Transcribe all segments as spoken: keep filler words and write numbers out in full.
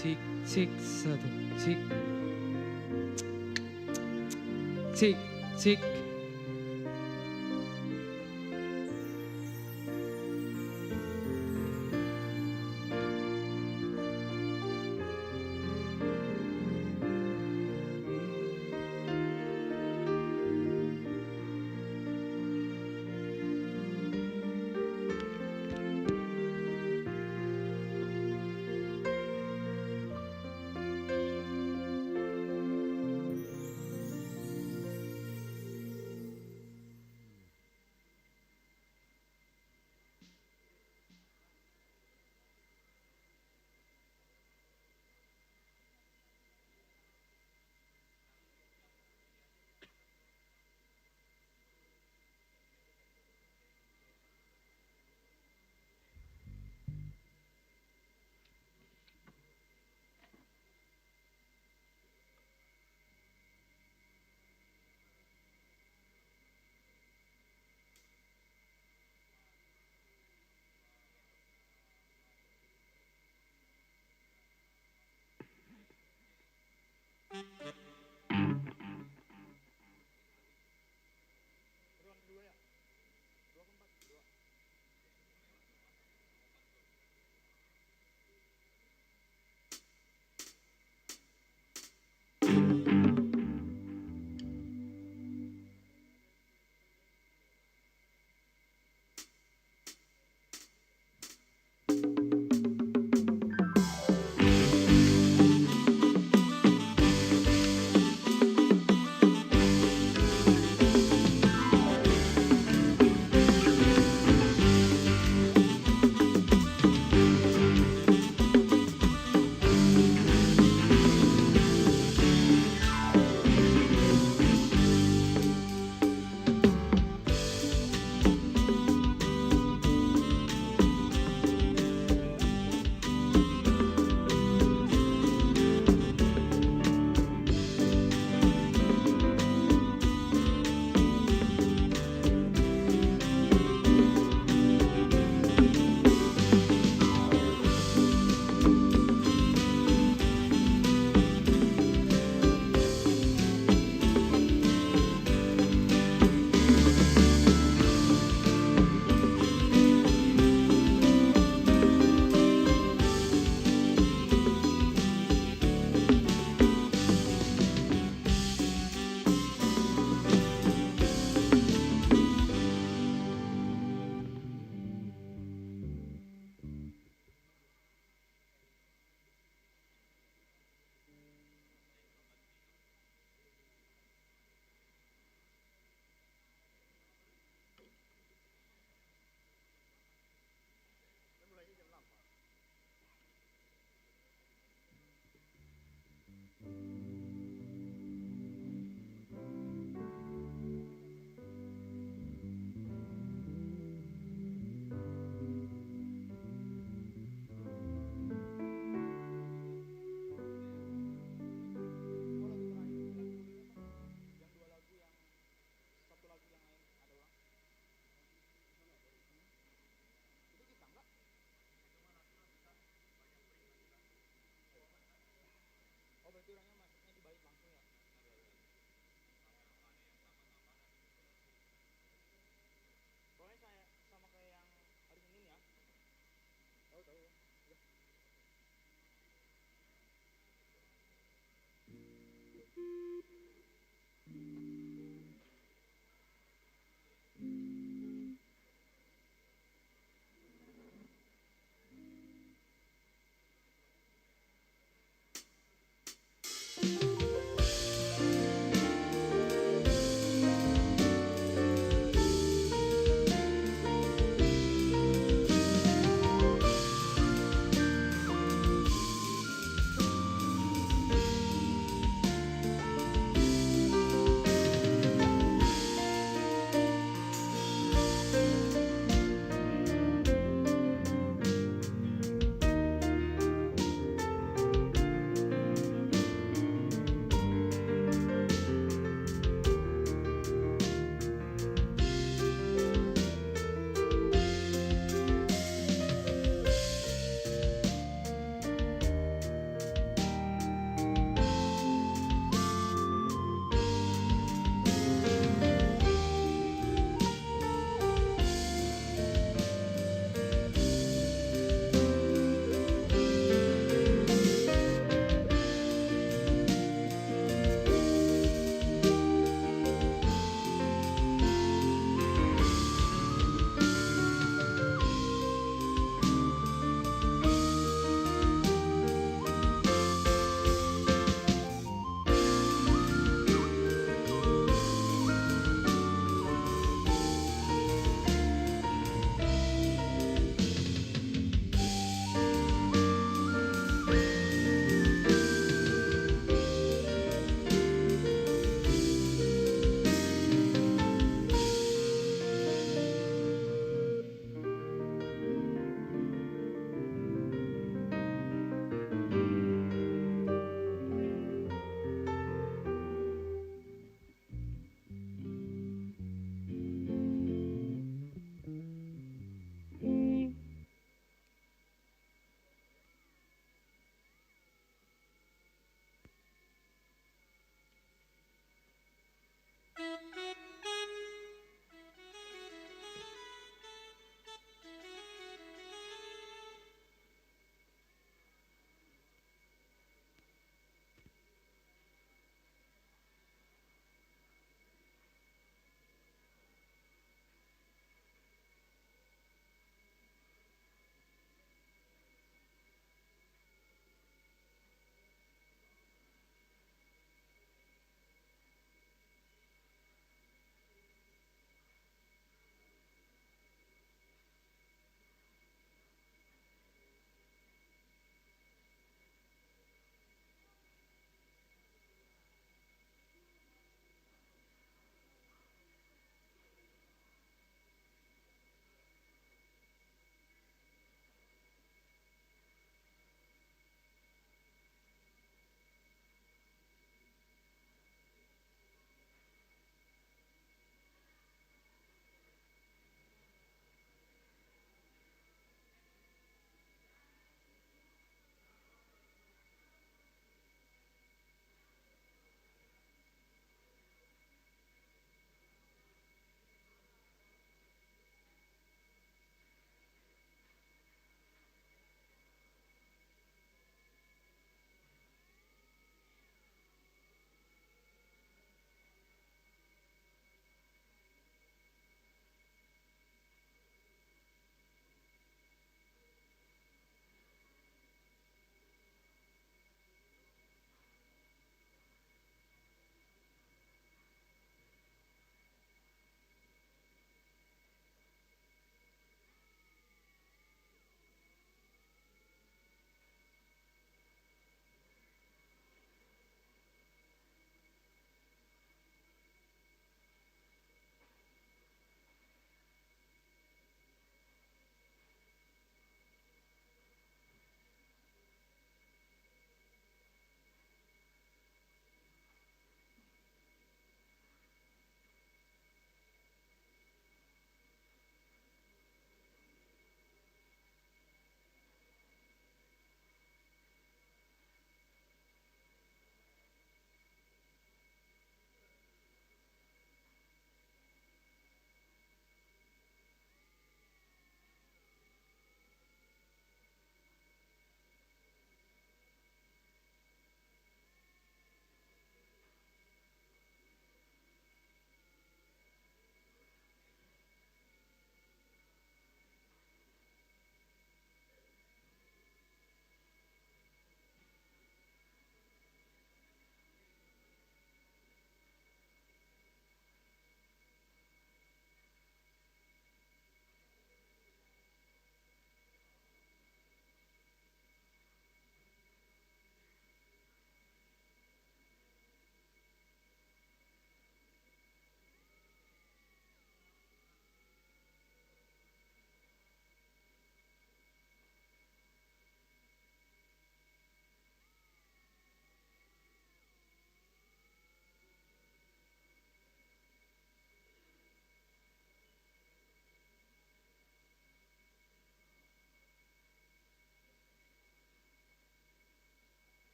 Cik, cik, satu, cik. Cik, cik.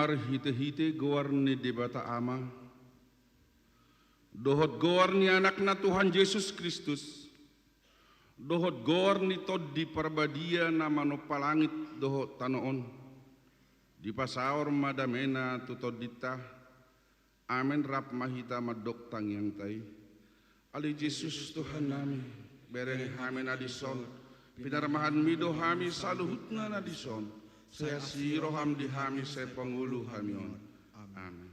Marhitehite goar ni Debata Ama, dohot goar ni Anakna Tuhan Jesus Kristus, dohot goar ni Tondi Parbadia na manompa langit dohot tano on, dipasaor ma damena tu tondinta. Amen. Rap ma hita mandok tangiangta i. Ale Jesus Tuhannami, berengi hami na dison, pinarmahanmi do hami saluhutna na dison, sai asi roham di hami sai pangolu hami on. Amen.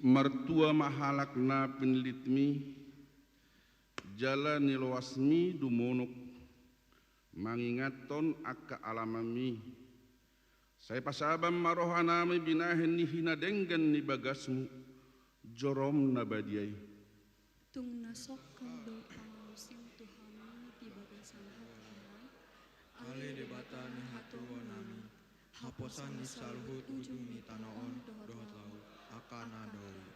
Martua ma halak na pinillitmi, jala niloasmi dumonok, mangingathon angka alamanmi. Sai pasabam ma rohanami binahen ni hinadenggan ni bagasmu, jorom na badia i. Tung na songkang do pangalosem tu hami di bagasan hata on. Ale Debata ni hatuaonnami, haposan ni saluhut ujung ni tano on dohot laut, angka na doli.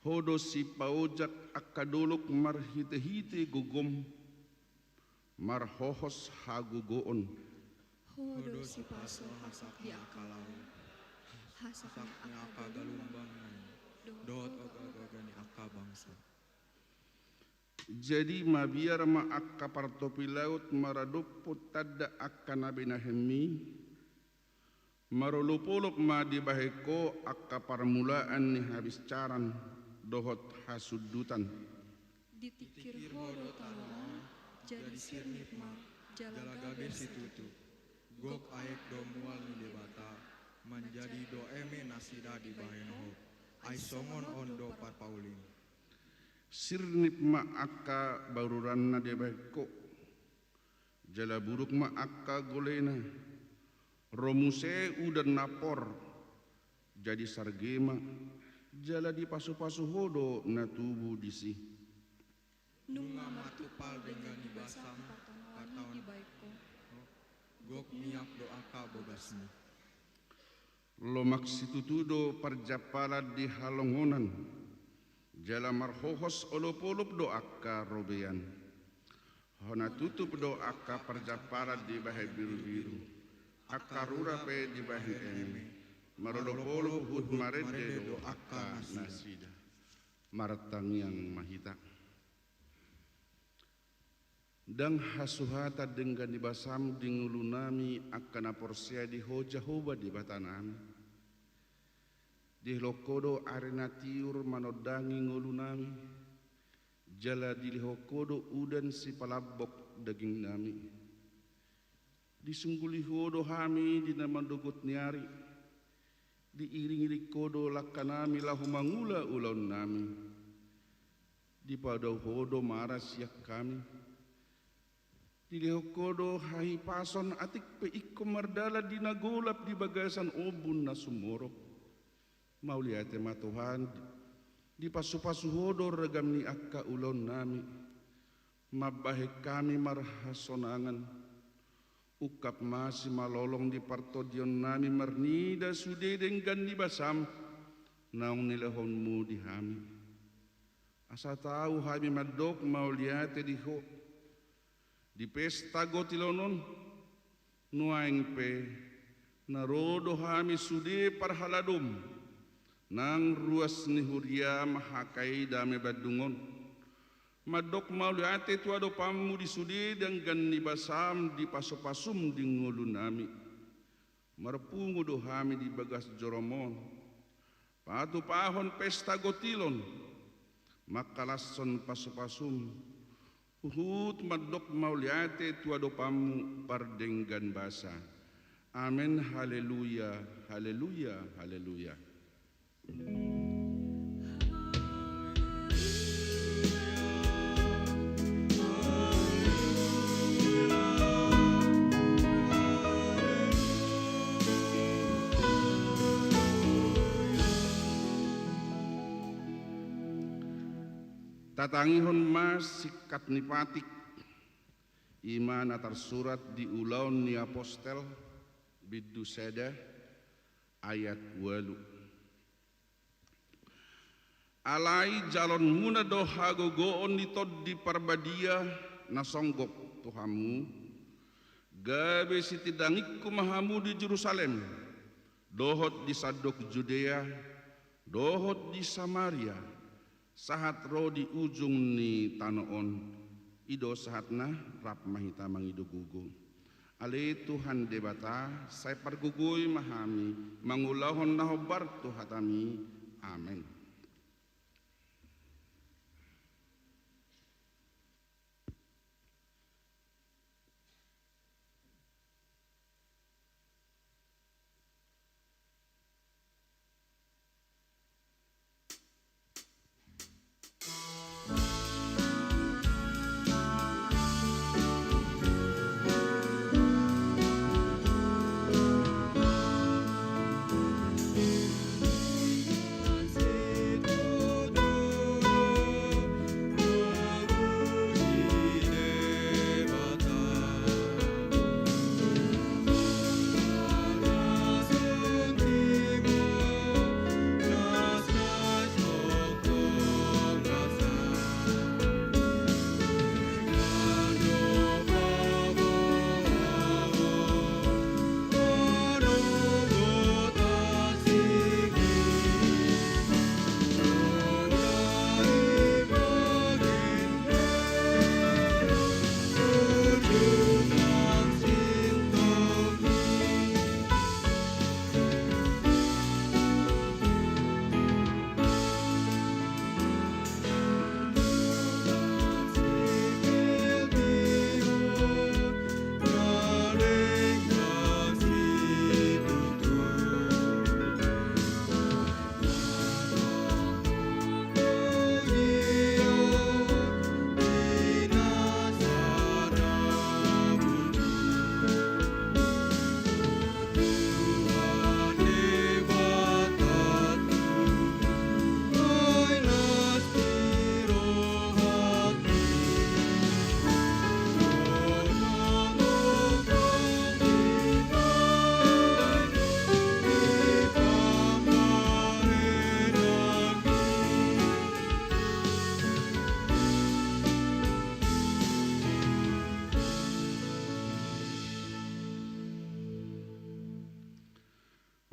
Ho do sipaojak angka dolok marhitehite gogom, marhohos hagogoon. Ho do sipaso hasak di angka laut, hasak ni angka galumbang nai, dohot ogaoga ni angka bangso. Jadi mabiar ma angka partopi laut maradophon tanda angka na binahenmi, marolopolop ma dibahen ho angka parmulaan ni habinsaran dohot hasundutan. Ditingkir Ho do tano on, jadi sirnip ma, jala gabe situtu. Gok aek do mual ni Debata, manjadi do eme nasida dibahen Ho, ai songon on do parpaulim. Sirnip ma angka baruranna dibahen Ho, jala buruk ma angka golena. Ro muse udan na por, jadi sarge ma, jala dipasupasu Ho do na tubu disi. Nunga martumpal denggan ni basam partondion i dibahen Ho. Gok miak do angka bogasmu. Lomak situtu do parjampalan di halongonan, jala marhohos olopolop do angka robean. Hona tutup do angka parjampalan dibahen birubiru, angka rura pe dibahen eme, marolopolop huhut marende do angka nasida. Martangiang ma hita. Ndang hasuhatan denggan ni basam di ngolunami angka na porsea di Ho Jahowa Debatanami. Dielek Ho do ari na tiur manondangi ngolunami, jala dilehon Ho do udan sipalambok dagingnami. Disungguli Ho do hami di na mandogot ni ari, diiringiring Ho do langkanami laho mangula ulaonnami. Dipadao Ho do mara sian hami. Dilehon Ho do hahipason atik pe ingkon mardalan di na golap di bagasan ombun na sumorop. Mauliate ma Tuhan, dipasupasu Ho do ragam ni angka ulaonnami. Mambahen hami marhasonangan. Ungkap ma simalolong di partondionnami marnida sude denggan ni basam naung nilehonmu di hami. Asa tau hami mandok mauliate di Ho di pesta gotilon on. Nuaeng pe na ro do hami sude parhaladom nang ruas ni huria Mahakai Dame Bandung on, mandok mauliate tu adopanmu di sude denggan ni basam dipasupasum di ngolunami. Marpungu do hami di bagas jorom on, patupahon pesta gotilon, mangkalashon pasupasum, huhut mandok mauliate tu adopanmu pardenggan basa. Amen, haleluya, haleluya, haleluya. Tatangihon ma singkat ni patik, i ma na tarsurat di Ulaon ni Apostel, bindu sada, ayat ualu. Alai jalonmuna do hagogoon ni Tondi Parbadia na songgop tu hamu, gabe sitindangingku ma hamu di Jerusalem, dohot di sandok Judea, dohot di Samaria, sahat ro di ujung ni tano on. I do sahatna. Rap ma hita mangido gogo. Ale Tuhan Debata, sai pargogoi ma hami mangulahon na hombar tu hatami. Amen.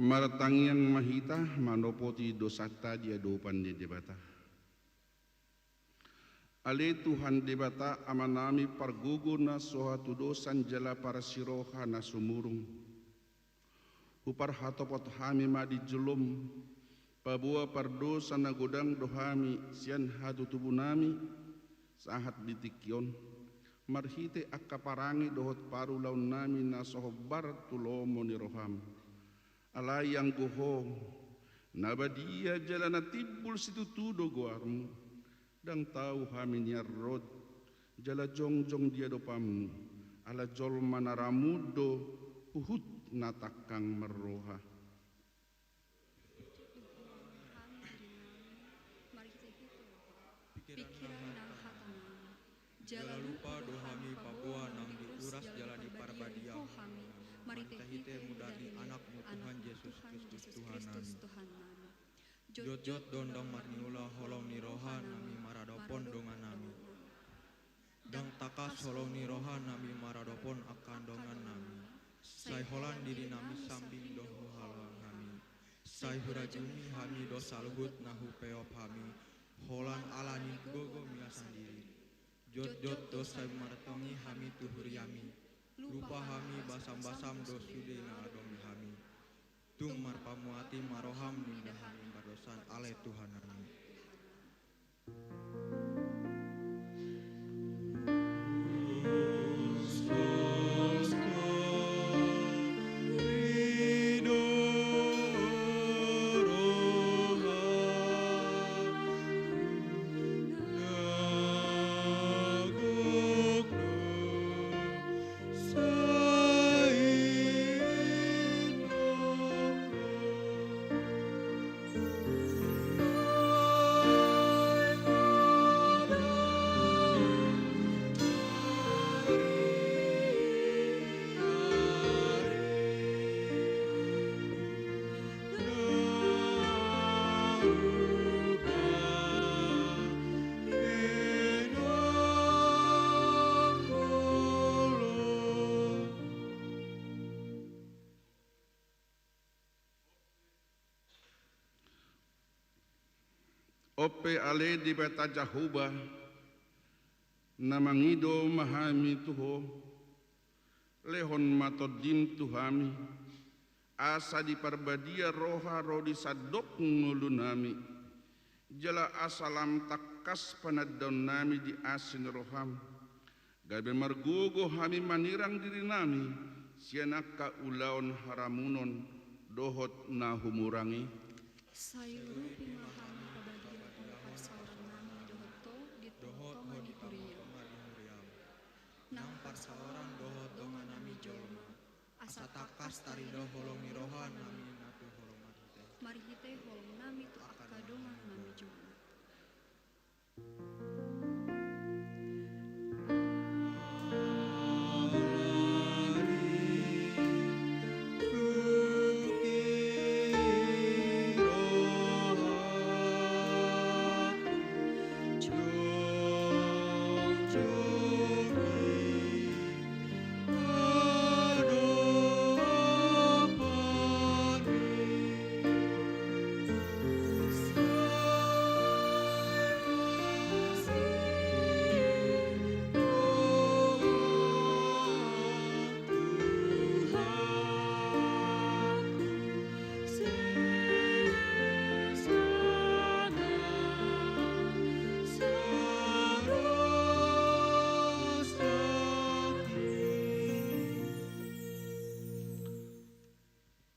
Martangiang ma hita manopoti dosanta di adopan ni Debata. Ale Tuhan Debata, Amanami pargogo na so hatudosan jala parsiroha na sumurung, huparhatopot hami ma di jolom, paboa pardosa na godang do hami sian hatutubunami sahat di tingki on, marhite angka parange dohot parulaonnami na so hombar tu lomo ni roham. Alai anggo Ho, na badia jala na timbul situtu do goarmu, ndang tau hami nian rot jala jongjong di adopanmu, ala jolma na ramut do huhut na tangkang marroha. Pikiran nang hatanami. Jala lupa do hami paboa nang diuras jala diparbadia Ho hami, marhite-hite mudar ni Anakmu Tuhan Jesus Kristus Tuhannami. Jotjot do ndang marniula holong ni rohanami maradophon donganami. Ndang tangkas holong ni rohanami maradophon angka dongannami. Sai holan dirinami sambing do huhalongi hami. Sai hurajumi hami do saluhut na hupeop hami, holan ala ni gogomi sandiri. Jotjot do sai martongi hami tu huriami. Lupa hami basambasam do sude na adong di hami. Tung marpamuati ma roham ninna hami pardosa, ale Tuhan nami. On pe ale Debata Jahowa, na mangido ma hami tu Ho, lehon ma Tondim tu hami, asa diparbadia roha ro di sandok ngolunami, jala asa lam tangkas panandaonnami di asi ni roham, gabe margogo hami manirang dirinami sian angka ulaon haramunon dohot na humurang i. Sai urupi ma hami pabadiahon parsaorannami dohot Ho di tongatonga ni huriam. Nang parsaoran dohot dongannami jolma, asa tangkas tarido holong ni rohanami na tu holong marhite. Marhite holongnami tu angka dongannami jolma.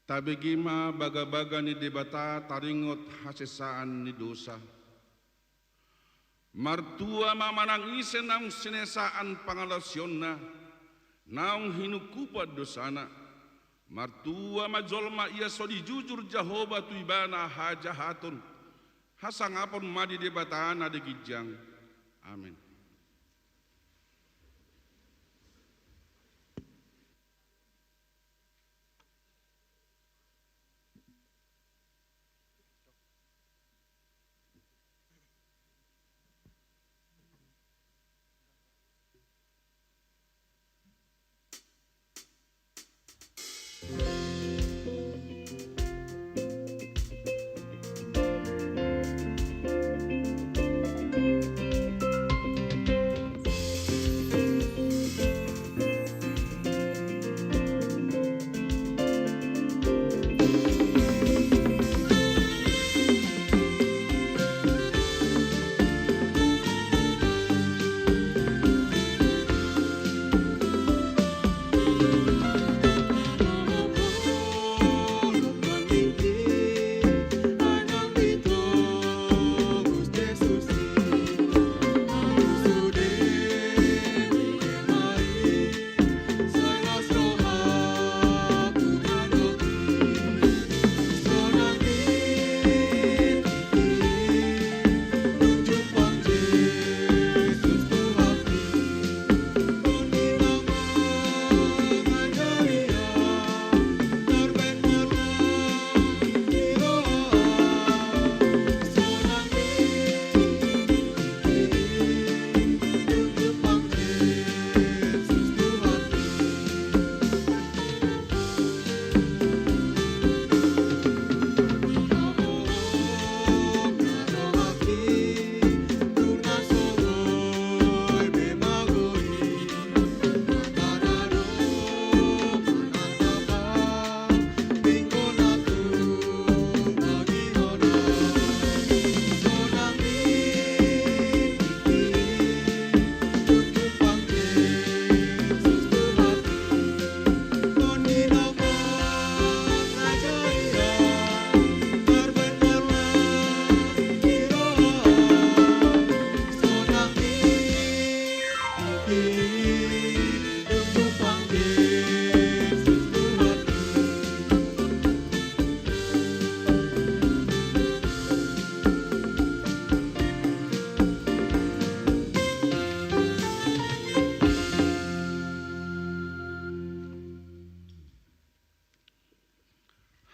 Tabege ma bagabaga ni Debata taringot hasesaan ni dosa. Martua ma manang ise naung sinesaan pangalaosionna, naung hinungkupan dosana. Martua ma jolma ia so dijujur Jahowa tu ibana hajahaton. Hasangapon ma di Debata na di ginjang. Amen.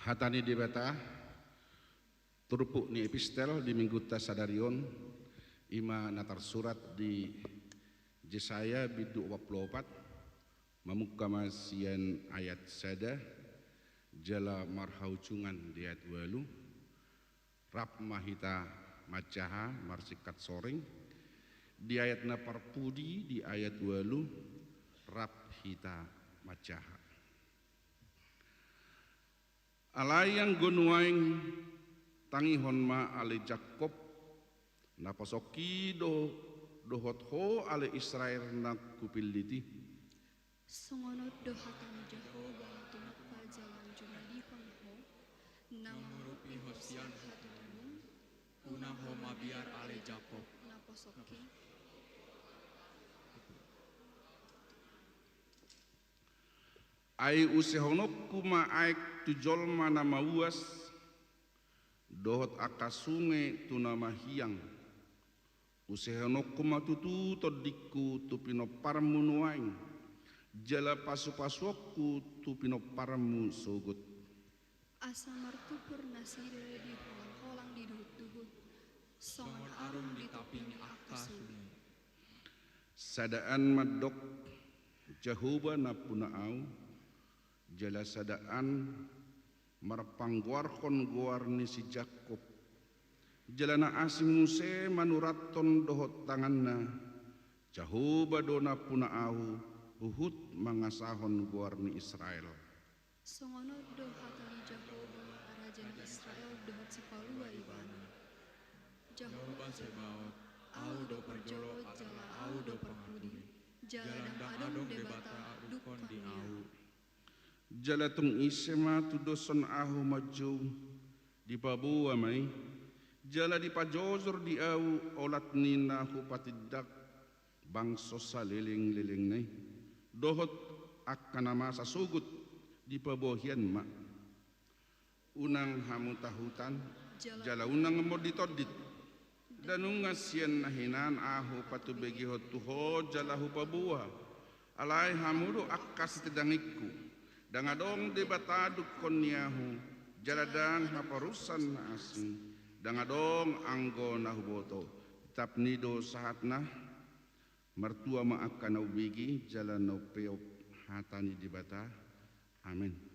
Hata ni Debata, turpuk ni epistel di minggunta sadari on, i ma na tarsurat di Jesaya bindu opat pulu opat, mamungka ma sian ayat sada, jala marhaujungan di ayat ualu. Rap ma hita manjaha marsingkat soring, di ayat na parpudi, di ayat ualu, rap hita manjaha. Alai anggo nuaeng, tangihon ma ale Jakkob, na posok i do, dohot ho ale Israel na hupillit i. Songon on do hata ni Jahowa na tinompa jala jumadihon ho, na mangurupi ho sian hatutubung, unang ho mabiar ale Jakkob, na posok i. Ai usehononku ma aek tu jolma na mauas, dohot angka sunge tu na mahiang. Usehononku ma tutu tondingku tu pinomparmu nuaeng, jala pasupasuonku tu pinomparmu sogot. Asa martumpur nasida di holang-holang di duhut-duhut, songon arum di topi ni angka sunge. Sadaan mandok, Jahowa nampuna ahu, jala sadaan marpanggoarhon goar ni si Jakkob. Jala na asing muse manurathon dohot tanganna, Jahowa do nampuna ahu, huhut mangasahon goar ni Israel. Songon on do hata ni Jahowa, raja ni Israel dohot sipalua ibana. Jahowa Zebaot, ahu do parjolo jala ahu do parpudi, jala ndang adong Debata adophon di ahu. Jala tung ise ma tudoshon ahu manjou, dipaboa ma i, jala dipajojor di ahu olat ni na hupatindak bangso saleleng-lelengna i, dohot angka na masa sogot dipaboa hian ma. Unang hamu tahutan, jala unang monditondit. Nunga sian na hinan ahu patubegihon tu ho jala hupaboa. Alai hamu do angka sitindangingku. Ndang adong Debata dungkon ni ahu, jala ndang haporusan na asing. Ndang adong anggo na huboto. Tetap ni do sahatna. Martua ma angka na hubege jala na hupeop hata ni Debata. Amen.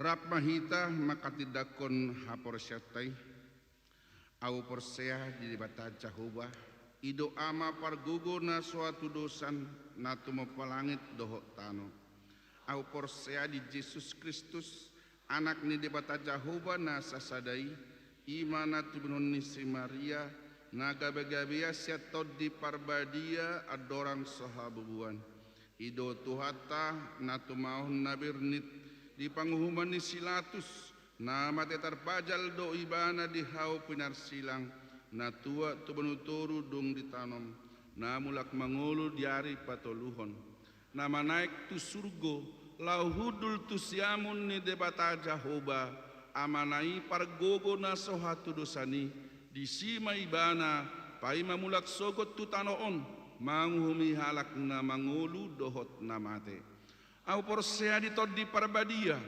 Rap ma hita manghatindanghon haporseaonta i. Ahu porsea di Debata Jahowa, I do Ama pargogo na so hatudosan, na tumompa langit dohot tano. Ahu porsea di Jesus Kristus, Anak ni Debata Jahowa na sasada i, i ma na tubuhon ni si Maria, na gabegabean sian Tondi Parbadia andorang so habubuhan. I do Tuhanta, na tumangihon na bernit di panguhuman ni si Latus, na mate tarpajal do Ibana di hau pinarsilang, na tua tu banua toru dung ditanom, na mulak mangolu di ari patoluhon, na manaek tu surgo, laho hundul tu siamun ni Debata Jahowa, Amana i pargogo na so hatudosan i, disi ma Ibana paima mulak sogot tu tano on, manguhumi halak na mangolu dohot na mate. Ahu porsea di Tondi Parbadia,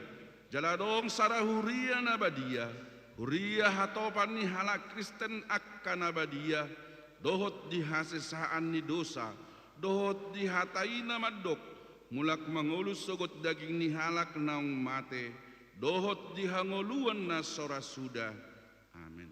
jala adong sada huria na badia, huria hatopan ni halak Kristen angka na badia, dohot di hasesaan ni dosa, dohot di hata i na mandok, mulak mangolu sogot daging ni halak naung mate, dohot di hangoluan na so ra suda. Amen.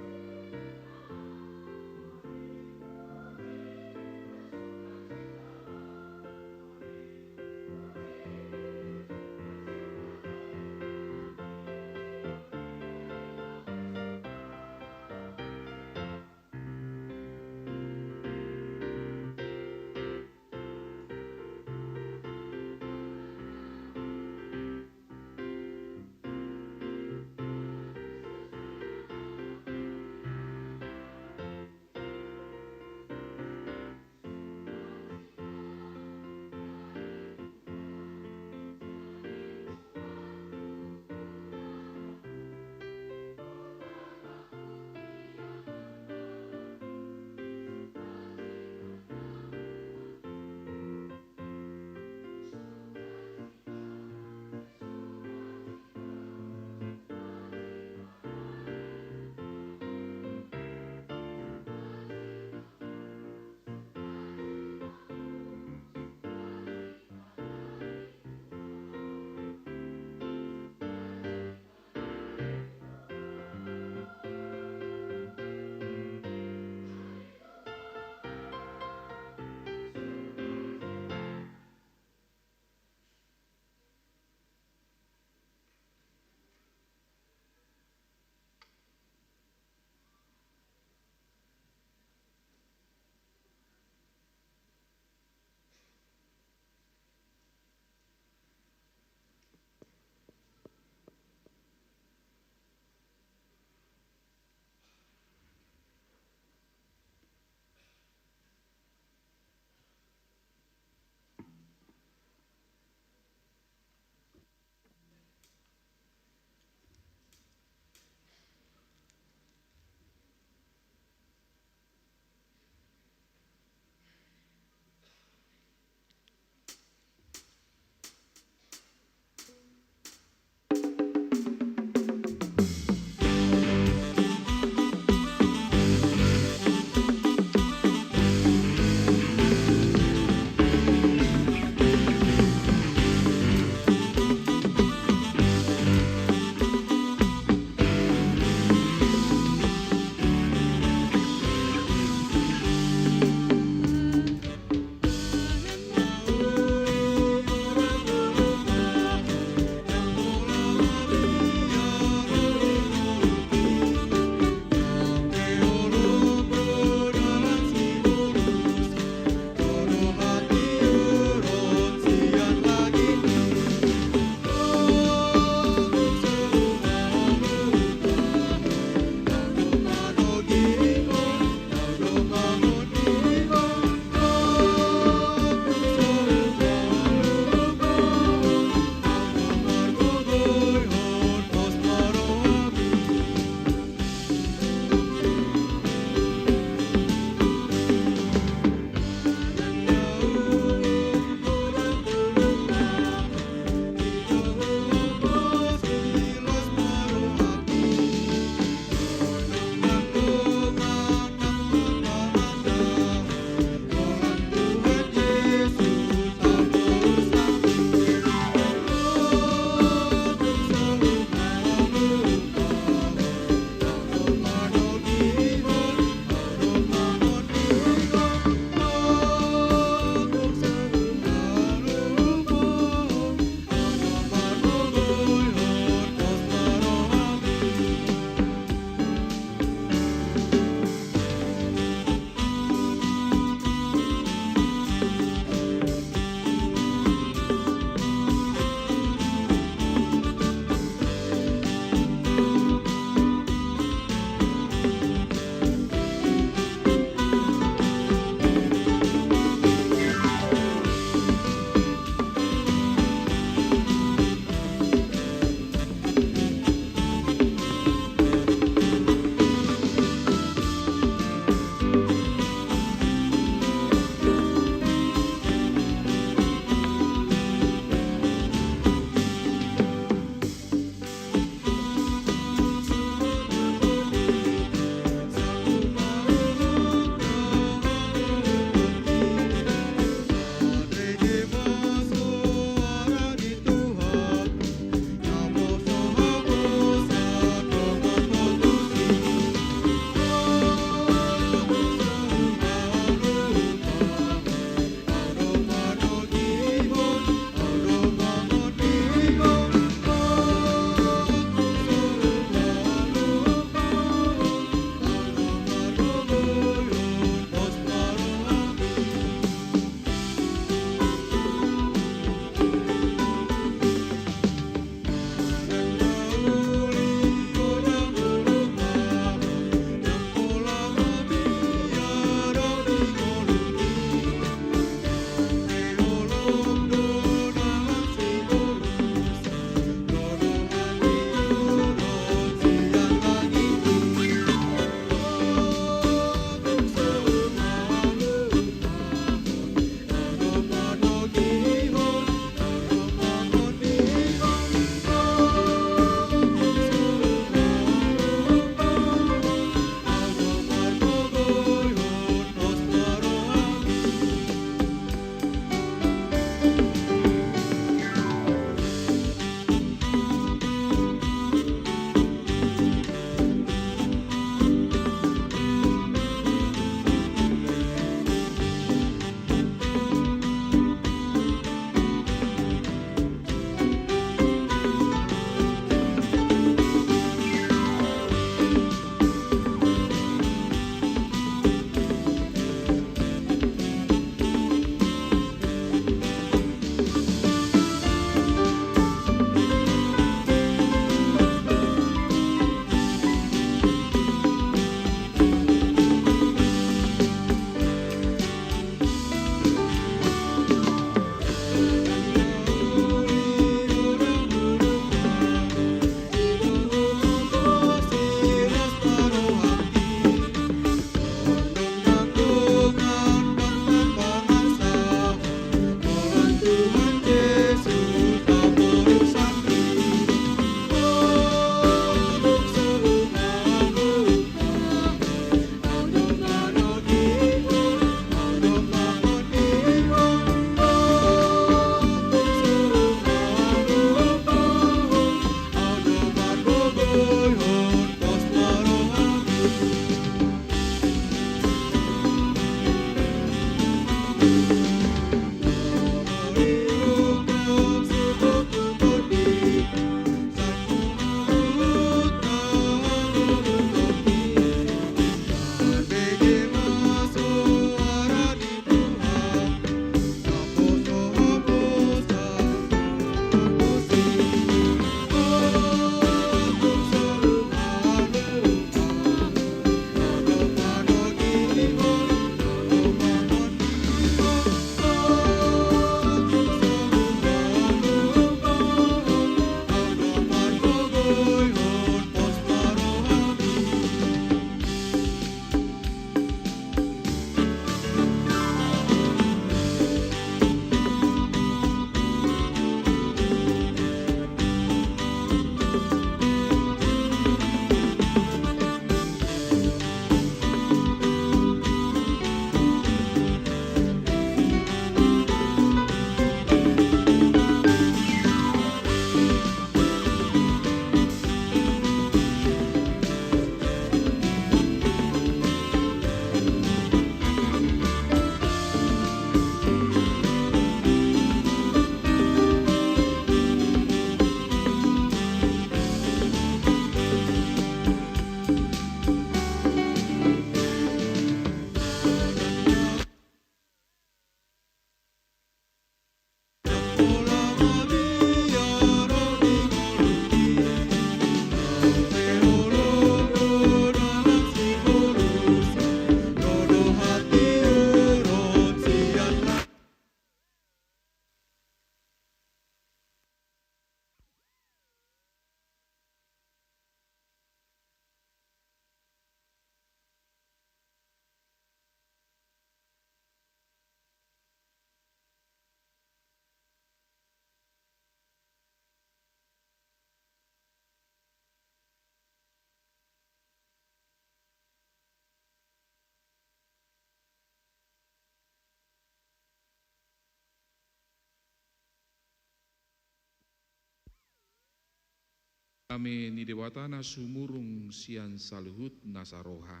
Dame ni Debata na sumurung sian saluhut nasa roha,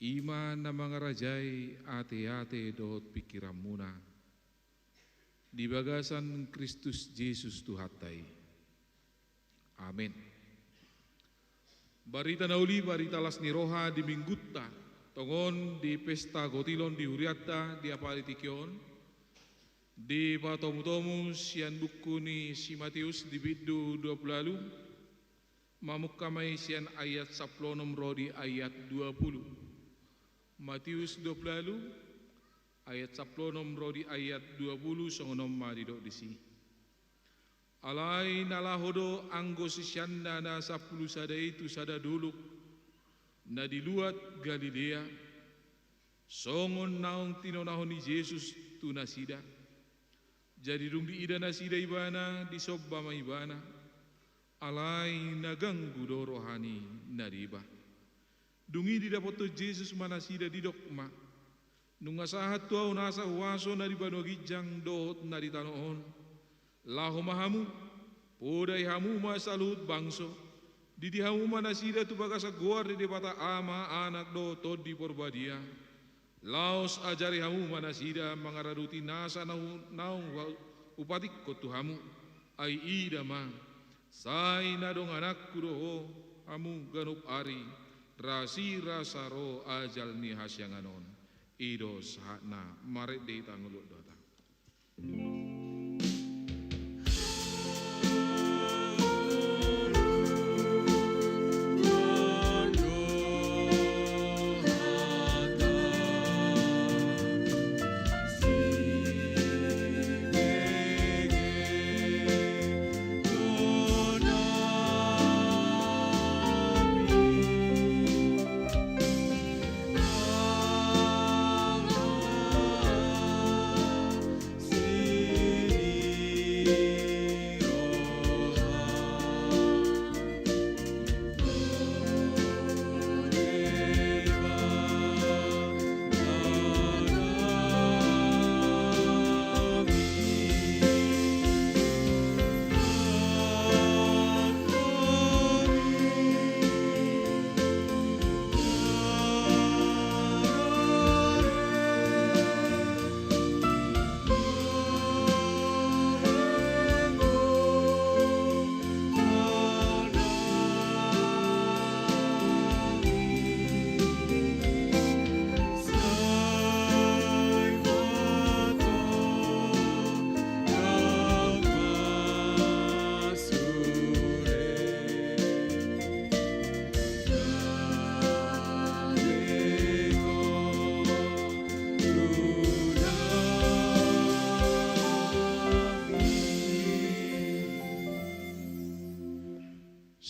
i ma na mangarajai ateate dohot pingkiranmuna di bagasan Kristus Jesus Tuhanta i. Amen. Barita na uli, barita las ni roha di Minggunta, tongon di pesta gotilon di hurianta di apala di tingki on, dipatomutomu sian buku ni si Mateus di bindu dua pulu ualu, mamungka ma i sian ayat sampulu onom ro di ayat dua pulu. Mateus dua pulu ualu, ayat sampulu onom ro di ayat dua pulu, songon on ma didok disi. Alai na laho do anggo siseanna na sampulu sada i tu sada dolok na di luat Galilea, songon naung tinonahon ni Jesus tu nasida. Jadi dung diida nasida ibana, disomba ma ibana, alai na ganggu do roha ni na deba. Dung i didapothon Jesus ma nasida, didok ma: Nunga sahat tu ahu nasa huaso na di banua ginjang dohot na di tano on. Laho ma hamu, podai hamu ma saluhut bangso, didi hamu ma nasida tu bagasan goar ni Debata Ama, Anak dohot Tondi Porbadia. Laos ajari hamu ma nasida mangaradoti nasa naung, naung hupatingkon tu hamu. Ai ida ma, sai na dongananku do hamu ganup ari, rasirasa ro ajal ni hasiangan on. I do sahatna. Marende hita ngolu dohot.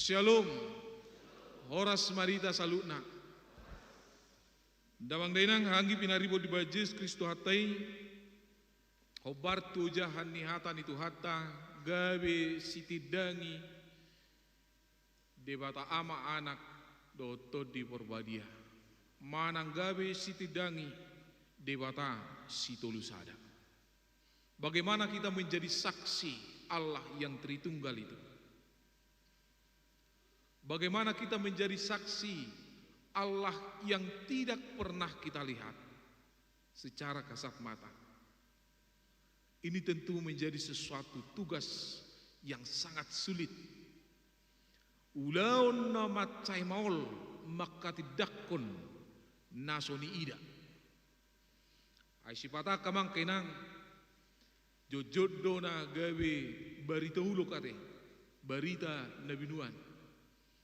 Syalom. Horas ma di hita saluhutna. Damang dainang, anggi pinaribot di bajis Kristus Tuhanta i, hombar tu ojahan ni hata ni Tuhanta, gabe sitindangi Debata Ama, Anak dohot Tondi Porbadia, manang gabe sitindangi Debata Sitolu Sada. Bagaimana kita menjadi saksi Allah yang Tritunggal itu? Bagaimana kita menjadi saksi Allah yang tidak pernah kita lihat secara kasat mata? Ini tentu menjadi sesuatu tugas yang sangat sulit. Ulaon na mansai maol manghatindanghon na so niida. Ai sipata angka amang inang, jotjot do na gabe barita ulok ate, barita na binoan.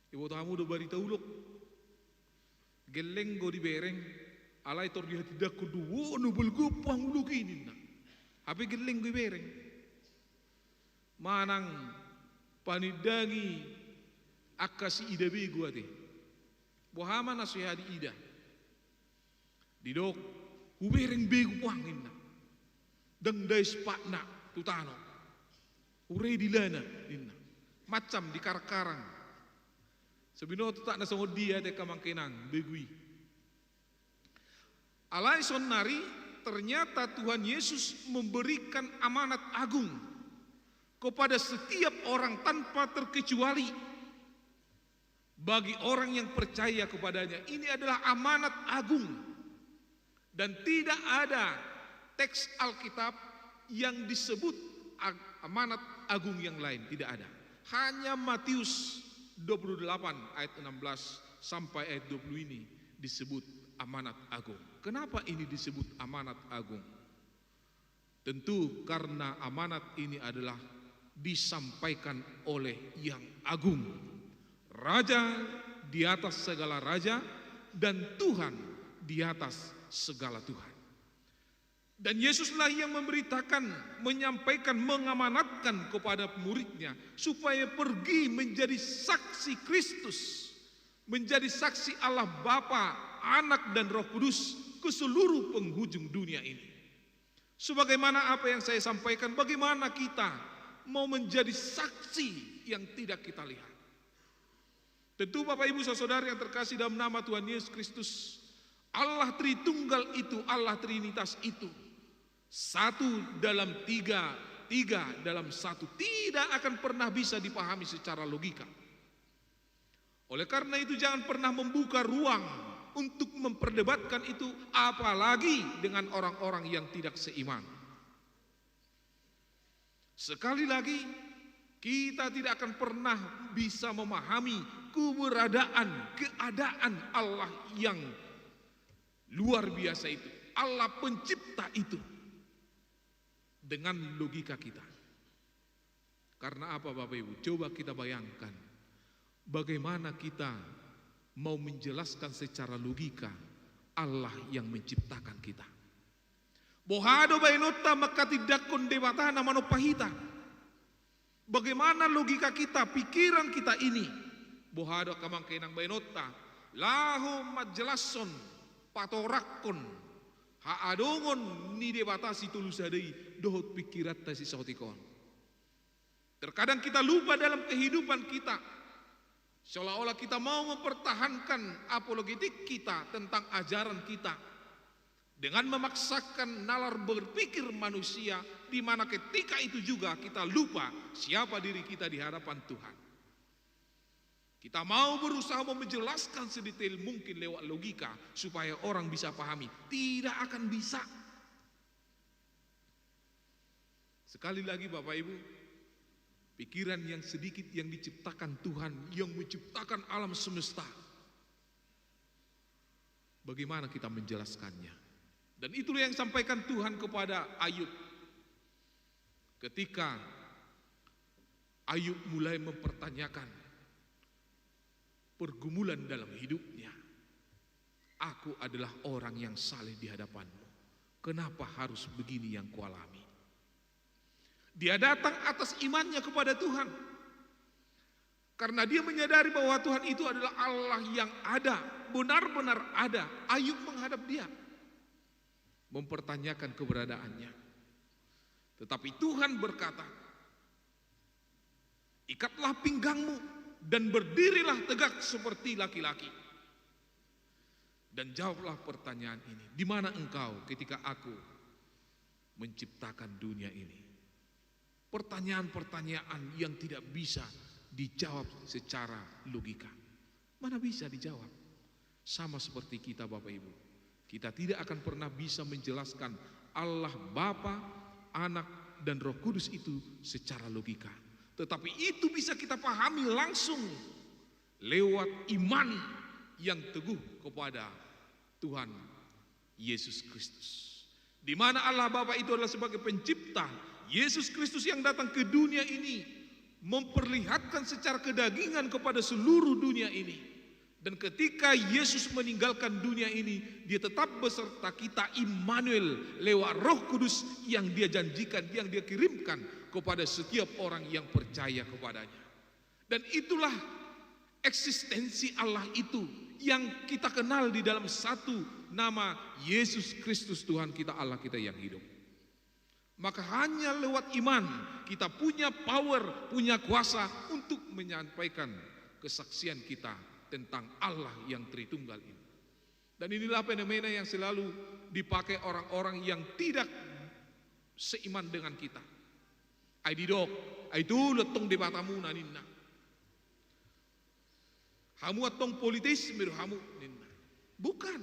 Iboto hamu do barita ulok? Gelleng do dibereng, alai tor dihatindanghon do, "Wo, na balga puang ulok i," ninna. Hape gelleng do dibereng. Manang panindangi angka siida begu ate. Boha ma na so hea diida? Didok, "Hubereng begu puang," ninna. "Ndang dais patna tu tano. Hure dilana," ninna. Mansam dikarangkarang. So binoto tak na songon dia ate angka amang inang begu i. Alai saonnari, ternyata Tuhan Yesus memberikan amanat agung kepada setiap orang tanpa terkecuali. Bagi orang yang percaya kepadanya, ini adalah amanat agung. Dan tidak ada teks Alkitab yang disebut ag-, amanat agung yang lain, tidak ada. Hanya Matius dua puluh delapan ayat enam belas sampai ayat dua puluh ini disebut amanat agung. Kenapa ini disebut amanat agung? Tentu karena amanat ini adalah disampaikan oleh Yang Agung, Raja di atas segala raja, dan Tuhan di atas segala Tuhan. Dan Yesuslah yang memberitakan, menyampaikan, mengamanatkan kepada muridnya supaya pergi menjadi saksi Kristus, menjadi saksi Allah Bapa, Anak, dan Roh Kudus ke seluruh penghujung dunia ini. Sebagaimana apa yang saya sampaikan, bagaimana kita mau menjadi saksi yang tidak kita lihat? Tentu, Bapak, Ibu, Saudara yang terkasih dalam nama Tuhan Yesus Kristus, Allah Tritunggal itu, Allah Trinitas itu, satu dalam tiga, tiga dalam satu, tidak akan pernah bisa dipahami secara logika. Oleh karena itu, jangan pernah membuka ruang untuk memperdebatkan itu, apalagi dengan orang-orang yang tidak seiman. Sekali lagi, kita tidak akan pernah bisa memahami keberadaan, keadaan Allah yang luar biasa itu, Allah Pencipta itu, dengan logika kita. Karena apa, Bapak Ibu? Coba kita bayangkan, bagaimana kita mau menjelaskan secara logika Allah yang menciptakan kita. Boha do baenonta manghatindanghon Debata na manompa hita? Bagaimana logika kita, pikiran kita ini? Boha do angka amang inang baenonta laho manjelashon, patoranghon haadongon ni Debata Sitolu Sada i dohot pikiranta sisaotik on? Terkadang kita lupa dalam kehidupan kita, seolah-olah kita mau mempertahankan apologetik kita tentang ajaran kita dengan memaksakan nalar berpikir manusia, di mana ketika itu juga kita lupa siapa diri kita di hadapan Tuhan. Kita mau berusaha mau menjelaskan sedetail mungkin lewat logika supaya orang bisa pahami. Tidak akan bisa. Sekali lagi, Bapak Ibu, pikiran yang sedikit yang diciptakan Tuhan, yang menciptakan alam semesta, bagaimana kita menjelaskannya? Dan itulah yang disampaikan Tuhan kepada Ayub. Ketika Ayub mulai mempertanyakan pergumulan dalam hidupnya, "Aku adalah orang yang saleh di hadapan-Mu. Kenapa harus begini yang kualami?" Dia datang atas imannya kepada Tuhan. Karena dia menyadari bahwa Tuhan itu adalah Allah yang ada, benar-benar ada. Ayub menghadap Dia, mempertanyakan keberadaannya. Tetapi Tuhan berkata, "Ikatlah pinggangmu dan berdirilah tegak seperti laki-laki. Dan jawablah pertanyaan ini, di mana engkau ketika Aku menciptakan dunia ini?" Pertanyaan-pertanyaan yang tidak bisa dijawab secara logika. Mana bisa dijawab? Sama seperti kita, Bapak Ibu. Kita tidak akan pernah bisa menjelaskan Allah Bapa, Anak, dan Roh Kudus itu secara logika. Tetapi itu bisa kita pahami langsung lewat iman yang teguh kepada Tuhan Yesus Kristus. Di mana Allah Bapa itu adalah sebagai pencipta, Yesus Kristus yang datang ke dunia ini memperlihatkan secara kedagingan kepada seluruh dunia ini. Dan ketika Yesus meninggalkan dunia ini, Dia tetap beserta kita, Immanuel, lewat Roh Kudus yang Dia janjikan, yang Dia kirimkan kepada setiap orang yang percaya kepada-Nya. Dan itulah eksistensi Allah itu yang kita kenal di dalam satu nama, Yesus Kristus, Tuhan kita, Allah kita yang hidup. Maka hanya lewat iman kita punya power, punya kuasa untuk menyampaikan kesaksian kita tentang Allah yang Tritunggal ini. Dan inilah fenomena yang selalu dipakai orang-orang yang tidak seiman dengan kita. Ai didok, ai tolu antong Debatamuna ninna. Hamu antong politeisme do hamu ninna. Bukan.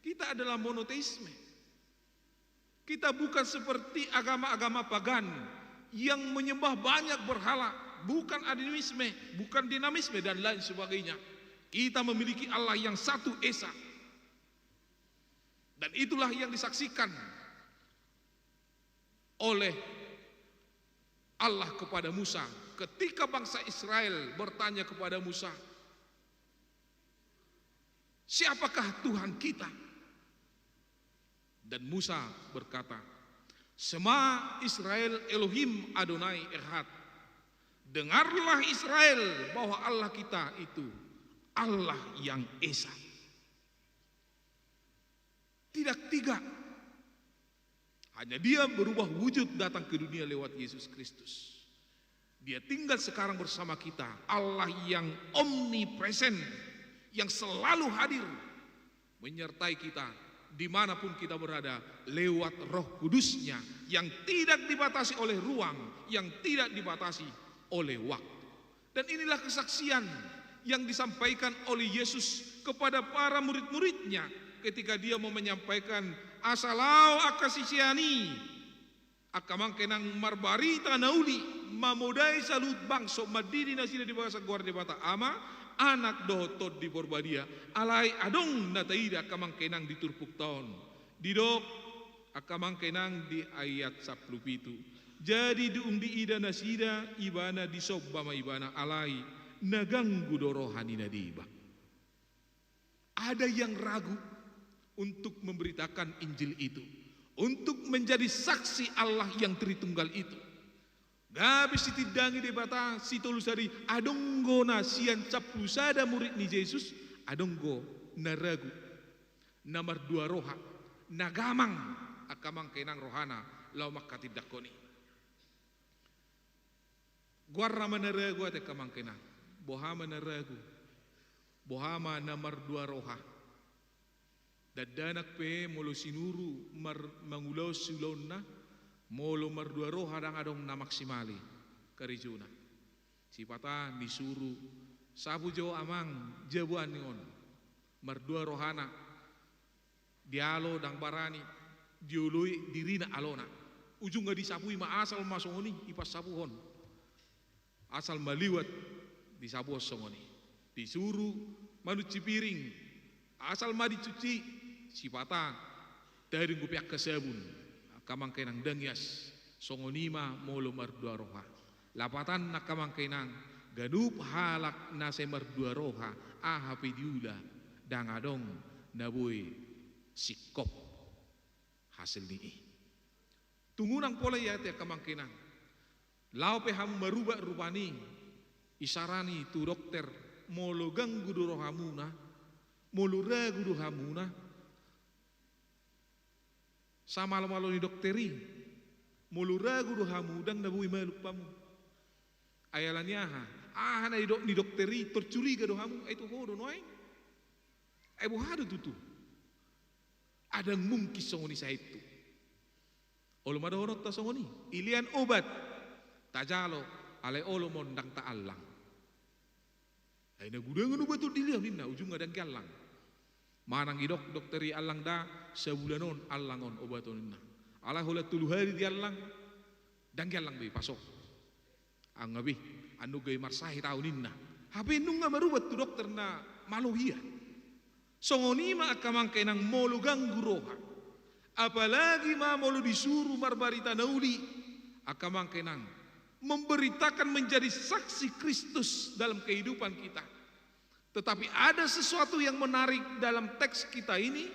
Kita adalah monoteisme. Kita bukan seperti agama-agama pagan yang menyembah banyak berhala, bukan animisme, bukan dinamisme dan lain sebagainya. Kita memiliki Allah yang satu esa. Dan itulah yang disaksikan oleh Allah kepada Musa ketika bangsa Israel bertanya kepada Musa, "Siapakah Tuhan kita?" Dan Musa berkata, "Shema Israel Elohim Adonai Echad." Dengarlah Israel bahwa Allah kita itu Allah yang esa. Tidak tiga. Hanya dia berubah wujud datang ke dunia lewat Yesus Kristus. Dia tinggal sekarang bersama kita. Allah yang omnipresent, yang selalu hadir, menyertai kita dimanapun kita berada lewat Roh Kudus-Nya yang tidak dibatasi oleh ruang, yang tidak dibatasi oleh waktu. Dan inilah kesaksian yang disampaikan oleh Yesus kepada para murid-muridnya ketika dia mau menyampaikan, "Asa laho angka sisean i, angka amangkenang, marbarita na uli, mamodai saluhut bangso, mandidi nasida di bagasan goar Debata Ama, Anak dohot Tondi Porbadia, alai adong na taida angka amangkenang di turpukta on." Didok angka amangkenang di ayat sampulu pitu, "Jadi dung diida nasida Ibana, disomba ma Ibana, alai na ganggu do roha ni na deba." Ada yang ragu untuk memberitakan Injil itu, untuk menjadi saksi Allah yang Tritunggal itu. Gabe sitindangi Debata sitolu sada i, adong do na sian sampulu sada murid ni Jesus, adong do na ragu, na mardua roha, na gamang angka amangkenang rohana laho manghatindanghon i. Goarna ma na ragu ate angka amangkenang. Boha ma na ragu? Boha ma na mardua roha? Dakdanak pe molo sinuru mar-, mangulahon siulaonna, molo mardua roha ndang adong na maksimal i karejona. Sipata nisuru, "Sapu jo amang jabu ni on." Mardua rohana. Dialo ndang barani, dioloi dirina alona. Ujungna disapui ma, asal ma songon i, ipasapuhon. Asal ma liwat, disapuhon songon i. Disuru manunci piring, asal ma dicuci, sipata tading dope angka sabun. Angka amangkenang, ndang ias. Songon i ma molo mardua roha. Lapatanna angka amangkenang, ganup halak na sai mardua roha, aha pe diula, ndang adong na boi singkop hasil ni i. Tung unang pola i ate angka amangkenang. Laho pe hamu marubat rupani, isarani tu dokter, molo ganggu do rohamuna, molo ragu do hamuna, samalo-malo ni dokter i, molo ragu do hamu, ndang na boi malum hamu. Ai ala ni aha? Aha na didok ni dokter i, tor curiga do hamu, ai tu ho do nuaeng. Ai boha do tutu? Ndang mungkin songon i sahat tu. Olo ma dohononta songon i, ilean obat, tajalo, alai olo ma on ndang taallang. Ai na gudangan obat on dilehon ninna, ujungna ndang diallang. Manang didok dokter i allang da, sabulan on allang on obat on ninna. Alai holan tolu hali diallang, ndang diallang be, paso. Anggo be, annon gabe marsahit ahu ninna. Hape nunga marubat tu dokter na malo hia. Songon i ma angka amangkenang molo ganggu roha. Apalagi ma molo disuru marbarita na uli, angka amangkenang, memberitakan, menjadi saksi Kristus dalam kehidupan kita. Tetapi ada sesuatu yang menarik dalam teks kita ini,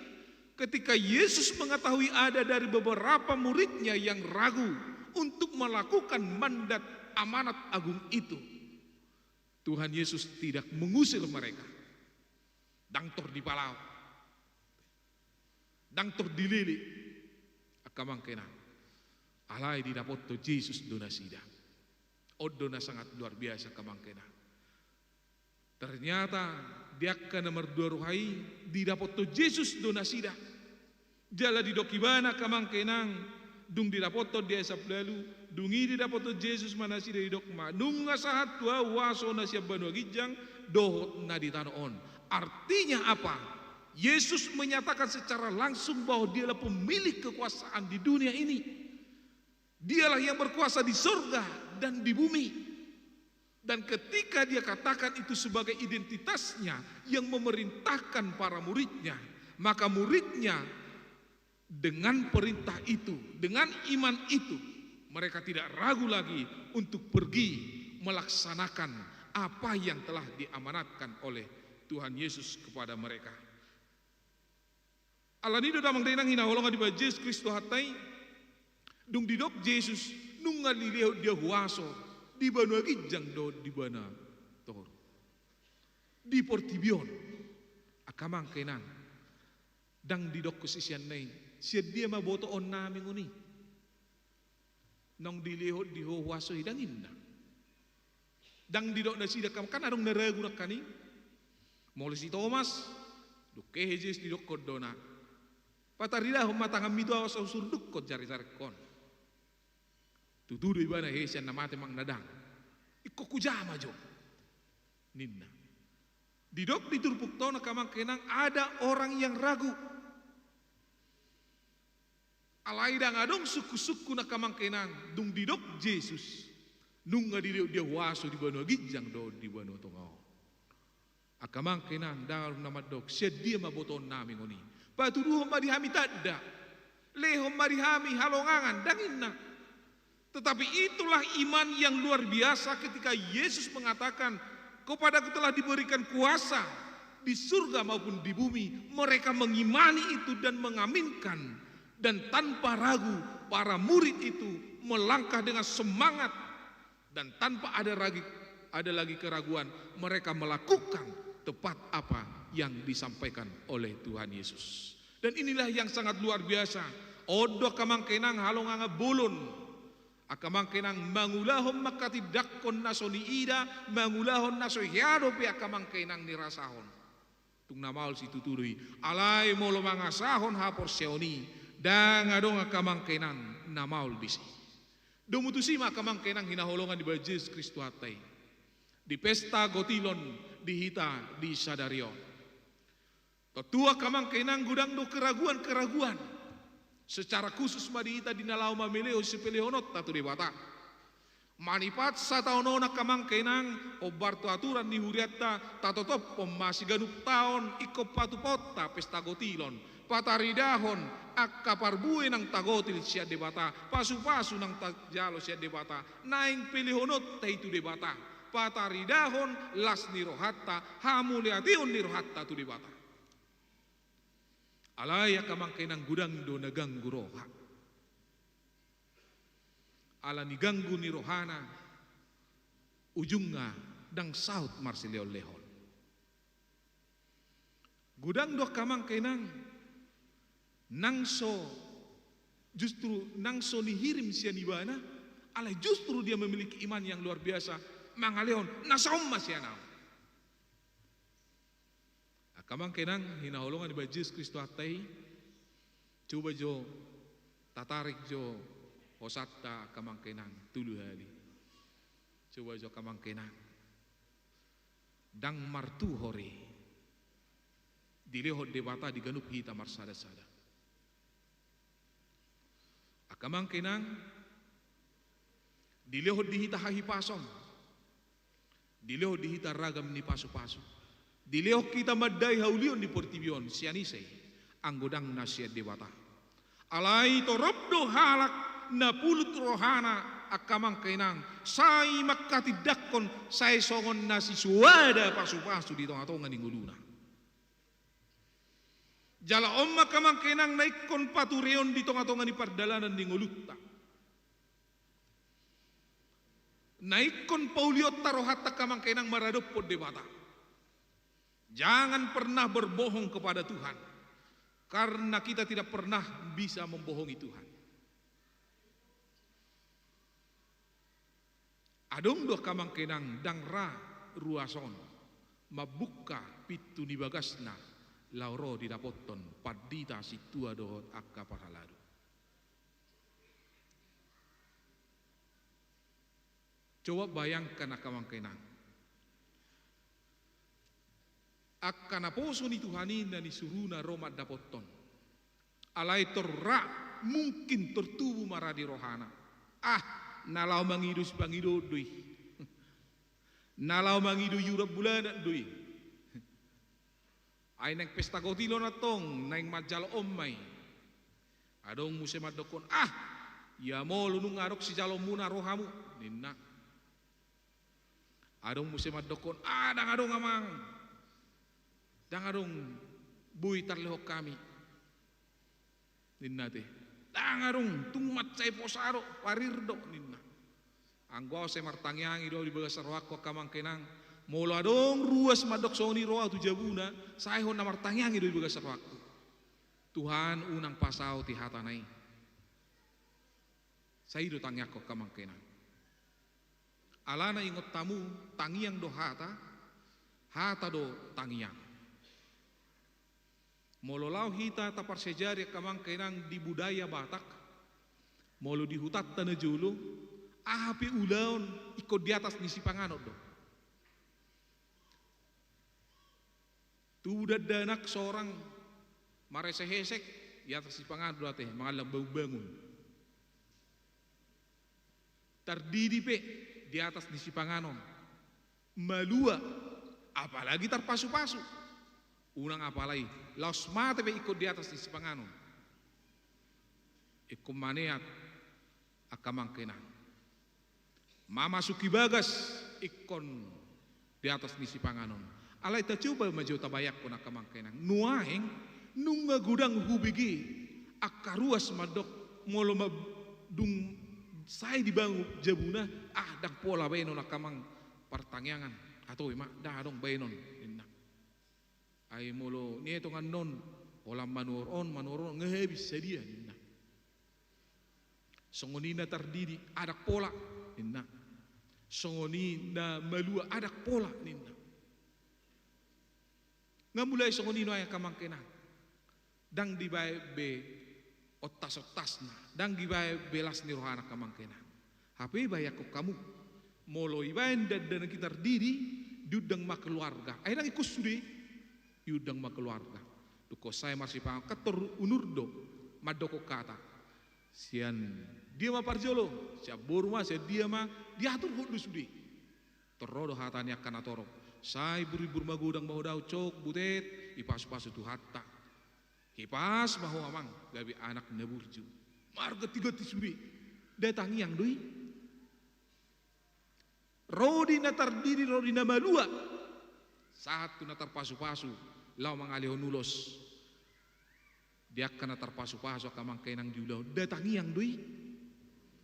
ketika Yesus mengetahui ada dari beberapa muridnya yang ragu untuk melakukan mandat, amanat agung itu, Tuhan Yesus tidak mengusir mereka. Ndang tor dipalao. Ndang tor dilele. Angka amangkenang. Alai didapothon Jesus do nasida. On do na sangat luar biasa angka amangkenang. Ternyata di angka na mardua roha i didapothon Jesus do nasida. Jala didok ibana angka amangkenang, Dung didapothon di ayat sampulu ualu, dung i didapothon Jesus ma nasida, didok ma, nunga sahat tu ahu huaso na sian banua ginjang dohot na di tano on. Artinya apa? Yesus menyatakan secara langsung bahwa dialah pemilik kekuasaan di dunia ini. Dialah yang berkuasa di surga dan di bumi. Dan ketika dia katakan itu sebagai identitasnya yang memerintahkan para muridnya, maka muridnya dengan perintah itu, dengan iman itu, mereka tidak ragu lagi untuk pergi melaksanakan apa yang telah diamanatkan oleh Tuhan Yesus kepada mereka. Alani do damang dainang hinaholongan di bagasan Kristus Tuhanta i, dung didok Jesus, nunga dilehon dia huaso di banua ginjang dohot di banua toru. Di portibi on, angka amang dainang, ndang didok siseanna i, sian dia ma botoonnami ngolu i. Naung dilehon di ho huaso i, ndang ninna. Ndang didok nasida, kan adong na ragu nangkaning. Molo si Tomas, dung kehe Jesus didokkon do na, pataridahon ma tanganmi tu ahu asa husurdukkon jarijaringkon. Tutu do ibana hehe sian na mate manang na dang. Ingkon hujama jo, ninna. Didok di turpukta on angka amang dainang, ada orang yang ragu. Alai ndang adong sungkunsungkun angka amang dainang, dung didok Jesus, nunga dilehon dia huaso di banua ginjang dohot di banua tonga on. Angka amang dainang, ndang adong na mandok, sian dia ma botoonnami ngolu i. Patuduhon ma di hami tanda. Lehon ma di hami halongangan, ndang ninna. Tetapi itulah iman yang luar biasa ketika Yesus mengatakan, "Kepadaku telah diberikan kuasa di surga maupun di bumi." Mereka mengimani itu dan mengaminkan. Dan tanpa ragu, para murid itu melangkah dengan semangat. Dan tanpa ada lagi, ada lagi keraguan, mereka melakukan tepat apa yang disampaikan oleh Tuhan Yesus. Dan inilah yang sangat luar biasa. On do angka amang dainang halongangan bolon. Angka amang dainang, mangulahon mangkatindangkon na so niida, mangulahon na so hea dope angka amang dainang nirasahon. Tung na maol situtu do i. Alai molo mangasahon haporseaon i, ndang adong angka amang dainang na maol disi. Domu tusi ma angka amang dainang hinaholongan di bagasan Kristus Tuhanta i. Di pesta gotilon di hita di sadari on. Tontu angka amang dainang godang do keraguan-keraguan. Secara khusus ma di hita di na laho mamelehon sipelehononta tu Debata. Manipat sataon on angka amang dainang, hombar tu aturan ni hurianta, tatotophon ma siganup taon ingkon patupaonta pesta gotilon. Pataridahon angka parbue naung tagotil sian Debata, pasupasu naung tajalo sian Debata, naeng pelehononta i tu Debata. Pataridahon las ni rohanta, hamauliateon ni rohanta tu Debata. Alai angka amang dainang, godang do na ganggu roha. Alani ganggu ni rohana, ujungna ndang saut marsilehonlehon. Godang do angka amang dainang, naung so, justru naung so nihirim sian ibana, alai justru dia memiliki iman yang luar biasa, mangalehon, na saon ma sian ahu. Angka amang dainang hinaholongan di bagasan Kristus Tuhanta i, coba jo tatarik jo hosanta angka amang dainang tolu hali. Coba jo angka amang dainang. Ndang martuhor i dilehon Debata di ganup hita marsadasada. Angka amang dainang, dilehon di hita hahipason, dilehon di hita ragam ni pasupasu, dilehon hita mandai haulion di portibi on, sian ise i? Anggo ndang na sian Debata. Alai torop do halak na pulut rohana, angka amang dainang, sai mangkatindangkon, sai songon na sisoada pasupasu di tongatonga ni ngoluna. Jala on ma angka amang dainang na ingkon patureon di tongatonga ni pardalanan ni ngolunta. Na ingkon paulionta rohanta angka amang dainang maradophon Debata. Jangan pernah berbohong kepada Tuhan. Karena kita tidak pernah bisa membohongi Tuhan. Adong do angka amang dainang ndang ra ruas on mambuka pintu ni bagasna laho ro didapothon pandita, sintua dohot angka parhalado. Coba bayangkan angka amang inang. Angka naposo ni Tuhan i na nisuruna ro mandapothon. Alai tor ra mungkin tor tubu ma ra di rohana. Ah, na laho mangido sipangidoon do i. Na laho mangido iuran bulanan do i. Ai naeng pesta gotilon antong, naeng manjalo on ma i. Adong muse mandokkon, ah, ia molo nunga adong sijaloonmuna ro hamu, ninna. Adong muse mandokkon, ah, ndang adong amang. Ndang adong boi tarlehon hami, ninna te. Ndang adong, tung mansai posa do, parir do, ninna. Anggo ahu sai martangiangi do ahu di bagasan rohangku angka amang inang. Molo adong ruas mandok songon i ro ahu tu jabuna, sai hona martangiangi do di bagasan rohangku. Tuhan, unang pasaut i hatana i. Sai i do tangiangku angka amang inang. Alana ingot hamu, tangiang do hata, hata do tangiang. Molo laho hita taparsajari angka amang inang di budaya Batak, molo di hutanta na jolo, aha pe ulaon ingkon di atas ni sipanganon do. Tubu dakdanak sorang marhesek-hesek, di atas sipanganon do ate, mangallang bangun-bangun. Tardidi pe di atas ni sipanganon. Malua, apalagi tarpasu-pasu. Unang apalai, laos mate pe ingkon di atas ni sipanganon. Ingkon maneat angka amang inang. Mamasuki bagas ingkon di atas ni sipanganon. Alai tacoba ma jo tabayangkon angka amang inang. Nuaeng nunga godang hubege angka ruas mandok molo ma dung sai dibangun jabuna, ah, ndang pola baenon angka amang partangiangan. Atau ima, ndang adong baenon, ninna. Ai molo nietong annon, holan manuhor on, manuhor on, nga habis sadia, ninna. Songon i na tardidi, adong pola, ninna. Songon i na malua, adong pola, ninna. Nga mulai songon i nuaeng angka amang inang. Ndang dibaen be ontas-ontasna, ndang dibaen be las ni rohana angka amang inang. Hape bayangkon hamu. Molo ibaen dakdanak i tardidi, diundang ma keluarga. Ai ndang ingkon sude, diundang ma keluarga. Dung sai marsipanganon, kan tor unur do mandokkon hata. Sian dia ma parjolo, sian boru ma, sian dia ma, diaturhon do sude. Tor ro do hata ni angka natorop. Sai bur-ibur magodang ma ho dao, cok, butet, dipasu-pasu Tuhanta. Hipas ma ho amang, gabe anak na burju. Marganti-ganti sude. Nda tangiang do i. Ro di na tardidi, ro di na malua. Sahat tu na tarpasu-pasu, laho mangalehon ulos. Di angka na tarpasu-pasu angka amang inang di ulaon, nda tangiang do i.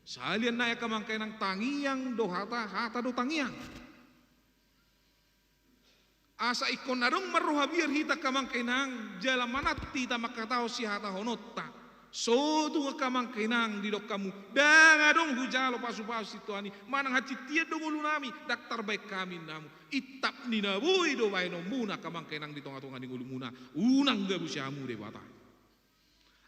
Sahalian nai angka amang inang, tangiang do hata, hata do tangiang. Asa ingkon adong marroha biar hita angka amang inang, jala manat hita mangkatahon sihatahononta. So tung angka amang inang didok hamu, ndang adong hujalo pasu-pasu sian Tuhan i, manang hansit hian do ngolunami, ndang tarbaen hami, ninna hamu. Intap ni na boi do baenonmuna angka amang inang di tonga-tonga ni ngolumuna, unang gabusi hamu Debata.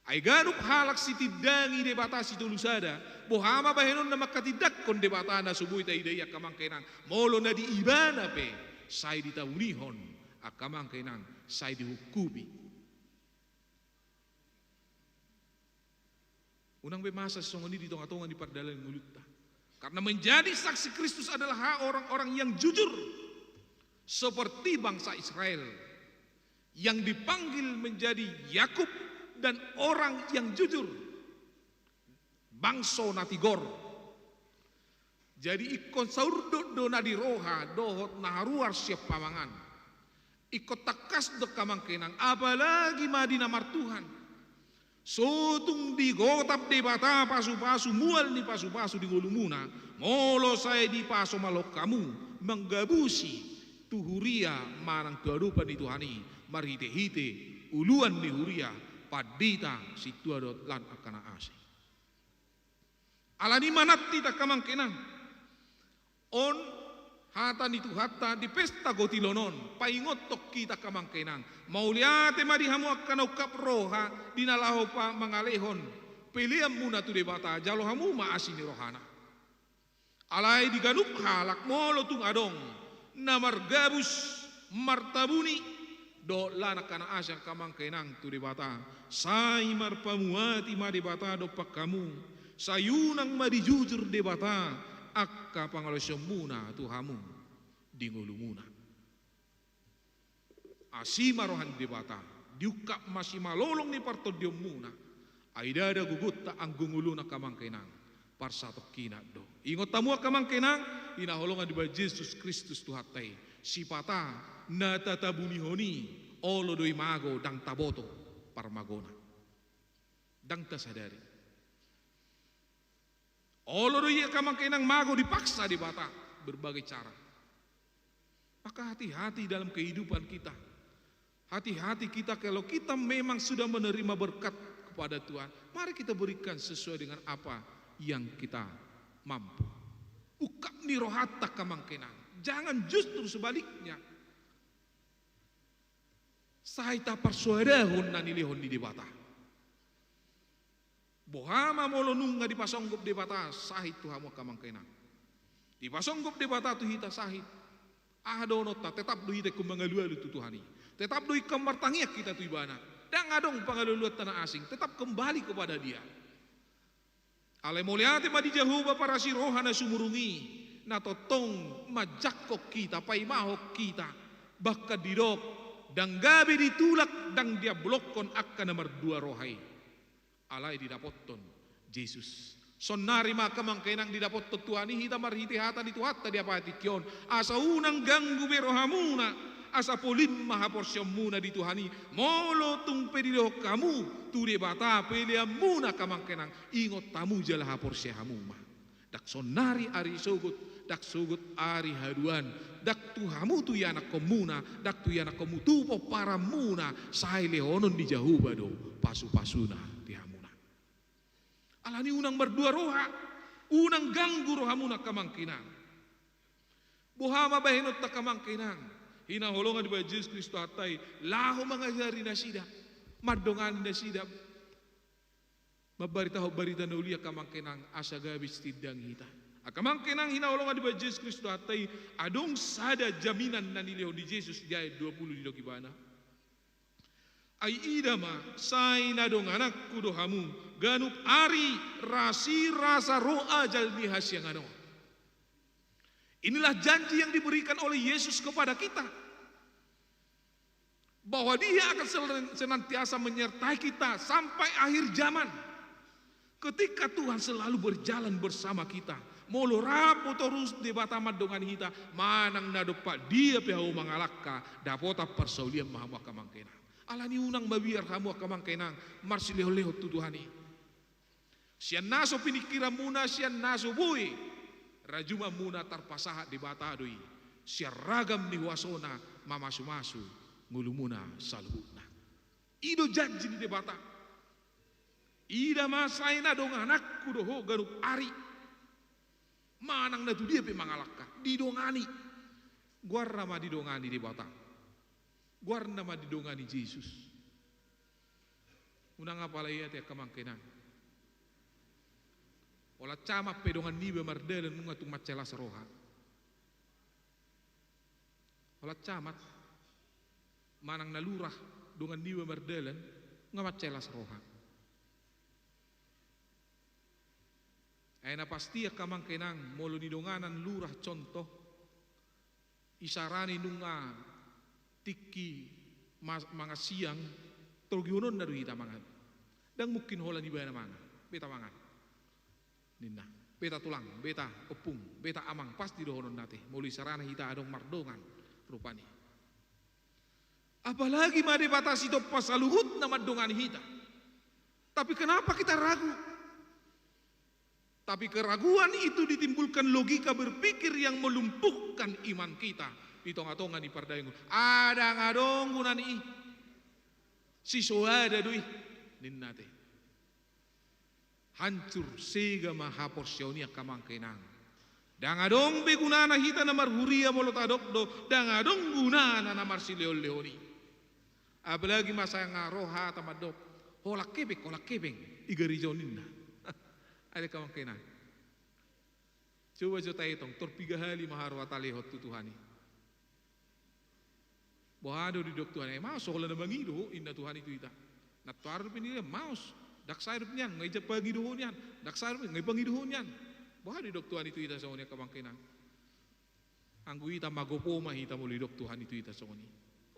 Ai ganup halak sitindangi Debata sitolu sada, boha ma bahenonna mangkatindangkon Debata na so boi taida i angka amang inang, molo na di ibana pe sai ditaunihon angka amang inang, sai dihungkupi. Unang be masa songon i di tonga-tonga ni pardalanan ngolunta. Karena menjadi saksi Kristus adalah orang-orang yang jujur. Seperti bangsa Israel yang dipanggil menjadi Yakub dan orang yang jujur. Bangso na tigor. Jadi ingkon saurdot do na di roha dohot na haruar sian pamangan. Ingkon tangkas do angka amang inang, apalagi ma di na martuhan. So tung digotap Debata pasu-pasu, mual ni pasu-pasu di ngolumuna, molo sai dipasomalhon hamu manggabusi tu huria manang tu adopan ni Tuhan i, marhite-hite uluan ni huria, pandita, sintua dohot lan angka na asing. Alani i manat hita angka amang inang. On hata ni Tuhanta di pesta gotilon on, paingothon hita angka amang inang. Mauliate ma di hamu angka na ungkap roha di na laho pa mangalehon peleanmuna tu Debata, jalo hamu ma asi ni rohana. Alai di ganup halak molo tung adong na margabus martabuni dohot lanak anak asi angka amang inang tu Debata, sai marpamuati ma Debata dompak hamu, sai unang ma dijujur Debata angka pangalaosionmuna tu hamu di ngolumuna. Asi ma roha ni Debata, diungkap ma simalolong ni partondionmuna. Ai ndada gogonta anggo ngoluna angka amang inang, parsatongkinan do. Ingot hamu angka amang inang, hinaholongan dibahen Jesus Kristus Tuhanta i, sipata na tatabunihon i, olo do i mago ndang taboto parmagona. Ndang tasadari. Olo do i angka amang inang mago dipaksa Debata berbagai cara. Maka hati-hati dalam kehidupan kita. Hati-hati kita kalau kita memang sudah menerima berkat kepada Tuhan. Mari kita berikan sesuai dengan apa yang kita mampu. Ungkap ni rohanta angka amang inang. Jangan justru sebaliknya. Sai taparsoadahon na nilehon ni Debata. Boha ma molo nunga dipasonggop Debata sahit tu hamu angka amang inang. Dipasonggop Debata tu hita sahit. Aha dohononta, tetap do hita ingkon mangalualu tu Tuhan i. Tetap do ingkon martangiang hita tu Ibana. Ndang adong pangalualuanta na asing, tetap kembali kepada Dia. Alai mauliate ma di Jahowa parasi roha na sumurung i, na tongtong manjangkon hita, paimahon hita, bahkan didok, ndang gabe ditulak, ndang diambolokhon angka na mardua roha i. Alai didapothon Jesus. Saonnari ma angka amang inang didapothon Tuhan i hita marhite hata ni Tuhanta di apostikel on. Asa unang ganggu be rohamuna, asa polin ma haporseaonmuna di Tuhan i. Molo tung pe dilehon hamu tu Debata peleanmuna angka amang inang, ingot hamu jala haporseai hamu ma. Ndang saonnari ari sogot, ndang sogot ari haduan, ndang tu hamu tu ianakhonmuna, ndang tu ianakhonmu tu pomparanmuna, sai lehonon ni Jahowa do pasupasuna di hamuna. Alani unang mardua roha, unang ganggu rohamuna angka amang inang. Boha ma bahenonta angka amang inang, hinaholongan dibahen Jesus Kristus Tuhanta i, laho mangajari nasida, mandongani nasida, mambaritahon barita na uli angka amang inang, asa gabe sitindangi hita. Angka amang inang hinaholongan dibahen Jesus Kristus Tuhanta i, adong sada jaminan na nilehon ni Jesus di ayat dua pulu didok Ibana. Ai ida ma, sai na dongananku do hamu, ganup ari rasirasa ro ajal ni hasiangan on. Inilah janji yang diberikan oleh Yesus kepada kita, bahwa Dia akan sel-, senantiasa menyertai kita sampai akhir zaman. Ketika Tuhan selalu berjalan bersama kita, molo rap torus Debata mandongani hita, manang na dompak dia pe hamu mangalangka, dapotan parsaulian ma hamu angka amang inang. Alani unang mabiar hamu angka amang inang marsilehonlehon tu Tuhan i. Sian na so piningkiranmuna, sian na so boi rajumanmuna tarpasahat Debata do i. Sian ragam ni huasona mamasumasu ngolumuna saluhutna. I do janji ni Debata. Ida ma, sai na dongananku do ho ganup ari. Manang na tu dia pe mangalangka, didongani. Goarna ma didongani Debata. Goarna ma didongani Jesus. Unang apalai ate angka amang inang. Holan camat pe dongan niba mardalan nunga tung mansai las roha. Holan camat, manang na lurah dongan niba mardalan, nunga mansai las roha. Ai na pasti angka amang inang, molo nidonganan lurah contoh, isarana i nunga tingki ma-, mangan siang, torogihononna do hita mangan. Ndang mungkin holan ibana mangan, beta mangan ninna. Beta tulang, beta ompung, beta amang, pasti dohononna ate. Molo isarana hita adong mardongan rupani. Apalagi ma Debata sitompa saluhutna mandongani hita. Tapi kenapa kita ragu? Tapi keraguan itu ditimbulkan logika berpikir yang melumpuhkan iman kita di tonga-tonga ni pardenggan. Ah, ndang adong gunana i. Sisoada do i, ninna ate. Hancur, sega ma haporseaon i angka amang inang. Ndang adong be gunana hita na marhuria molo tadok do, ndang adong gunana na marsilehonlehon i. Apalagi ma sanga ro hata mandok, holan hepeng, holan hepeng, i gareja on ninna. Ate angka amang inang. Coba jo taetong, tor piga hali ma haru hatalehon tu Tuhan i. Boha do didok Tuhan i? Maos, holan na mangido ho, inna Tuhan i tu hita. Nantoari dope nian, maos. Ndang sae dope nian, nga ijang pangido ho nian. Ndang sae dope, nga ipangido ho nian. Boha didok Tuhan i tu hita songon i, angka amang inang? Anggo hita magopo ma hita molo didok Tuhan i tu hita songon i.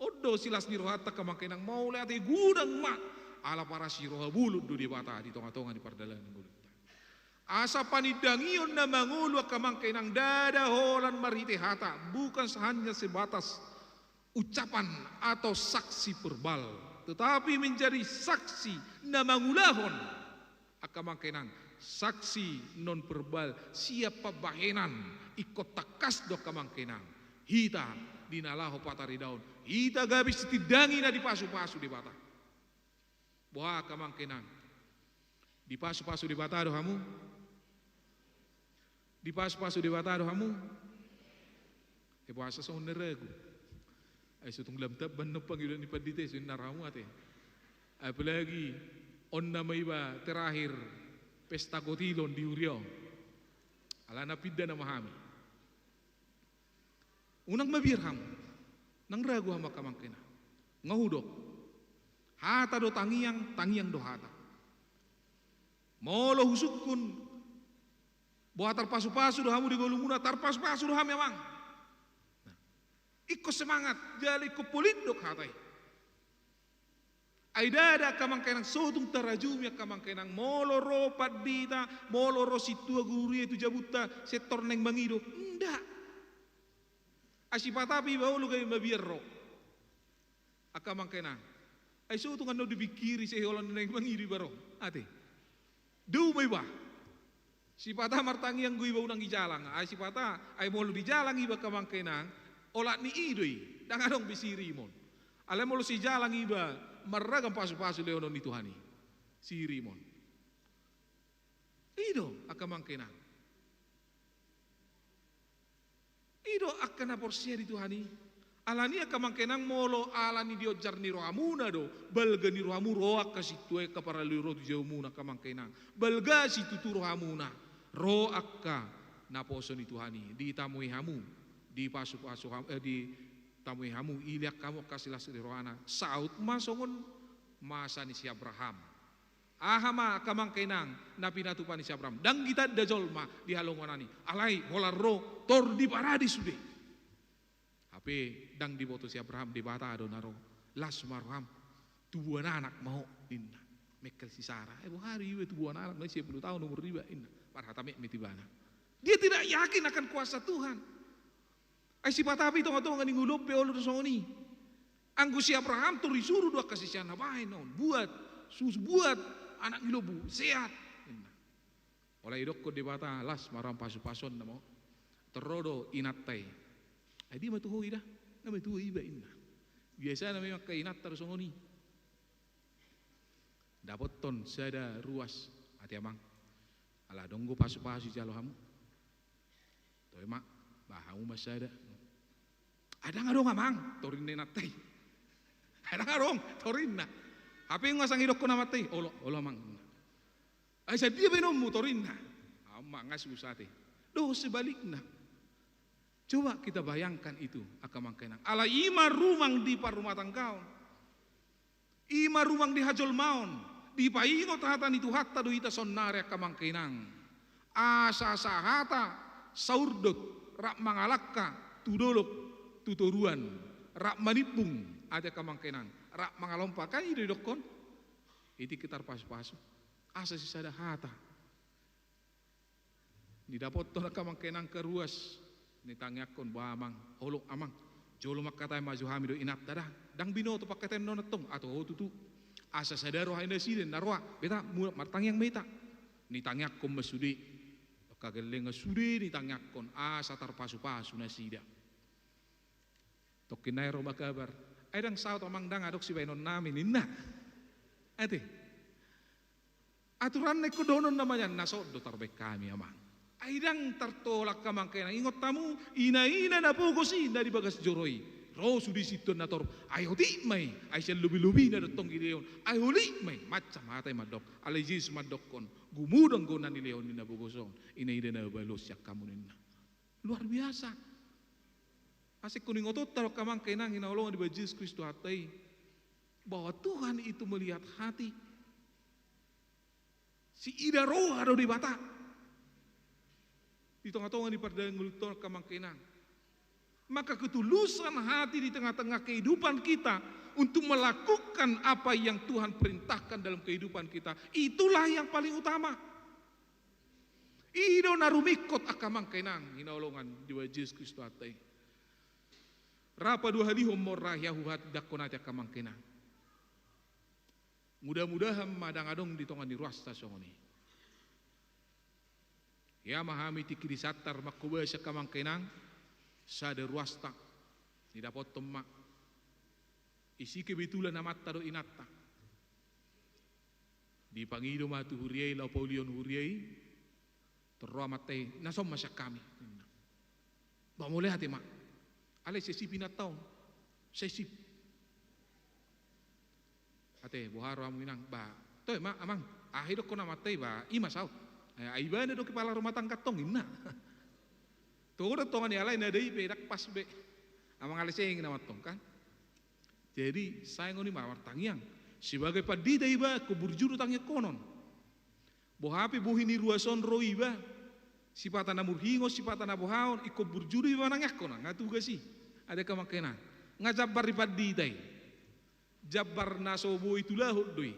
On do silas ni rohanta, angka amang inang, mauliate godang ma. Ala parasi roha bolon do Debata di tonga-tonga ni pardalanan ngolunta. Asa panindangion na mangolu, angka amang inang, ndada holan marhite hata, bukan hanya sebatas ucapan atau saksi verbal, tetapi menjadi saksi na mangulahon, angka amang inang, saksi non verbal, sian pambahenan. Ingkon tangkas do, angka amang inang, hita di na laho pataridaon, hita gabe sitindangi na dipasu-pasu Debata. Boha, angka amang inang? Dipasu-pasu Debata do hamu? Dipasu-pasu Debata do hamu? Eh, boasa songon na ragu? Ai so tung lam taban non pangidoan ni pandita i, so inna rohamu ate. Apalagi on nama iba terakhir pesta kotilon di huria on. Alana pinda nama hami. Unang mabiar hamu. Nang ragu hamu, angka amang inang. Nga hudok. Hata do tangiang, tangiang do hata. Molo husungkun, boha tarpasu-pasu do hamu di ngolumuna, tarpasu-pasu do hami, amang. Nah. Ingkon semangat, jala ingkon polindok hata i. Ai ndada, angka amang inang, so tung tarajumi, angka amang inang, molo ro pandita, molo ro sintua guru i tu jabunta, sai tor naeng mangido. Nda. Ai sipata pe iba olo gabe mabiar ro, angka amang inang. Ai so tung annon dipingkiri, sai holan naeng mangido iba ro. Ate. Dao ma iba. Sipata martangiang do iba unang dijalang. Ai sipata, ai molo dijalang iba, angka amang inang, olat ni i do i. Ndang adong be sirimon. Alai molo sijalang iba, marragam pasu-pasu lehonon ni Tuhan i. Sirimon. I do, angka amang inang. I do angka na porsea di Tuhan i. Alani i, angka amang inang, molo alani dionjar ni rohamuna do, balga ni rohamu ro angka sintua i, angka parhalado i ro tu jaumuna, angka amang inang. Balga situtu rohamuna, ro angka naposo ni Tuhan i, ditamui hamu, dipasu-pasu hamu, eh, ditamui hamu, ilean hamu angka silas ni rohana. Saut ma songon masa ni si Abraham. Aha ma, angka amang inang, na pinatupa ni si Abraham? Ndang ditanda jolma di halongonan i. Alai holan ro, tor diparade sude. Hape ndang diboto si Abraham, Debata do na ro. Las ma roham, tubuan anak ma ho, ninna. Mengkel si Sara. Eh, boha do iba tubuan anak, na sia pulu taon umur iba, ninna. Marhata metmet ibana. Dia tidak yakin akan kuasa Tuhan. Ai sipata pe i tonga-tonga ni ngolu on pe olo do songon i. Anggo si Abraham tor disuru do angka siseanna, bahen on, buat, sus, buat anak ni lombu, sehat, ninna. Alai didokkon Debata, las ma roham, pasu-pasuonna ma ho. Tor ro do inanta i. Ai dia matua ho i da? Nga matua iba, ninna. Biasana memang angka inanta do songon i. Dapothon sada ruas, ate amang. Ala adong do pasu-pasu dijalo hamu. Toe ma, bahen hamu ma sada. Ai ndang adong, amang, torinna inanta i. Ai ndang adong, torinna. Hape nga sanga didokkon amanta i, olo, olo, amang. Ai sadia baenonmu, torinna? Amang, nga susah, ate. Dohot sebalikna. Coba kita bayangkan itu, angka amang inang. Alai i ma rumang di parrumatanggaon. I ma rumang di hajolmaon. Dipaingot hata ni Tuhanta do hita saonnari, angka amang inang. Asa sahata, saurdot, rap mangalangka tu dolok, tu toruan, rap manimbung, ate, angka amang inang, rap mangalompa. Kan i do didokkon. I tingki tarpasu-pasu. Asa sisada hata. Didapothon, angka amang inang, angka ruas, ditangiangkon, bah, amang, olo, amang. Jolo mangkatai ma jo hami dohot inanta da. Ndang binoto pangkataion on antong, atau ho tutu. Asa sada roha i nasida, ninna roha. Beta, mulak martangiang ma hita. Ditangiangkon ma sude. Angka gellengan sude ditangiangkon, asa tarpasu-pasu nasida. Tongkin nai ro ma kabar. Ai ndang saut, amang, ndang adong sibahenonnami, ninna. Ate. Aturanna ingkon dohonon na majan, na saut do tarbahen hami, amang. Ai ndang tartolak, angka amang inang, ingot hamu, ina-ina na pogos i, na di bagas joro i. Ro sude sintua na torop, ai otik ma i, ai sian lobi-lobina do tong dilehon, ai otik ma i, macam hata i mandok, alai Jesus mandokkon, gumu do anggo na nilehon ni na bogos on, ina ida na balos sian hamu ninna. Luar biasa. Asa ingkon ingotonta do angka amang inang hinaholongan di Jesus Kristus Tuhanta i, bahwa Tuhan itu melihat hati. Siida roha do Debata di tonga-tonga ni pardalanan ngolunta on angka amang inang. Maka ketulusan hati di tengah-tengah kehidupan kita untuk melakukan apa yang Tuhan perintahkan dalam kehidupan kita, itulah yang paling utama. I do na rumingkot angka amang inang hinaholongan di Jesus Kristus Tuhanta i. Ra paduahalihon ma on ra hea huhatindangkon ate angka amang inang. Mudah-mudahan ma ndang adong di tonga ni ruasta songon i. Hea ma hami tingki di Santar mangkobasi angka amang inang, sada ruasta. Nidapothon ma. Isi kebetulan amanta dohot inanta. Dipangido ma tu huria i laho paulihon huria i. Tung ro amanta i, na son ma sian hami, ninna. Ba mauliate ma. Alai sai sip inanta on. Sai sip. Ate, boha ro hamu inang, ba. Toe ma amang, aha idokkon amanta i ba, i ma saut. Eh, ai ibana do kepala rumah tangga tong, ninna. Tung do tonga ni alai na da i pe, ndang pas be. Amang alai seng inanta on kan. Jadi, sai songon i ma martangiang. Sebagai pandita iba, ingkon burju do tangiangkonon. Boha pe bohi ni ruas on ro iba, sipata na murhingot, sipata na boha on, ingkon burju do iba manangiangkon, nga tugas i. Ate angka amang inang. Nga jambar ni pandita i. Jambar na so boi tulahon do i.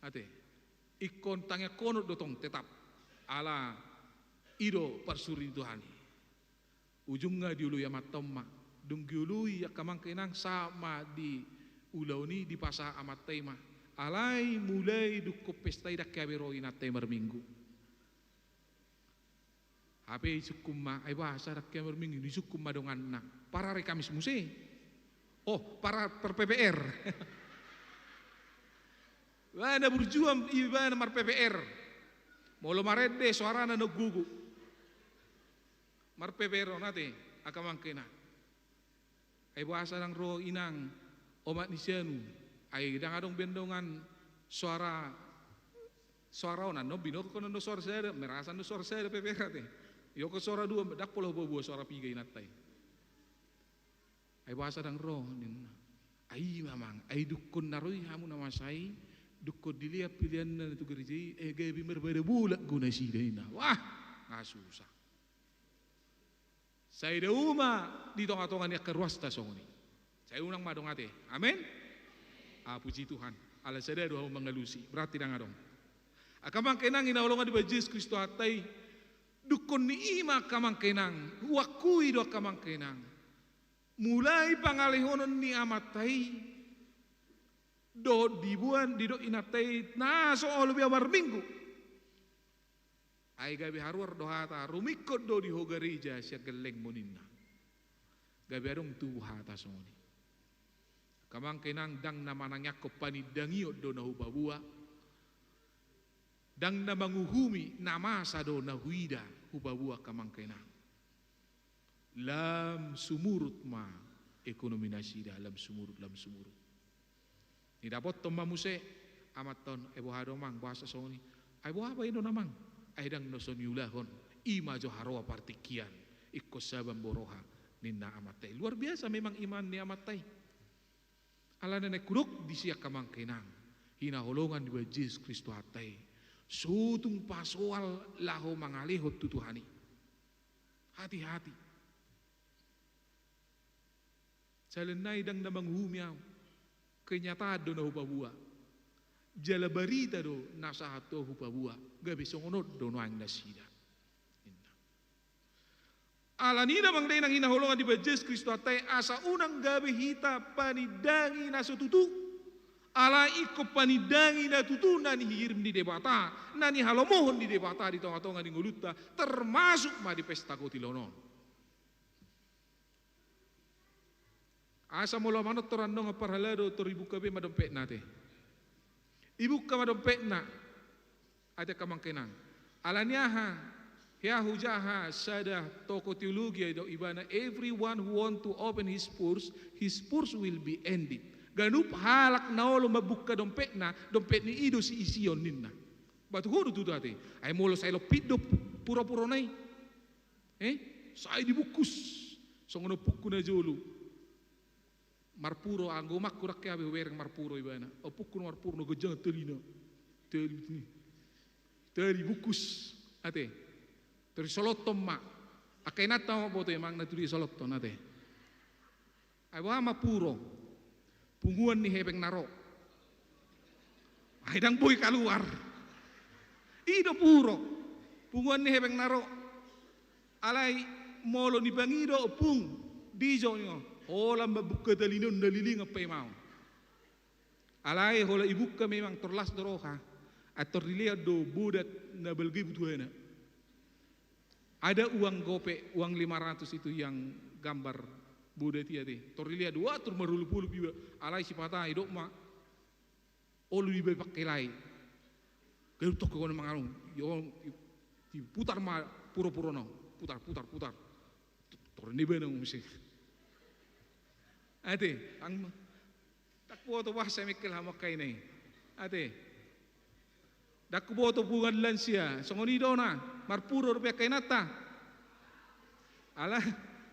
Ate. Ingkon tangiangkonon do tong tetap. Ala i do parsuri ni Tuhan i. Ujungna dioloi amanta on ma. Dung dioloi angka amang inang sahat ma di ulaon i dipasahat amanta i ma. Alai mulai dungkon pesta i ndang hea be ro inanta i marminggu. Hape isungkun ma, ai boasa ndang hea marminggu, isungkun ma donganna. Parari Kamis muse. Oh, para per P P R. Ibana burju ibana mar P P R. Molo marende soarana na gogo. Mar P P R on ate, angka amang inang. Ai boasa ndang ro inang omak ni si anu. Ai ndang adong be dongan soara, soara on annon binokkon annon soara sada, merasa annon soara sada P P R ate. Idokkon soara dua, ndang pola hubua-bua soara piga inanta i. Ai boasa ndang ro, ninna. Ai i ma amang, ai dungkon na ro i hamu na masa i, dungkon dilehon pilihanna na tu gareja i, eh, gabe marbada bolak do nasida, ninna. Wah, nga susah. Sai dao ma di tonga-tonga ni angka ruasta songon i. Sai unang ma adong ate. Amen. Ah, puji Tuhan. Ala sada do hamu mangalusi. Berarti ndang adong. Angka amang inang hinaholongan di Jesus Kristus Tuhanta i. Dungkon ni i ma angka amang inang. Huakui do angka amang inang. Mulai pangalehonon ni amanta i. Dohot diboan didok inanta i. Na so olo be au marminggu. Ai gabe haruar do hata, rumingkot do di ho gareja sian gellengmu ninna. Gabe adong tubu hata songon i. Angka amang inang ndang na manangiangkon panindangion do na hupaboa. Ndang na manguhumi na masa do na huida hupaboa angka amang inang. Lam sumurut ma ekonomi nasida, lam sumurut, lam sumurut. Nidapothon ma muse amanta on, ai boha do amang, boasa songon i. Ai boha baenon amang. Ai ndang na so niulahon. I ma jo haroa partingkian. Ingkon saban bo roha ninna amanta i. Luar biasa memang iman ni amanta i. Alana naeng hudok disi angka amang inang hinaholongan ni Jesus Kristus Tuhanta i. So tung pasoal laho mangalehon tu Tuhan i. Hati-hati. Sala nai ndang na manguhumi au. Kenyataan do na hupaboa. Jala barita do na sahat tu au hupaboa. Gabe songon on do nuaeng nasida. Ninna. Alani i amang inang hinaholongan di Jesus Kristus Tuhanta i, asa unang gabe hita panindangi na so tutu. Alai ingkon panindangi na tutu na nihirim ni Debata, na nihalomohon ni Debata di tonga-tonga ni ngolunta, termasuk ma di pesta kotilon on. Asa molo manortor annon parhalado tor ibuka be ma dompetna ate. Ibuka ma dompetna. Ate angka amang inang. Alani aha? Ahu jaha sada tokoh teologi, ai do ibana, "Everyone who want to open his purse, his purse will be ended." Ganup halak na olo mambuka dompetna, dompet ni i do siision ninna. Ba tu ho do tutu ate. Ai molo sai lompit do purapurana i. Eh? Sai dibungkus. Songon ompungku na jolo. Marpuro, anggo omakku rangke abe hubereng marpuro ibana. Ompungku na marpuro na ganjang talina. Tali ni. Tali bungkus. Ate. Tor disolothon ma. Angka inanta ma boto emang na tu dia disolothon ate. Ai boha ma puro? Punguan ni hepeng na ro. Ai ndang boi kaluar. I do puro. Punguan ni hepeng na ro. Alai molo nipangido pung, dijo ninna, holan mambuka talina on na lilingan paima on. Alai holan ibuka memang tor las do roha, ai tor dilean do bodat na balga i butuhana. Ada uang gope, uang lima ratus itu yang gambar bodat i ate. Tor dilean do, wah, tor marolopolop iba, alai sipata i dok ma. Olo dibaen pangkelai. Ganup tongkin on mangalung. Yo, diputar ma purapurana. Putar, putar, putar. Tor ni bana muse. Ate, ang, ndang huboto boasa mengkel hamu angka ina i. Ate. Ndang huboto punguan lansia. Songon i do na. Marpuro dope angka inanta. Ala,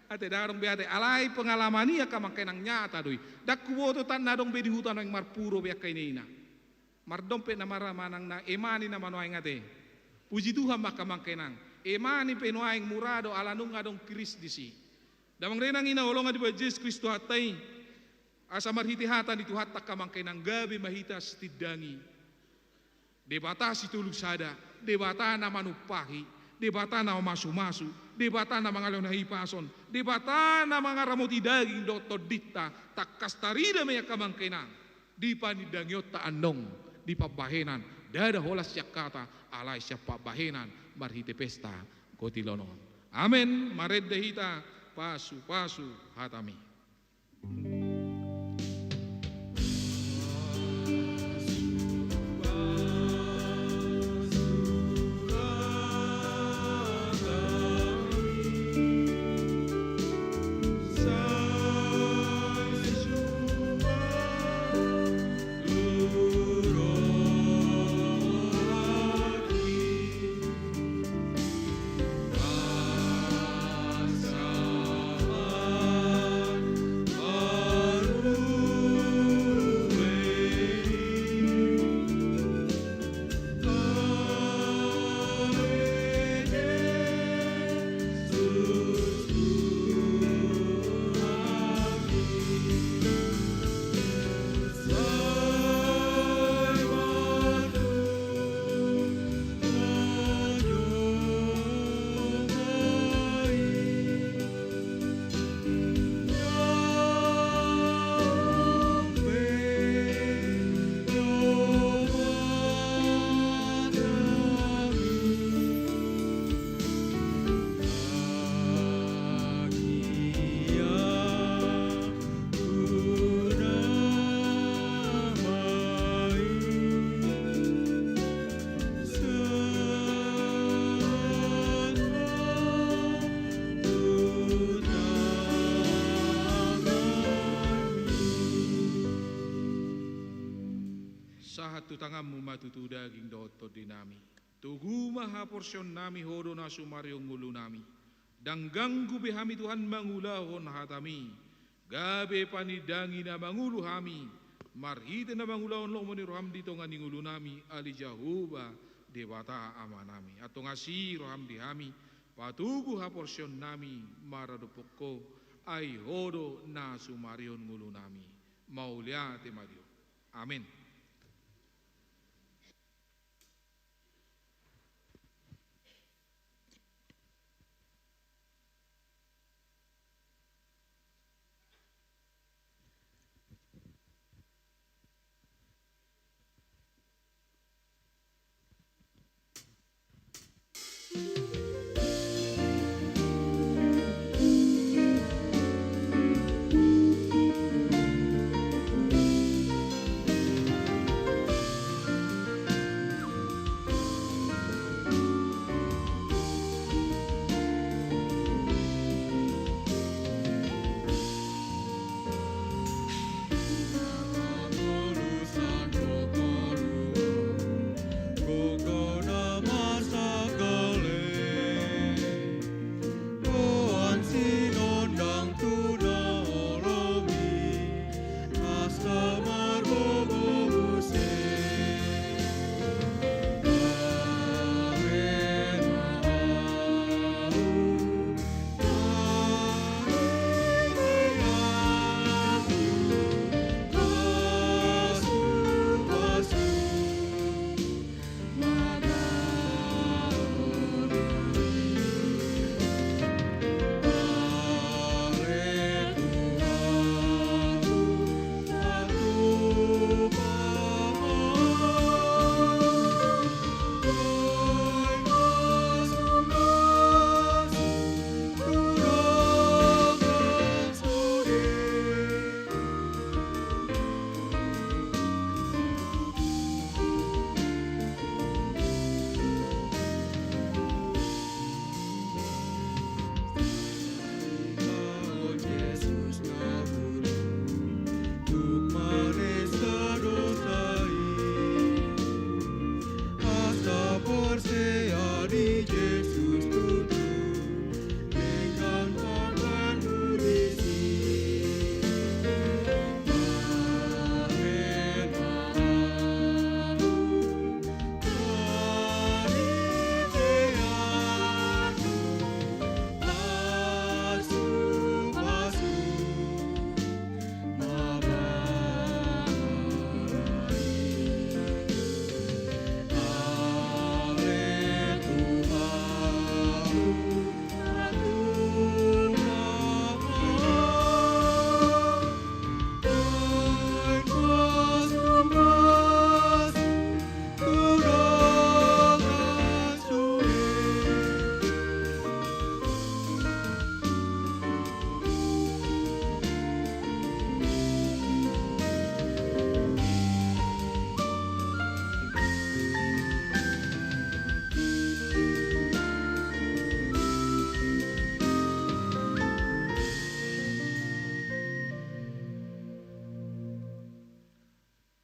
ate, ndang adong be ate, alai pengalaman i angka amang inang nyata do i. Ndang huboto tan na adong be di huta naeng marpuro be angka ina-ina. Mardompet na mara manang na emani na manuaeng ate. Puji Tuhan ma angka amang inang. Emani pe nuaeng mura do ala nunga adong Kristus disi. Damang dainang na hinaholongan di Tuhan Jesus Kristus Tuhanta i. Asa marhite hata ni Tuhanta angka amang inang gabe ma hita sitindangi. Debata sitolu sada, Debata na manumpahi, Debata na mamasu-masu, Debata na mangalehon hahipason, Debata na mangaramoti daging dohot tondinta, tangkas tarida ma i angka amang inang. Di panindangionta annon, di pambahenan, ndada holan sian hata, alai sian pambahenan, marhite pesta, kotilon on. Amen, marende hita, pasu-pasu hatami. Sahat tu tanganmu ma tutu daging dohot tondinami. Togu ma haporseaonnami Ho do na sumarihon ngolunami. Ndang ganggu be hami Tuhan mangulahon hatami. Gabe panindangi na mangolu hami. Marhite na mangulahon lomo ni roham di tonga ni ngolunami, ale Jahowa, Debata Amanami. Antong asi roham di hami, patogu haporseaonnami maradophon Ho, ai Ho do na sumarihon ngolunami. Mauliate ma di Ho. Amen.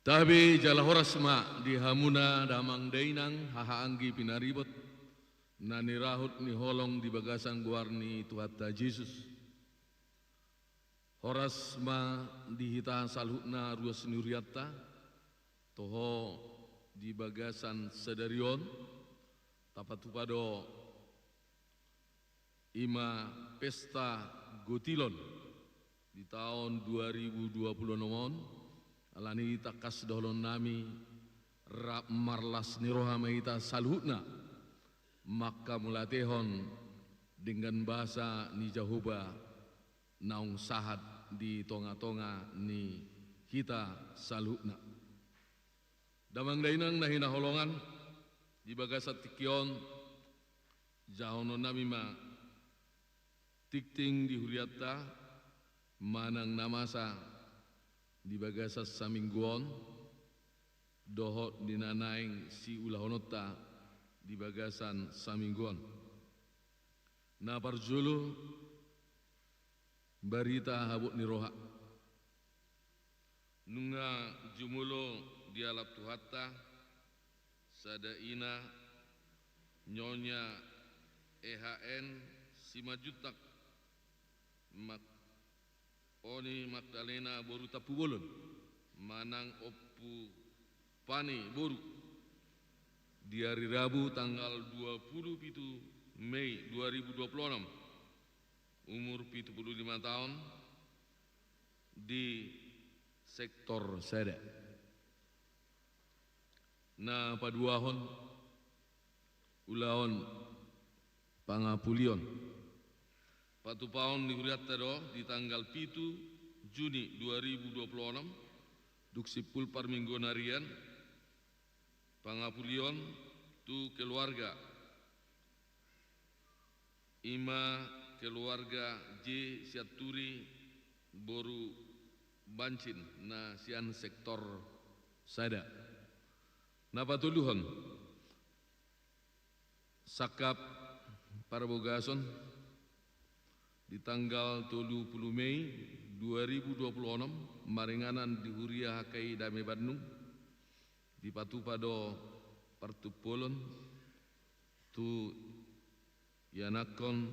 Tabe jala horas ma di hamuna damang dainang, haha anggi pinaribot, na nirahut ni holong di bagasan goar ni Tuhanta Jesus. Horas ma di hita saluhutna ruas ni hurianta, toho di bagasan sadari on, tapatupa do i ma pesta gotilon di taon dua ribu dua puluh enam on, alani tangkas dohonon nami, rap marlas ni roha ma hita saluhutna, manghamauliatehon denggan basa ni Jahowa naung sahat di tonga-tonga ni hita saluhutna. Damang dainang na hinaholongan, di bagasan tingki on, jahonon nami ma tingting di hurianta, manang na masa di bagasan saminggu on, dohot di na naeng siulahononta di bagasan saminggu on. Na parjolo, barita habot ni roha. Nunga jumolo dialap Tuhanta, sada ina, Nyonya E H N Simanjuntak, Mak-, Oni Magdalena boru Tampubolon, manang Ompu Pani boru, di ari Rabu tanggal dua puluh pitu Mei dua ribu dua puluh enam, umur pitu puluh lima taon, di sektor sada. Na paduahon, ulaon pangapulion. Patupaon ni hurianta do di tanggal pitu Juni dua ribu dua puluh enam, dung simpul parmingguon arian, pangapulion tu keluarga, i ma keluarga J Sianturi boru Bancin, na sian sektor sada. Na patoluhon, sangkap parbogason, di tanggal tolu puluh Mei dua ribu dua puluh enam, maringanan di Huria H K I Dame Bandung, dipatupa do partumpolon tu ianakhon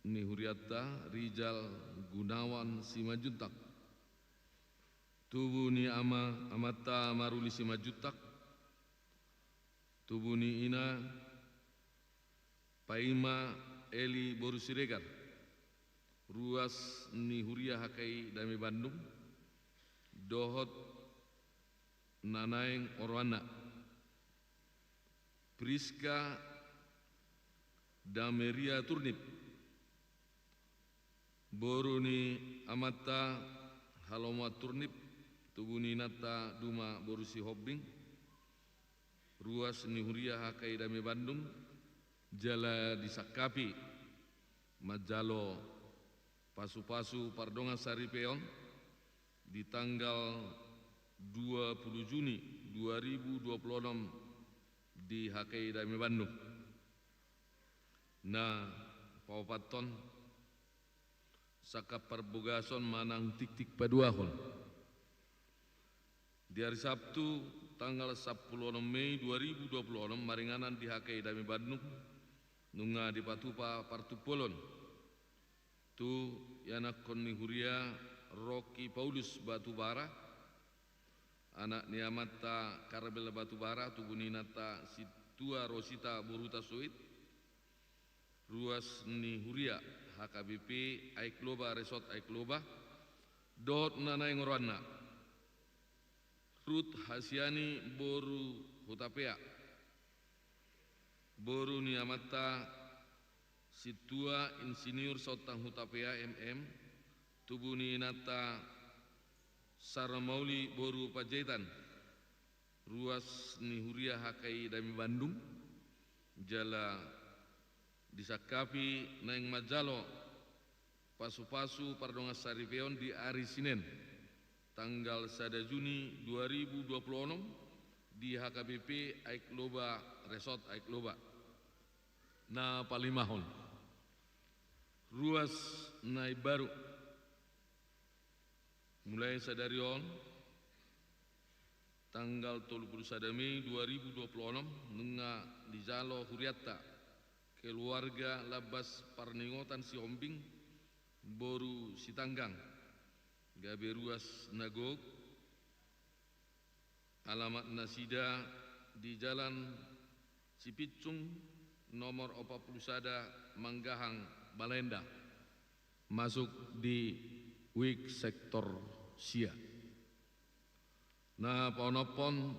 ni hurianta Rizal Gunawan Simanjuntak, tubu ni ama-, amanta Maruli Simanjuntak, tubu ni ina Paima Eli boru Siregar, ruas ni Huria H K I Dame Bandung, dohot na naeng oroanna, Priska Dameria Turnip, boru ni amanta Halomoan Turnip, tubu ni inanta Duma boru Sihombing, ruas ni Huria H K I Dame Bandung, jala disangkapi manjalo pasupasu pardongansaripeon di tanggal dua puluh Juni dua ribu dua puluh enam di H K I Dame Bandung. Na paopathon, sangkap parbogason manang tiktik paduahon. Di ari Sabtu, tanggal sampulu onom Mei dua ribu dua puluh onom, maringanan di H K I Dame Bandung, nunga dipatupa partumpolon tu ianakhon ni huria Rocky Paulus Batubara, anak ni amanta Karbel Batubara, tubu ni inanta Sintua Rosita boru Tasuit, ruas ni huria H K B P Aek Loba, Resort Aek Loba, dohot na naeng oroanna, Ruth Hasiani boru Hutapea, boru ni amanta Sintua Insinyur Saontang Hutapea, M M, tubu ni inanta Sara Mauli boru Panjaitan, ruas ni huria H K I Dame Bandung, jala disangkapi naeng manjalo pasupasu pardongansaripeon di ari Sinen, tanggal sada Juni dua ribu dua puluh onom, di H K B P Aek Loba, Resort Aek Loba. Na palimahon, ruas na imbaru. Mulai sadari on, Tanggal tolu pulu sada Mei dua ribu dua pulu onom, nunga dijalo hurianta, keluarga Lambas Parningotan Sihombing, boru Sitanggang, gabe ruas na gok, alamat nasida di Jalan Sipincung nomor opat pulu sada Manggahang Balenda, masuk di wik sektor sia. Na paonomhon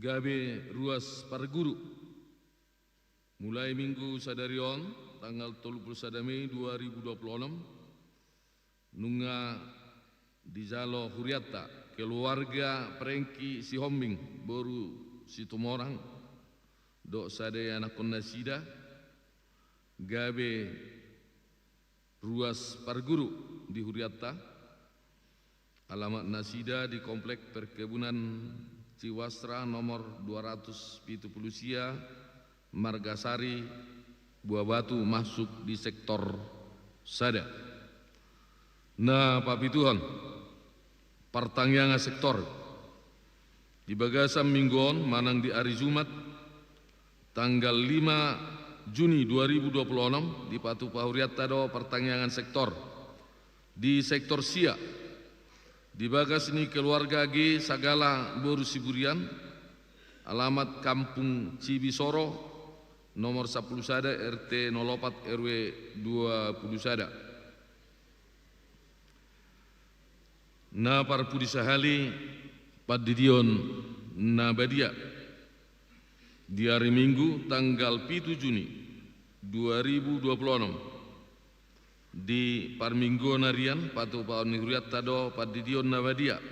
gabe ruas parguru. Mulai minggu sadari on, tanggal tolu pulu sada Mei dua ribu dua pulu onom, nunga dijalo hurianta, keluarga Prengki Sihombing, boru Situmorang, dohot sada ianakhon nasida, gabe ruas parguru di hurianta. Alamat nasida di Komplek Perkebunan Ciwasra nomor dua ratus pitu pulu sia, Margasari, Buabatu, masuk di sektor sada. Na papituhon, partangiangan sektor. Di bagasan minggu on manang di ari Jumat, tanggal lima Juni dua ribu dua pulu onom, dipatupa hurianta do partangiangan sektor. Di sektor sia, di bagas ni keluarga G Sagala boru Siburian, alamat Kampung Cibisoro, nomor sampulu sada, R T nol opat, R W dua pulu sada. Na parpudi sahali, pandidion na badia. Di ari Minggu, tanggal pitu Juni dua ribu dua pulu onom, di parmingguon arian, patupaon ni hurianta do pandidion na badia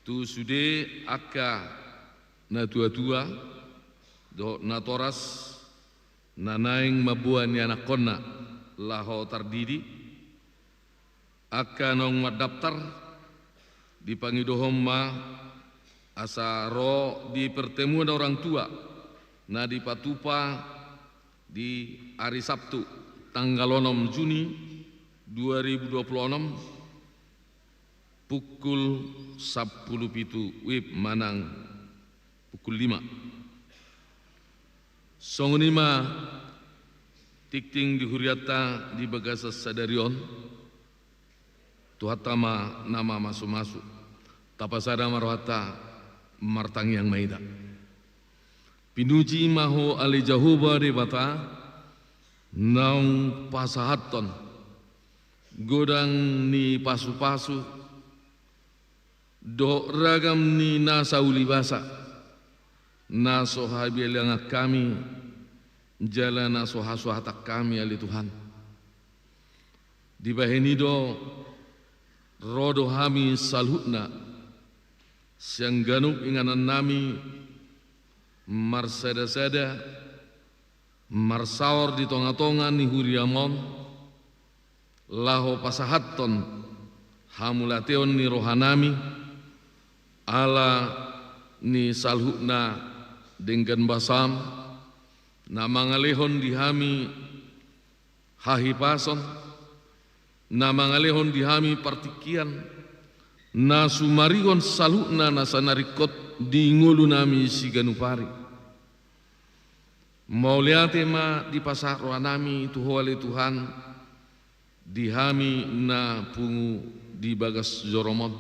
tu sude angka natuatua dohot natoras na naeng mamboan ianakhonna laho tardidi. Angka naung mandaptar, dipangidohon ma asa ro di pertemuan orang tua na dipatupa di ari Sabtu, tanggal onom Juni dua ribu dua pulu onom, pukul sampulu pitu wib manang pukul lima. Songon i ma tingting di hurianta di bagasan sadari on. Tuhanta ma na mamasumasu. Tapasada ma rohanta, martangiang ma hita. Pinuji ma Ho ale Jahowa Debata, naung pasahathon godang ni pasupasu dohot ragam ni nasa ulibasa, na so habilangan hami jala na so hasuhatan hami ale Tuhan. Dibahen i do ro do hami saluhutna sian ganup inganan nami marsadasada marsaor di tongatonga ni huriam on, laho pasahathon hamauliateon ni rohanami, ala ni saluhutna denggan basam, na mangalehon di hami hahipason, na mangalehon di hami partingkian, na sumarihon saluhutna nasa na ringkot di ngolunami siganup ari. Mauliate ma dipasahat rohanami tu Ho ale Tuhan, di hami na pungu di bagas jorom on.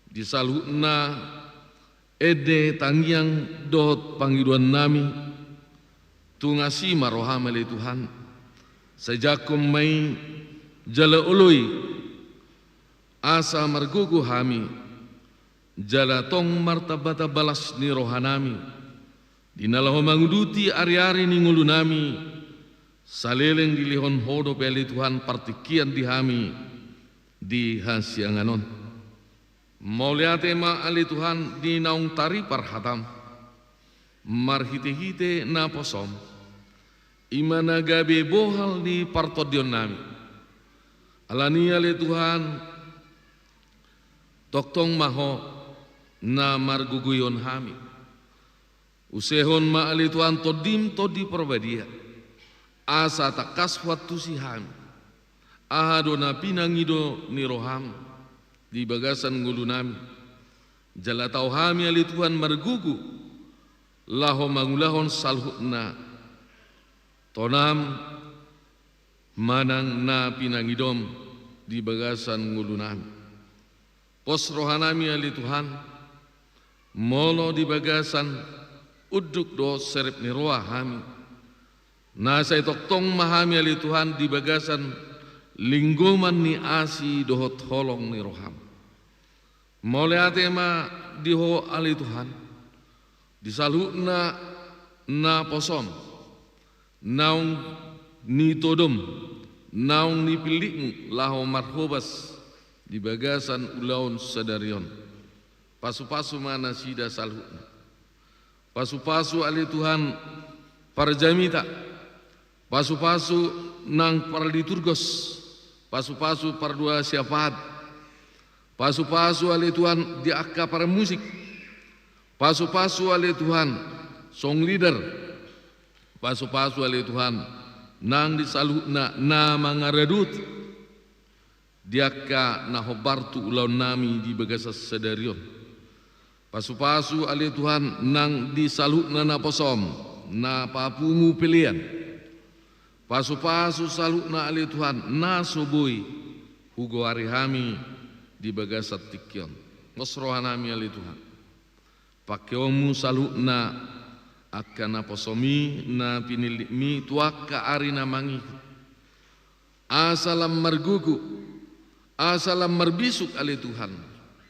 Di saluhutna ende, tangiang dohot pangidoannami, tu asi ma roham ale Tuhan. Sai jangkon ma i jala oloi, asa margogo hami, jala tong martambatamba las ni rohanami, di na laho manguduti ariari ni ngolunami, saleleng dilehon Ho dope ale Tuhan partingkian di hami di hasiangan on. Mauliate ma ale Tuhan di naung taripar hatam marhitehite naposom, i ma na gabe bohal ni partondionnami. Alani i ale Tuhan, tongtong ma Ho na margogoihon hami. Usehon ma ale Tuhan Tondim Tondi Parbadia, asa tangkas huantusi hami aha do na pinangido ni roham, di bagasan ngolunami. Jala tau hami ale Tuhan margogo laho mangulahon saluhutna tonam manang na pinangidom di bagasan ngolunami. Pos rohanami ale Tuhan, molo di bagasan unduk dohot serep ni roha hami, na sai tongtong ma hami ale Tuhan di bagasan linggoman ni asi dohot holong ni roham. Mauliate ma di Ho ale Tuhan, di saluhutna naposom, naung nitodom, naung nipillitmu laho marhobas di bagasan ulaon sadari on. Pasupasu ma nasida saluhutna. Pasupasu ale Tuhan parjamita, pasupasu nang parliturgos, pasupasu pardua syafaat, pasupasu ale Tuhan di angka parmusik, pasupasu ale Tuhan song leader, pasupasu ale Tuhan nang di saluhutna na mangaradoti di angka na hombar tu ulaonnami di bagasan sadari on. Pasupasu ale Tuhan nang di saluhutna naposom na papungu pelean. Pasupasu saluhutna ale Tuhan na so boi hugoari hami di bagasan tingki on. Pos rohanami ale Tuhan, pangkeonmu saluhutna angka naposomi na pinillitmi tu angka ari na mangihut. Asa lam margogo, asa lam marbisuk ale Tuhan,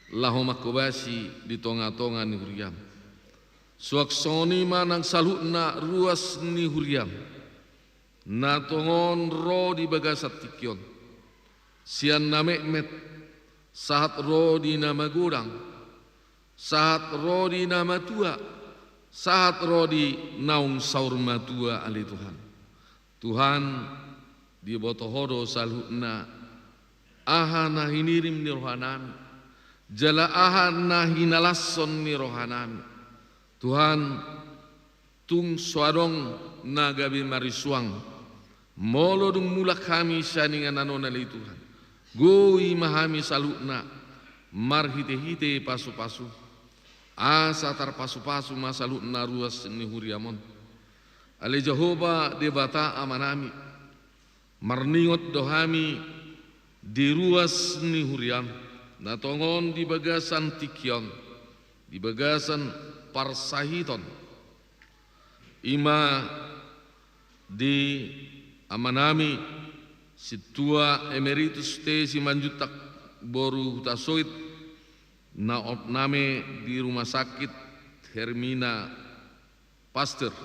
laho manghobasi di tongatonga ni huriam. Suang songon i ma nang saluhutna ruas ni huriam na tongon ro di bagasan tingki on, sian na metmet sahat ro di na magodang, sahat ro di na matua, sahat ro di naung saur matua ale Tuhan. Tuhan, diboto Ho do saluhutna aha na hinirim ni rohanami jala aha na hinalashon ni rohanami. Tuhan, tung so adong na gabe marisuang, molo dung mulak hami sian inganan on ale Tuhan, goi ma hami saluhutna marhitehite pasupasu, asa tarpasupasu ma saluhutna ruas ni huriam on. Ale Jahowa Debata Amanami, marningot do hami di ruas ni huriam na tongon di bagasan tingki on, di bagasan parsahiton, i ma di amanami Sintua Emeritus T Simanjuntak boru Hutasoit, na opname di Rumah Sakit Hermina Pasteur.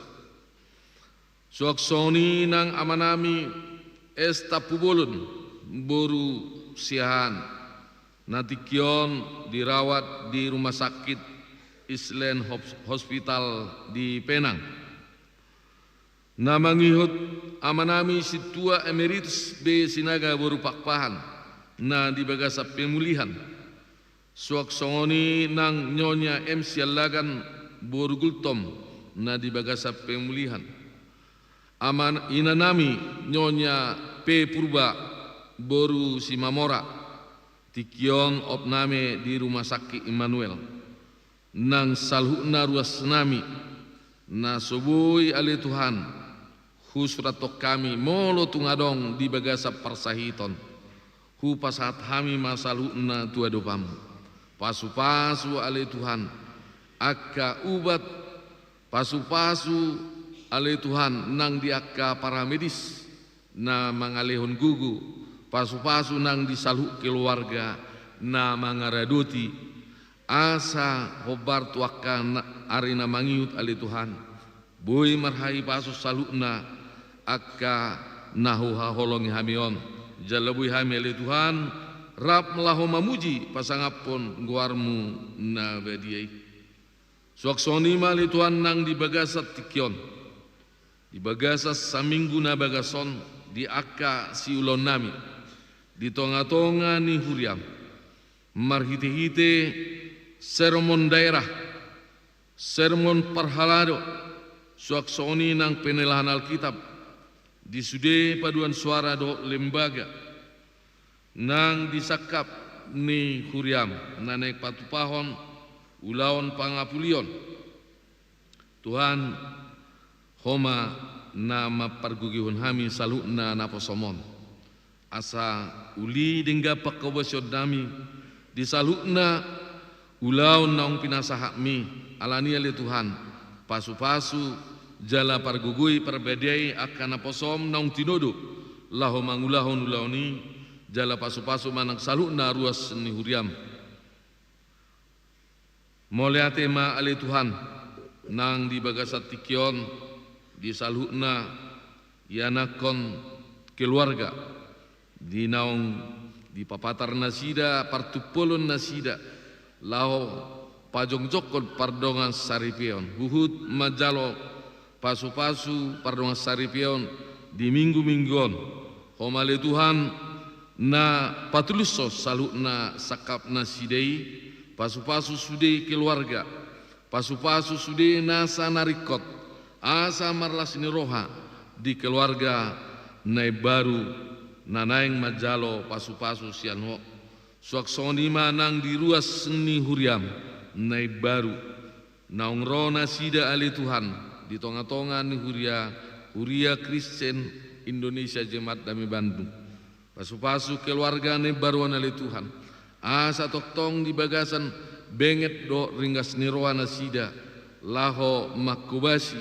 Suang songon i nang amanami S Tampubolon boru Siahaan, na tingki on dirawat di Rumah Sakit Island Hos-, Hospital di Penang. Na mangihut amanami Sintua Emeritus B Sinaga boru Pakpahan, na di bagasan pemulihan. Suang songon i nang Nyonya M Siallagan boru Gultom, na di bagasan pemulihan. Aman inanami Nyonya P Purba boru Simamora, tingki on opname di Rumah Sakit Immanuel. Nang saluhutna ruasnami na so boi ale Tuhan husurathon hami molo tung adong di bagasan parsahiton, hupasahat hami ma saluhutna tu adopanmu. Pasupasu ale Tuhan angka ubat, pasupasu ale Tuhan nang di angka paramedis na mangalehon gogo, pasupasu nang di saluhut keluarga na mangaradoti, asa hombar tu angka na-, ari na mangihut ale Tuhan, boi marhahipason saluhutna angka na huhaholongi hami on. Jala boi hami ale Tuhan rap laho mamuji pasangaphon goarmu na badia i. Suang songon i ma ale Tuhan nang di bagasan tingki on, di bagasan saminggu na bagas on, di angka siulaonnami di tongatonga ni huriam, marhitehite sermon daerah, sermon parhalado, suang songon i nang penelahan Alkitab di sude paduan suara dohot lembaga, nang disangkap ni huriam na naeng patupahon ulaon pangapulion. Tuhan, Ho ma na mampargogihon hami saluhutna naposom on. Asa uli denggan panghobasionmi di saluhutna ulaon naung pinasahatmi, alani i ale Tuhan, pasupasu jala pargogoi parbadiai angka naposom naung tinodo laho mangulahon ulaon i, jala pasupasu ma nang saluhutna ruas ni huriam. Mauliate ma ale Tuhan, nang di bagasan tingki on di saluhutna ianakhon keluarga, di naung dipapatar nasida partumpolon nasida laho pajongjongkon pardongan saripeon, huhut manjalo pasupasu pardongan saripeon di minggu-minggu on. Ho ma ale Tuhan na patulushon saluhutna sangkap nasida i, pasupasu sude keluarga, pasupasu sude nasa na ringkot, asa marlas ni roha di keluarga na imbaru na naeng manjalo pasupasu sian Ho. Suang songon i ma nang di ruas ni huriam na imbaru, naung ro nasida ale Tuhan di tonga-tonga ni huria, Huria Kristen Indonesia Jemaat Dame Bandung. Pasupasu keluarga na imbaru on ale Tuhan, asa tongtong di bagasan benget dohot ringgas ni roha nasida laho manghobasi,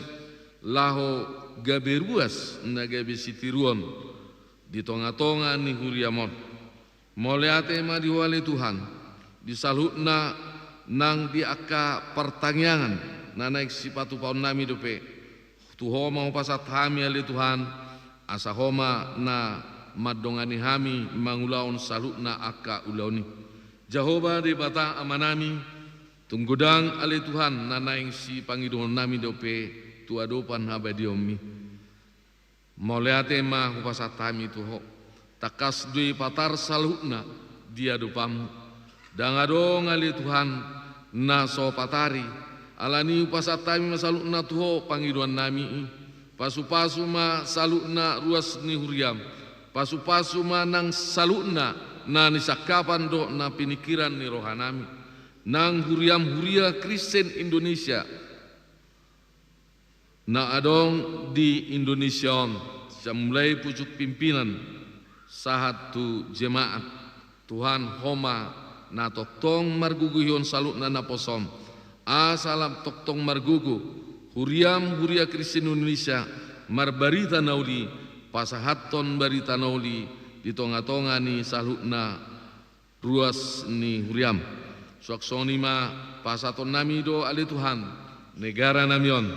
laho gabe ruas na gabe sitiruon di tonga-tonga ni huriam on. Mauliate ma di Ho ale Tuhan, di saluhutna nang di angka partangiangan na naeng sipatupahonnami dope. Tu Ho ma hupasahat hami ale Tuhan, asa Ho ma na mandongani hami mangulahon saluhutna angka ulaon i. Jahowa Debata Amanami, tung godang ale Tuhan na naeng sipangidohonnami dope tu adopan habadiaonmi. Mauliate ma hupasahat hami tu Ho. Tangkas do i patar saluhutna di adopanmu. Ndang adong ale Tuhan na so patari. Alani i hupasahat hami ma saluhutna tu Ho pangidoannami i. Pasupasu ma saluhutna ruas ni huriam. Pasupasu ma nang saluhutna na nisangkapan dohot na piningkiran ni rohanami. Nang huriam Huria Kristen Indonesia na adong di Indonesia on, sian mulai pucuk pimpinan sahat tu jemaat. Tuhan, Ho ma na tongtong margogoihon saluhutna naposom, asa lam tongtong margogo huriam Huria Kristen Indonesia marbarita na uli, pasahathon barita na uli di tonga-tonga ni saluhutna ruas ni huriam. Suang songon i ma pasahatonnami do ale Tuhan negaranami on,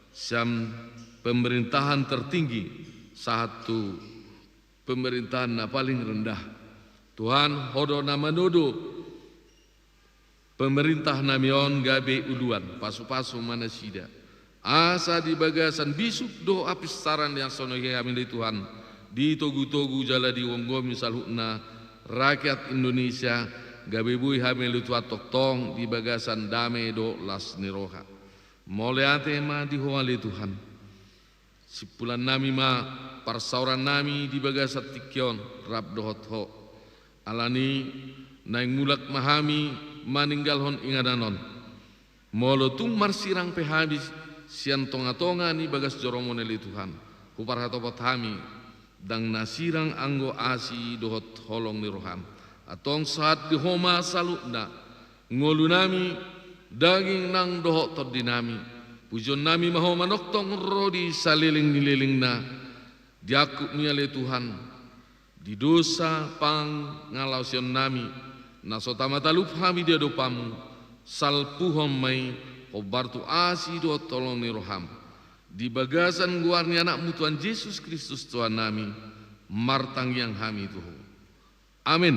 sian pemerintahan tertinggi sahat tu pemerintahan na paling rendah. Tuhan, Ho do na manodo pemerintahnami on gabe uluan, pasupasu ma nasida. Asa di bagasan bisuk dohot hapistaran na songon i hami ale Tuhan, ditogu-togu jala digomgomi saluhutna rakyat Indonesia, gabe boi hami ale Tuhan tongtong di bagasan dame dohot las ni roha. Mauliate ma di Ho ale Tuhan. Simpulannami ma parsaorannami di bagasan tingki on rap dohot Ho. Alani i naeng mulak ma hami maninggalhon inganan on. Molo tung marsirang pe hami sian tonga-tonga ni bagas joroM on ale Tuhan, huparhatopot hami, ndang na sirang anggo asi dohot holong ni rohaM. Antong sahat di Ho ma saluhutna ngolunami, daging nang dohot tondinami. Pujionnami ma Ho manongtong ro di saleleng ni lelengna, di angkup ni ale Tuhan, di dosa pangalaosionnami na so tama talup hami di adopanMu, salpuhon ma i hombar tu asi dohot holong ni rohaM. Di bagasan goar ni AnakMu Tuhan Jesus Kristus Tuhannami, martangiang hami tu Ho. Amen.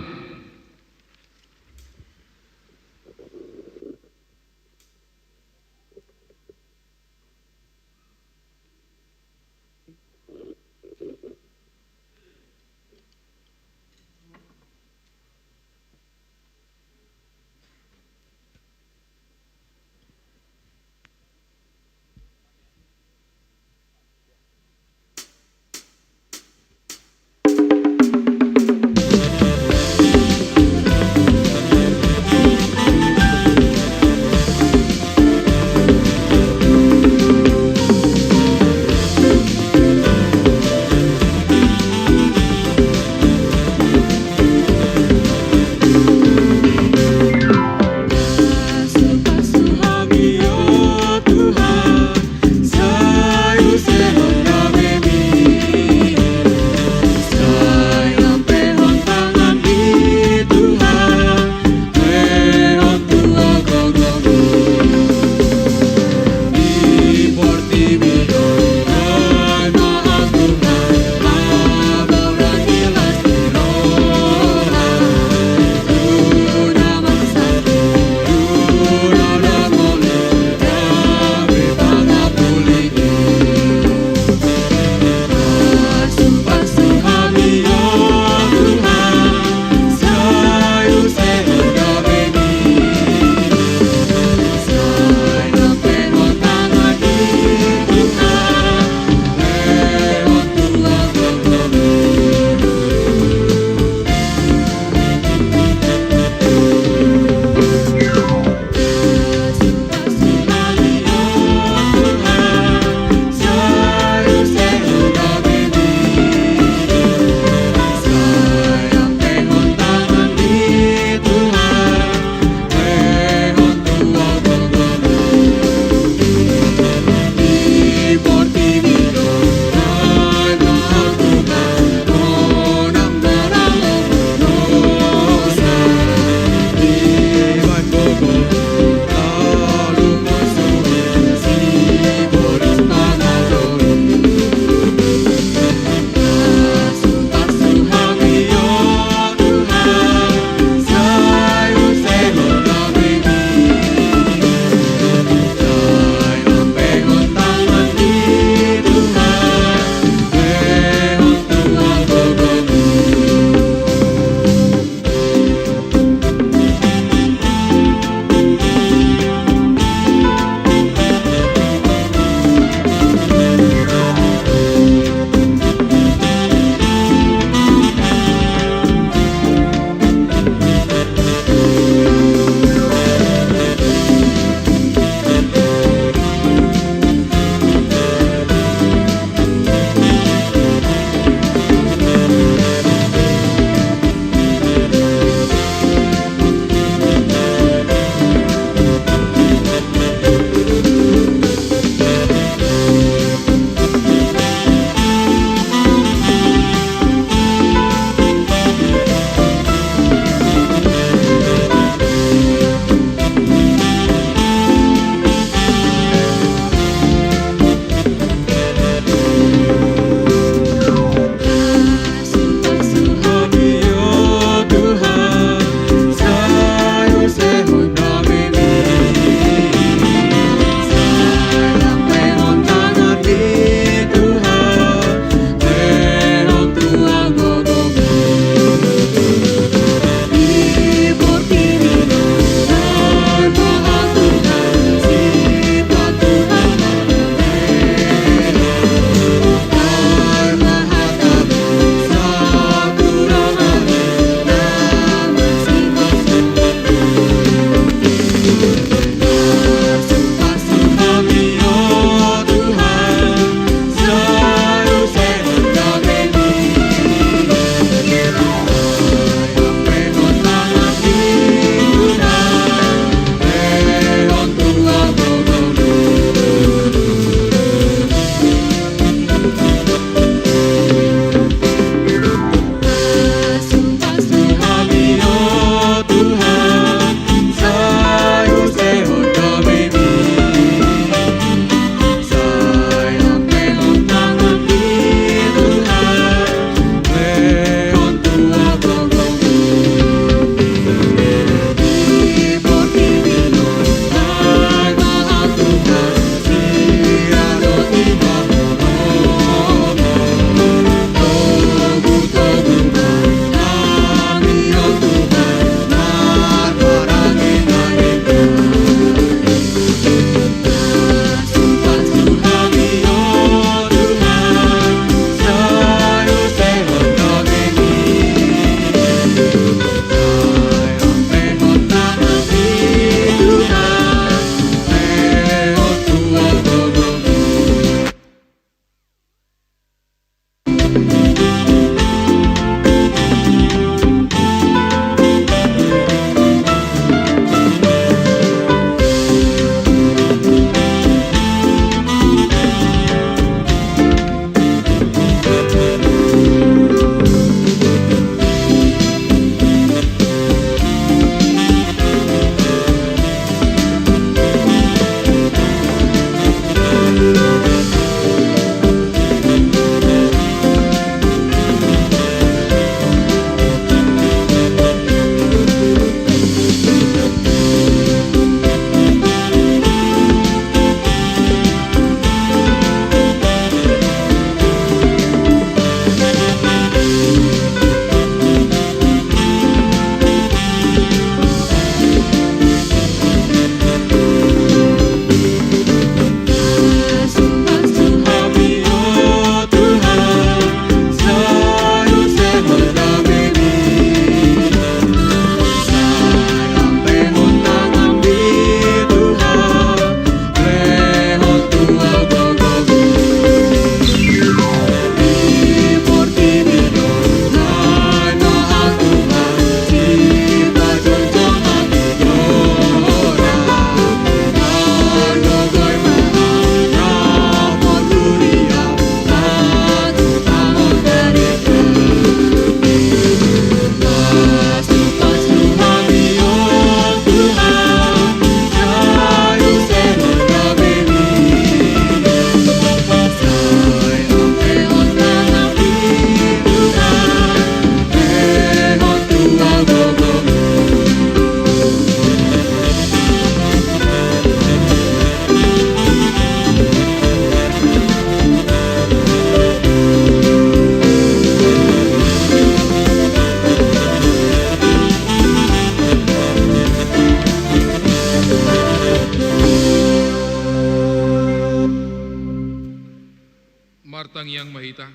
Tangiang ma hita.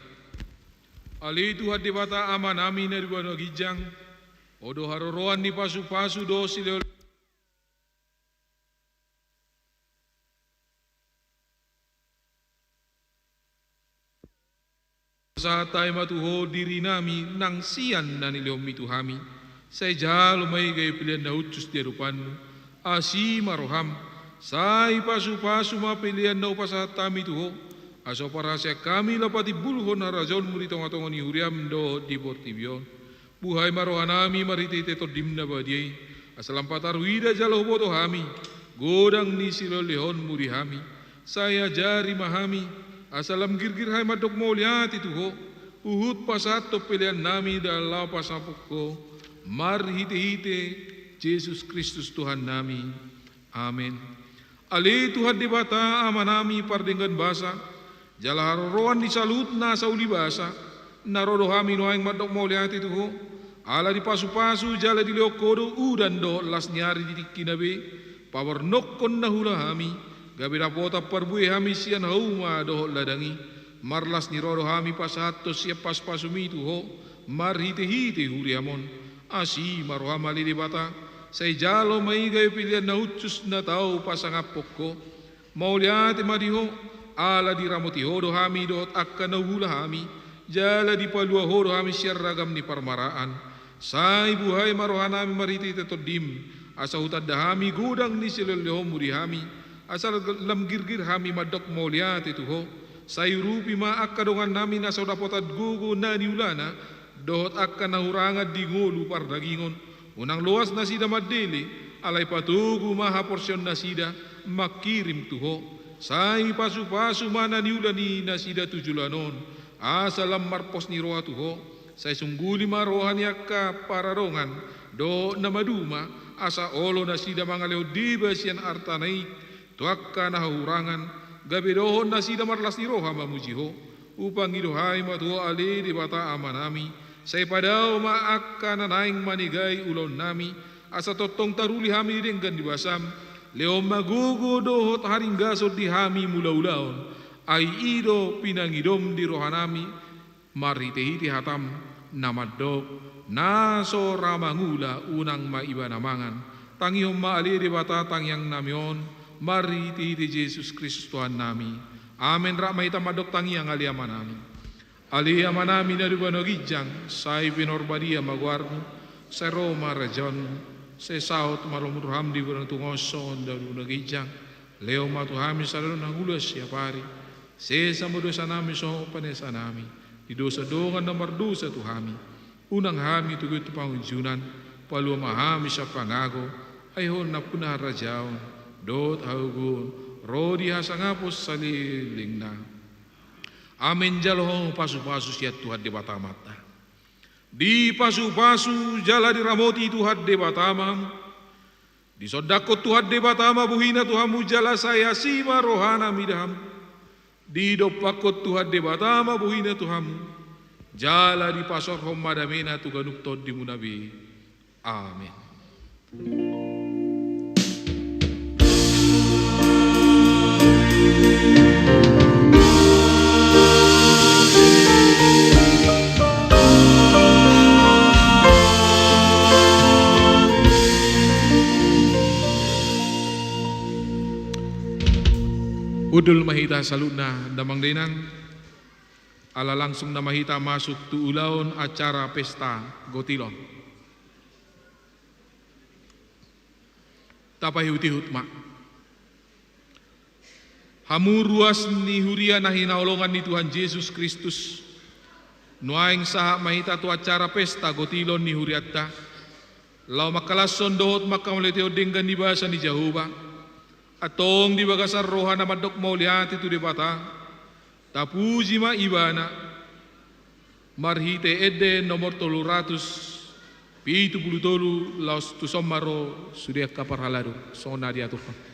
Ale Tuhan Debata Amanami na di banua ginjang, Ho do haroroan ni pasupasu dohot silehon Pasahat hami ma tu Ho dirinami nang sian na nilehonmi tu hami. Sai jalo ma i gabe pelean na hushus di adopanMu. Asi ma rohaM. Sai pasupasu ma pelean na hupasahat hami tu Ho, asa huparhaseang hami laho patimbulhon harajaonMu di tongatonga ni huriaM dohot di portibi on. Buhai ma rohanami marhitehite TondiM na badia i, asa lam pataruhida jala huboto hami godang ni silehonlehonMu di hami. Sai ajari ma hami, asa lam girgir hami mandok mauliate tu Ho, huhut pasahathon peleannami da laho pasangaphon Ho, marhitehite Jesus Kristus Tuhannami. Amen. Ale Tuhan Debata Amanami pardenggan basa, jala haroroan ni saluhut nasa uli basa, na ro do hami nuaeng mandok mauliate tu Ho, ala dipasupasu jala dilehon Ho do udan dohot las ni ari di tingkina be, pabornongkon na huula hami, gabe dapotan parbue hami sian hauma dohot ladang i. Marlas ni roha do hami pasahathon sian pasupasuMi tu Ho, marhitehite huriaM on. Asi ma rohaM ale Debata, sai jalo ma i gabe pelean na hushus na tau pasangaphon Ho. Mauliate ma di Ho, ala diramoti Ho do hami dohot angka na huula hami, jala dipalua Ho do hami sian ragam ni parmaraan. Sai buhai ma rohanami marhitehite TondiM, asa hutanda hami godang ni silehonlehonMu di hami, asa lam girgir hami mandok mauliate tu Ho. Sai urupi ma angka dongannami na so dapotan gogo na niulana, dohot angka na hurangan di ngolu pardagingon. Unang loas nasida mandele, alai patogu ma haporseaonnasida mangkirim tu Ho. Sai pasupasu ma na niula ni nasida tu joloan on, asa lam marpos ni roha tu Ho. Sai sungguli ma roha ni angka paradongan dohot na maduma, asa olo nasida mangalehon deba sian artana i tu angka na hahurangan, gabe dohot nasida marlas ni roha mamuji Ho. Hupangido hami ma tu Ho ale Debata Amanami, sai padao ma angka na naeng manegai ulaonnami, asa tongtong taruli hami di denggan ni basaM. Lehon ma gogo dohot haringgason di hami mulaulaon, ai i do pinangidoM di rohanami, marhitehite hataM na mandok, na so ra mangula unang ma ibana mangan. Tangihon ma ale Debata tangiangnami on, marhitehite Jesus Kristus Tuhannami. Amen. Rap ma hita mandok tangiang ale Amanami. Ale Amanami na di banua ginjang, sai pinarbadia ma goarMu, sai ro ma harajaonMu, sai saut ma lomo ni rohaM di banua tonga on songon na di banua ginjang. Lehon ma tu hami sadari on hangoluan siapari. Sesa ma dosanami songon panesanami di dosa dongan na mardosa tu hami. Unang hami togihon tu pangunjunan, palua ma hami sian pangago, ai Ho nampuna harajaon dohot hagogoon ro di hasangapon saleleng. Amen. Jalo ho pasupasu sian Tuhan Debata Amanta. Dipasupasu jala diramoti Tuhan Debata ma hamu. Disondangkon Tuhan Debata ma bohina tu hamu jala sai asi ma rohana mida hamu. Didompakkon Tuhan Debata ma bohina tu hamu, jala dipasaorhon ma damena tu ganup tondimuna be. Amen. Hundul ma hita saluhutna damang dainang. Ala langsung nama hita masuk tu ulaon acara pesta gotilon. Tapaihutihut ma. Hamu ruas ni huria na hinaholongan ni Tuhan Jesus Kristus, nuaeng sahat ma hita tu acara pesta gotilon ni hurianta, laho mangkalashon dohot mangkamauliatehon denggan ni basa ni Jahowa. Antong di bagasan roha na mandok mauliate tu Debata, tapuji ma Ibana marhite ende nomor tolu ratus pitu pulu tolu, laos tuson ma ro sude angka parhalado songon na diaturhon.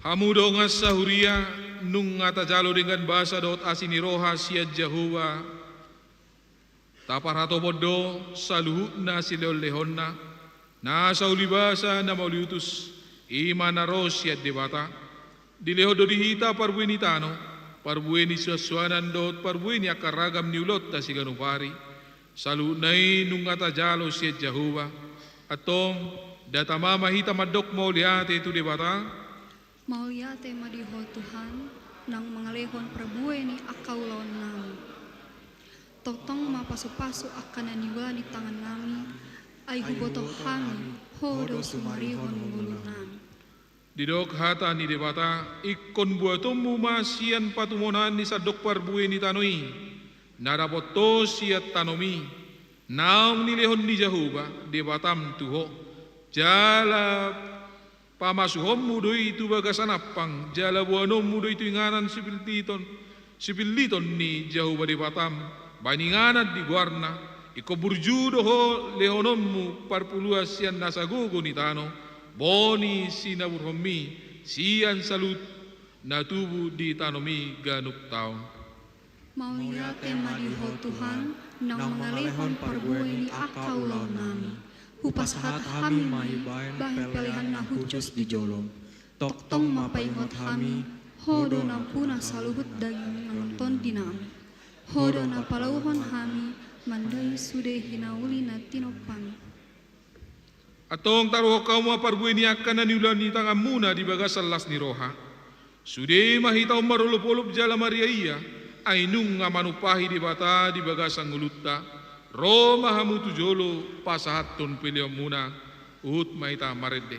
Hamu dongan sahuria, nunga tajalo dengan basa dohot asi ni roha sian Jahowa, taparhatopon do saluhutna silehonlehonna, na saulibasa na mauliutus, i ma na ro sian Debata. Dilehon do di hita parbue ni tano, parbue ni suansuanan dohot parbue ni angka ragam ni ulaonta siganup ari. Saluhutna i nunga tajalo sian Jahowa. Antong, nda tama ma hita mandok mauliate tu Debata? Mauliate ma di Ho Tuhan, naung mangalehon parbue ni angka ulaonnami. Tongtong ma pasupasu angka na niula ni tangannami, ai huboto hami, Ho do sumarihon ngolunami. Didok hata ni Debata: Ingkon buatonmu ma sian patumonaan ni sandok parbue ni tano i, na dapot ho sian tanomi, naung nilehon ni Jahowa Debatam tu ho, jala pamasuhonmu do i tu bagasan ampang, jala boanonmu do i tu inganan sipilliton, sipilliton ni Jahowa Debatam, bahen inganan di goarna. Ingkon burju do ho lehononmu parpuluan sian nasa gogo ni tano, boni sinaburhonmi, sian saluhut na tubu di tanomi ganup taon. Mauliate ma di Ho Tuhan, naung mangalehon parbue ni angka ulaonnami. Hupasahat hami ma i bahen pelehan na hushus di jolom. Tongtong ma paingot hami, Ho do nampuna saluhut daging manang tondinami. Ho do na palauhon hami mandai sude hinauli na tinompami. Antong taruhon hamu ma parbue ni angka na niula ni tanganmuna di bagasan las ni roha. Sude ma hita on marolopolop jala mariaia, ai nunga manumpahi Debata di bagasan ngolunta. Ro ma hamu tu jolo pasahathon peleanmuna. Huhut ma hita marende.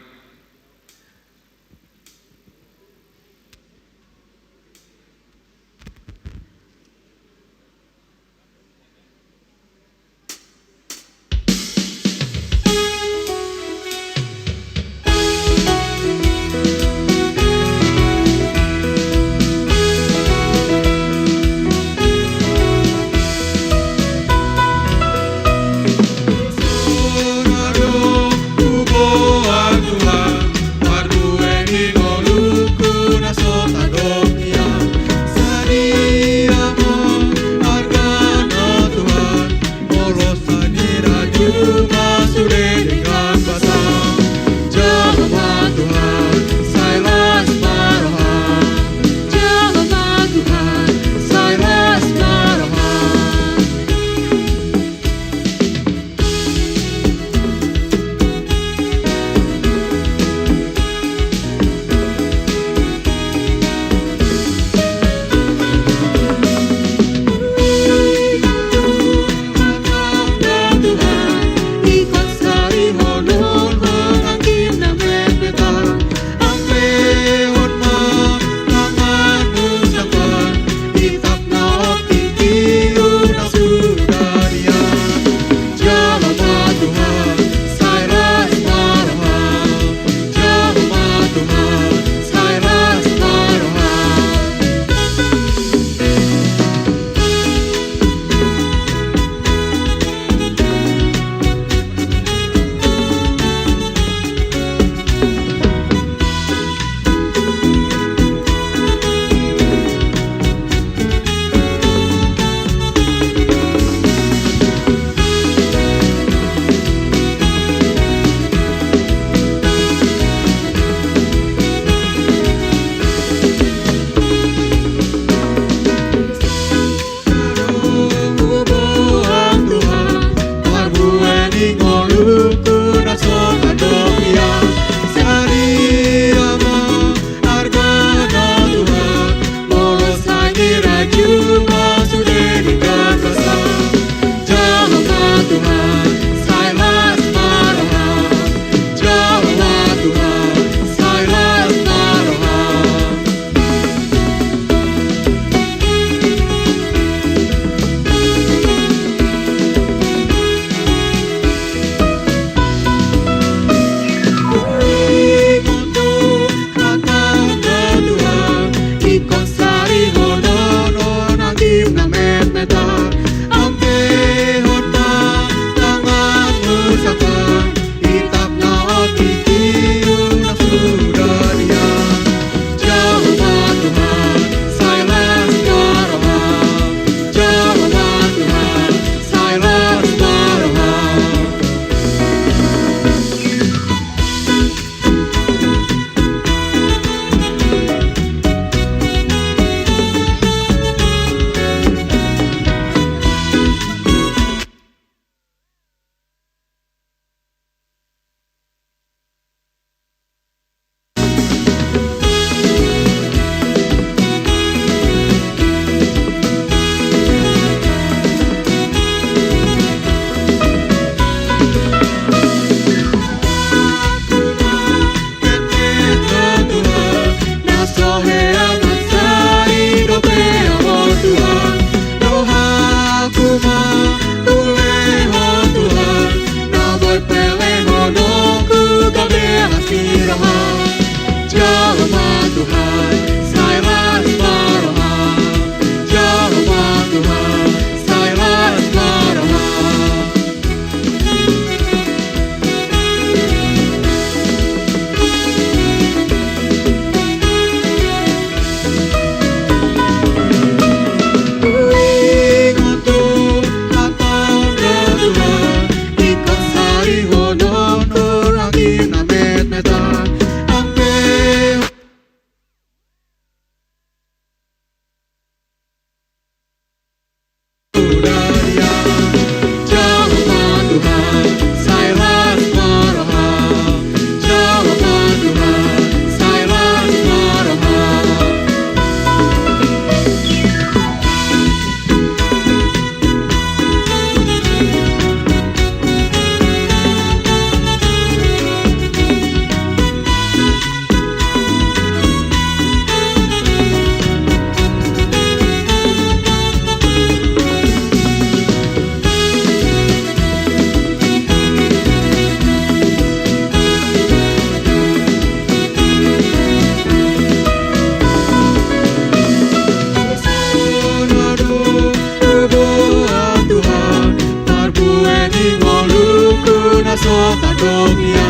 Sadia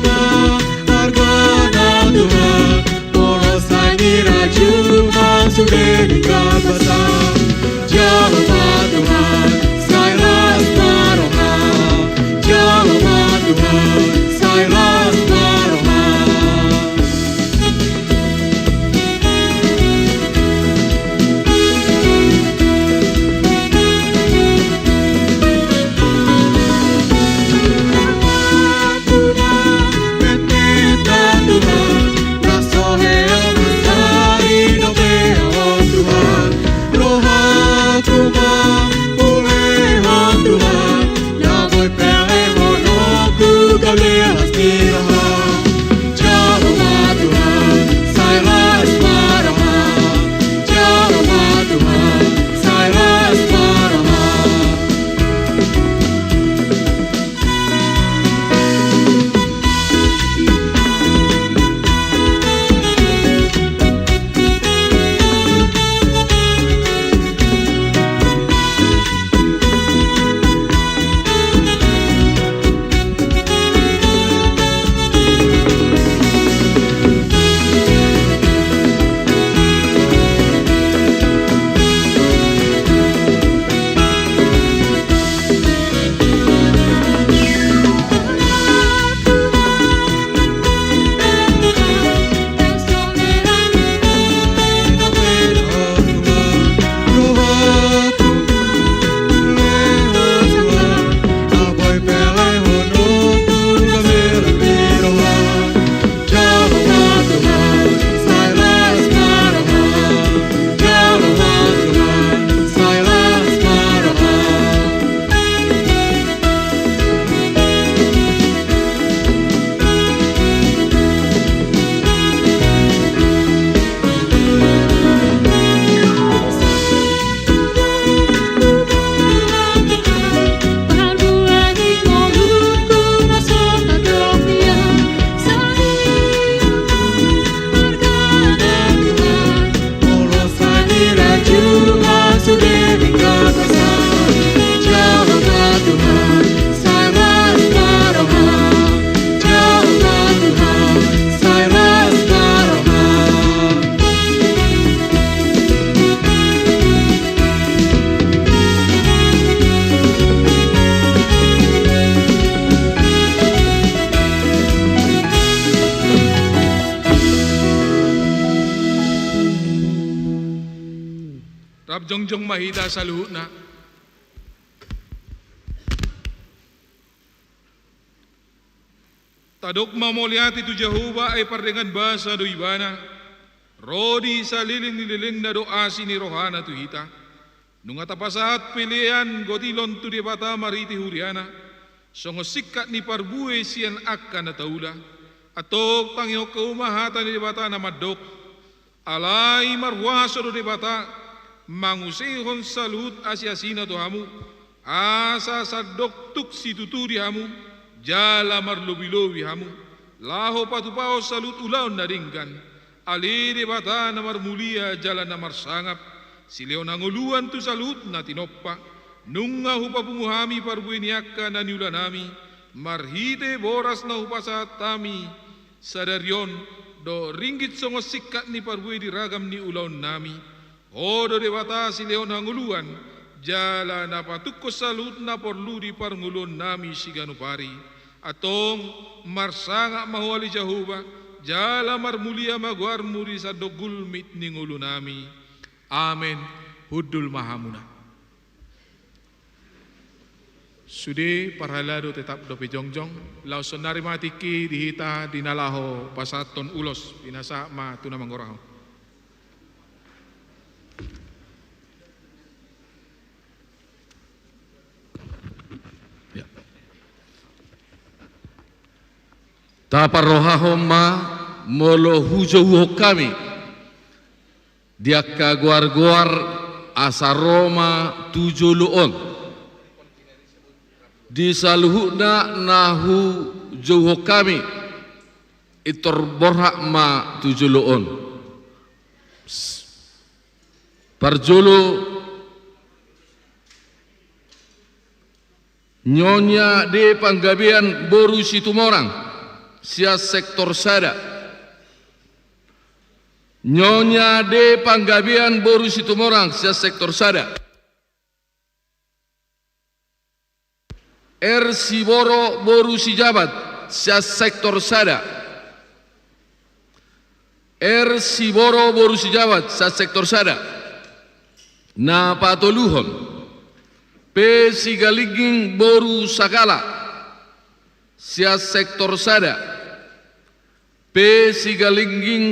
ma argana Tuhan, molo sai dirajum sude denggan basa. Jalo ma Tuhan, sai las ma roha. Jalo ma Tuhan, sai las ma roha. Rap jongjong ma hita saluhutna. Tadok ma mauliate tu Jahowa, ai pardenggan basa do Ibana. Ro di saleleng ni lelengna do asi ni rohana tu hita. Nunga tapasahat pelean gotilon tu Debata marhite huriana, songon singkat ni parbue sian angka na taula. Antong tangihon hamu ma hata ni Debata na mandok. Alai marhuaso do Debata, mangusehon saluhut asi-asina tu hamu, asa sandok tuk situtu di hamu, jala marlobi-lobi hamu, laho patupahon saluhut ulaon na denggan. Ale Debata na marmulia jala na marsangap, silehon hangoluan tu saluhut na tinompa, nunga hupapungu hami parbue ni angka na niulanami, marhite boras na hupasahat hami, sadari on, dohot ringgit songon singkat ni parbue di ragam ni ulaonnami. Ho do Debata silehon hangoluan, jala na patungkon saluhut na porlu di parngoluonnami siganup ari. Antong, marsangap ma Ho ale Jahowa, jala marmulia ma goarmu di sandok gulmit ni ngolunami. Amen. Hundul ma hamuna. Sude parhalado tetap dope jongjong, laos saonari ma tingki di hita di na laho pasahathon ulos, pinasahat ma tu na manggoraha. Ya. Taparrohahon ma molo hujouhon hami di angka goar-goar asa ro ma tu jolo on. Di saluhutna na hujouhon hami, pintor borhat ma tu jolo on. Parjolo, Nyonya D Panggabean boru Situmorang, sian sektor sada. Nyonya D Panggabean boru Situmorang, sian sektor sada. R Siboro boru Sijabat, sian sektor sada. R Siboro boru Sijabat, sian sektor sada. Na patoluhon, P Sigalingging boru Sagala, sian sektor sada. P Sigalingging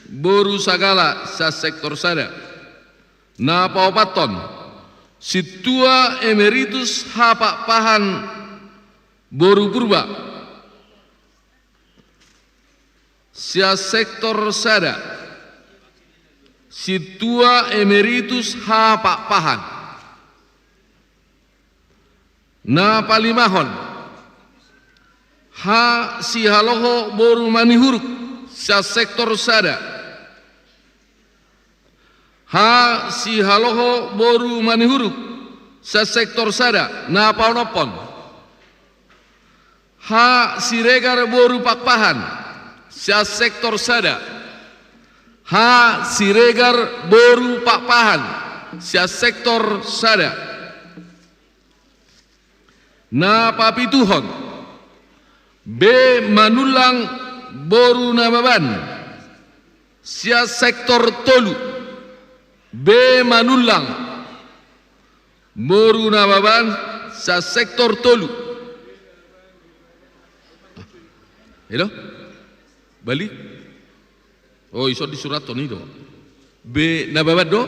boru Sagala, sian sektor sada. Na paopathon, Sintua Emeritus H Pakpahan boru Purba, sian sektor sada. Sintua Emeritus H Pakpahan. Na palimahon, H Sihaloho boru Manihuruk, sian sektor sada. H Sihaloho boru Manihuruk, sian sektor sada. Na paonomhon, H Siregar boru Pakpahan, sian sektor sada. H Siregar boru Pakpahan, sian sektor sada. Na papituhon, B Manullang boru Nababan, sian sektor tolu. B Manullang boru Nababan, sian sektor tolu. Elo? Balik? Oh, ison disurathon i do. B Nababan do?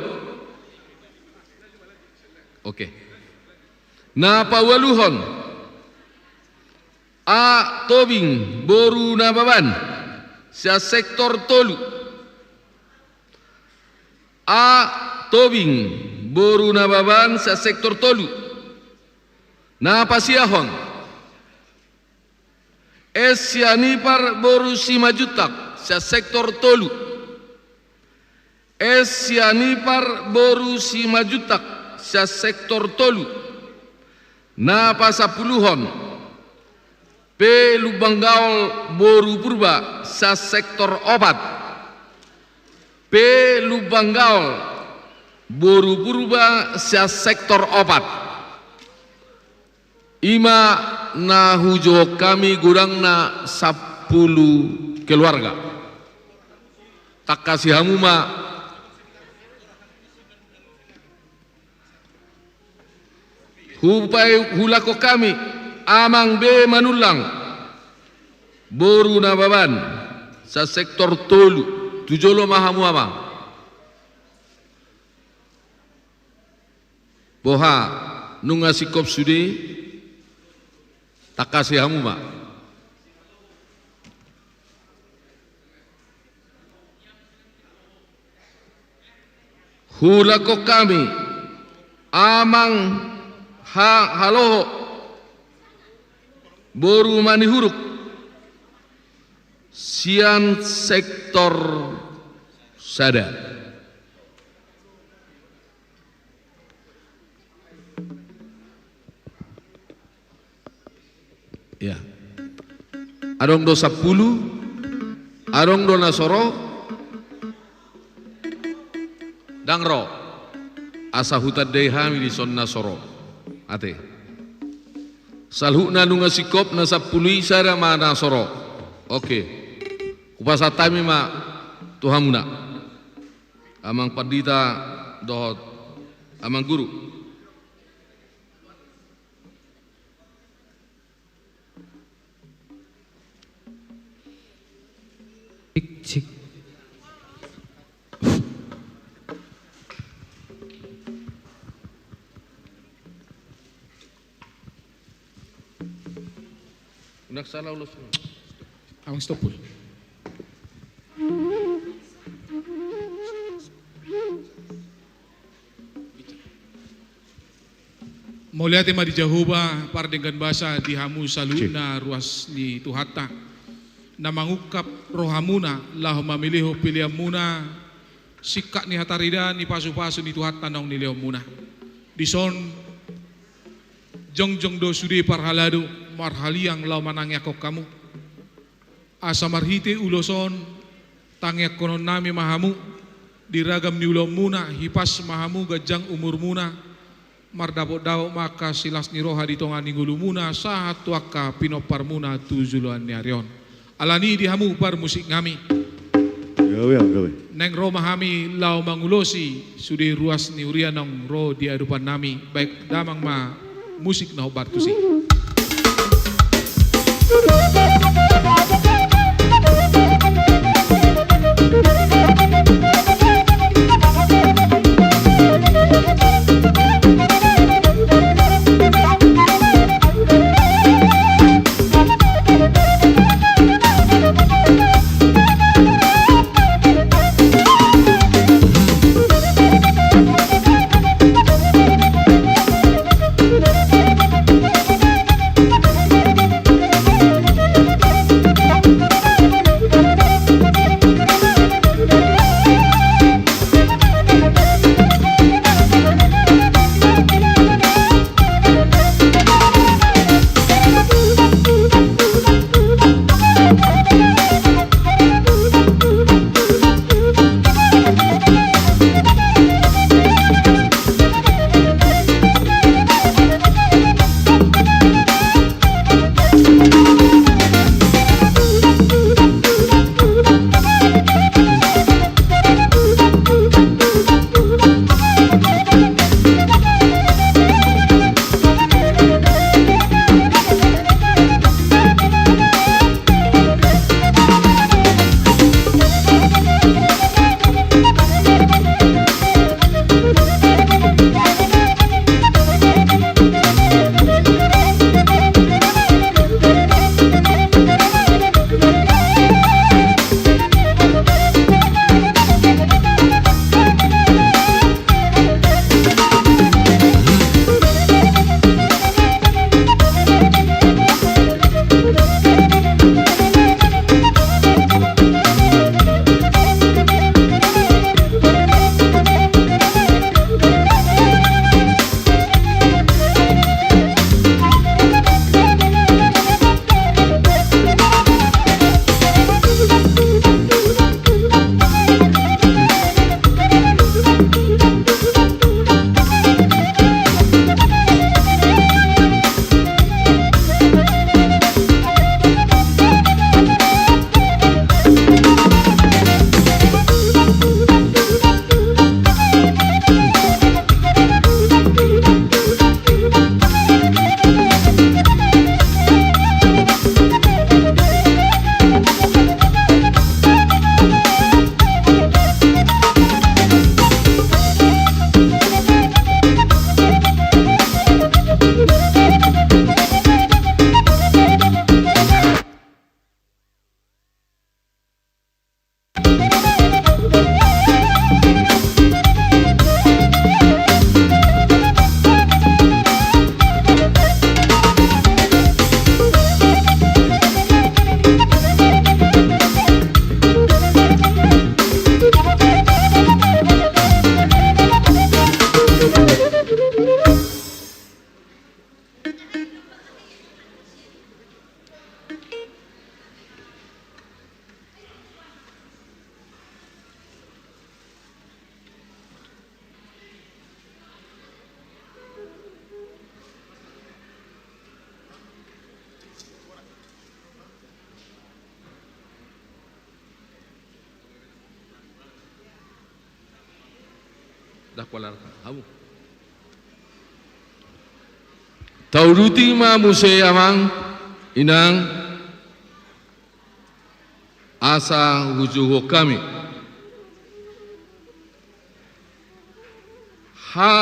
Oke. Na paualuhon, A Tobing boru Nababan, sian sektor tolu. A Tobing boru Nababan, sian sektor tolu. Na pasiahon, S Sianipar boru Simanjuntak, sian sektor tolu. S Sianipar boru Simanjuntak, sian sektor tolu. Na pasampuluhon, P Lumban Gaol boru Purba, sian sektor opat. P Lumban Gaol boru Purba, sian sektor opat. I ma na hujou hami godangna sampulu keluarga. Tangkasi hamu ma. Hupai hulakhon hami, Amang B Manullang boru Nababan, sian sektor tolu. Tu jolo ma hamu, Amang. Boha, nunga singkop sude? Tangkasi hamu ma. Hulakhon hami, Amang H Haloho boru Manihuruk, sian sektor sada. Ya. Adong do sampulu, adong do na so ro? Ndang ro. Asa hutandai hami dison na so ro. Ate. Saluhutna nunga singkop na sampulu i, sada ma na so ro. Oke. Hupasahat hami ma tu hamuna, Amang Pandita dohot Amang Guru. Cik, cik. Unang salah ulos. Amang stop, Pul. Mauliate ma di Jahowa pardenggan basa di hamu saluhutna ruas ni Tuhanta, na mangungkap rohamuna laho mamilehon peleanmuna, singkat ni hataridaan ni pasupasu ni Tuhanta naung nilehonmuna. Dison Jongjong do sude parhalado, marhaliang laho manangiangkon hamu. Asa marhite ulos on, tangiangkononnami ma hamu, di ragam ni ulaonmuna, hipas ma hamu ganjang umurmuna, mardapotdapot ma angka silas ni roha di tonga ni ngolumuna, sahat tu angka pinomparmuna tu joloan ni ari on. Alani i di hamu parmusiknami. Gabe, gabe. Naeng ro ma hami laho mangulosi sude ruas ni huria naung ro di adopannami, baen damang ma musik na hombar tusi. Tauduti ma muse amang, inang, asa hujouhon hami. Ha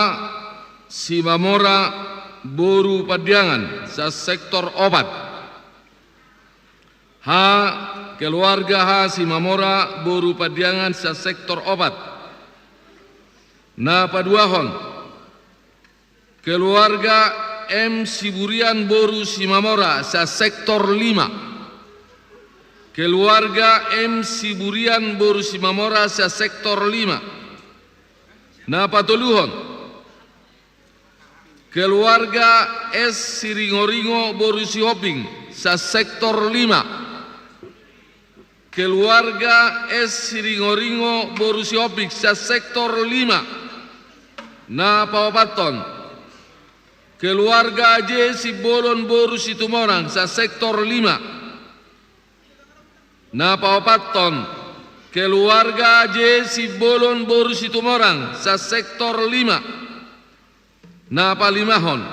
Simamora boru Pandiangan, sa sektor opat. Ha keluarga Ha Simamora boru Pandiangan, sa sektor opat. Na paduahon, keluarga M Siburian boru Simamora, sa sektor lima. Keluarga M Siburian boru Simamora, sa sektor lima. Na patoluhon, Keluarga S Siringoringo boru Sihombing, sa sektor lima. Keluarga S Siringoringo boru Sihombing, sa sektor lima. Na paopathon. Keluarga J Simbolon boru Situmorang, sa sektor lima. Na paopathon. Keluarga J Simbolon boru Situmorang, sa sektor lima. Na palimahon.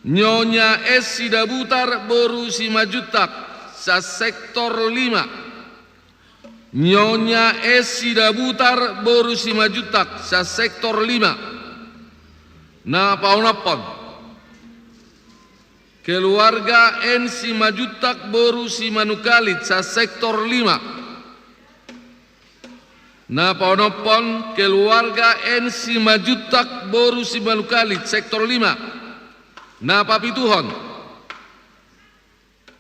Nyonya S Sidabutar boru Simanjuntak, sa sektor lima. Nyonya S Sidabutar boru Simanjuntak, sa sektor lima. Na paonomhon. Keluarga N Simanjuntak boru Simanungkalit, sa sektor lima. Na paonomhon. Keluarga N Simanjuntak boru Simanungkalit, sektor lima. Na papituhon.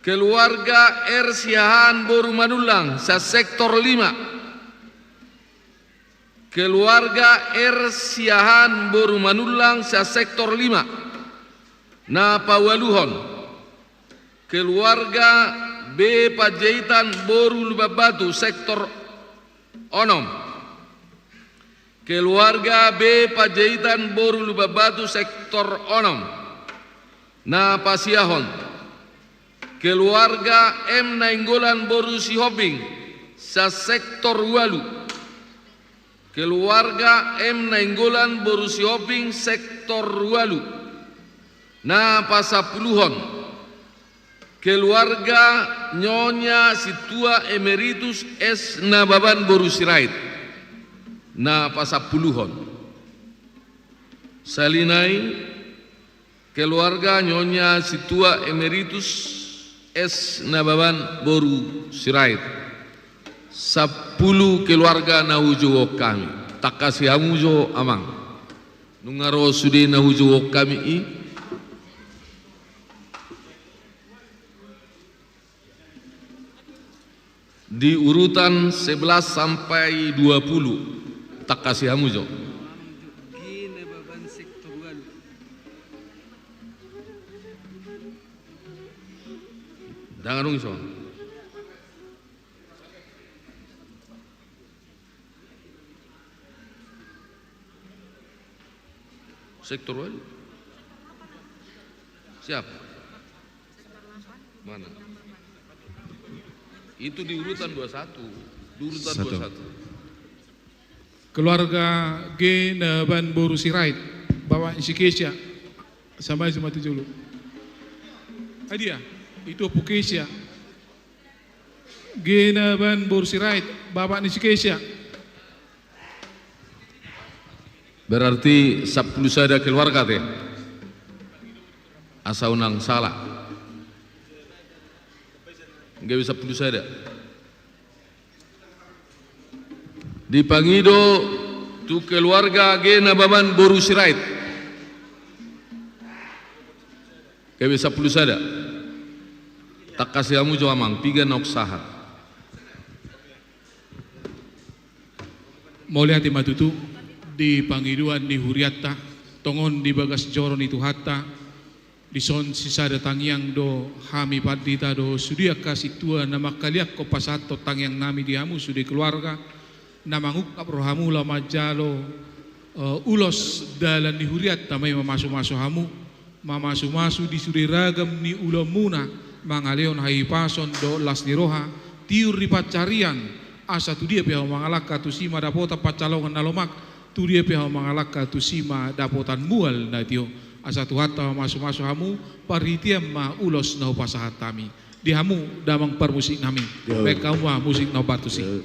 Keluarga R Siahaan boru Manullang, sa sektor lima. Keluarga R Siahaan boru Manullang, sa sektor lima. Na paualuhon. Keluarga B Panjaitan boru Lumbanbatu, sektor onom. Keluarga B Panjaitan boru Lumbanbatu, sektor onom. Na pasiahon. Keluarga M Nainggolan boru Sihombing, sa sektor ualu. Keluarga M Nainggolan boru Sihombing, sektor ualu. Na pasampuluhon. Keluarga Nyonya Sintua Emeritus S Nababan boru Sirait. Na pasampuluhon. Sahali nai, keluarga Nyonya Sintua Emeritus S Nababan boru Sirait. Sampulu keluarga na hujou hami. Tangkasi hamu jo, Amang. Nunga ro sude na hujou hami i. Di urutan sebelas sampai dua puluh. Tangkasi hamu jo. Ndang adong ison. Sektor ualu. Siapa? Mana? Itu di urutan dua satu. Di urutan satu. Dua satu. Keluarga G Nababan boru Sirait, Bapak ni si Kesia. Sama si mati jolo. Ah, dia. Itu Ompu Kesia. G Nababan boru Sirait, Bapak ni si Kesia. Berarti sampulu sada keluarga te. Asa unang sala. Gabe sampulu sada. Dipangido tu keluarga G Nababan boru Sirait. Gabe sampulu sada. Tangkasi hamu jo, Amang, piga na sahat. Mauliate ma tutu di pangidoan ni hurianta, tongon di bagas joro ni Tuhanta, dison sisada tangiang do hami pandita dohot sude angka sintua na mangkaliangkon pasahathon tangiang nami di hamu sude keluarga, na mangungkap rohamu laho manjalo, eh, ulos dalan ni hurianta ma i mamasumasu hamu, mamasumasu di sude ragam ni ulaonmuna, mangalehon hahipason dohot las ni roha, tiur di pansarian, asa tu dia pe hamu mangalangka tusi ma dapotan pansalongan na lomak, tu dia pe hamu mangalangka tusi ma dapotan mual na tio, asa Tuhanta mamasumasu hamu, parhitean ma ulos na hupasahat hami. Di hamu damang parmusik nami. Yo. Baen hamu ma musik na hombar tusi. Yo.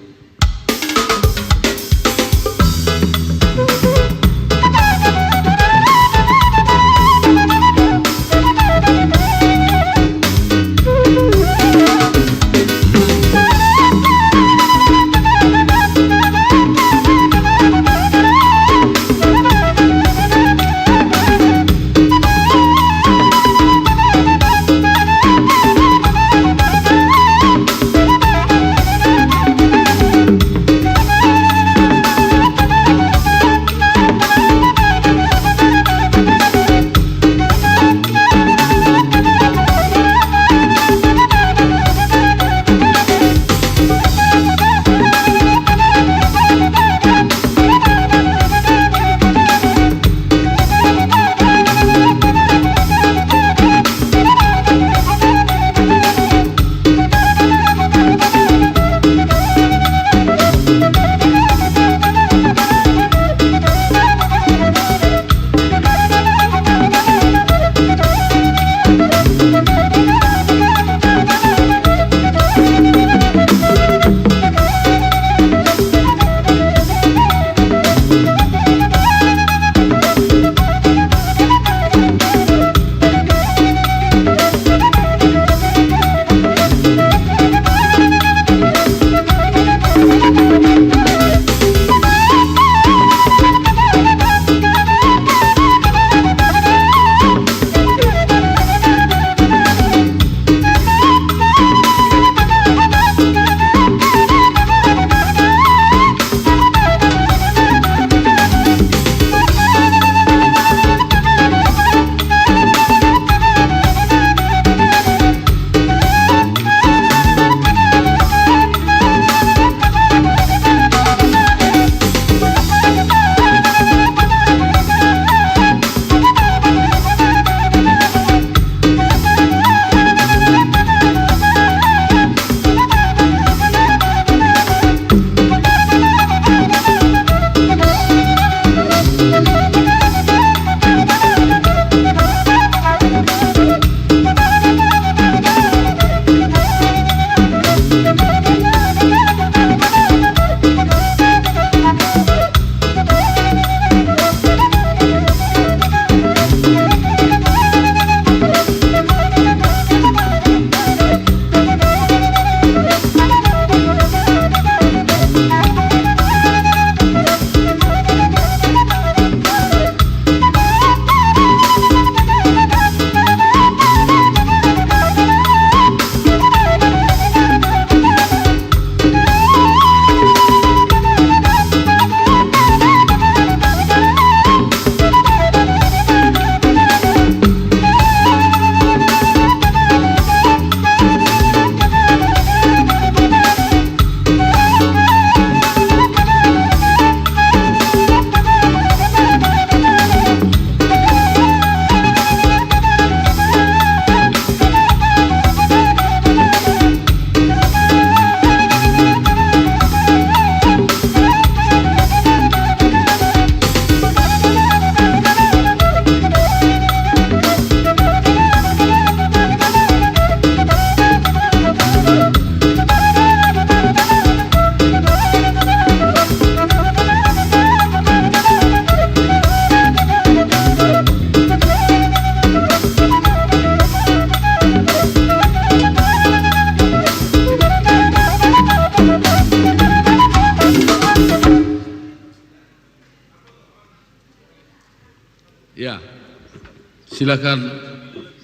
Silakan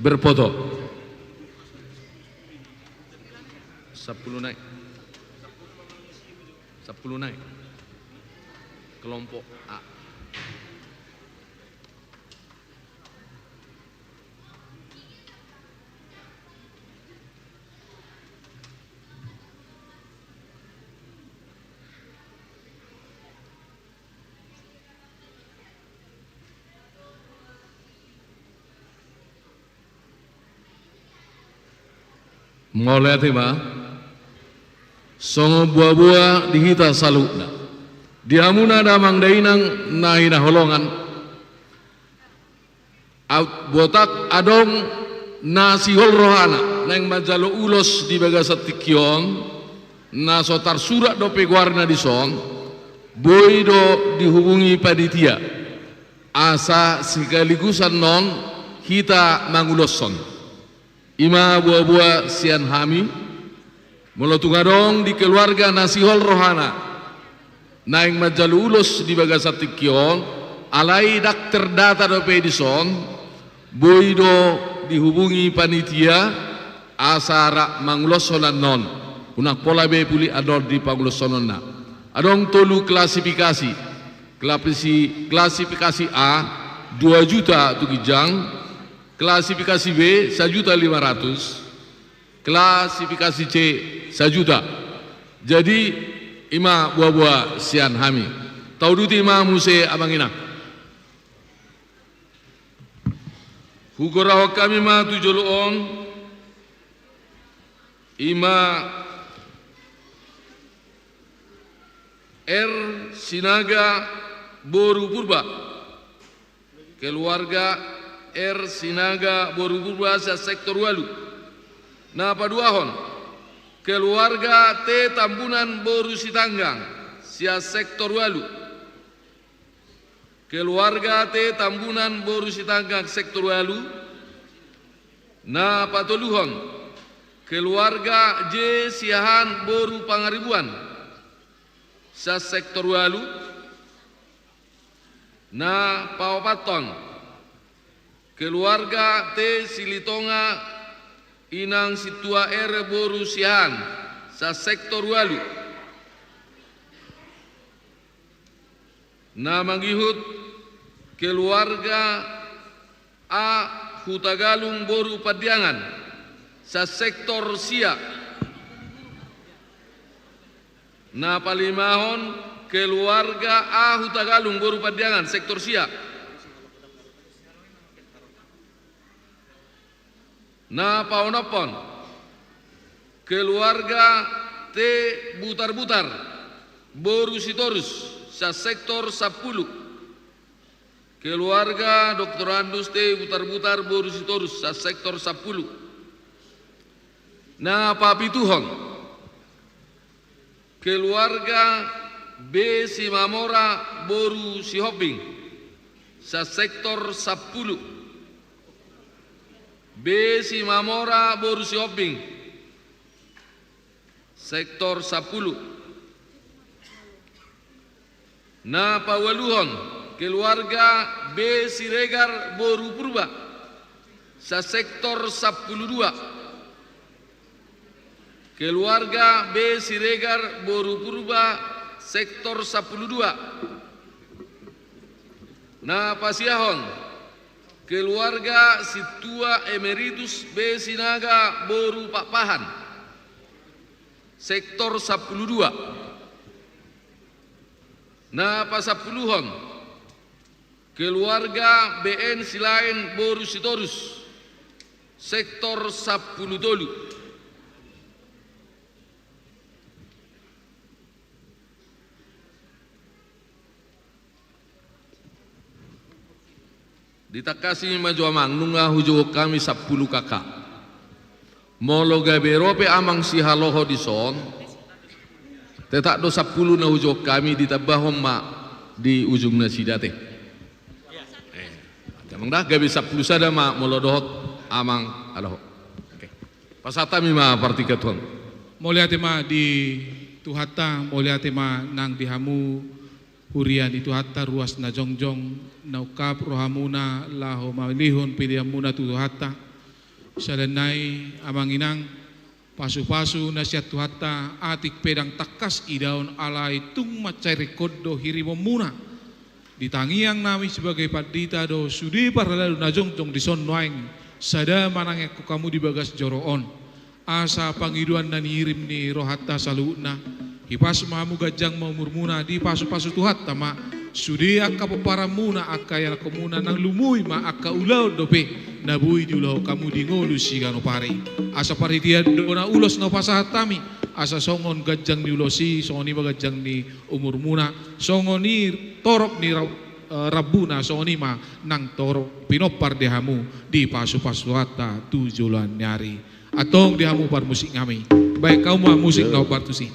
berfoto. Sampulu nai. Sampulu nai. Kelompok A. Mauliate ma. Songon boaboa di hita saluhutna. Di hamuna damang dainang na hinaholongan, aut botak adong na sihol rohana naeng manjalo ulos di bagasan tingki on, na so tarsurat dope goarna dison, boi do dihubungi panitia asa sekaligus annon hita manguloshon. I ma boaboa sian hami, molo tung adong di keluarga na sihol rohana naeng manjalo ulos di bagasan tingki on, alai ndang terdata dope dison, boi do dihubungi panitia asa rap manguloshon annon. Unang pola be pulik annon di panguloshononna. Adong tolu klasifikasi. Klasi-, klasifikasi A, dua juta tu ginjang. Klasifikasi B, sajuta lima ratus. Klasifikasi C, sajuta. Jadi, i ma boaboa sian hami. Tauduti ma muse, amang inang. Hugorahon hami ma tu jolo on, i ma R Sinaga boru Purba. Keluarga R Sinaga boru Purba sian sektor ualu. Na paduahon, keluarga T Tambunan boru Sitanggang sian sektor ualu. Keluarga T Tambunan boru Sitanggang sektor ualu. Na patoluhon, keluarga J Siahaan boru Pangaribuan sian sektor ualu. Na paopathon, keluarga T Silitonga inang sintua R boru Siahaan sian sektor ualu. Na mangihut, keluarga A Hutagalung boru Pandiangan sian sektor sia. Na palimahon, keluarga A Hutagalung boru Pandiangan sektor sia. Na paonomhon, keluarga T Butarbutar boru Sitorus sian sektor sampulu. Keluarga doktorandus T Butarbutar boru Sitorus sian sektor sampulu. Na papituhon, keluarga B Simamora boru Sihombing sian sektor sampulu. B Simamora boru Sihombing, sektor sampulu. Na paualuhon, keluarga B Siregar boru Purba sian sektor sampulu dua. Keluarga B Siregar boru Purba sektor sampulu dua. Na pasiahon, keluarga sintua emeritus B Sinaga boru Pakpahan sektor sampulu dua. Na pasampuluhon, keluarga B N Silaen boru Sitorus sektor sampulu tolu. Ditangkasi ma jo amang, nunga hujou hami sampulu K K. Molo gabe ro pe amang sihaloho dison, tetap do sampulu na hujou hami, ditambahon ma di ujung nasida te. Eh, amang da, gabe sampulu sada ma molo dohot amang haloho. Oke. Pasahat hami ma partingkian tu on. Mauliate ma di Tuhanta, mauliate ma nang di hamu Huria ni Tuhanta, ruas na jongjong, na ungkap rohamuna laho malehon peleanmuna tu Tuhanta. Sada nai, amang inang, pasupasu na sian Tuhanta, atik pe ndang tangkas idaon, alai tung mansai ringkot do hirimonmuna. Di tangiang nami sebagai pandita do sude parhalado na jongjong dison nuaeng, sada manangiangkon hamu di bagas joro on. Asa pangidoan na niirim ni rohanta saluhutna, hipas ma hamu, ganjang ma umurmuna, dipasupasu Tuhanta ma sude angka pomparanmuna, angka ianakkonmuna, nang lumui ma angka ulaon dope na boi diulahon hamu di ngolu siganup ari. Asa parhitean do na ulos na hupasahat hami, asa songon ganjang ni ulos i, songon i ma ganjang ni umurmuna, songon i torop ni ra-, eh, rambuna, songon i ma nang torop pinompar di hamu, dipasupasu Tuhanta tu joloan ni ari. Antong di hamu parmusik nami, baen hamu ma musik na hombar tusi.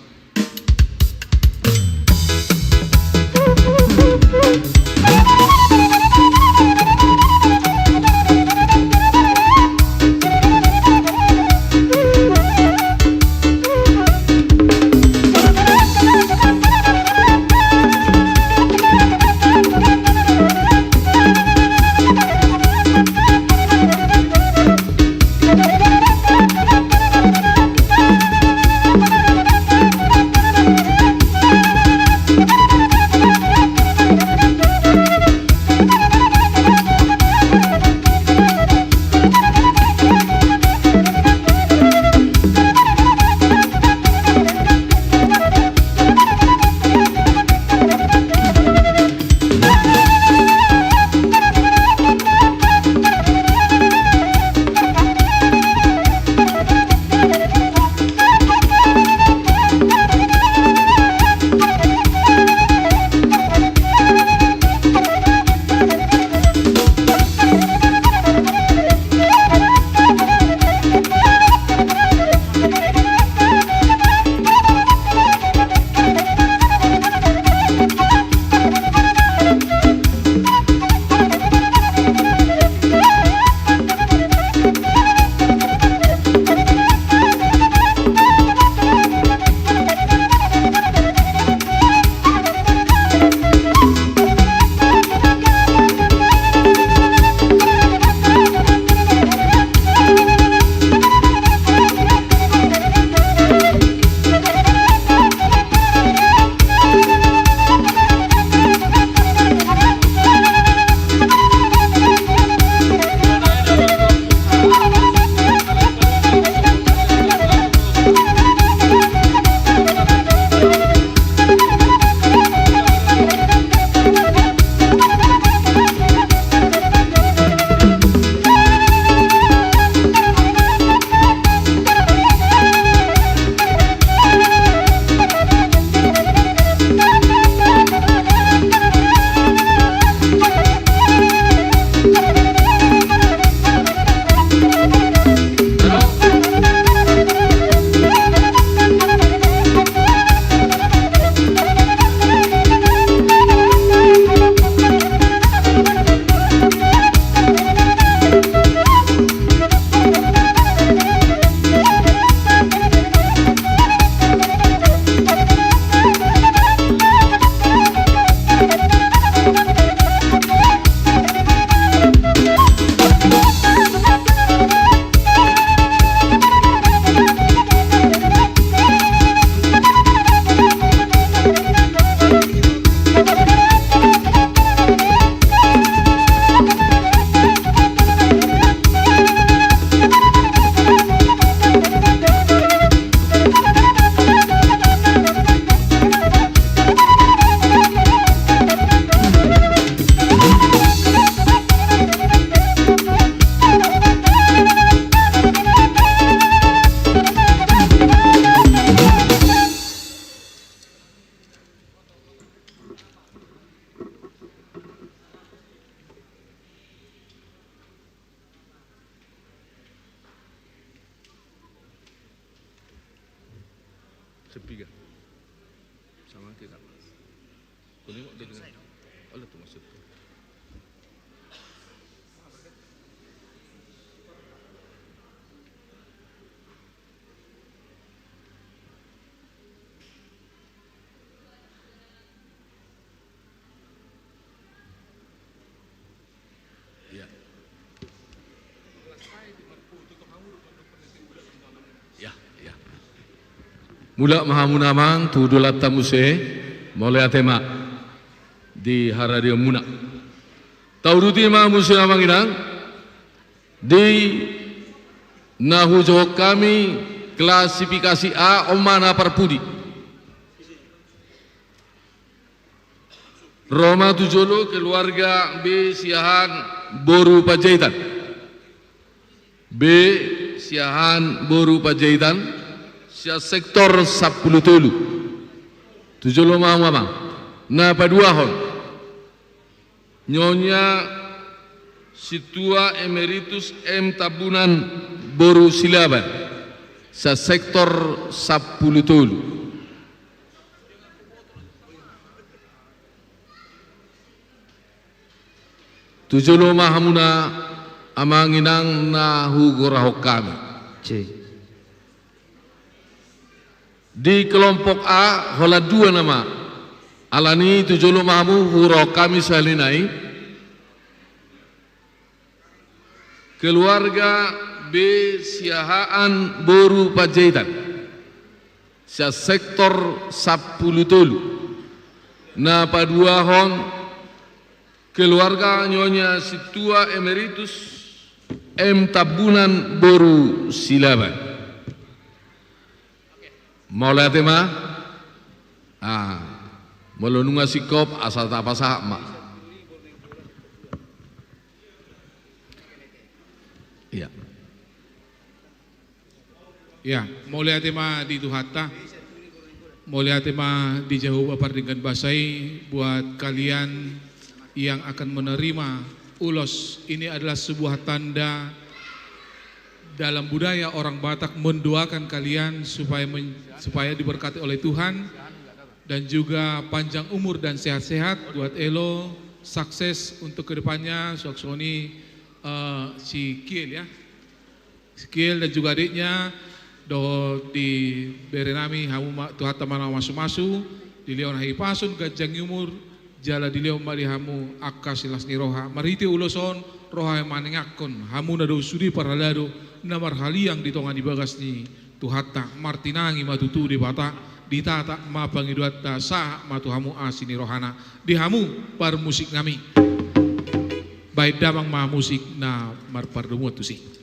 Sepiga. Sama kita. Kuning kok dia kena. Alah, tu maksudku. Mulak ma hamu amang tu dolanta muse, mauliate ma di haradeonmuna. Tauduti ma muse amang inang, di na hujou hami klasifikasi A on ma na parpudi. Ro ma tu jolo keluarga B Siahaan boru Panjaitan. B Siahaan boru Panjaitan, sian sektor sampulu tolu. Tu jolo ma hamu amang. Na paduahon, Nyonya Sintua Emeritus M Tambunan boru Silaban, sian sektor sampulu tolu. Tu jolo ma hamuna amang inang na hugorahon hami. Di kelompok A, holan dua nama. Alani tu jolo ma hamu hugorahon hami sahali nai. Keluarga B Siahaan boru Panjaitan, sian sektor sampulu tolu. Na paduahon, keluarga Nyonya Sintua Emeritus M Tambunan boru Silaban. Mauliate ma. Ah, molo nunga singkop asa tapasahat ma. Iya. Ya, mauliate ma di Tuhanta. Mauliate ma di Jahowa pardenggan basa i buat kalian yang akan menerima ulos. Ini adalah sebuah tanda dalam budaya orang Batak mendoakan kalian supaya men-, supaya diberkati oleh Tuhan dan juga panjang umur dan sehat-sehat buat Elo, sukses untuk kedepannya, suksoni, eh, si Kiel ya. Si Kiel dan juga adiknya, dohot di bere nami, hamu ma, Tuhanta ma na masu-masu, dilehon hahipason, ganjang ni umur, jala dilehon ma di hamu angka silas ni roha. Marhite ulos on, roha na maningakkon, hamuna do sude parhalado, na marhaliang di tonga ni bagas ni Tuhanta, martinangi ma tutu Debata, ditata ma pangidoanta, sahat ma tu hamu asi ni rohana, di hamu parmusik nami. Baen damang ma musik na marpardomuan tusi.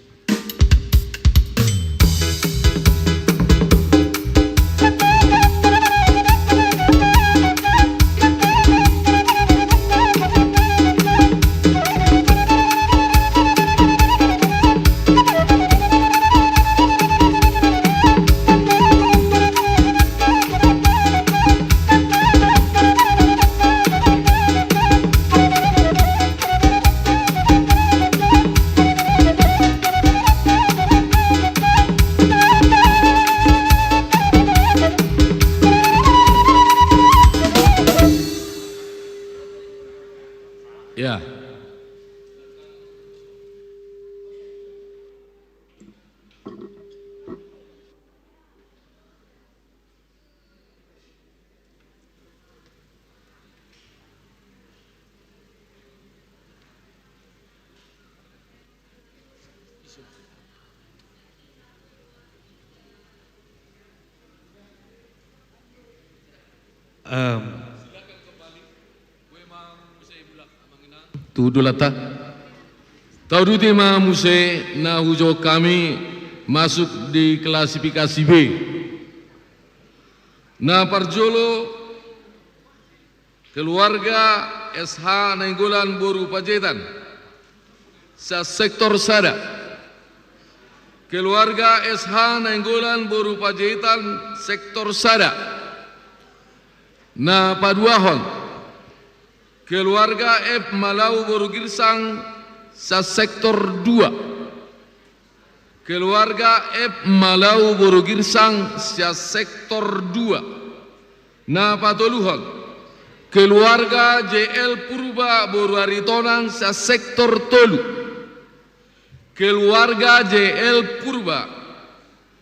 Ya. Em. Tu dolanta. Tauduti ma muse na hujou hami masuk di klasifikasi B. Na parjolo, keluarga S H Nainggolan boru Panjaitan, sian sektor sada. Keluarga S H Nainggolan boru Panjaitan, sektor sada. Na paduahon, keluarga F Malau boru Girsang, sian sektor dua. Keluarga F Malau boru Girsang, sian sektor dua. Na patoluhon, keluarga J L Purba boru Aritonang, sian sektor tolu. Keluarga J L Purba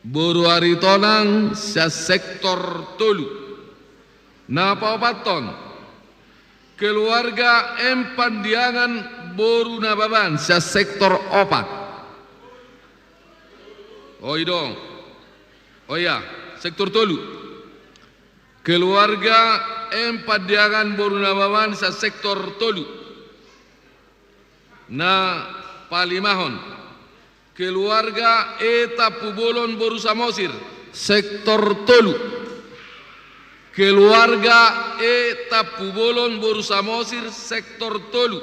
boru Aritonang, sian sektor tolu. Na paopathon, keluarga M Pandiangan boru Nababan, sian sektor opat. Oi dong. Oh iya, sektor tolu. Keluarga M Pandiangan boru Nababan, sesektor tolu. Na palimahon, keluarga E Tampubolon boru Samosir, sektor tolu. Keluarga E Tampubolon boru Samosir, sektor tolu.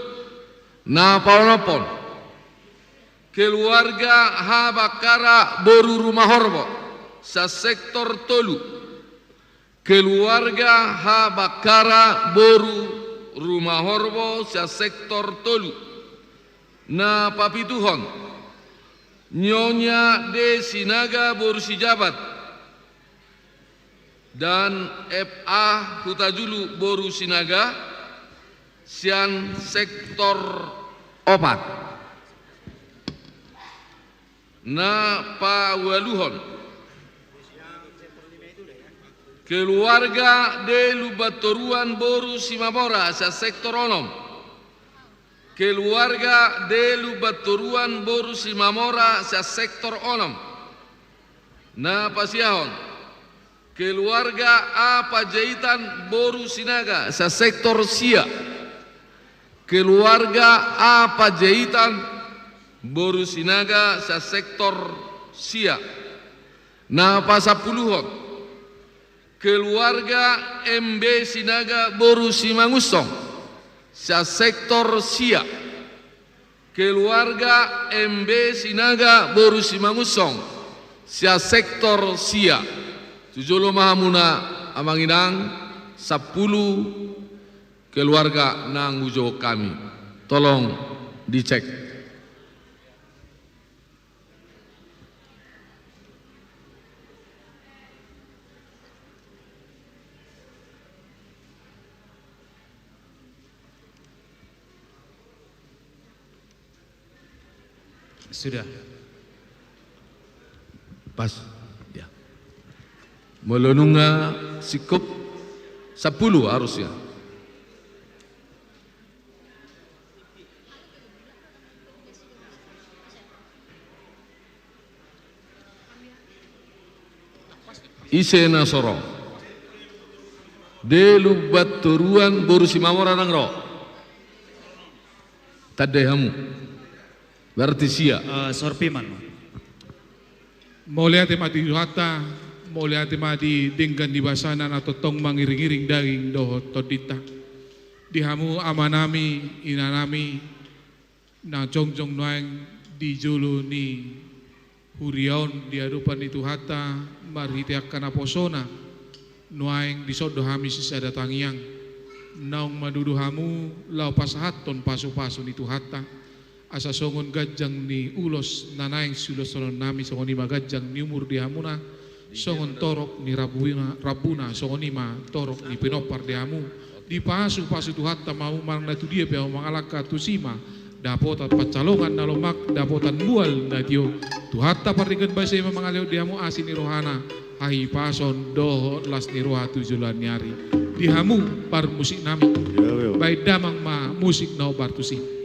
Na paonomhon, keluarga H Bakkara boru Rumahorbo, sesektor tolu. Keluarga H Bakkara boru Rumahorbo, sesektor tolu. Na papituhon, Nyonya D Sinaga boru Sijabat dan F A Hutajulu boru Sinaga, sian sektor opat. Na paualuhon, keluarga D Lumbantoruan boru Simamora, sesektor onom. Keluarga D Lumbantoruan boru Simamora, sesektor onom. Na pasiahon, keluarga A Panjaitan boru Sinaga, sesektor sia. Keluarga A Panjaitan boru Sinaga, sesektor sia. Na pasampuluhon, keluarga M B Sinaga boru Simangunsong, sesektor sia. Keluarga M B Sinaga boru Simangunsong, sesektor sia. Tu jolo ma hamuna, amang inang, sampulu keluarga naung hujou hami. Tolong dicek. Sudah. Pas. Ya. Molo nunga singkop, sampulu harusnya. Ise na so ro? D Lumbantoruan boru Simamora ndang ro? Tandai hamu. Berarti sia. Eh, sorpiman. Mauliate ma di Tuhanta, mauliate ma di denggan ni basana na tongtong mangiring-iring daging dohot tondinta. Di hamu amanami, inanami, na jongjong nuaeng di jolo ni huria on di adopan ni Tuhanta, marhite angka naposona, nuaeng dison do hami sisada tangiang. Naung manudu hamu laho pasahathon pasu-pasu ni Tuhanta, asa songon ganjang ni ulos na naeng siuloshononnami, songon i ma ganjang ni umur di hamuna, songon torop ni rambuna, rambuna, songon i ma torop ni pinompar di hamu. Dipasu-pasu Tuhanta ma hamu manang na tudia pe hamu mangalangka, tusi ma dapotan pansalongan na lomak, dapotan mual na tio. Tuhanta pardenggan basa i ma mangalehon di hamu asi ni rohana, hahipason dohot las ni roha tu joloan ni ari. Di hamu parmusiknami. Baen damang ma musik na hombar tusi.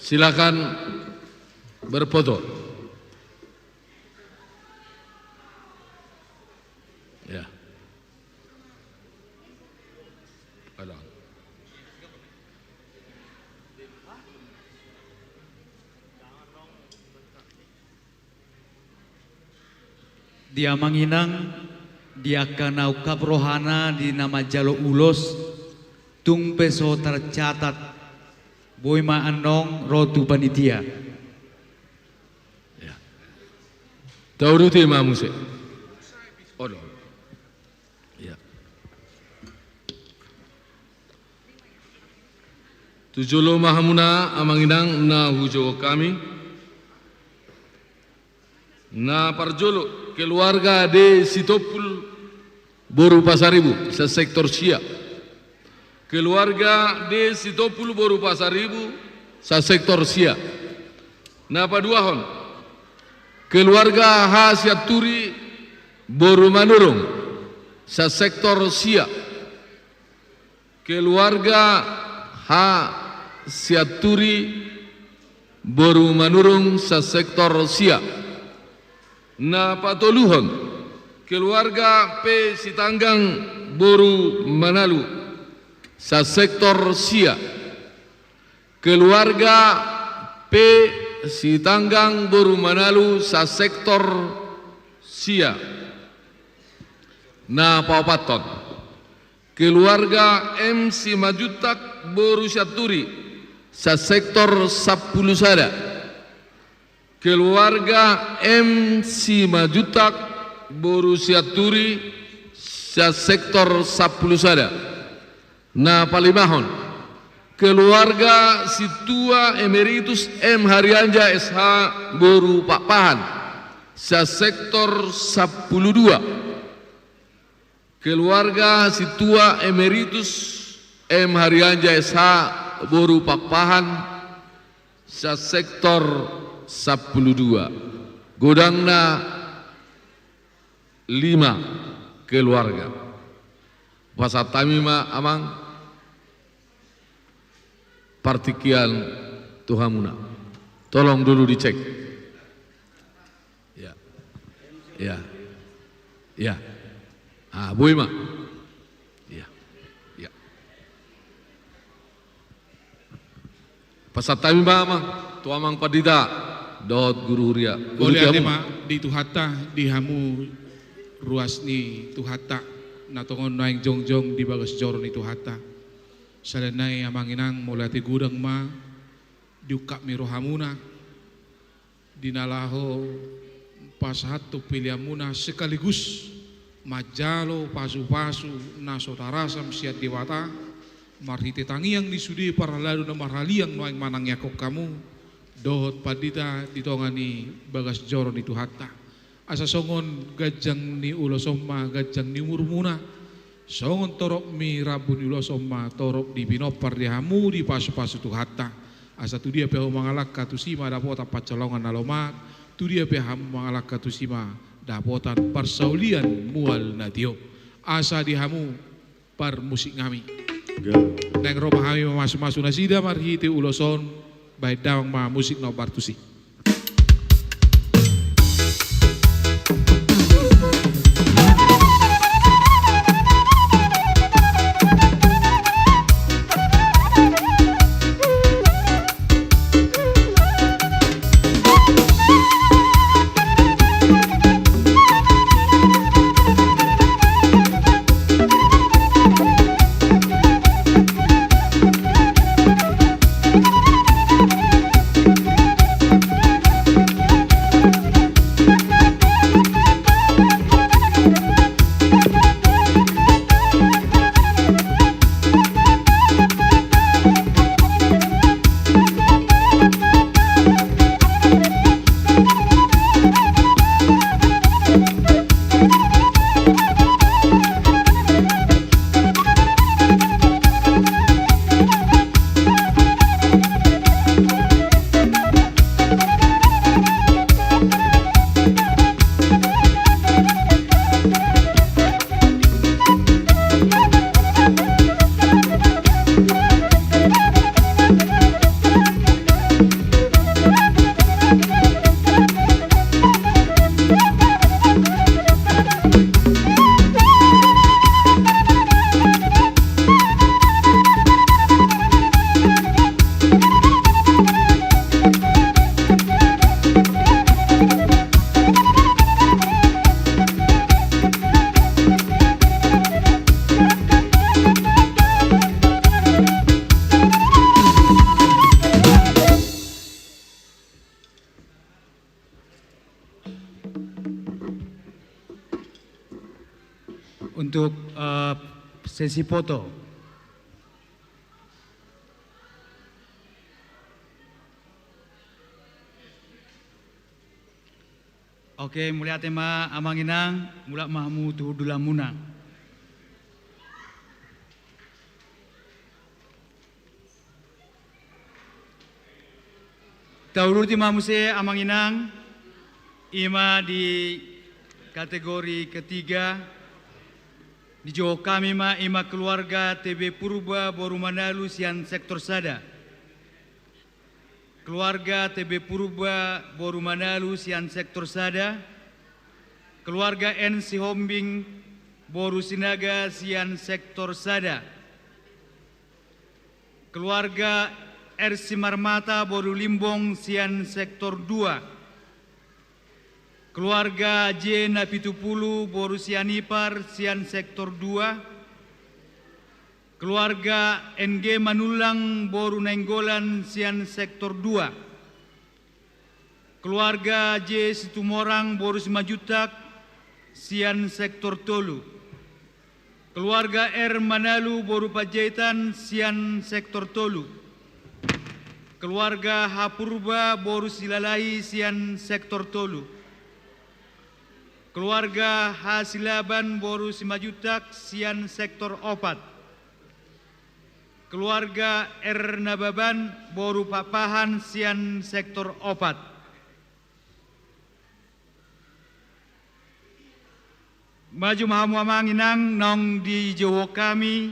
Silakan berfoto. Ya. Ada. Di amang inang, di angka na ungkap rohana di na manjalo ulos, tung pe so tercatat, boi ma annon ro tu panitia. Ya. Tauduti ma muse. Odo. Ya. Tu jolo ma hamuna amang inang na hujou hami. Na parjolo, keluarga D Sitompul boru Pasaribu, sa sektor sia. Keluarga D Sitompul boru Pasaribu, sa sektor sia. Na paduahon, keluarga H Sianturi boru Manurung, sa sektor sia. Keluarga H Sianturi boru Manurung, sa sektor sia. Na patoluhon, keluarga P Sitanggang boru Manalu, sa sektor sia. Keluarga P Sitanggang boru Manalu, sa sektor sia. Na paopathon, keluarga M Simanjuntak boru Sianturi, sa sektor sampulu sada. Keluarga M Simanjuntak boru Sianturi, sa sektor sampulu sada. Na palimahon, keluarga Sintua Emeritus M Harianja S H boru Pakpahan, sa sektor sampulu dua. Keluarga Sintua Emeritus M Harianja S H boru Pakpahan, sa sektor sampulu dua. Godangna lima keluarga. Pasahat hami ma amang partingkian tu hamuna. Tolong dulu dicek. Ya. Ya. Ya. Ah, boi ma. Ya. Ya. Pasahat hami ma amang tu amang pandita dohot guru huria. Mauliate ma di Tuhanta, di hamu ruas ni Tuhanta, na tongon naeng jongjong di bagas joro ni Tuhanta. Sahali nai amang inang, mauliate godang ma diungkap ni rohamuna di na laho pasahathon peleanmuna sekaligus manjalo pasupasu na so tarasam sian Debata marhite tangiang ni sude parhalado na marhaliang naeng manangianghon hamu dohot pandita di tonga ni bagas joro ni Tuhanta. Asa songon ganjang ni ulos on ma ganjang ni umurmuna, songon torop ni rambu ni ulos on ma torop ni pinompar ni hamu dipasupasu Tuhanta. Asa tu dia pe hamu mangalangka tusi ma dapotan pansamotan na lomak, tu dia pe hamu mangalangka tusi ma dapotan parsaulian mual na tio. Asa di hamu parmusik nami. Naeng ro ma hami mamasumasu nasida marhite ulos on, bahen damang ma musik na hombar tusi. Untuk, eh, sesi foto. Oke, mauliate ma amang inang, mulak ma hamu tu hundulanmuna. Tauduti ma muse amang inang, i ma di kategori ketiga, dijouhon hami ma i ma keluarga T B Purba boru Manalu sian sektor sada. Keluarga T B Purba boru Manalu sian sektor sada. Keluarga N Sihombing boru Sinaga sian sektor sada. Keluarga R Simarmata boru Limbong sian sektor dua. Keluarga J Napitupulu boru Sianipar sian sektor dua. Keluarga N G Manullang boru Nainggolan sian sektor dua. Keluarga J Situmorang boru Simanjuntak sian sektor tolu. Keluarga R Manalu boru Panjaitan sian sektor tolu. Keluarga H Purba boru Silalahi sian sektor tolu. Keluarga H Silaban boru Simanjuntak sian sektor opat. Keluarga R Nababan boru Pakpahan sian sektor opat. Maju ma hamu amang inang, naung dijouhon hami,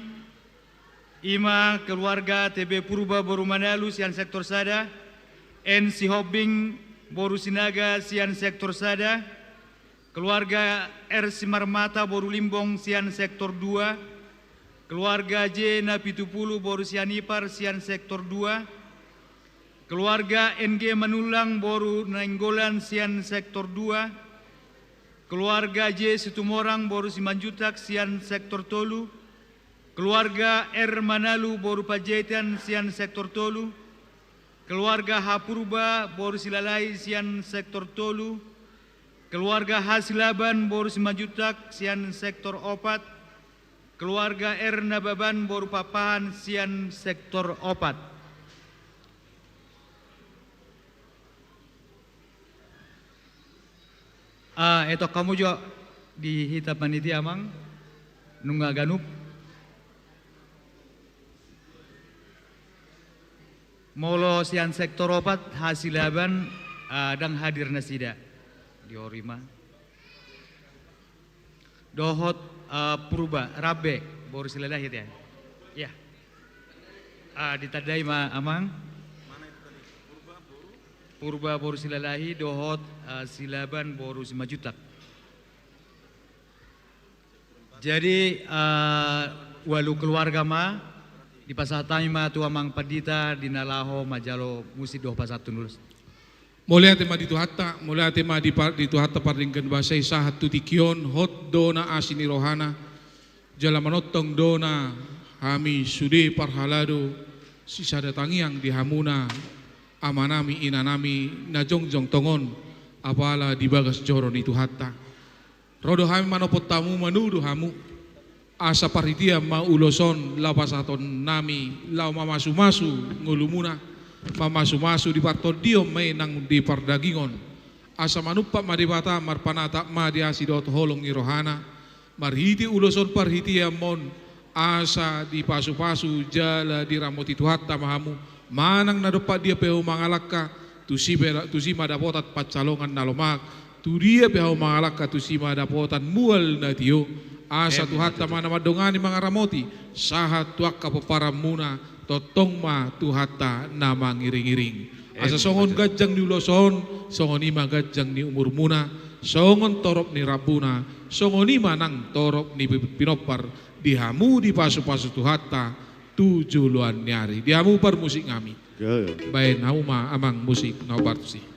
i ma keluarga T B Purba boru Manalu sian sektor sada, N Sihombing boru Sinaga sian sektor sada, keluarga R Simarmata boru Limbong sian sektor dua, keluarga J Napitupulu boru Sianipar sian sektor dua, keluarga N G Manullang boru Nainggolan sian sektor dua, keluarga J Situmorang boru Simanjuntak sian sektor tolu, keluarga R Manalu boru Panjaitan sian sektor tolu, keluarga H Purba boru Silalahi sian sektor tolu, keluarga H Silaban boru Simanjuntak sian sektor opat, keluarga R Nababan boru Pakpahan sian sektor opat. Ah, etok hamu jo di hita panitia amang, nunga ganup. Molo sian sektor opat, H Silaban, ah, ndang hadir nasida. Diori ma. Dohot, eh, Purba, Rambe, boru Silalahi, ya. Ya. Ah, ditandai ma amang. Purba boru Silalahi, dohot, eh, Silaban boru Simanjuntak. Jadi, eh, ualu keluarga ma, dipasahat hami ma tu amang pandita di na laho manjalo musik dohot pasahat tu ulos. Mauliate ma di Tuhanta, mauliate ma di par-, di Tuhanta pardenggan basa i sahat tu tingki on, hot do na asi ni rohana, jala manongtong do na hami sude parhalado, sisada tangiang di hamuna, amanami, inanami, na jongjong tongon, apala di bagas joro ni Tuhanta. Ro do hami manopot hamu, manudu hamu. Asa parhitean ma ulos on laho pasahatonnami, laho mamasumasu ngolumuna, mamasumasu di partondion ma i nang di pardagingon. Asa manumpak ma Debata, marpanatap ma di asi dohot holong ni rohana, marhite ulos on parhitean ma on, asa dipasupasu jala diramoti Tuhanta ma hamu, manang na dompak dia pe hamu mangalangka, tusi pe, tusi ma dapotan pansalongan na lomak, tu dia pe hamu mangalangka tusi ma dapotan mual na tio, asa Tuhanta ma na mandongani mangaramoti, sahat tu angka pomparanmuna, tongtong ma Tuhanta na mangiringiring. Asa songon ganjang ni ulos on, songon i ma ganjang ni umurmuna, songon torop ni rambuna, songon i ma nang torop ni pi-, pinompar, di hamu dipasupasu Tuhanta, tu joloan ni ari. Di hamu parmusik nami. Baen hamu ma amang musik na hombar tusi.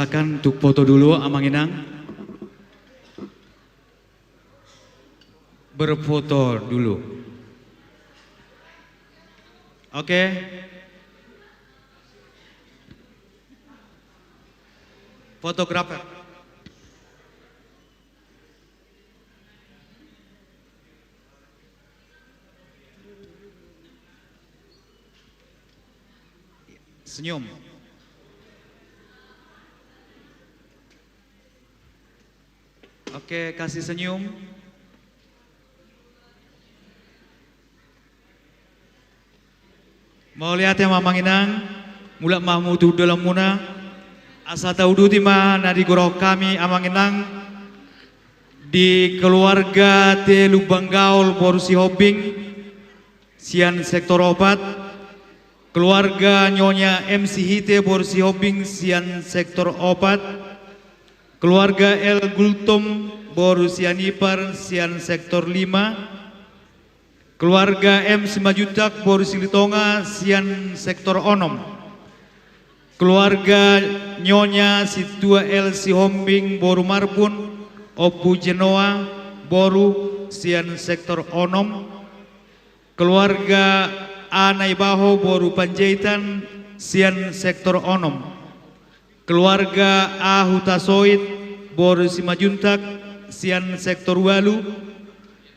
Kan untuk foto dulu, Amang Inang. Berfoto dulu. Oke. Fotografer. Senyum. Oke, kasih senyum. Mauliate ma, Amang Inang, mulak ma hamu tu hundulanmuna. Asa tauduti ma na digorahon hami, Amang Inang, di keluarga Telumbanggaol boru Sihombing sian sektor opat, keluarga Nyonya M Sihite boru Sihombing sian sektor opat, keluarga L Gultom boru Sianipar sian sektor lima, keluarga M Simanjuntak boru Silitonga sian sektor onom, keluarga Nyonya Sintua L Sihombing boru Marbun, Ompu Jenoa boru sian sektor onom, keluarga A Naibaho boru Panjaitan sian sektor onom, keluarga A Hutasoit boru Simanjuntak sian sektor ualu,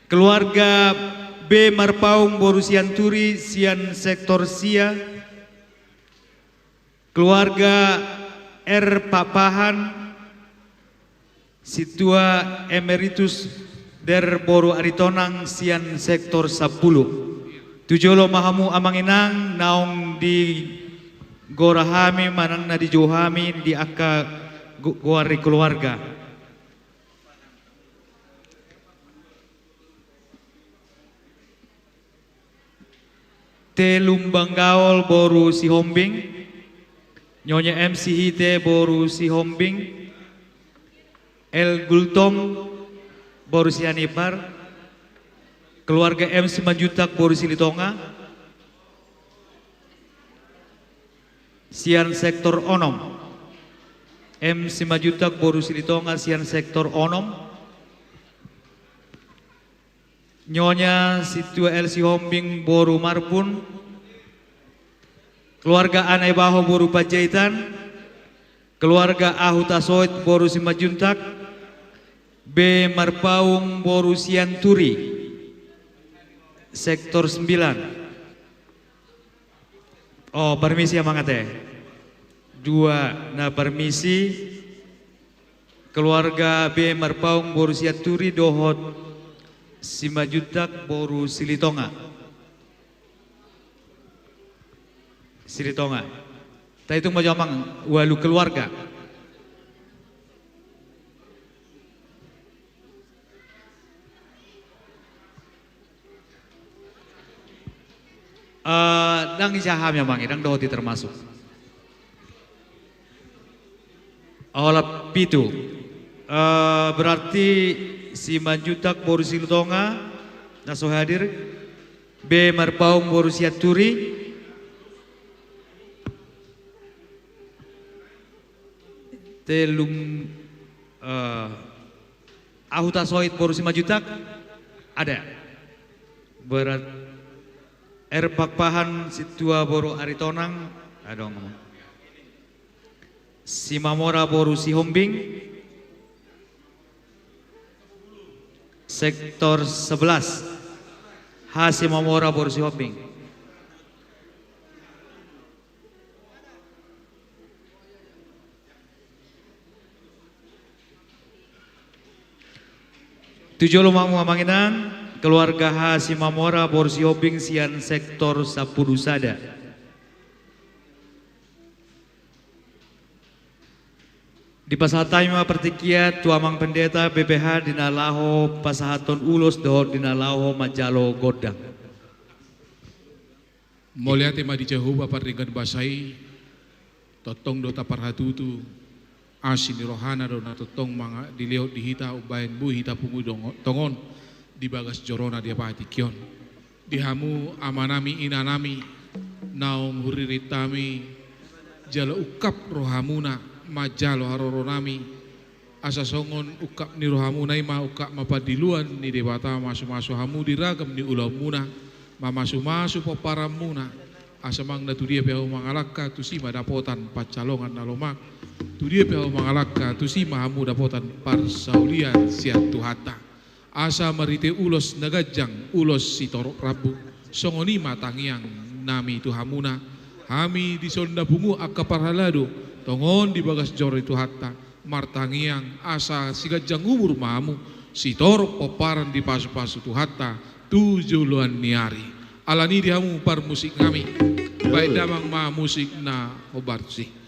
keluarga B Marpaung boru Sianturi sian sektor sia, keluarga R Pakpahan, Sintua Emeritus Der boru Aritonang sian sektor sampulu. Tu jolo ma hamu, Amang Inang, naung digora hami manang na dijou hami di angka go-, goar ni keluarga. Telumbanggaol boru Sihombing, Nyonya M Sihite boru Sihombing, L Gultom boru Sianipar, keluarga M Simanjuntak boru Silitonga, sian sektor onom. M Simanjuntak boru Silitonga sian sektor onom. Nyonya Sintua L Sihombing boru Marbun, keluarga A Naibaho boru Panjaitan, keluarga A Hutasoit boru Simanjuntak, B Marpaung boru Sianturi, sektor sembilan. Oh, permisi, Amang, ate. Dua na permisi, keluarga B Marpaung boru Sianturi dohot Simanjuntak boru Silitonga. Silitonga. Taitung ma jo, Amang, ualu keluarga. Eh, ndang ija hami, Amang, ndang dohot i termasuk. Olat pitu. Eh, berarti Simanjuntak boru Silitonga na so hadir, B Marpaung boru Sianturi, Telum, eh, A Hutasoit boru Simanjuntak, ada. Berat R Pakpahan Sintua boru Aritonang, adong. Simamora boru Sihombing, sektor sebelas. H Simamora boru Sihombing. Tu jolo ma hamu, Amang Inang, keluarga H Simamora boru Sihombing sian sektor sampulu sada. Dipasahat hami ma partingkian tu Amang Pendeta B P H di na laho pasahathon ulos dohot di na laho manjalo gondang. Mauliate ma di Jahowa pardenggan basa i, tongtong do taparhatutu, asi ni rohana do na tongtong manga-, dilehon di hita umbahen boi hita pungu dongo-, tongon di bagas jorona di apaha tingki on. Di hamu amanami inanami, naung huririt hami jala ungkap rohamuna Manjalo haroronami, asa songon ungkap ni rohamuna i ma ungkap ma pandiloan ni Debata, mamasu-masu hamu di ragam ni ulaonmuna, mamasu-masu pomparanmuna, asa manang na tu dia pe hamu mangalangka, tusi ma dapotan pansalongan na lomak, tu dia pe hamu mangalangka, tusi ma hamu dapotan parsaulian sian Tuhanta. Asa marhite ulos na ganjang, ulos sitorop rambu, songon i ma tangiangnami tu hamuna, hami dison na pungu angka parhalado, tongon di bagas joro ni Tuhanta, martangiang asa siganjang umur ma hamu, sitorop pomparan dipasu-pasu Tuhanta tu joloan ni ari. Alani i di hamu parmusiknami, baen damang ma musik na hombar tusi.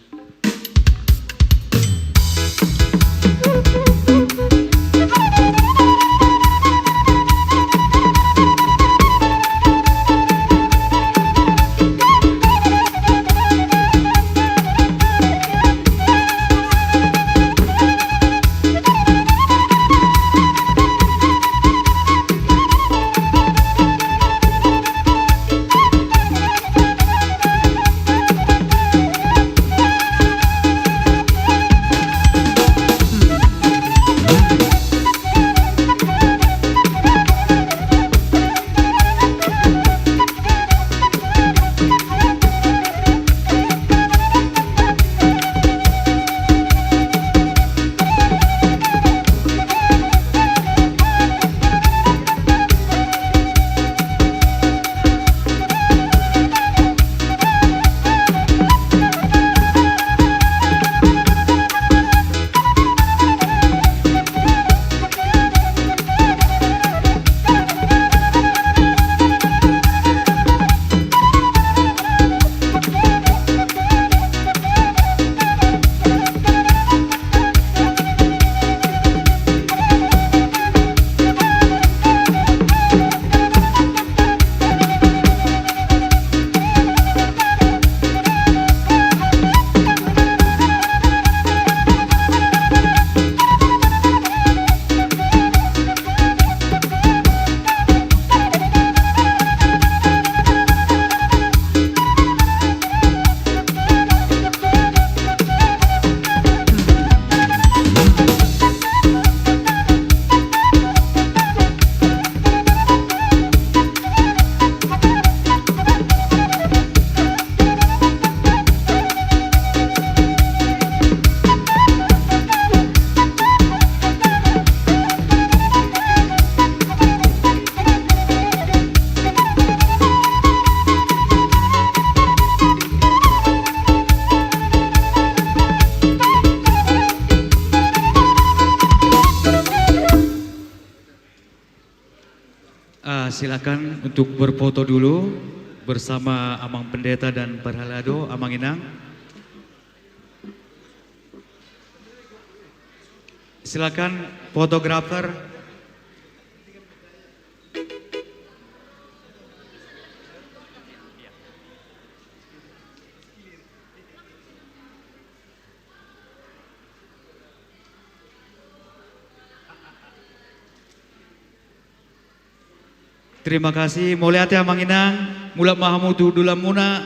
Ah, silakan untuk berfoto dulu bersama Amang Pendeta dan Parhalado, Amang Inang. Silakan, fotografer. Terima kasih. Mauliate, Amang Inang, mulak ma hamu tu hundulanmuna.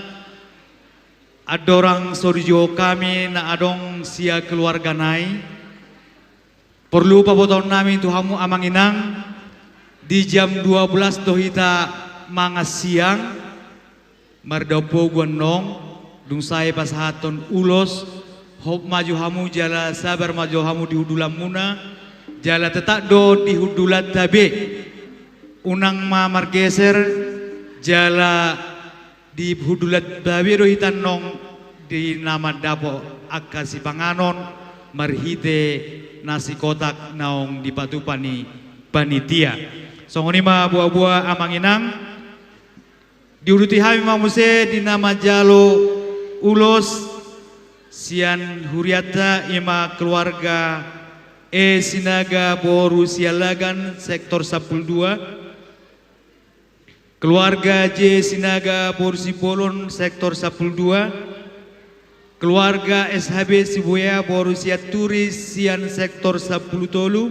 Andorang so dijou hami na adong sian keluarga nai, porlu pabotoonnami tu hamu, Amang Inang, di jam dua belas do hita mangan siang. Mardongan pogu annon, dung sae pasahathon ulos, hot ma jo hamu jala sabar ma jo hamu di hundulanmuna, jala tetap do di hundulanta be. Unang ma margeser, jala di hundulanta be do hita annon di na mandapot angka sipanganon marhite nasi kotak naung dipatupa ni panitia. Songon i ma boa-boa, Amang Inang. Diuduti hami ma muse di na manjalo ulos sian hurianta, i ma keluarga E Sinaga boru Sialagan sektor sampulu dua, keluarga J Sinaga boru Simbolon sektor sampulu dua, keluarga S H B Sibuea boru Sianturi sian sektor sampulu tolu,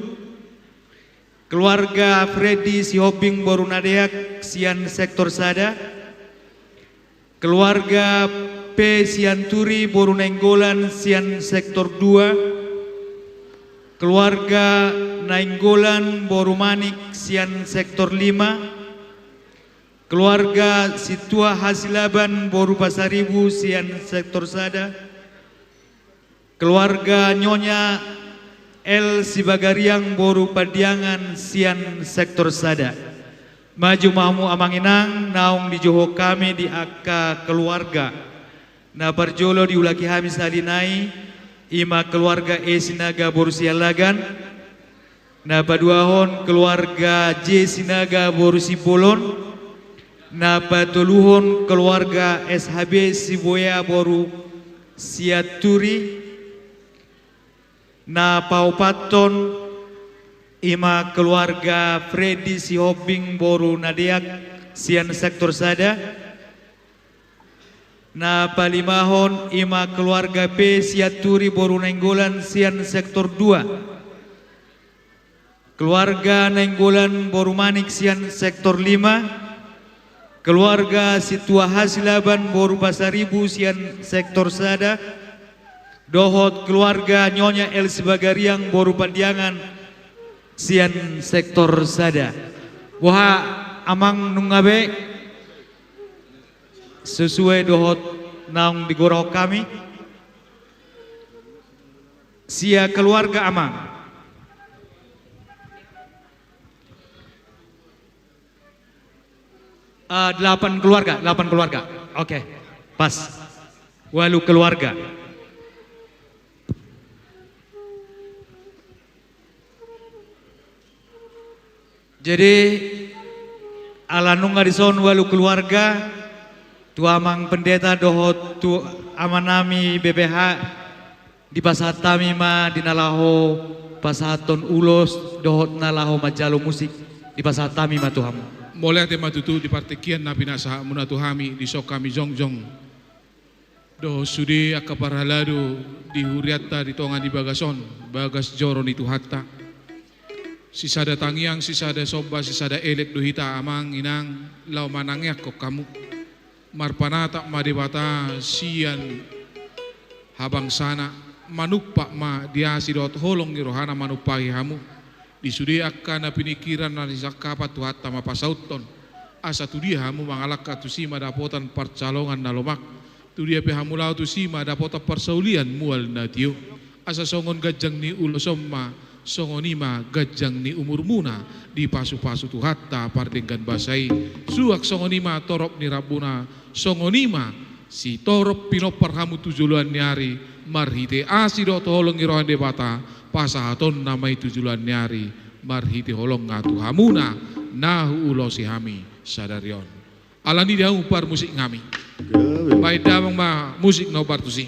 keluarga Freddy Sihombing boru Nadeak sian sektor sada, keluarga P. Sianturi boru Nainggolan sian sektor dua, keluarga Nainggolan boru Manik sian sektor lima, keluarga Situa Hasilaban boru Pasaribu sian sektor sada, keluarga Nyonya L. Sibagariang boru Pandiangan sian sektor sada. Maju ma hamu amang inang, naung dijohon hami di angka keluarga. Na parjolo diulaki hami sahali nai, i ma keluarga E. Sinaga boru Siallagan. Na paduahon keluarga J. Sinaga boru Simbolon. Na patoluhon keluarga S H B Sibuea boru Sianturi. Na paopathon i ma keluarga Freddy Sihombing boru Nadeak sian sektor sada. Na palimahon i ma keluarga P. Sianturi boru Nainggolan sian sektor dua. Keluarga Nainggolan boru Manik sian sektor lima. Keluarga Situa Hasilaban boru Pasaribu sian sektor sada. Dohot keluarga Nyonya L. Sibagariang boru Pandiangan sian sektor sada. Boha amang, nunga be sesuai dohot naung digorahon hami? Sia keluarga amang? Eh, delapan keluarga, delapan keluarga. Oke, pas. Walu keluarga. Jadi, ala nunga dison walu keluarga, tu amang pendeta dohot tu amanami B P H, dipasahat hami ma di na laho pasahathon ulos dohot na laho manjalo musik, dipasahat hami ma tu hamu. Mauliate ma tutu di partingkian na pinasahatmuna tu hami, dison hami jongjong. Dohot sude angka parhalado di hurianta di tonga ni bagas on, bagas joro ni Tuhanta. Sisada tangiang, sisada somba, sisada elek do hita amang inang, laho manangiangkon hamu. Marpanatap ma Debata sian habangsana, manumpak ma di asi dohot holong ni rohana manumpahi hamu. Di sude angka na piningkiran na nisangkapan Tuhanta ma pasauthon. Asa tu dia hamu mangalangka tusi ma dapotan parsalongan na lomak. Tu dia pe hamu laho tusi ma dapotan parsaulian mual na tio. Asa songon ganjang ni ulos on ma, songon i ma ganjang ni umurmuna, dipasupasu Tuhanta pardenggan basa i. Suang songon i ma torop ni rambuna, songon i ma sitorop pinompar hamu tu joloan ni ari, marhite asi dohot holong ni roha ni Debata, pasahatonna ma i tu joloan ni ari, marhite holongna tu hamuna, na huulosi hami sadari on. Alani i da hamu parmusik nami. Gabe. Baen damang ma musik na hombar tusi.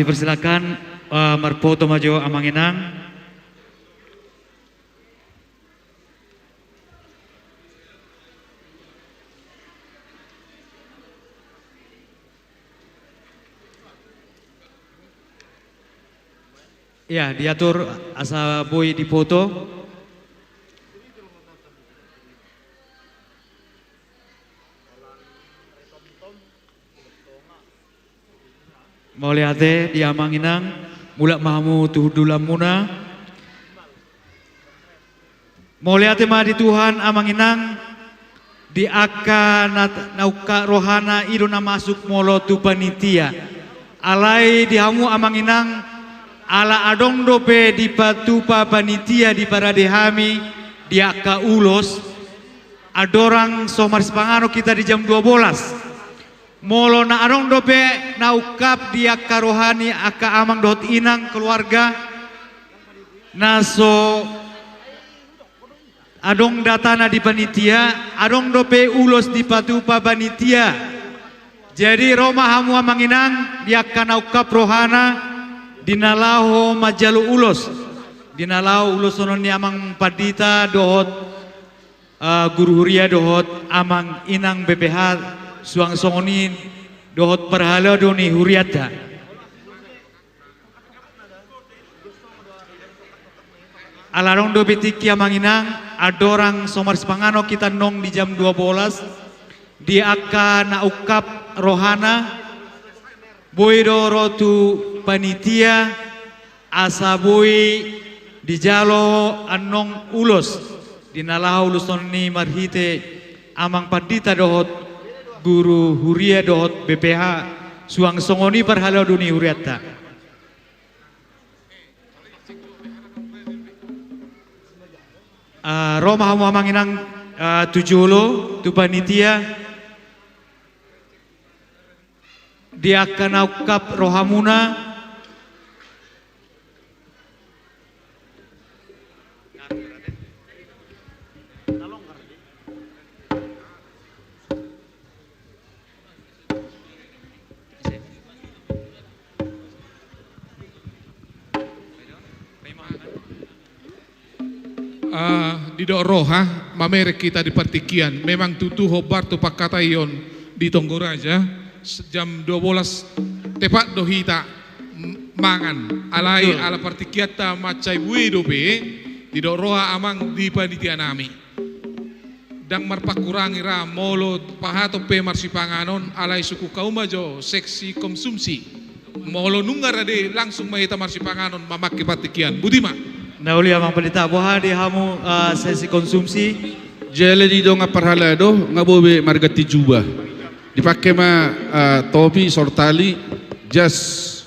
Dipersilakan, eh, marfoto ma jo amang inang. Ya, diatur asa boi difoto. Mauliate di amang inang, mulak ma hamu tu hundulanmuna. Mauliate ma di Tuhan amang inang, di angka na, na ungkap rohana i do na masuk molo tu panitia. Alai di hamu amang inang, ala adong dope dipatupa panitia di parade hami di angka ulos, andorang so marsipanganon hita di jam dua bolas. Molo na adong dope na ungkap di angka roha ni angka amang dohot inang keluarga, na so adong datana di panitia, adong dope ulos dipatupa panitia. Jadi ro ma hamu amang inang di angka na ungkap rohana, di na laho manjalo ulos, di na laho ulosonon ni amang pandita dohot, eh, guru huria dohot amang inang B P H, suang songon i dohot parhalado ni hurianta. Ala adong dope tingki amang inang, andorang so marsipanganon hita annon di jam dua bolas, di angka na ungkap rohana, boi do ro tu panitia, asa boi dijalo annon ulos, di na laho ulosonon i marhite amang pandita dohot guru huria dohot B P H, suang songon i parhalado ni hurianta. Ah, ro ma hamu amang inang, ah, tu jolo, tu panitia, di angka na ungkap rohamuna. Ah, didok roha, mamereng hita di partingkian. Memang tutu hombar tu pangkataion di Tonggo Raja, s-, jam dua bolas tepat do hita m-, mangan. Alai, betul, ala partingkianta mansai bue dope, didok roha amang di panitia nami. Ndang marpangkurangi ra molo pahaton pe marsipanganon, alai sungkun hamu ma jo seksi konsumsi. Molo nunga rade langsung ma hita marsipanganon mamangke partingkian. Boti ma. Na uli amang pandita, boha di hamu, eh, seksi konsumsi? Jala di dongan parhalado, nga boi be marganti juba. Dipake ma, eh, topi, sortali, jas.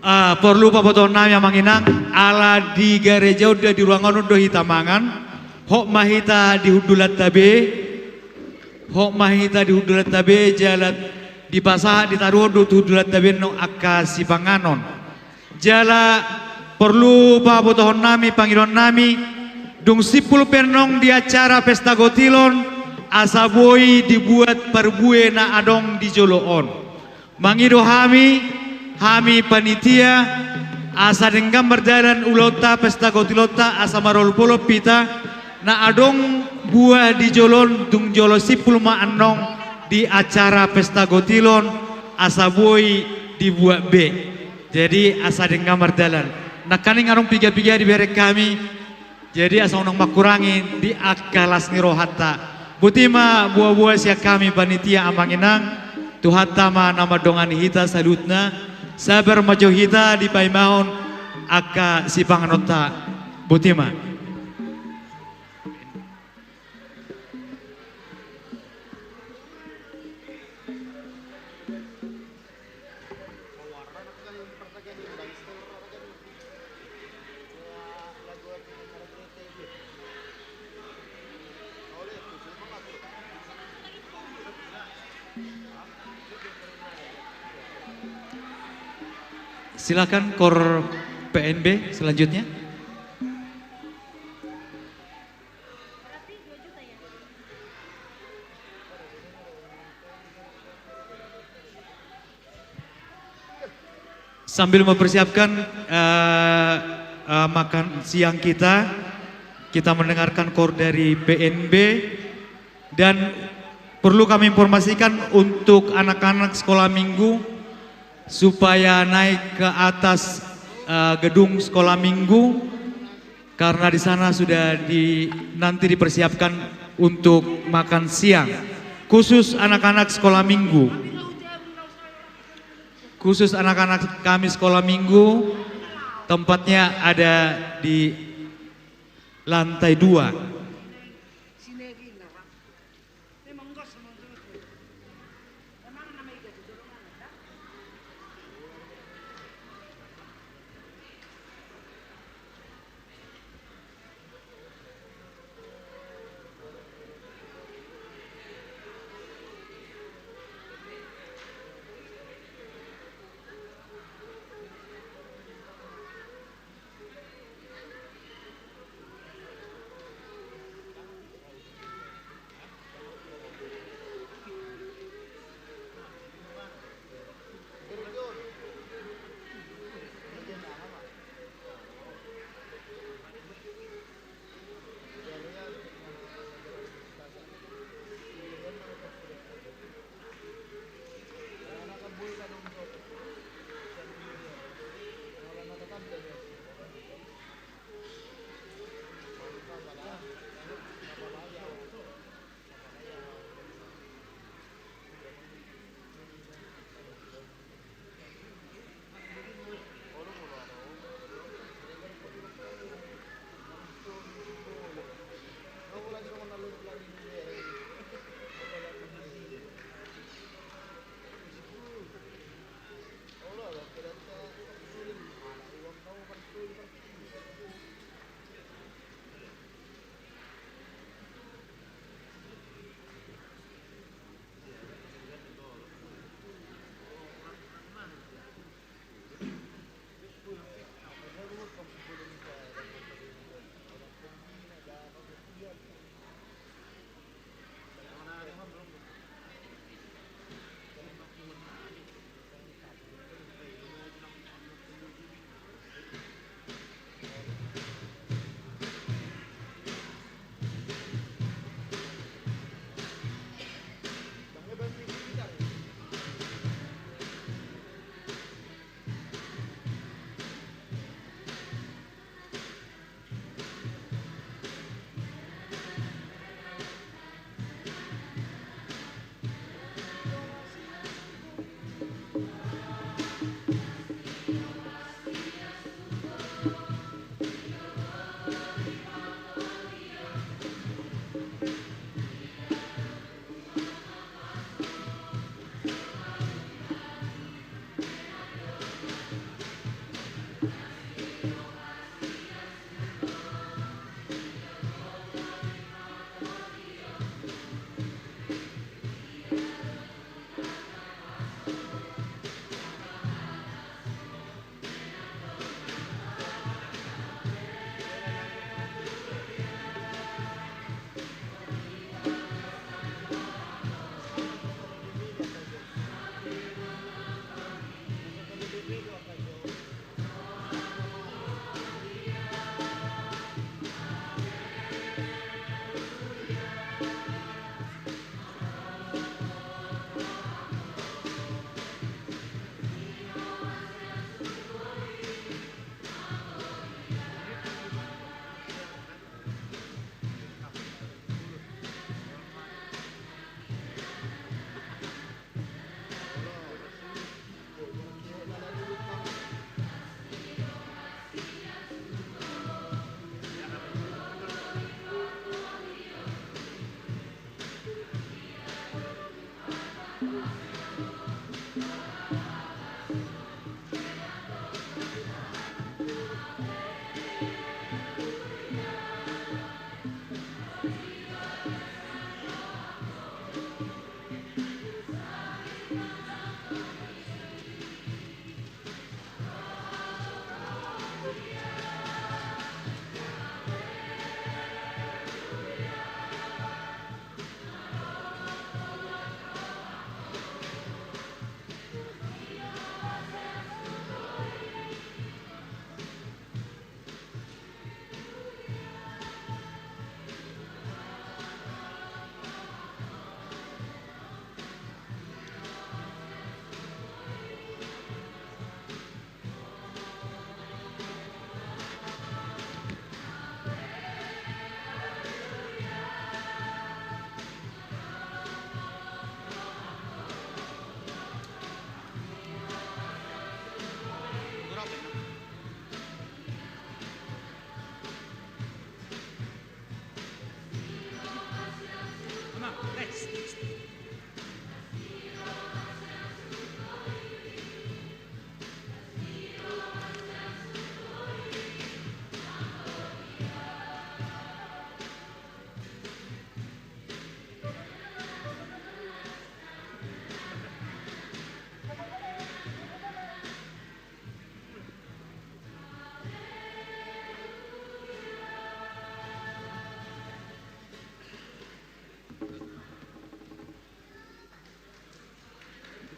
Ah, porlu pabotohon nami amang inang, ala di gareja on da, di ruangan on do hita mangan, hot ma hita di hundulanta be, hot ma hita di hundulanta be, jala dipasahat, ditaruhon do tu hundulanta be annon angka sipanganon. Jala porlu pabotohon nami, pangidoan nami, dung simpul pe annon di acara pesta gotil on, asa boi dibuat parbue na adong di jolo on. Mangido hami, hami panitia, asa denggan mardalan ulaonta, pesta gotilonta, asa marolopolop hita, na adong buah di jolo on, dung jolo simpul ma annon di acara pesta gotil on, asa boi dibuat be. Jadi, asa denggan mardalan. Nangkaning adong piga-piga dibereng hami, jadi asa unang mangkurangi di angka las ni rohanta. Boti ma boa-boa sian hami panitia amang inang, Tuhanta ma na mandongani hita saluhutna, sabar ma jo hita dipaimahon angka sipanganonta. Boti ma. Silakan Kor P N B selanjutnya. Sambil mempersiapkan eh, eh, makan siang kita, kita mendengarkan koor dari P N B. Dan perlu kami informasikan untuk anak-anak sekolah minggu supaya naik ke atas eh, gedung sekolah minggu, karena di sana sudah di, nanti dipersiapkan untuk makan siang khusus anak-anak sekolah minggu. Khusus anak-anak kami sekolah minggu, tempatnya ada di lantai dua.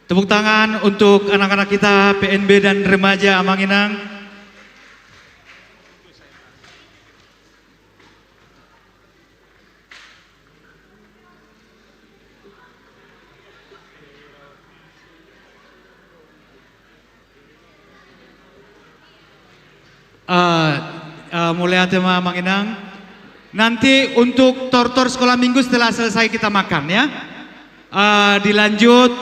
Tepuk tangan untuk anak-anak kita P N B dan remaja, Amang Inang. Eh, eh, mauliate ma, Amang Inang. Nanti untuk tortor sekolah minggu setelah selesai kita makan, ya. Eh, dilanjut,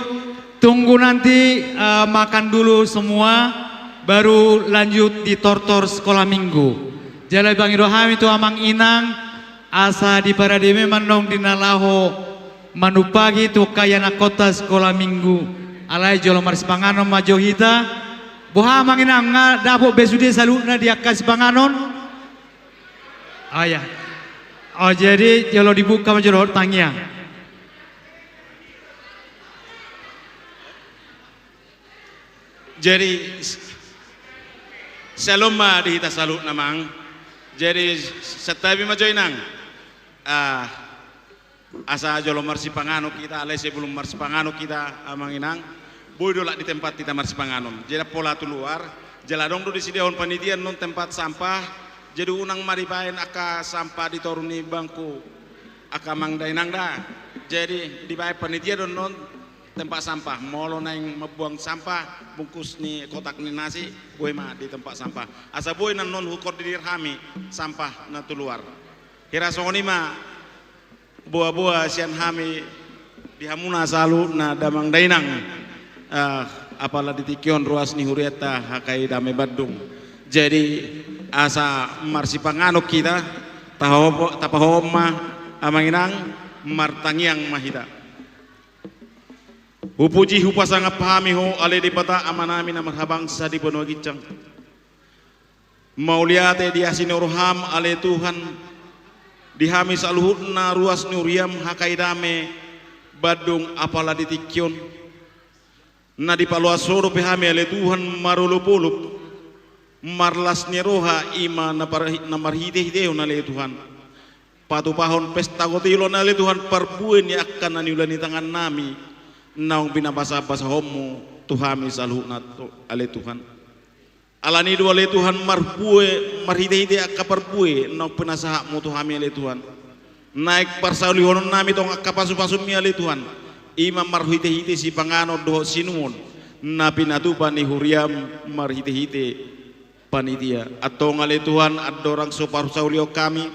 tunggu nanti, eh, makan dulu semua, baru lanjut di tortor sekolah minggu. Jala dipangido hami tu Amang Inang, asa diparade ma i annon di na laho manumpahi tu angka ianakhonta sekolah minggu. Alai jolo marsipanganon ma jo hita. Boha, Amang Inang, nga dapot be sude saluhutna di angka sipanganon? Oh, ya. Oh, jadi jolo dibuka ma jo dohot tangiang. Jadi, s-, syalom ma di hita saluhutna, Amang. Jadi, s-, santabi ma jo, Inang. Ah, asa jolo marsipanganon hita, alai sebelum marsipanganon hita, Amang Inang, boi do lak di tempat hita marsipanganon. Jadi, pola tu luar, jala adong do disediahon panitia annon tempat sampah. Jadi, unang ma dibaen angka sampah di toru ni bangku angka amang da inang da. Jadi, dibaen panitia do annon tempat sampah. Molo naeng mambuang sampah, bungkus ni kotak ni nasi, boi ma di tempat sampah. Asa boi annon hukordirir hami sampah na tu luar. Hira songon i ma boa-boa sian hami di hamuna saluhutna damang dainang. Eh, apala di tingki on ruas ni hurianta H K I Dame Bandung. Jadi, asa marsipanganon hita, taho-, tapahohom ma, Amang Inang, martangiang ma hita. Hupuji, hupasangap hami Ho, ale Debata Amanami na marhabangsa di banua ginjang. Mauliate di asi ni roham, ale Tuhan, di hami saluhutna ruas ni huriam H K I Dame Bandung, apala di tingki on. Na dipaloas Ho dope hami, ale Tuhan, marolopolop, marlas ni roha, i ma na par-, na marhitehitehon, ale Tuhan, patupahon pesta kotilon, ale Tuhan, parbue ni angka na niula ni tangannami, naung pinabasabasahonmu tu hami saluhutna, ale Tuhan. Alani i do, ale Tuhan, marbue, marhitehite angka parbue naung pinasahatmu tu hami, ale Tuhan, naeng parsaulihononnami tong angka pasupasumi, ale Tuhan, i ma marhitehite sipanganon dohot sinuon na pinatupa ni huriam marhitehite panitia. Antong, ale Tuhan, andorang so parsaulihon hami,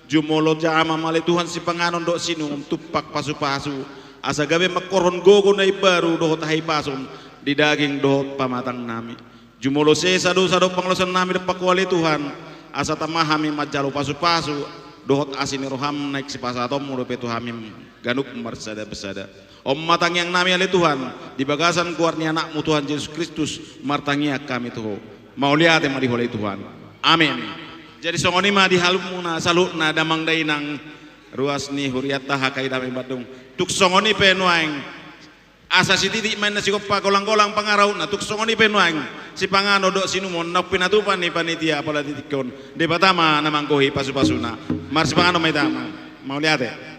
jumolo jamam, ale Tuhan, sipanganon dohot sinuon, tumpak pasupasu, asa gabe mangkorhon gogo na imbaru dohot hahipason di daging dohot pamatangnami. Jumolo sesa dosa dohot pangalaohonnami dompak Ho, ale Tuhan, asa tama hami manjalo pasupasu dohot asi ni roham, naeng sipasahatonmu dope tu hami ganup marsadasada. On ma tangiangnami, ale Tuhan, di bagasan goar ni Anakmu Tuhan Jesus Kristus martangiang hami tu Ho. Mauliate ma di Ho, ale Tuhan. Amen. Jadi, songon i ma di hamuna saluhutna damang dainang ruas ni hurianta H K I Dame Bandung. Tung songon i pe nuaeng, asa sititik ma inna sigompa, golanggolang pangarahutna, tung songon i pe nuaeng sipanganon dohot sinuon naung pinatupa ni panitia apala di tingki on. Debata ma na manggohi pasupasuna. Marsipanganon ma hita, Amang. Mauliate.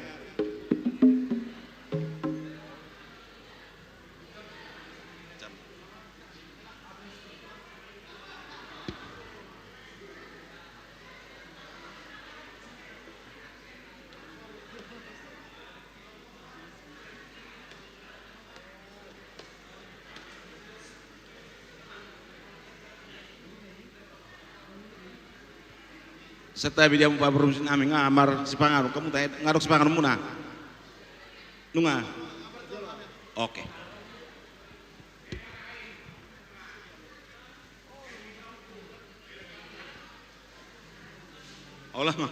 Santabi di hamu parmusik nami, nga marsipanganon hamu, tahe nga adong sipanganonmuna? Nunga? Oke. Olah ma.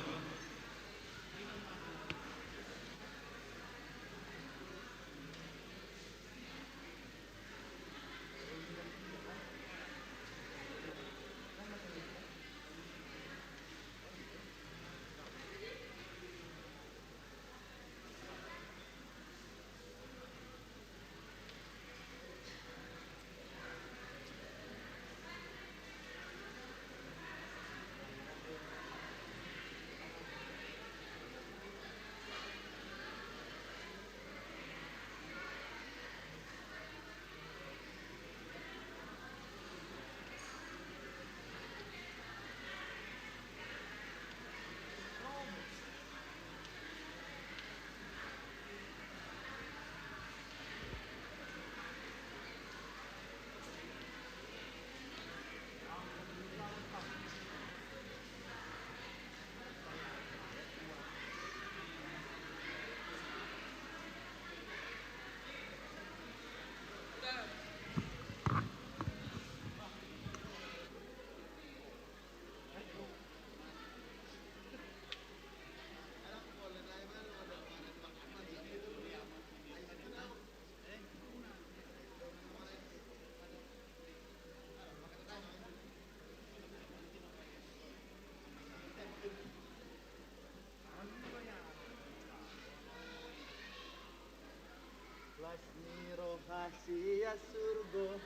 Pas ni roha sian surgo.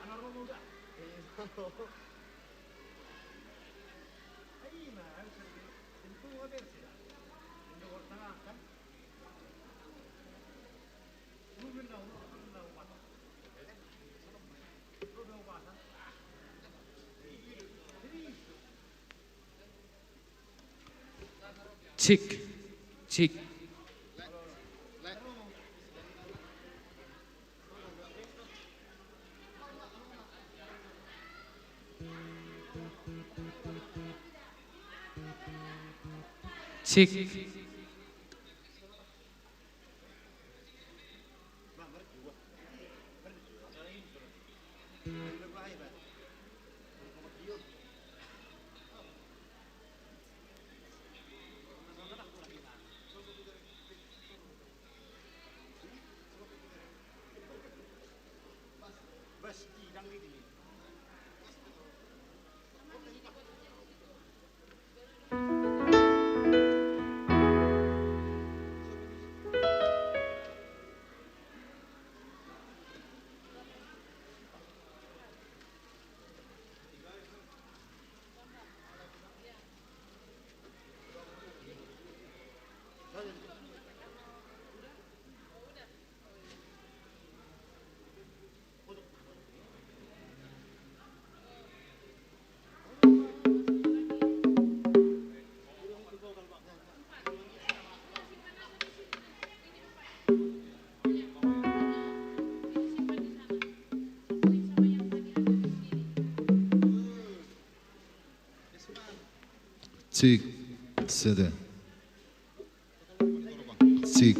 Cik, cik. Cik. Cik, sada. Cik.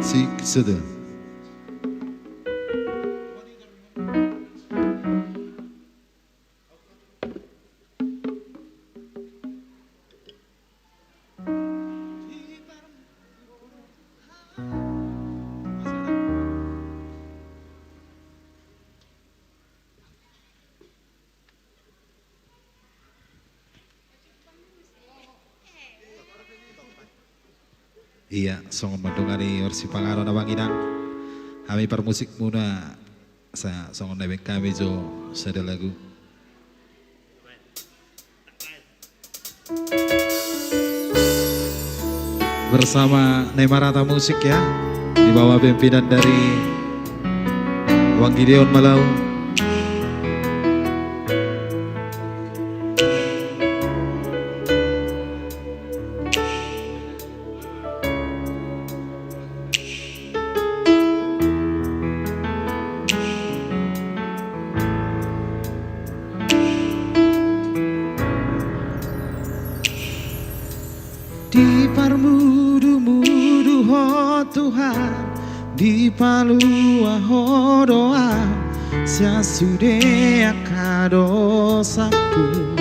Cik, sada. Ia, songon mandongani horsi panganon, Amang Inang. Hami parmusikmuna, sa-, songon na baen hami jo sada lagu. Bersama Nemarata Musik, ya, di bawah pimpinan dari Bang Gideon Malau. Diparmudumudu Ho Tuhan, dipalua Ho do ahu sian sude angka dosangku.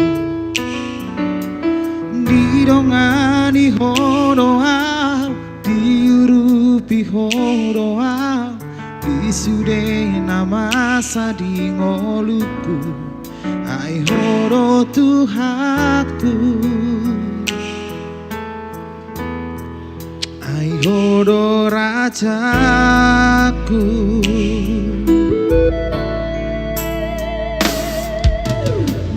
Didongani Ho do ahu, diurupi Ho do ahu di sude na masa di ngolungku. Ai Ho do Tuhanku. Ai Ho do Rajaku.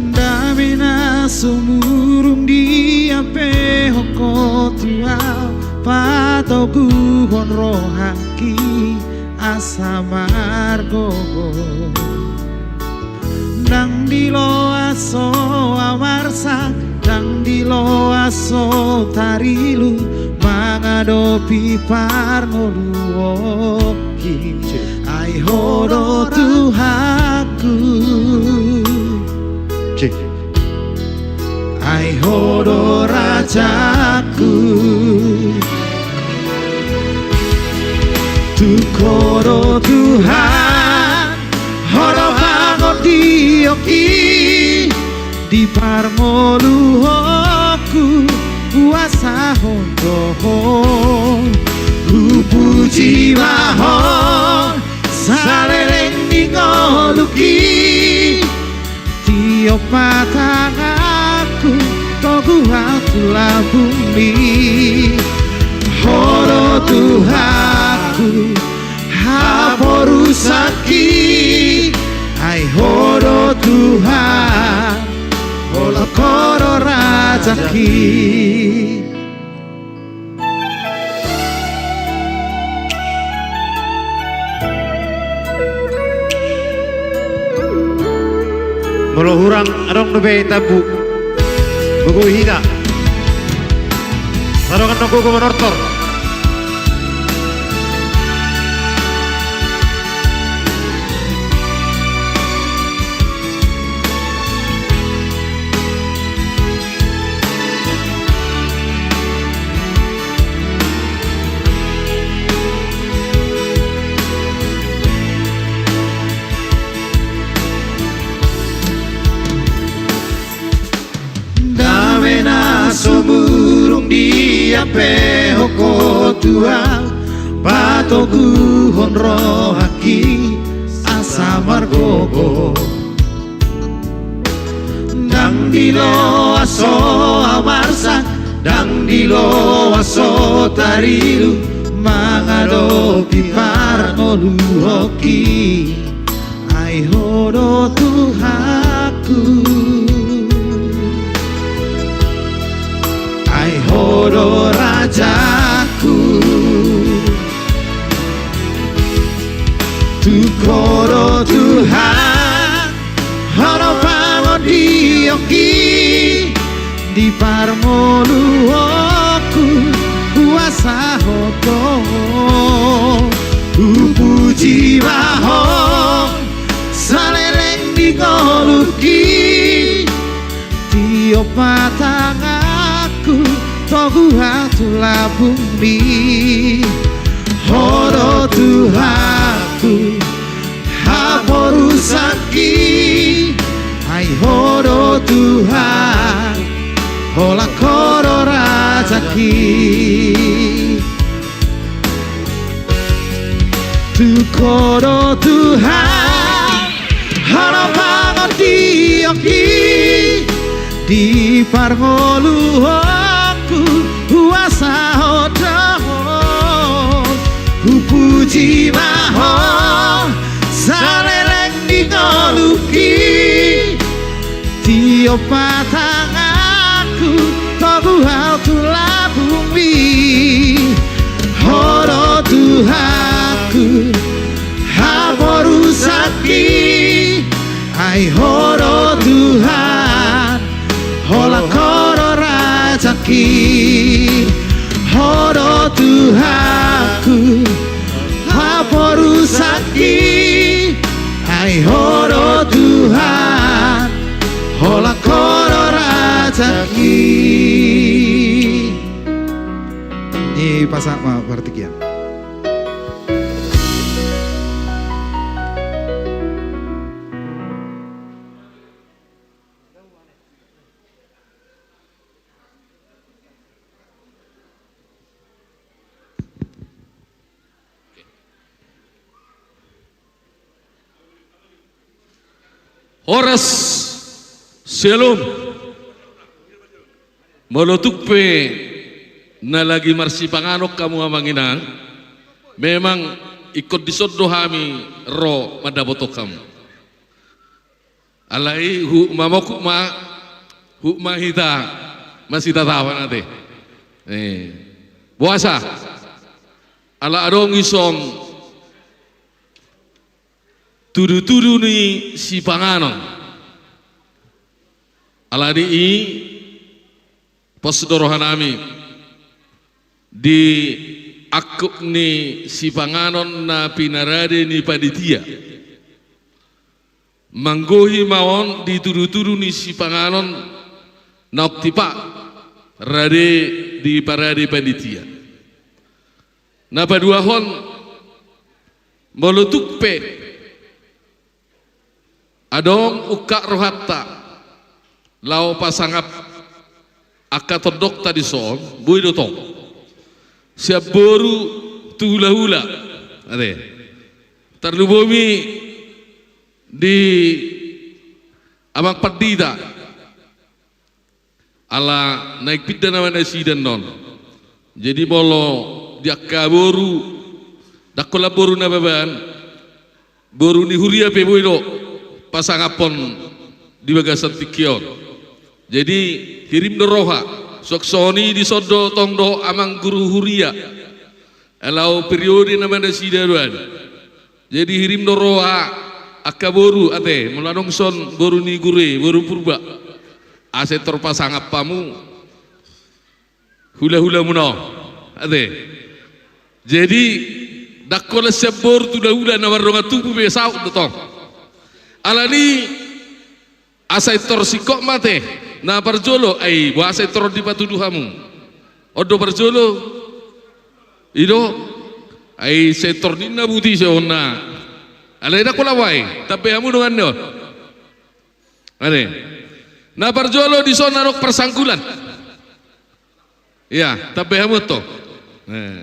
Dame na sumurung diampehon Ho tu ahu, patoguhon rohangki asa margogo. Ndang diloas Ho ahu marsak, ndang diloas Ho tarilu mangadopi parngoluonki. Ai Ho do Tuhanku. Cik. Ai Ho do Rajaku. Tung Ho do Tuhan, Ho do pangondionki di parngoluonku, huas Patanganku, togu ahu tu lambungmi. Ho do Tuhanku, haporusangki. Ai Ho do Tuhan, holong Ho do rajangki. Molo hurang adong dope tambu, gogo hita. Adong annon gogo manortor. Dame na so murung diampehon Ho Tuhan, patoguhon rohangki asa margogo. Ndang diloas Ho ahu marsak, ndang diloas Ho tarilu, mangadopi parngoluonki. Ai Ho do Tuhanku, ai Ho do rajangku. Tung Ho do Tuhan, holong pangondionki. Di parngoluonku huasahon Ho, hupuji ma Ho saleleng di ngolungki. Tiop ma tanganku, togu ahu tu lambungmi. Ho do Tuhanku, haporusangki. Ai Ho do Tuhan, holan Ho do rajangki. Tung Ho do Tuhan, holong pangondionki. Di parngoluonku huasahon Ho, hupuji ma Ho saleleng di ngolungki. Tiop ma tanganku, togu ahu tu lambungmi. Ho do Tuhanku, haporusangki. Ai Ho do Tuhan, holan Ho do rajangki. Ho do Tuhanku, haporusangki. Ai Ho do Tuhan, holan Ho do rajangki. Ni pasahat ma partingkian. Horas, syalom. Molo tung pe na lagi marsipanganon hamu amang inang, memang ingkon dison do hami ro mandapothon hamu. Alai huhut ma, huhut ma, huhut ma hita masitatapan ate. Eh, boasa? Ala adong dison tudutudu ni sipanganon. Alani i, pos do rohanami di angkup ni sipanganon na pinarade ni panitia. Manggohi ma on di tudutudu ni sipanganon naung tipak rade diparade panitia. Na paduahon, molo tung pe adong ungkap rohanta laho pasangap angka tondongta dison, boi do tong. Sian boru tu hulahula. Ate. Tarlumobi di Amang pandita, ala naeng pinda nama nasida on. Jadi molo di angka boru, ndang holan boru Nababan, boru ni huria pe boi do pasangaphon di bagasan tingki on. Jadi hirim do roha. Suang songon i dison do tong dohot amang guru huria. Laho periode nama nasida do an. Jadi hirim do roha angka boru ate, molo adong son boru ni guru i, boru Purba, asa tor pasangap hamu hulahulamuna on ate. Jadi ndang holan sian boru tu hulahula, na mardongan tubu pe saut do tong. Alani asa tor singkop ma ate na parjolo, ai boasa tor dipatudu hamu? On do parjolo. I do. Ai sai tor ninna buti songon na. Alai ndang holan, ai tambai hamu dongan ni on. Ate. Na parjolo dison adong parsanggulan. Ia, tambai hamu tong. Eh.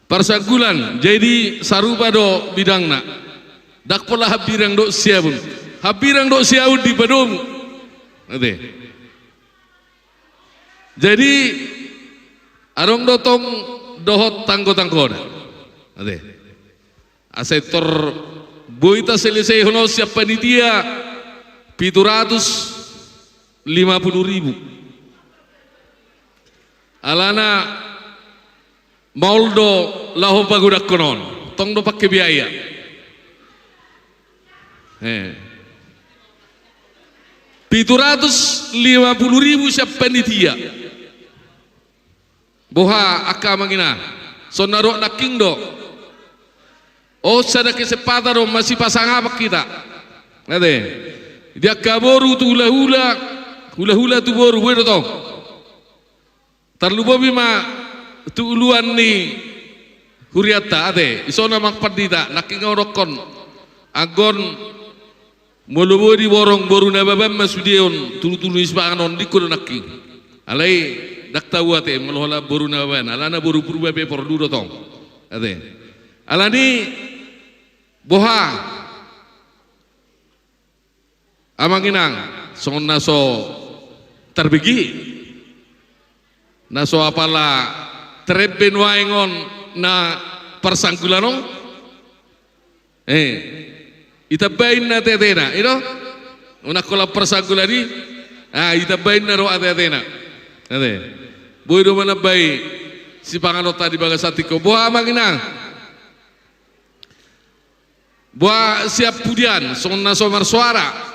Parsanggulan, jadi sarupa do bidangna. Ndang pola hambirang dohot siamun. Hambirang dohot siamun dipadomu. Ate. Jadi adong do tong dohot tanggo-tanggona. Ate. Asa tor boi taselesaihon on sian panitia pitu ratus lima puluh ribu. Alana maol do laho pagodangkon on. Tong do pake biaya. Eh. Pitu ratus lima puluh ribu sian panitia. Boha angka amang inang, songon na dohot nangkin do. On sada kesempatan do masipasangapan hita. Ate. Di angka boru tu hulahula, hulahula tu boru, boi do tong. Tarlumobi ma tu uluan ni hurianta ate, dison amang pandita, nangkin nga hudokkon. Anggo on molo boi diborong boru Nababan ma sude on, tulu-tulu ni sipanganon, dingkon do nangkin. Alai ndang tau ate molo holan boru Nababan, alana boru Purba pe porlu do tong. Ate. Alani boha amang inang, songon na so tarbege, na so apala terembe nuaeng on na parsanggulan on. Eh, itambai ninna ate-atena, i do? Unang holan parsanggulan i, ah, itambai ninna do ate-atena. Ate. Boi do manambai sipanganonta di bagasan tingki on. Boha amang inang? Boha sian pudian, songon na so marsoara?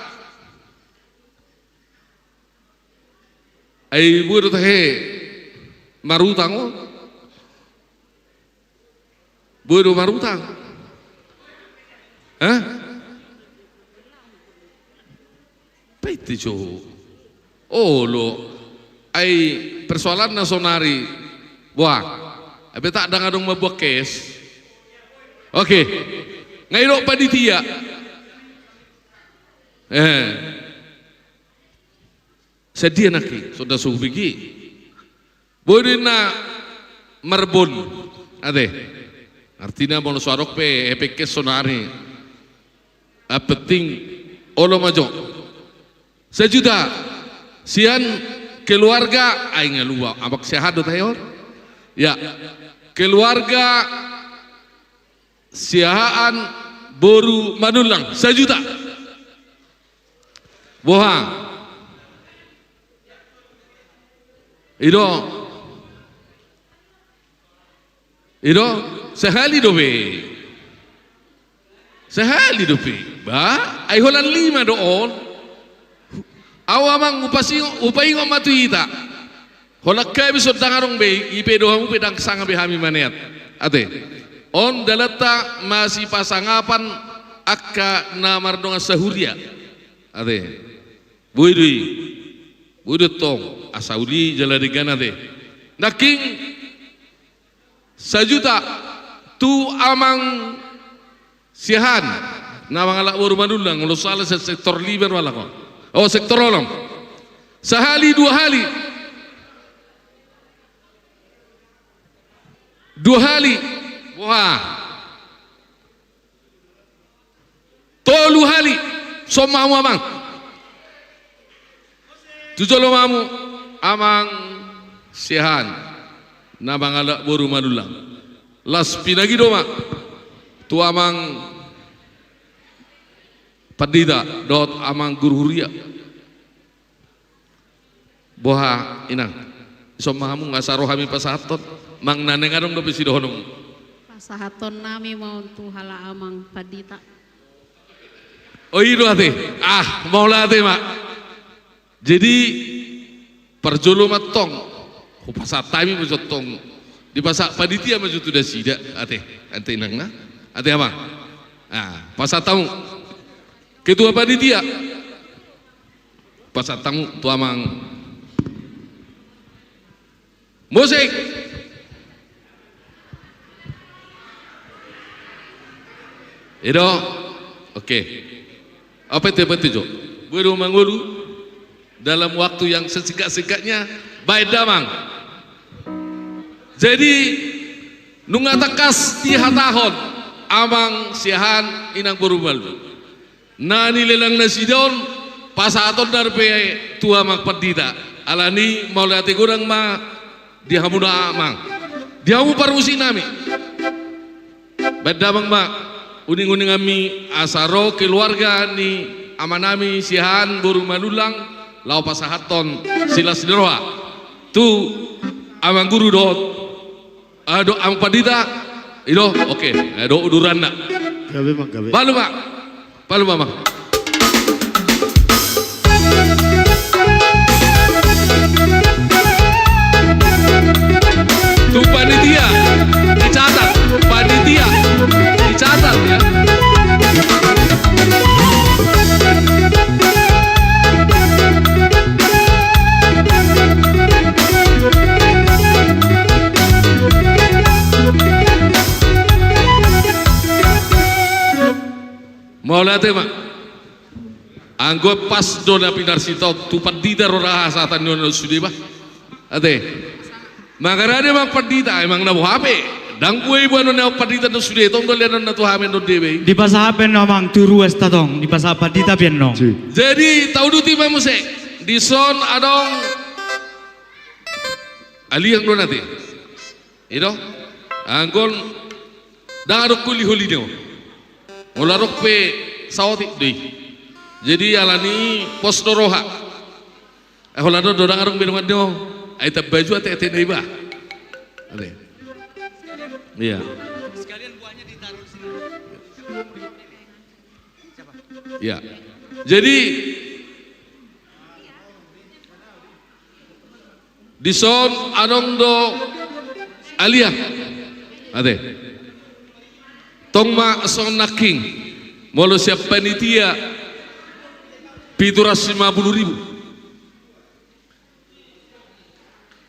Ai boi do tahe marutang on? Boi do marutang? Hah? Painte jo. Olo. Ai persoalanna sonari. Boha. Ai pe ndang adong mamboan cash. Oke. Nga i do panitia. Eh. Sadia nangkin, songon na so hubege. Boi do ninna marbon. Ate. Artina molo so adong pe hepeng cash sonari. Yang penting olo ma jo. Sajuta sian keluarga, ai nga lupa amang Siahaan do tahe on. Ya. Keluarga Siahaan boru Manullang, sajuta. Boha? I do. I do, sahali dope. Sahali dope. Ba, ai holan lima do on. Au amang, hupasingot, hupaingot ma tu hita. Holan hami so ndang adong be, i pe do hamu pe ndang sanga be hami maneat. Ate. On dalanta masipasangapan angka na mardongan sahuria. Ate. Boi do i. Boi do tong. Asa uli jala denggan ate. Nangkin sajuta tu amang Siahaan, na mangalap boru Manullang, molo sala se-, sektor lima do halak on. Oh, sektor onom. Sahali, dua hali. Dua hali. Boha. Tolu hali. Son ma hamu amang. Tu jolomamu, amang Siahaan, na mangalap boru Manullang. Las pinangido ma tu amang pandita dohot amang guru huria. Boha, inang, ison ma hamu, nga asa ro hami pasahathon. Manang na naeng adong dope sidohononmu? Pasahathon nami ma on tu halak amang pandita. O, i do ate. Ah, mauliate ma. Jadi, parjolo ma tong, hupasahat hami ma jo tong. Dipasahat panitia ma jo tu nasida, ate. Ate inang na. Ate amang. Ah, pasahat hamu. Ketua panitia. Pasahat hamu tu amang. Musik. I do. Oke. Apa itu, apa itu, Jo? Bue do mangolu dalam waktu yang sesingkat-singkatnya. Baen damang. Jadi, nunga tangkas dihatahon amang Siahaan, inang boru Manullang. Na nilelang nasida on, pasahaton dope tu amang pandita. Alani mauliate godang ma di hamuna amang, di hamu parmusik nami. Baen damang ma uning-uninganmi asa ro keluarga ni amanami Siahaan boru Manullang, laho pasahathon silas ni roha tu amang guru dohot Ah, do, amang pandita. I do, oke. Eh, do uduranna. Gabe ma, gabe. Palu ma. Palu ma, amang. Tu panitia, dicatat. Panitia, dicatat ya. Mauliate ma. Anggo pas do na pinarsita on tu pandita ro ra hasahatan ni on sude bah. Ate. Mangarade amang pandita, emang na boha pe. Ndang bue boanon ni amang pandita on sude, tong do leanon na tu hami on debe. Dipasahat pe annon amang tu ruas ta tong, dipasahat pandita pe annon. Jadi tauduti ma muse. Dison adong aliang do nate. I do. Anggo on ndang adong holi-holi do. Molo adong pe saotik do i. Jadi alani pos do roha. Eh, holan on do ndang adong be dongan do. Ai tamba jo ate-ate na iba. Ate. Iya. Iya. Jadi dison adong do aliang. Ate. Tong ma songon nangkin. Molo sian panitia pitu ratus lima puluh ribu.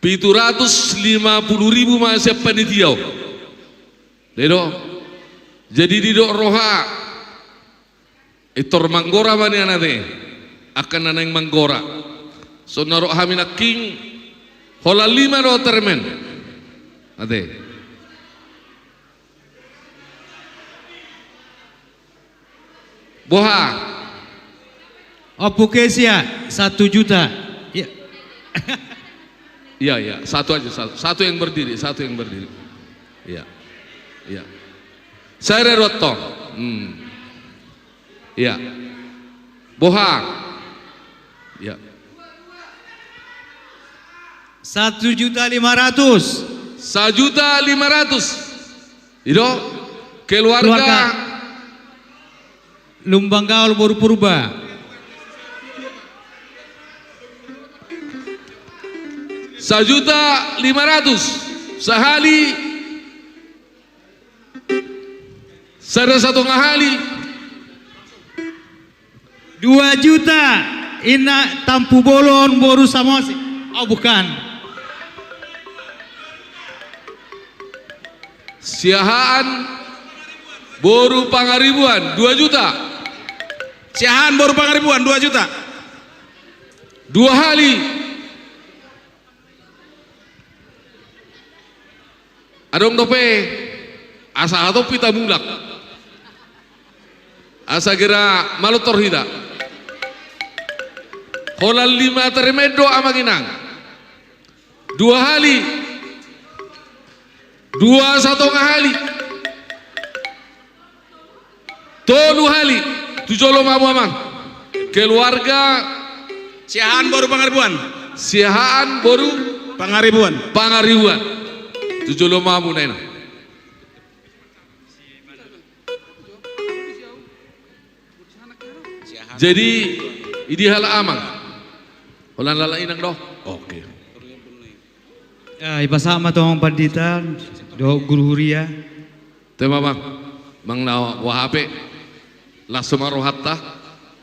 Pitu ratus lima puluh ribu ma sian panitia on. I do. Jadi didok roha. Pintor manggora ma nian ate. Angka na naeng manggora. Songon na didok hami nangkin, holan lima do termen. Ate. Boha? Ompung Kesia, satu juta. Iya. Iya, iya, satu aja, satu, satu yang berdiri, satu yang berdiri. Iya. Iya. Saya ada dua tong. Hmm. Iya. Boha? Iya. Satu juta lima ratus. Sajuta lima ratus. I do, keluarga. Keluarga Lumban Gaol boru Purba. Sajuta lima ratus. Sahali. Sada satonga hali. Dua juta, inna Tampubolon boru Samosir. Oh, bukan. Siahaan boru Pangaribuan, dua juta. Siahaan boru Pangaribuan, dua juta. Dua hali. Adong dope, asa hatop hita mulak. Asa gera malontor hita. Holan lima termen do, amang inang. Dua hali. Dua satonga hali. Tolu hali. Tu jolo ma hamu, amang. Keluarga Siahaan boru Pangaribuan. Siahaan boru Pangaribuan. Pangaribuan. Tu jolo ma hamu, inang. Jadi, i dia halak amang? Holan halak inang do? Oke. Ya, dipasahat ma tu amang pandita dohot guru huria. Te ma, amang, manang na boha pe, las ma rohanta.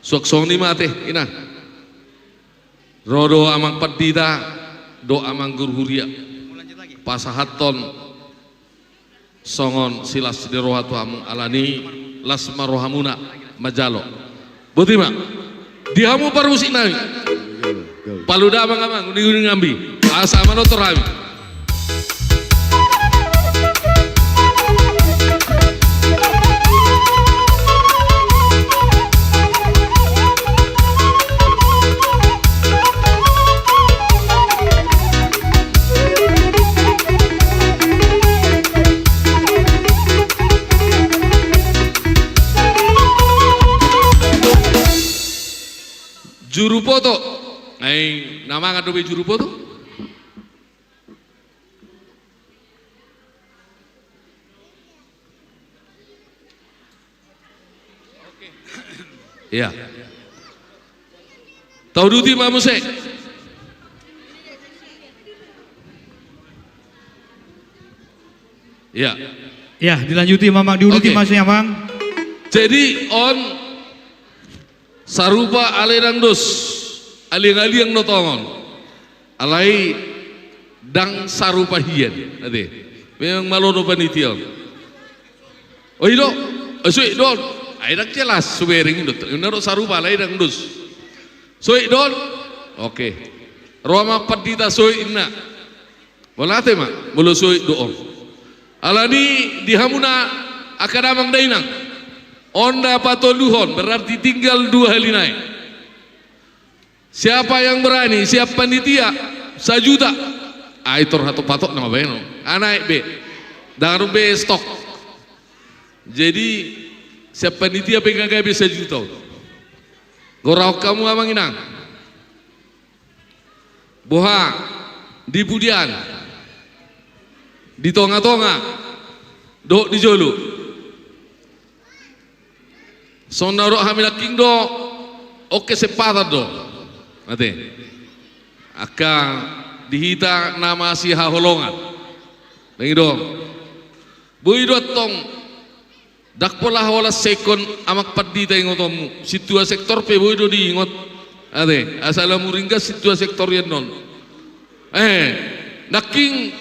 Suang songon i ma ate, inang. Ro do amang pandita dohot amang guru huria. Pasahathon songon silas ni roha tu hamu, alani las ma rohamuna manjalo. Boti ma. Di hamu parmusik nami. Palu damang, amang, uninguningan be. Asa manortor hami. Juru foto. Ai na mangan dope juru foto? Iya. Tauduti ma muse. Iya. Iya, dilanjuti ma, amang, diuduti. Oke. Muse, amang. Jadi on sarupa alai ndang dos, aliang-aliang do tongon. Alai ndang sarupa hian, ate. Memang malo do panitia on. Oi do, eh, soik do on. Ai ndang jelas, subereng do. Inna do sarupa, alai ndang dos. Soik do on. Oke. Ro amang pandita, soik, inna. Mauliate ma molo soik do on. Alani di hamuna angka damang dainang, on na patoluhon, berarti tinggal dua hali nai. Siapa yang berani? Siap panitia, sajuta. Ai tor hatop-hatop nama baen on. Naek be. Ndang adong be stok. Jadi siap panitia pe nga gabe sajuta on. Gorahon hamu, amang inang. Boha, di pudian, di tonga-tonga, dohot di jolo. Songon na hudok hami nangkin do, on kesempatan do. Ate. Angka di hita na masihaholongan. Nang i do. Boi do antong. Ndang pola holan sengkon amang pandita ingotonmu. Sintua sektor pe boi do diingot. Ate, asa lam huringgas sintua sektor i annon. Eh, nangkin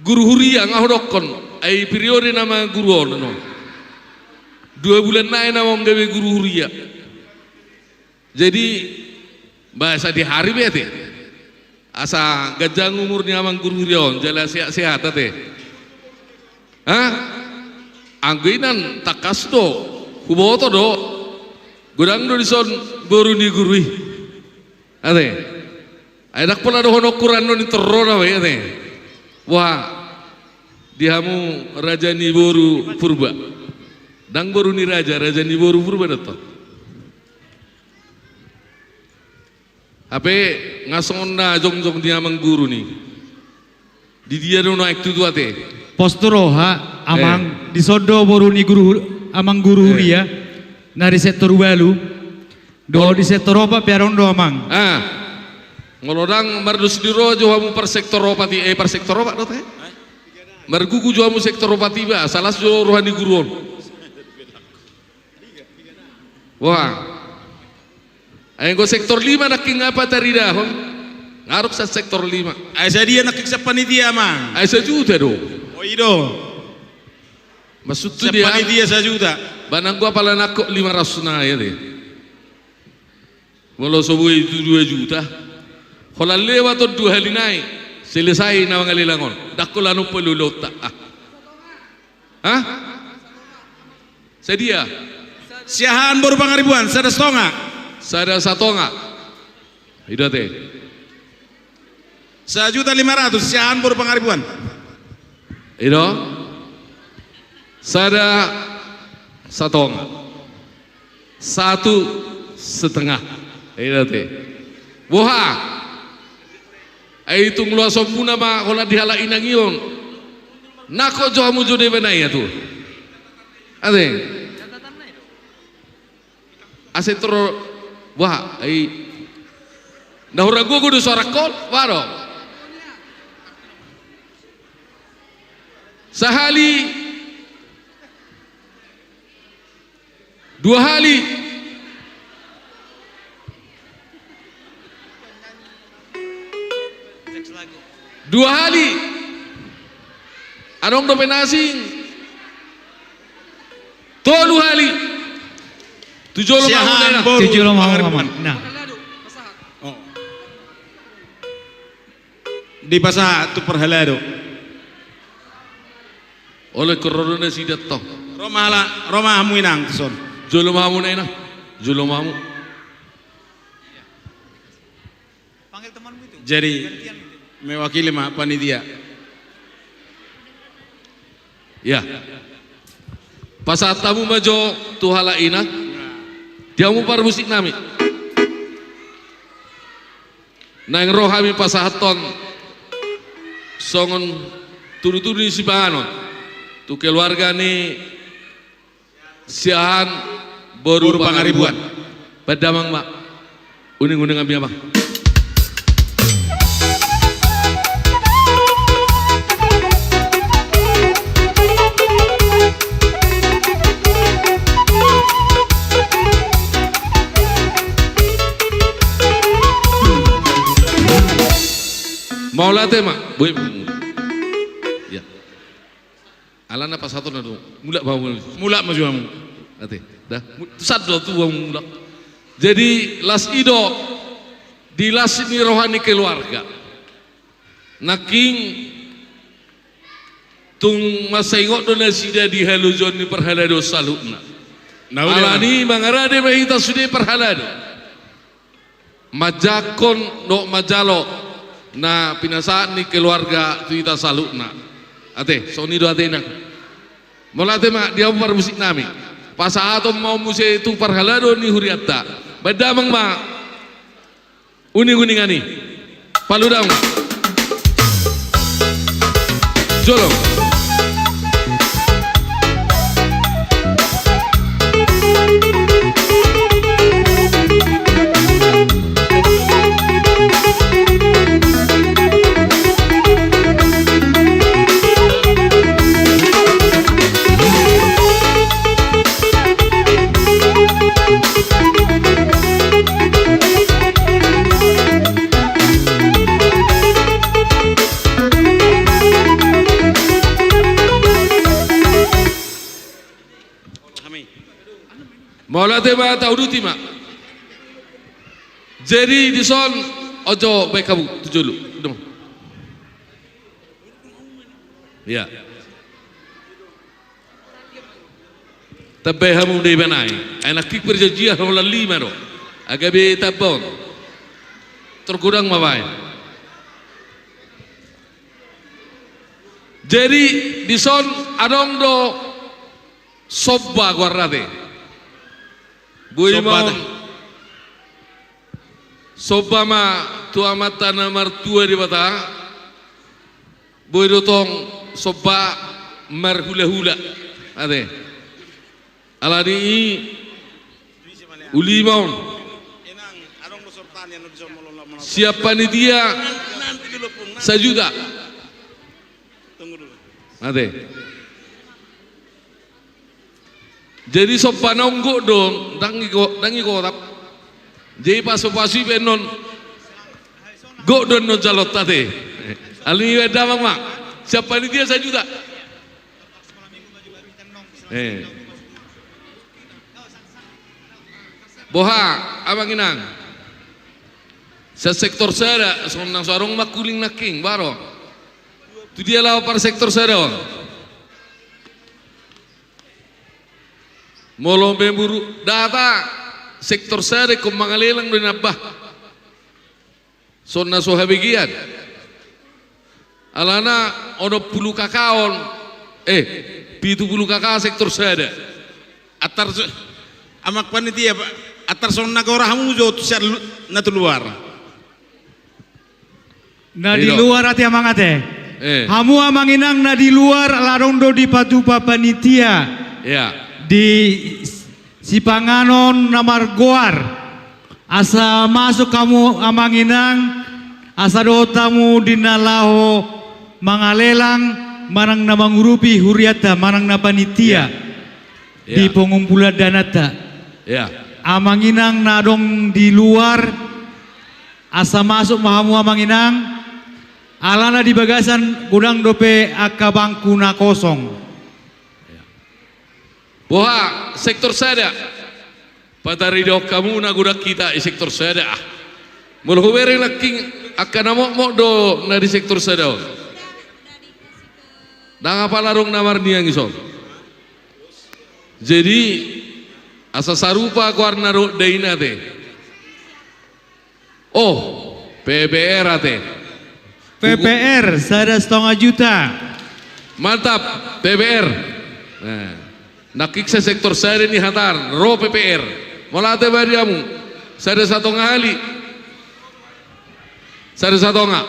guru huria nga hudokkon, ai periode nama guru on, no. Dua bulan nai nama on gabe guru huria. Jadi, bahasa di hari be ate. Asa ganjang umur ni amang guru huria on, jala sehat-sehat ate. Hah? Anggo i nan tangkas do, huboto do. Godang do dison boru ni guru i. Ate. Ai ndang pola dohononku rannon i torrona be, ate. Wah, di hamu raja ni boru Purba. Ndang boru ni raja, raja ni boru Purba do tong. Hape nga songon na jongjong ni amang guru ni. Di dia do naeng tutu ate? Pos tu roha, amang, eh, dison do boru ni guru, amang guru, eh, huria, na di sektor ualu. Do, oh, di sektor opat pe adong do, amang. Ah. Molo ndang mardos ni roha jo hamu par sektor opat i, eh, par sektor opat do te? Margugu jo hamu sektor opat i ba, asa las jo roha ni guru on. Wah. Ai anggo sektor lima nangkin nga pataridahon. Nga adong sian sektor lima. Ai sadia nangkin sian panitia, amang? Ai sajuta do. O, i do. Maksudhu sian dia panitia sajuta. Ba nanggo apala nangkok lima ratus nai ate. Molo so boi tu dua juta. Holan lewat on dua hali nai. Selesai na mangalelang on. Ndang holan on pe lolota. Ah. Hah? Sadia? Siahaan boru Pangaribuan, sada satonga. Sada satonga. I do ate. Sajuta lima ratus, sian boru Pangaribuan. I do. Sada satonga. Satu setengah. I do ate. Boha. Ai tung loas ombuna ma holan di halak inang i on. Nangkok jo hamu jo deba nai atu. Ate. Asa toro, wah, ai. Nda hurang gogo do suarangkon, wah do. Sahali. Dua hali. Dua hali. Adong dope na asing. Tolu hali. Tu jolo ma hamu, Nena. Tu jolo ma hamu, Amang. Nah. Oh. Dipasahat tu parhalado. Olo, ingkon ro do nasida tong. Ro ma, ro ma hamu, Inang, tu son. Jolo ma hamu, Nena. Jolo ma hamu. Jadi, mewakili ma panitia. Ya. Pasahat hamu ma jo tu halak inang. Di hamu parmusik nami. Naeng ro hami pasahathon songon tudutudu ni sipanganon tu keluarga ni siahaan boru Pangaribuan. Baen damang ma. Uninguning hami, Amang. Mauliate ma. Boi. Ya. Alana pasahaton na do. Mulak ma hamu. Mulak ma jo hamu. Ate, da. Mu-, sandok tu hamu mulak. Jadi, las i do di las ni roha ni keluarga. Nangkin tung mansai ingot do nasida di halojoan ni parhalado saluhutna. Alani mangarade ma hita sude parhalado. Manjangkon dohot manjalo na pinasahat ni keluarga tu hita saluhutna. Ate, songon i do ate, Inang. Mauliate ma di hamu parmusik nami. Pasahaton ma on muse tu parhalado ni hurianta. Baen damang ma uninguningan i. Palu damang. Jolo. Mauliate ma, tauduti ma. Jadi dison, ojo baen hamu tu jolo. Dung. Ya. Tambai hamu deba nai. Ai nangkin perjanjian holan lima do. Ai gabe tamba on. Tor godang ma baen. Jadi dison adong do somba goarna ate. Boi ma on. Somba ma tu Amanta na martua Debata. Boi do tong somba marhulahula. Ate. Alani i uli ma on. Sian panitia sajuta. Ate. Jadi somba na on gok do, ndang i go-, ndang i gotap. Jadi pasupasu i pe annon gok do annon jalonta ate. Alani i baen damang ma. Sian panitia sajuta. Eh. Boha, Amang Inang. Sian sektor sada, songon na so adong mangkuling nangkin, boha do. Tu dia laho par sektor sada on. Molo memburu data sektor sada ingkon mangalelang do nambah. Songon na so habegean. Alana onom pulu K K on, eh, pitu pulu K K sektor sada. Antar so-, amang panitia, Pak, antar songon na gora hamu jo tu sian lu-, na tu luar. Na di luar ate, amang ate. Eh. Hamu amang inang na di luar, ala adong do dipatupa panitia. Iya. Di sipanganon na margoar. Asa masuk hamu amang inang, asa dohot hamu di na laho mangalelang, manang na mangurupi hurianta, manang na panitia. Iya. Di pengumpulan dananta. Iya. Amang inang na adong di luar, asa masuk ma hamu amang inang, alana di bagasan godang dope angka bangku na kosong. Boha, sektor sada. Pataridohon hamu na godang hita i sektor sada, ah. Molo hubere nangkin angka na mokmok do na di sektor sada on. Ndang apala adong na marniang i son. Jadi, asa sarupa goarna dohot daina ate. Oh, P P R ate. P P R sada setengah juta. Mantap, P P R. Nah, nangkin sektor sada ni hatar, ro P P R. Mauliate ma di hamu. Sada satonga hali. Sada satonga.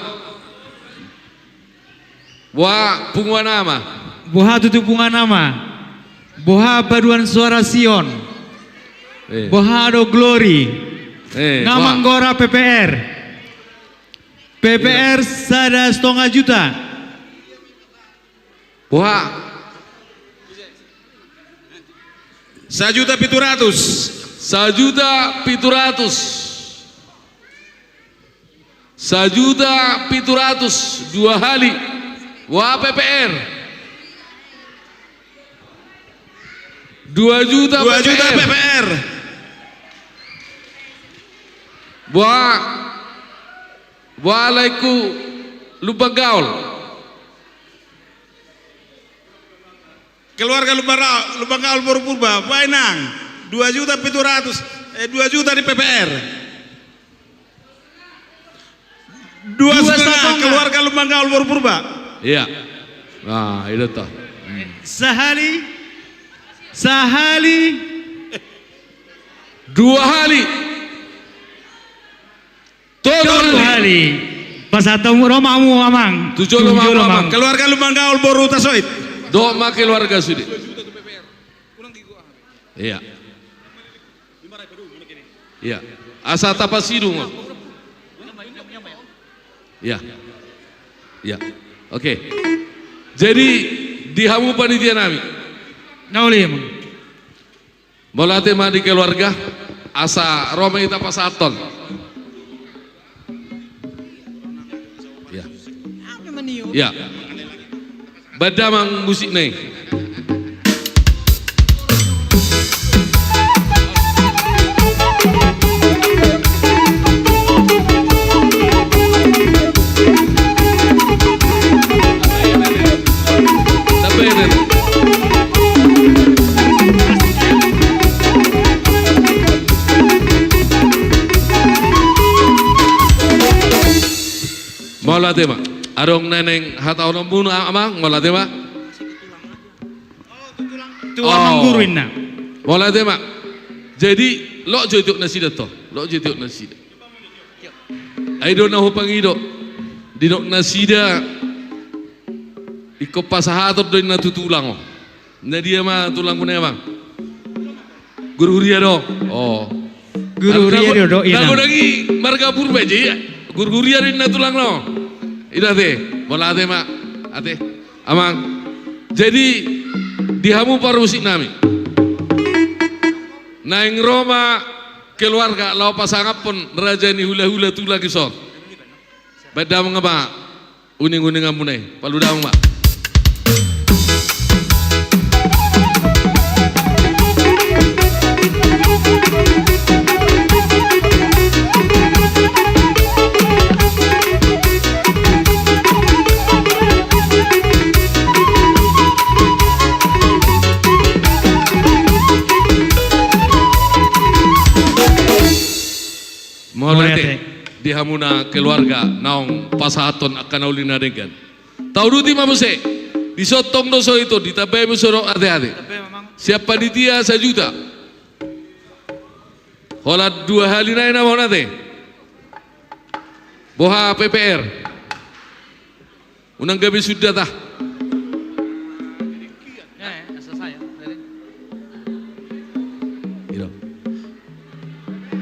Boha punguan ama. Boha tutu punguan ama. Boha paduan suara Sion. Eh. Boha do Glory. Eh, nga boha. Manggora P P R. P P R sada setengah juta. Boha. Sajuta pitu ratus. Sajuta pitu ratus. Sajuta pitu ratus, dua hali. Boha P P R. Dua juta P P R. Dua juta P P R. Boha, boha laengku Lumban Gaol. Keluarga Lumban Ra-, Lumban Gaol boru Purba, boha inang, dua juta pitu ratus, eh, dua juta di P P R. Dua setengah, keluarga Lumban Gaol boru Purba. Iya. Nah, itu toh. Hmm. Sahali, sahali. Dua hali. Tolu hali. Pasahat hamu, ro ma hamu amang. Tu jolo ma hamu amang. Keluarga Lumban Gaol boru Tasoit. Dohot ma keluarga sude. Iya. Iya. Asa tapasidung. Iya. Iya. Oke. Jadi di hamu panitia nami. Na uli amang. Mauliate ma di keluarga, asa ro ma hita pasahathon. Ya. Ya. Baen damang musikna i. Mauliate ma. Adong na naeng hatahononmuna amang, mauliate ma. Tu amang guru inna. Mauliate ma. Jadi, lok jo itiop nasida to. Lok jo itiop nasida. Ai do na hupangido. Didok nasida ingkon pasahaton do inna tu tulang on. Na dia ma tulangmuna i amang? Guru huria do. Oh. Guru huria do, do inna. Na godang i marga Purba i, iya. Guru huria do inna tulangna on. Inna ate, mauliate ma. Ate. Amang, jadi di hamu parmusik nami. Naeng ro ma keluarga laho pasangaphon raja ni hulahula tulang i son. Baen damang ma uniguninganmuna i, palu damang ma. Mauliate. Mauliate. Di hamuna keluarga naung pasahathon angka na uli na denggan. Tauduti ma muse. Dison tong do so ito, ditambai muse do ate-ate. Sian panitia sajuta. Holan dua hali nai nama on ate. Boha P P R. Unang gabe suda ta.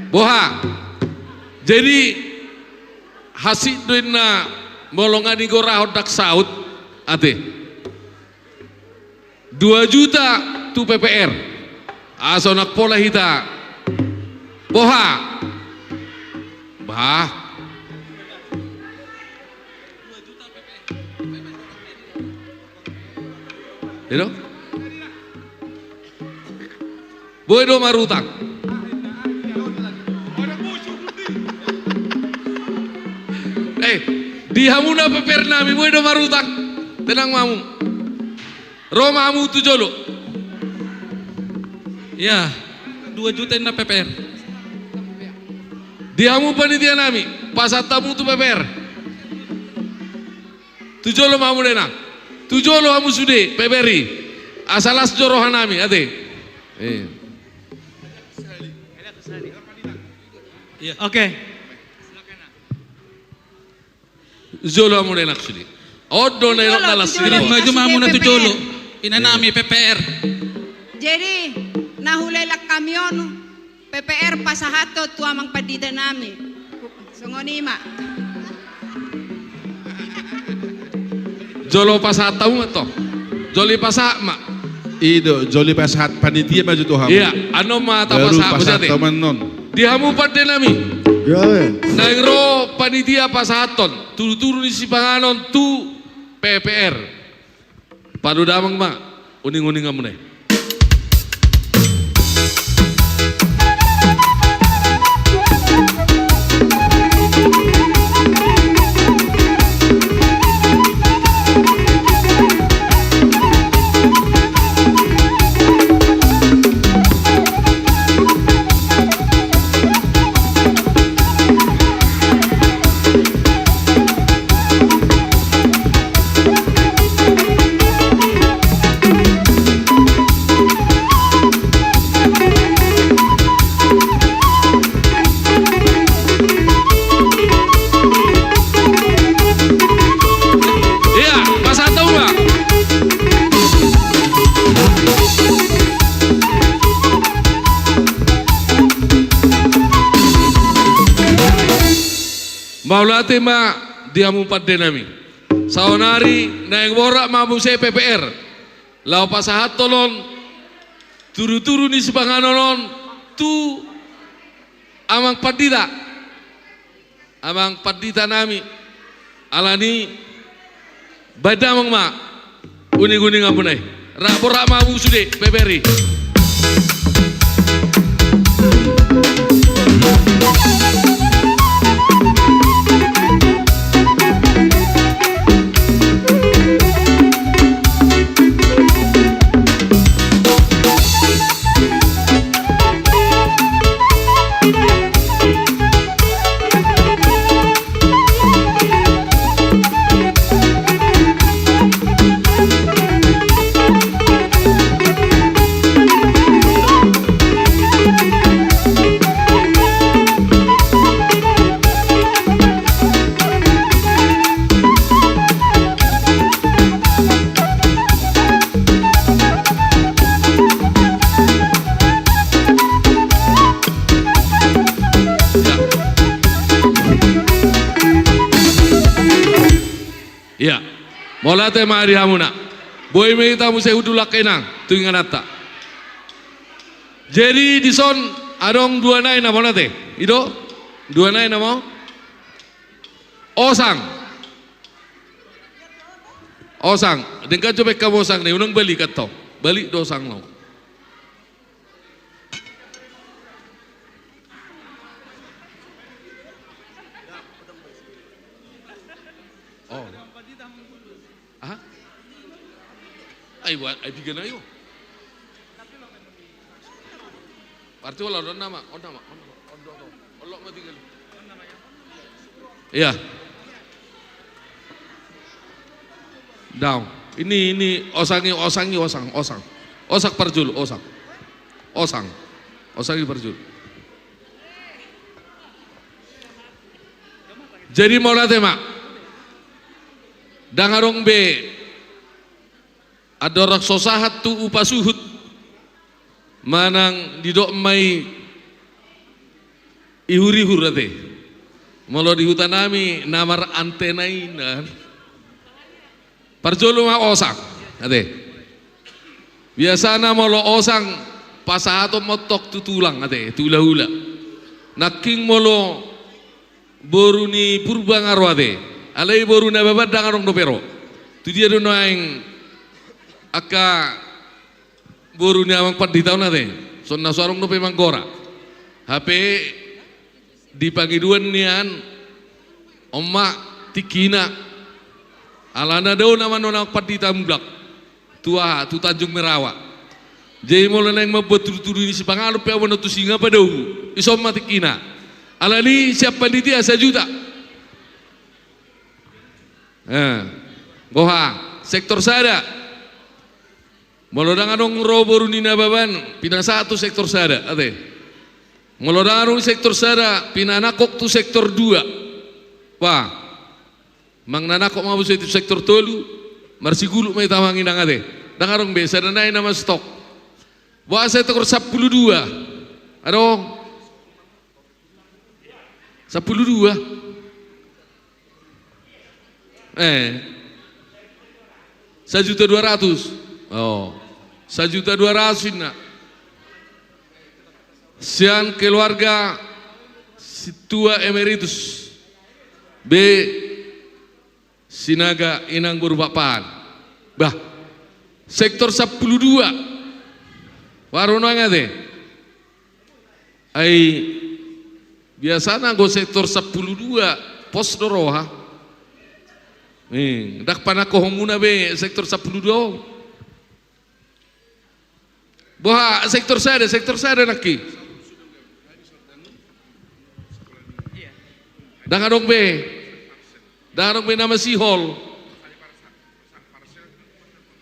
Boha. Jadi hansit do inna molo nga digorahon ndang saut ate. Dua juta tu P P R. Asa unang pola hita. Boha. Bah. Ino? Boi do marutang. Eh, di hamuna P P R nami, boi do marutang. Tenang ma hamu. Ro ma hamu tu jolo. Ia, dua juta inna P P R. Di hamu panitia nami, pasahat hamu tu P P R. Tu jolo ma hamu dainang. Tu jolo hamu sude, P P R i. Asa las jo roha nami, ate. Eh. Ia. Oke. Jolo hamu dainang sude. On do na ilok na las. Maju ma hamuna tu jolo. Ina nami P P R. Jadi na hulelak hami on P P R pasahathon tu amang pandita nami. Songon i ma. Jolo pasahat hamu ma to. Jolo pasahat ma. I do, jolo pasahat panitia ma jo tu hamu. Ia, annon ma tapasahat hamu ate. Di hamu pande nami. Naeng ro panitia pasahathon tudutudu ni sipanganon tu P P R. Pado damang ma uninguninganmuna i. Ia, pasahat hamu ma. Mauliate ma di hamu pande nami. Saonari naeng borat ma muse P P R. Laho pasahathon on tudutudu ni sipanganon on tu amang pandita. Amang pandita nami. Alani baen damang ma uninguninganmuna i. Rap borat ma hamu sude P P R i. Ia. Mauliate ma di hamuna. Boi ma hita muse hundul angka inang tu ingananta. Jadi dison adong dua nai nama on ate. I do? Dua nai nama on? Osang. Osang. Denggan jo baen hamu osang nai, unang balik antong. Balik do osang na on. Oh. Aha? Ai buat, ai piga nai on. Berarti olo on nama, on nama, on nama, on nama. Olo ma tiga. Iya. Daong. Ini, ini osang, ini osang, ini osang, osang. Osang parjolo, osang. Osang. Osang i parjolo. Jadi mauliate ma. Ndang adong be andorang so sahat tu upa suhut manang didok ma i ihur-ihur ate. Molo di huta nami na mar antena i na. Parjolo ma osang ate. Biasana molo osang pasahaton montok tu tulang ate, tu hula-hula. Nangkin molo boru ni Purba nga ro ate. Alai boru Nababan ndang adong dope ro. Tu dia do nuaeng angka boru ni amang pandita on ate? Songon na so adong dope manggora. Hape di pangidoan nian on ma tingkina. Alana dao nama non amang pandita mulak tu aha, tu Tanjung Merawa. Jadi molo naeng mambuat tudu-tudu ni sipanganon pe au manon tu Singa Padomu, ison ma tingkina. Alani sian panitia sajuta. Eh, boha, sektor sada. Molo ndang adong ro boru ni Nababan, pinasahat tu sektor sada ate. Molo ndang adong sektor sada, pinanangkok tu sektor dua. Wah. Manang na nangkok ma muse tu sektor tolu, marsiguluk ma hita manginang ate. Ndang adong be sada nai na mastok. Boha sektor sampulu dua? Adong? Sampulu dua? Eh. Sajuta dua ratus. Oh. Sajuta dua ratus inna. Sian keluarga Sintua Emeritus B Sinaga Inang boru Pakpahan. Bah. Sektor sampulu dua. Waro nuaeng ate. Ai biasana anggo sektor sampulu dua pos do roha. Nih, ndang panangkohonmuna be sektor sampulu dua on. Boha sektor sada, sektor sada nangkin. Ndang adong be. Ndang adong be na masihol.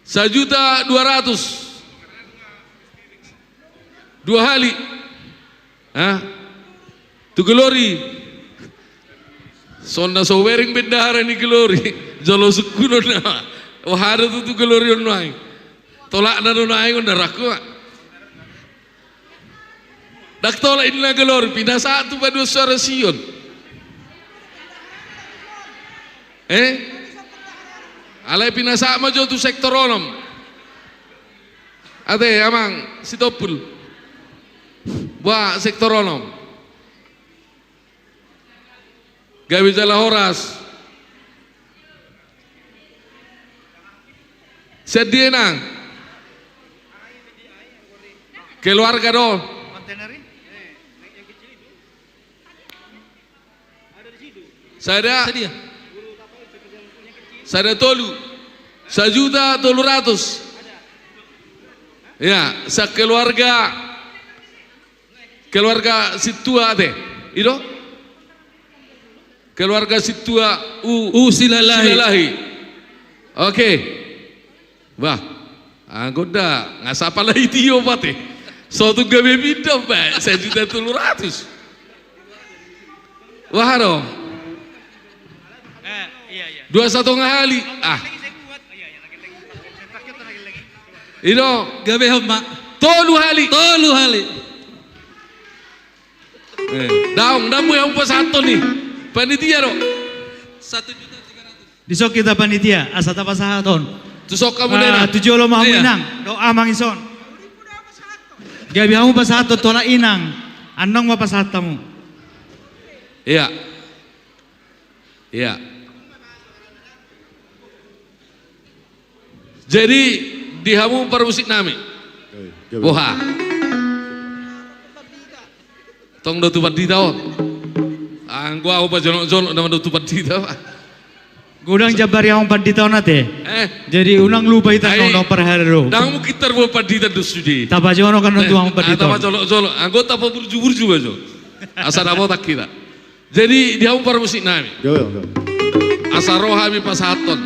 Sajuta dua ratus. Dua hali. Hah? Tu Glory. Songon na so bereng bendahara ni Glory. Jolo sungkunon na. Wah, adong tu, tu Glory on nuaeng. Tolak na do nuaeng on darangku. Ndang tolak inna Glory, pinasahat tu paduan suara Sion. Eh? Alai pinasahat ma jo tu sektor onom. Ate, amang, Sitompul. Boha sektor onom. Gabe jala horas. Sian dia, Inang? Keluarga do. Sada. Sada tolu. Sajuta tolu ratus. Ya, sakeluarga. Keluarga Sintua ate. I do? Keluarga Sintua U, U Silalahi. Silalahi. Oke. Bah. Anggo da, nga sapa lai tio pate. So tung gabe pinda, bah, sajuta tolu ratus. Wah, do. Eh, iya, iya. Dua satonga hali. Ah. I do. Gabe homa. Tolu hali. Tolu hali. Eh, daong, daong, mui hamu pasahathon i. Panitia do. Satu juta tiga ratus. Dison hita panitia, asa tapasahat on. Tu son hamu, ah, Inang. Tu jolo ma hamu, iya, Inang. Dohot amang ison. Gabe hamu pasahathon tu halak Inang. Annon ma pasahat hamu. Iya. Iya. Jadi, di hamu parmusik nami. Eh, gabe. Boha. Tong do tu pandita on. Anggo ahu pajonok-jonok nama do tu pandita, Pak. Godang jambar i amang pandita on ate. Eh. Jadi unang lupa hita, ai, tong do parhara do. Ndang mungkin tarbuat pandita do sude. Tapajonok kan, eh, tu amang pandita on. Tapajonok-jonok. Anggo tapaburju-burju ma jo. Asa dapotan hita. Jadi di hamu parmusik nami. Asa ro hami pasahathon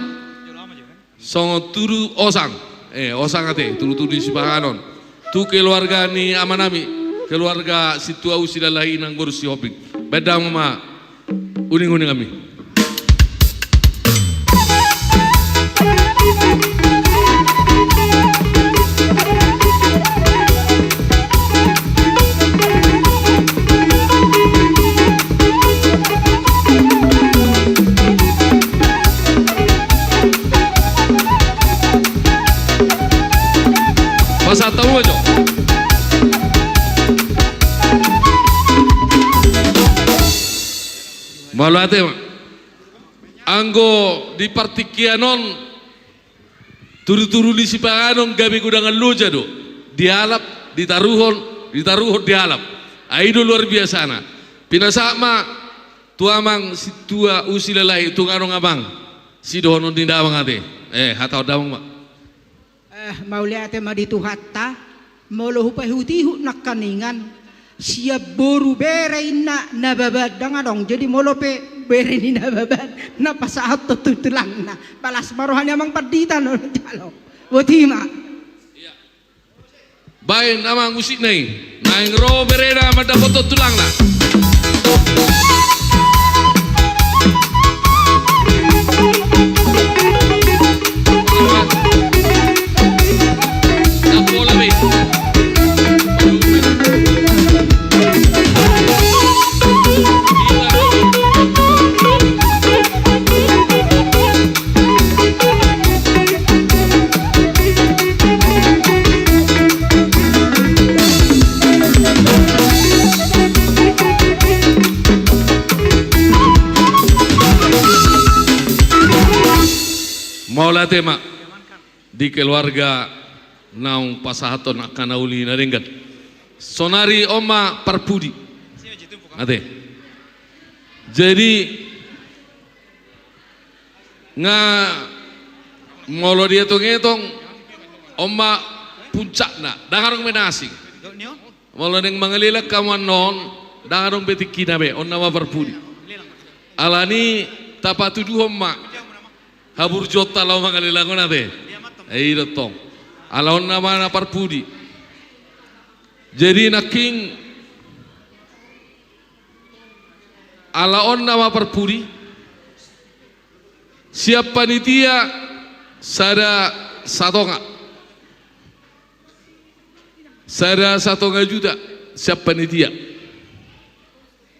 songon tudu osang, eh, osang ate, tudu-tudu ni sipanganon tu keluarga ni amanami, keluarga Sintua Usi Lalahi nang boru Sihombing. Baen damang ma uning-uning nami. Pasahat hamu ma jo. Mauliate ma. Anggo di partingkian on, tudu-tudu ni sipanganon gabe godangan loja do. Dialap, ditaruhon, ditaruhon dialap. Ai do luar biasana. Pinasahat ma tu amang Sintua Usi Lalahi, tung adong amang sidohonon ni damang ate. Eh, hatahon damang ma. Eh, mauliate ma di Tuhanta. Molo hupaihut-ihut nangkaningan, sian boru bere inna Nababan, ndang adong. Jadi molo pe bere ni Nababan na pasahathon tu tulangna, balas ma roha ni amang pandita na jalo. Boti ma. Baen amang musikna i, naeng ro berena mandapothon tulangna. Mauliate ma di keluarga naung pasahathon angka na uli na denggan. Sonari on ma parpudi. Ate. Jadi nga molo dietong-etong on ma puncakna, ndang adong be na asing. Molo naeng mangalelang hamu annon, ndang adong be tingkina be, on nama parpudi. Alani tapatuduhon ma haburjuonta laho mangalelang on ate. I do tong. Ala on nama na parpudi. Jadi nangkin ala on nama parpudi. Sian panitia sada satonga. Sada satonga juta sian panitia.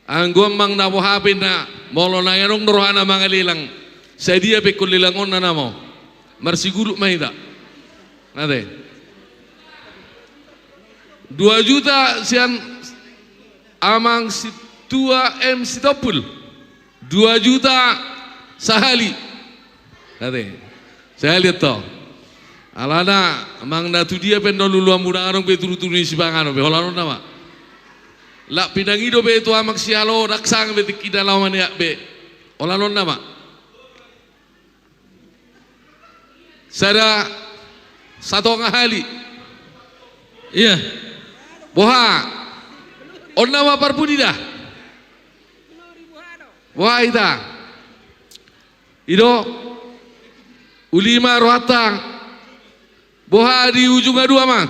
Anggo amang na boha pe na molo naeng adong rohana mangalelang, sadia pe ingkon lelangonna nama on. Marsiguluk ma hita. Ate. Dua juta sian amang Sintua M Sitompul. Dua juta sahali. Ate. Sahali antong. Alana amang na tudia pe na luluan mudang adong be tudu-tudu ni sipanganon be, holan on nama. Lak pinangido be tu amang sialo, ndang sanga be tingkina laho maneak be. Holan on nama. Sada satonga hali. Iya. Boha. On nama parpudi da. Boha hita. I do. Uli ma rohanta. Boha di ujung na dua ma.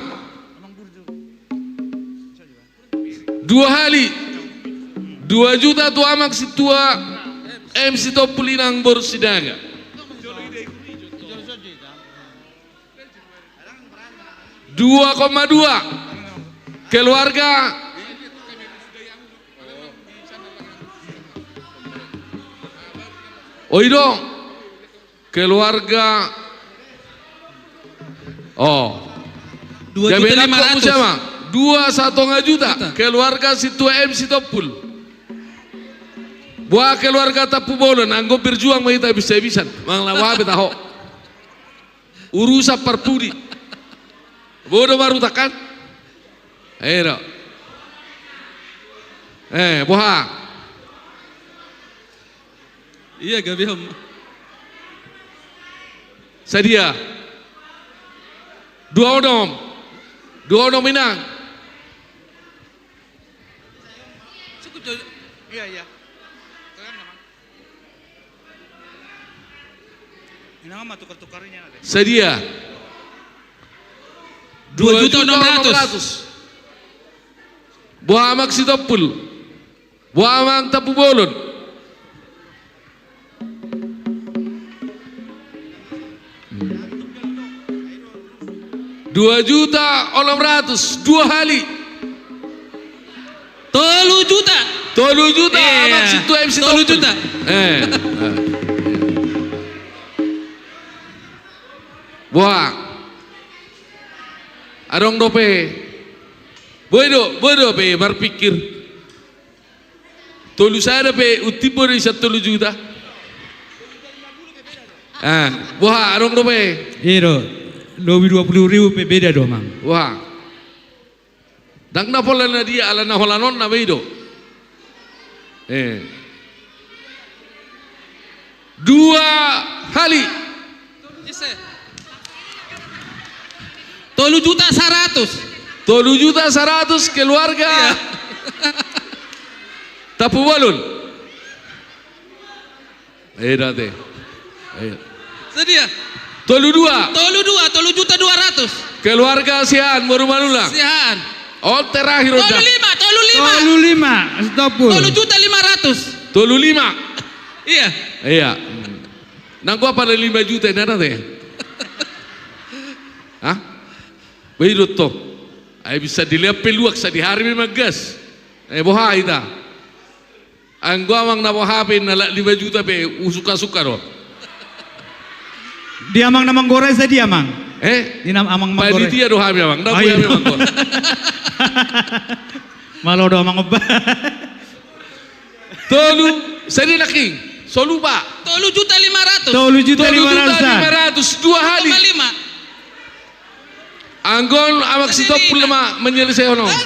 Dua hali. Dua juta tu amang Sintua M Sitompul i nang boru Sinaga. Dua koma dua. Keluarga. Oi do. Keluarga. Oh. Dua juta lima ratus. Gabe nangkok musama. Dua satonga juta. Juta. Keluarga Sintua M Sitompul. Boha keluarga Tampubolon, anggo berjuang ma hita bisa-bisan. Manang na boha pe taho. Urusan parpudi. Bodo marutang kan? Eh, do. Eh, boha. Iya, gabe on. Sadia. Dua onom. Dua onom inang. Cukup, cukup. Iya, iya. Sadia? Dua juta onom ratus. Boha Amang Sitompul? Boha Amang Tampubolon? Dua juta onom ratus, dua hali. Tolu juta. Tolu juta, iya, Amang Sintua M C tolu juta. Eh, eh. Boha. Adong dope. Boi do, boi dope marpikir. Tolu sada pe untimbo do i sian tolu juta. Ah, boha, adong dope. I do, lobi dua puluh ribu pe beda do, Amang. Boha. Ndang na pola na dia, ala na holan on nama i do. Eh. Dua hali. Tolu juta saratus. Tolu juta saratus keluarga. Iya. Tampubolon. Ayo, date. Ayo. Sadia? Tolu dua. Tolu dua, tolu juta dua ratus. Keluarga Siahaan, boru Manullang. Siahaan. On terakhir, tolu lima, tolu lima. Tolu lima, stop. Tolu juta lima ratus. Tolu lima. Iya. Iya. Nanggo apa na lima juta i, na date? Hah? Boi do to. Ai bisa dilehon pe luak, sadihari memang gas. Eh, boha hita? Anggo amang na boha pe na lak lima juta pe, usuka-suka do. Di amang na manggora i sadia, Amang? Eh? Di na amang manggora i. Panitia do hami, Amang. Ndang boi hami manggora. Malo do, Amang, oba. Tolu, sadia nangkin? Solu, Pak. Tolu juta lima ratus. Tolu juta lima ratus. Tolu juta lima ratus, dua hali. Lima lima. Anggo on Amang Sitompul ma menyelesaikan on. Hah?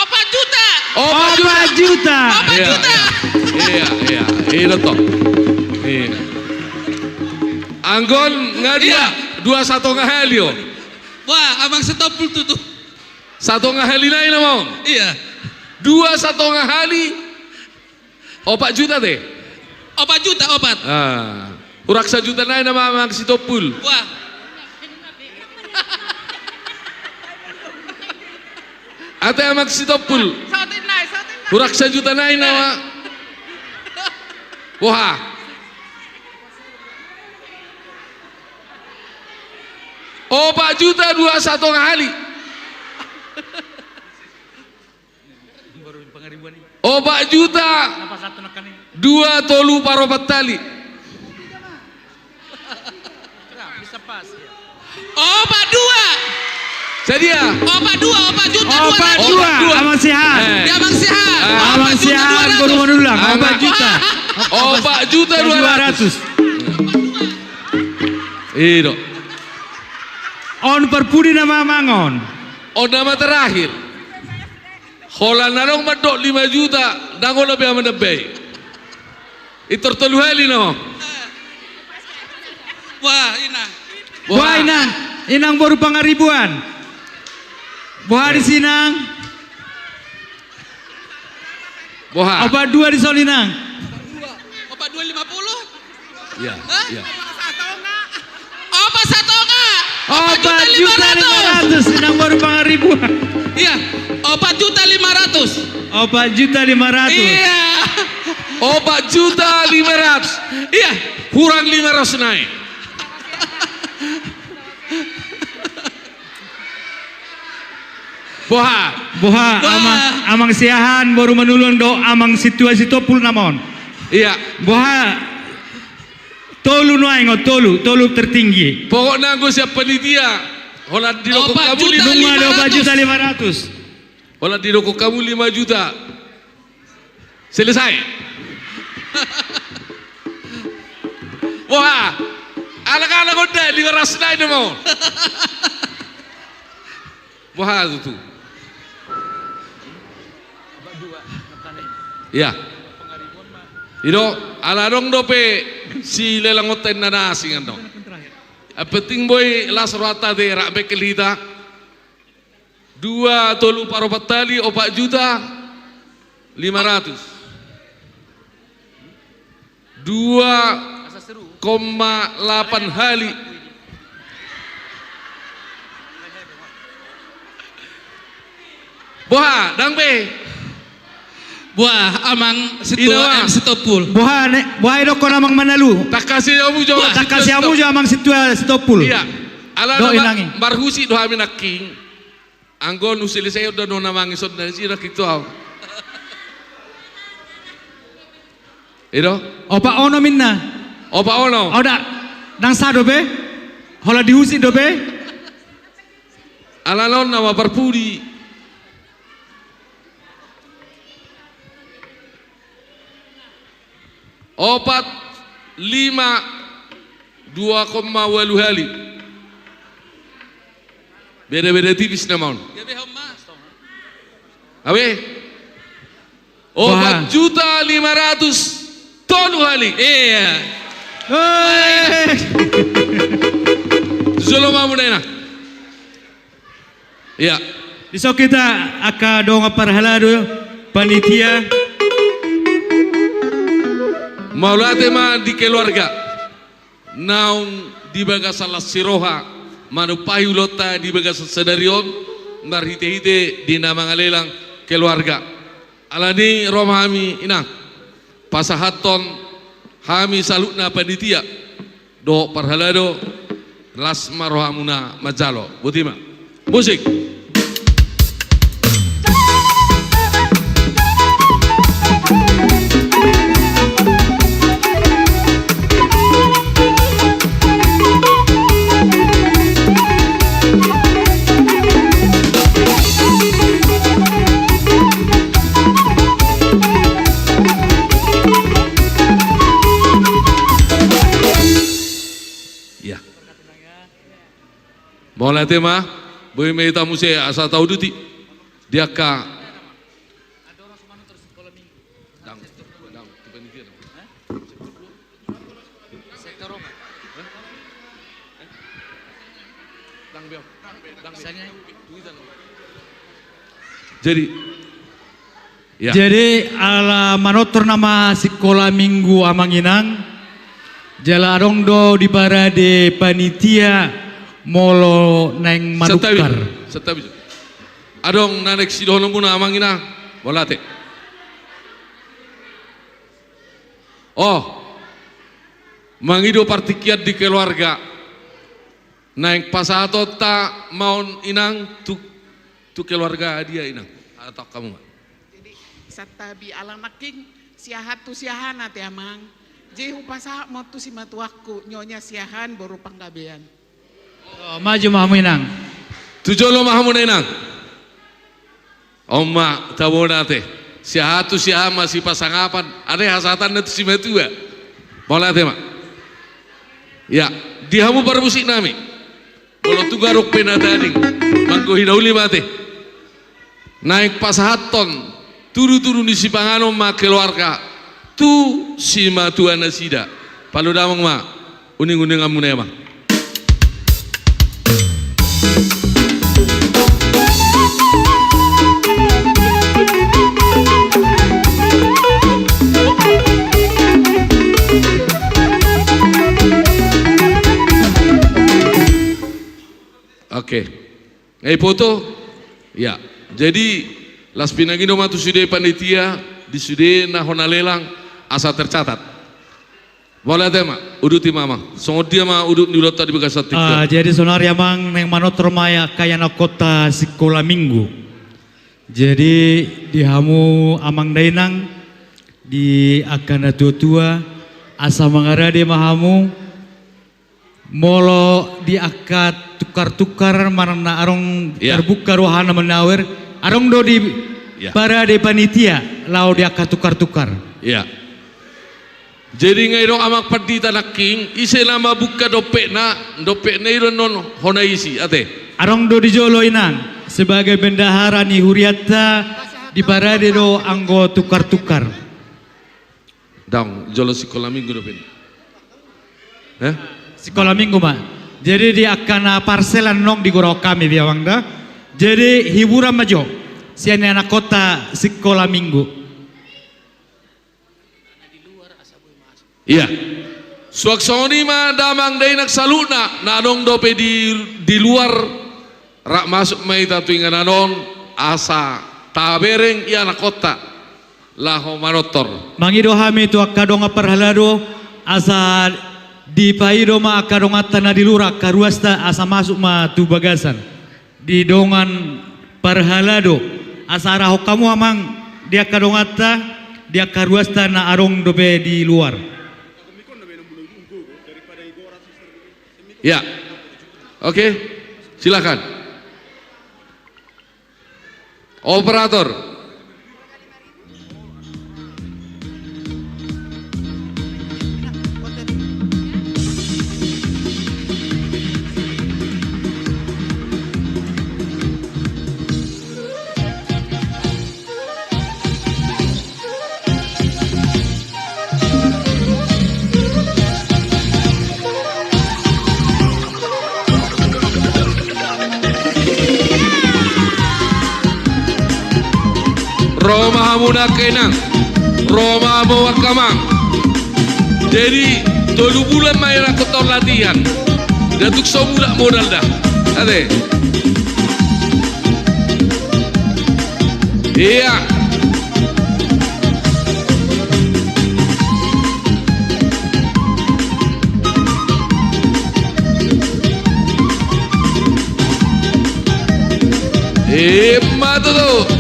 Opat juta. Opat juta. Opat juta. Opat juta. Iya, iya. Iya, iya. Iya, toh. Iya. Anggo on nga dia, iya, dua satonga hali, o. Wah, Amang Sitompul tutu. Satonga hali nai nama on. Iya. Dua satonga hali. Opat juta, te? Opat juta, opat. Ah. Hurang sajuta nai nama Amang Sitompul. Wah. Ate Amang Sitompul. Saotik nai, saotik nai. Hurang sajuta nai nama. Boha? Opat juta dua satonga hali. Opat juta dua tolu paropat hali. Opat dua. Sadia? Opat dua, opat juta dua ratus. Opat dua, Amang Siahaan. Eh. Ya, Amang Siahaan. Ah. Amang Siahaan, boru Manullang. Opat juta. Opat juta dua ratus. Opat juta dua ratus. I do. On parpudi nama, Amang, on. On nama terakhir. Holan na adong mandok lima juta, ndang olo be ahu manambai. Pintor tolu hali nama on. Wah, Inang. Wah, Inang. Inang boru Pangaribuan. Boha disi, Inang? Boha? Opat dua disi, Inang. Opat dua lima puluh. Iya, hah? Iya. Opat satonga. Opat juta lima ratus. Inang boru Pangaribuan. Iya, opat juta lima ratus. Opat juta lima ratus. Iya. Opat juta lima ratus. Iya. Hurang lima ratus nai. Boha? Boha, boha. Amang, Amang Siahaan, boru Manullang do, Amang Sintua Sitompul nama on. Iya. Boha? Tolu nuaeng on, tolu, tolu tertinggi. Pokokna anggo sian panitia, holan didokon hamu lima juta lima ratus. Nunga do opat juta lima ratus. Holan didokon hamu lima juta. Selesai. Boha? Anak-anak on da, lima ratus nai nama on. Boha tutu? Iya. I do, ala adong dope silelangonta inna na asing, annon. Yang penting boi las rohanta, te, rap bengkel hita. Dua tolu paropat hali, opat juta lima ratus. Dua. Asa seru. koma lapan hali. Boha, dang be. Boha, amang sintua M Sitompul. Boha, ne, boha idokkon amang Manalu. Tangkas hamu jo. Tangkas hamu jo amang sintua Sitompul. Iya. Alana marhusip do hami nangkin. Anggo nu selesai do na mangisonda si nangkin tu au. Ido? Opat onom inna. Opat onom. Au da, dang sa dope. Holan dihusip dope. Alana on nama parpudi. Opat, lima, dua koma ualu hali. Beda-beda tipis nama on. Gabe. Opat juta lima ratus tolu hali. Iya. Jolo ma mudena. Iya. Dison hita angka dongan parhalado, panitia. Mauliate ma di keluarga naung di bagasan las ni roha manumpahi ulaonta di bagasan sadari on, marhite-hite di na mangalelang keluarga. Alani ro ma hami inang pasahathon hami saluhutna panitia dohot parhalado, las ma rohamuna manjalo. Botima. Musik. Iya. Mauliate ma, boi ma hita muse asa tauduti di angka. Jadi, ya. Jadi ala manortor nama sikola minggu amang inang, jala adong do di parade panitia molo naeng manukar. Santabi, santabi. Adong na naeng sidohononmuna amang inang, mauliate. Oh, mangido partingkian di keluarga. Naeng pasahatonta ma on inang tu, tu keluarga dia inang. Atau kamu ma. Jadi santabi ala nangkin siahaan tu siahaan ate amang. Jadi hupasahat ma on tu simatuangku, Nyonya Siahaan boru Panggabean. Oh, maju ma hamu inang. Tu jolo ma hamu na inang. On ma tabo na ate. Siahaan tu siahaan ma sipasangapan. Ate hasahatanna tu simatua. Mauliate ma. Ya, di hamu parmusik nami. Molo tung adong pe na tading, manggohi na uli ma ate. Naeng pasahathon tudu-tudu ni sipanganon ma keluarga tu simatua nasida. Palu damang ma uning-uninganmuna i ma. Oke. Nga ipoto? Ya. Jadi las pinangido ma tu sude panitia di sude na hona lelang asa tercatat. Mauliate ma, uduti ma amang. Songon dia ma udut ni ulaonta di bagasan tingki on? Ah, jadi saonari amang naeng manortor ma angka ianakhonta sikola minggu. Jadi di hamu amang dainang, di angka natua-tua, asa mangarade ma hamu. Molo di angka tukar-tukar manang na adong, ya, terbuka rohana menawar, adong do di, ya, parade panitia laho di angka tukar-tukar. Ya. Jadi nga i do amang pandita nangkin, ise na mambuka dompetna, dompetna i do annon hona isi ate. Adong do di jolo inang, sebagai bendahara ni hurianta, diparade do anggo tukar-tukar. Daong, jolo sikola minggu dope. Hah? Sikola minggu ma. Jadi di angka na parsel annon digorahon hami be amang da. Jadi hiburan ma jo sian ianakhonta sikola minggu. Iya. Suang songon i ma damang dainang saluhutna na adong dope di, di luar, rap masuk ma hita tu inganan on asa tabereng ianakhonta laho manortor. Mangido hami tu angka dongan parhalado asa dipaido ma angka donganta na di luar angka ruasta asa masuk ma tu bagasan. Di dongan parhalado, asa arahon hamu amang di angka donganta, di angka ruasta na adong dope di luar. Ya. Oke, silakan. Operator. Ro ma hamu angka inang, ro ma hamu angka amang. Jadi tolu bulan ma hira hon latihan. Nda tung so mulak modal da. Ate. Ia. Ima tutu.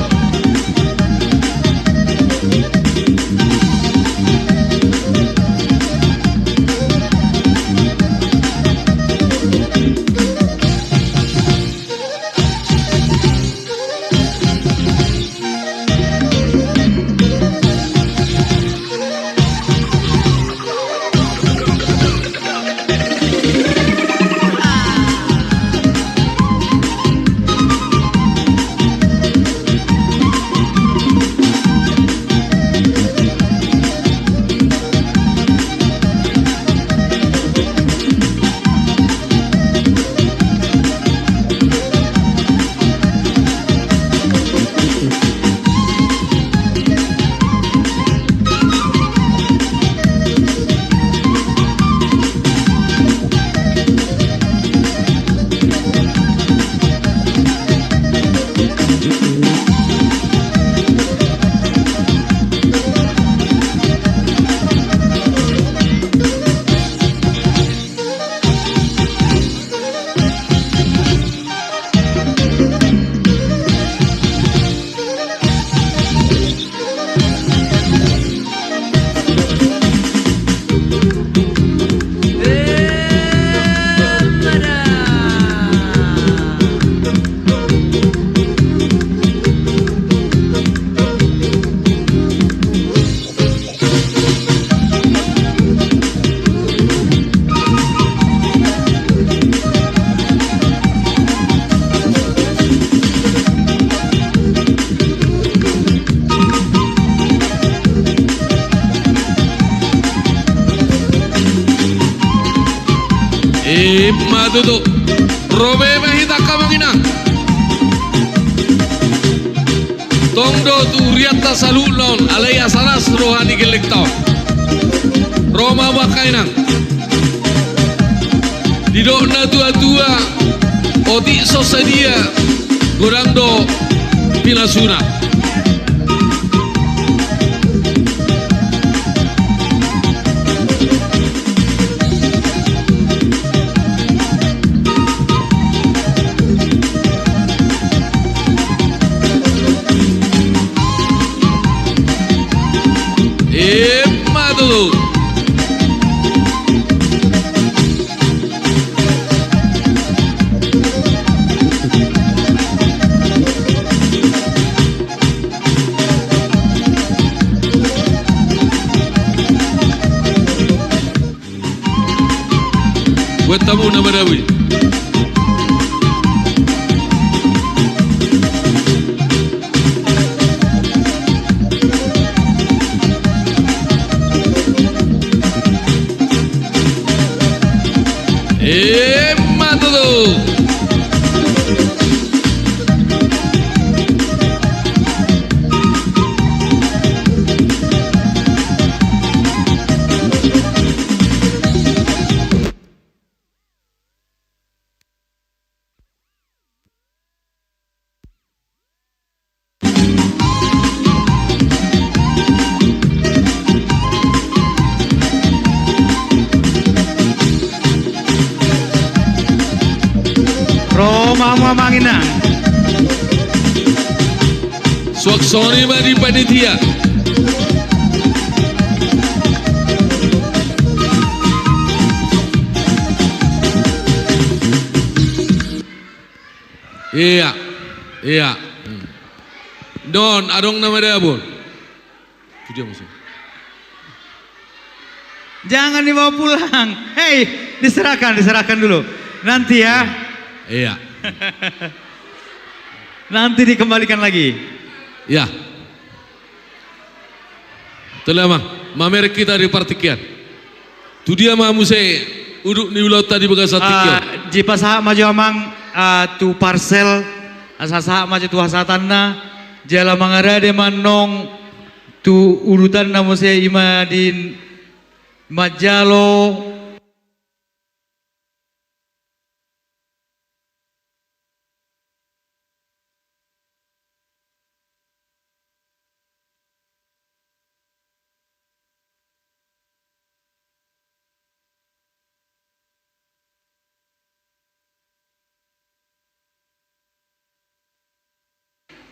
Ima tutu. Ro be ma hita angka amang inang. Tong do tu hurianta saluhutna on, alai asa las roha ni gellengta on. Ro ma hamu angka inang. Didok natuatua, otik so sadia, godang do pinasuna. Ima tutu. Buat tamu nama Dawi. Ima tutu. Amang, amang inang. Suang songon i ma di panitia. Ia, ia. Hmm. Don, adong na madabon. Tu dia muse. Jangan dibawa pulang. Hei, diserahkan, diserahkan dulu. Nanti ya. Ia. Nanti dikembalikan lagi. Ia. Tole amang, mamereng hita di partingkian. Tu dia ma muse udut ni ulaonta di bagasan tingki on? Ah, dipasahat ma jo amang, ah, tu parsel, asa sahat ma jo tu hasahatanna, jala mangarade ma annon tu udutanna muse, i ma di manjalo.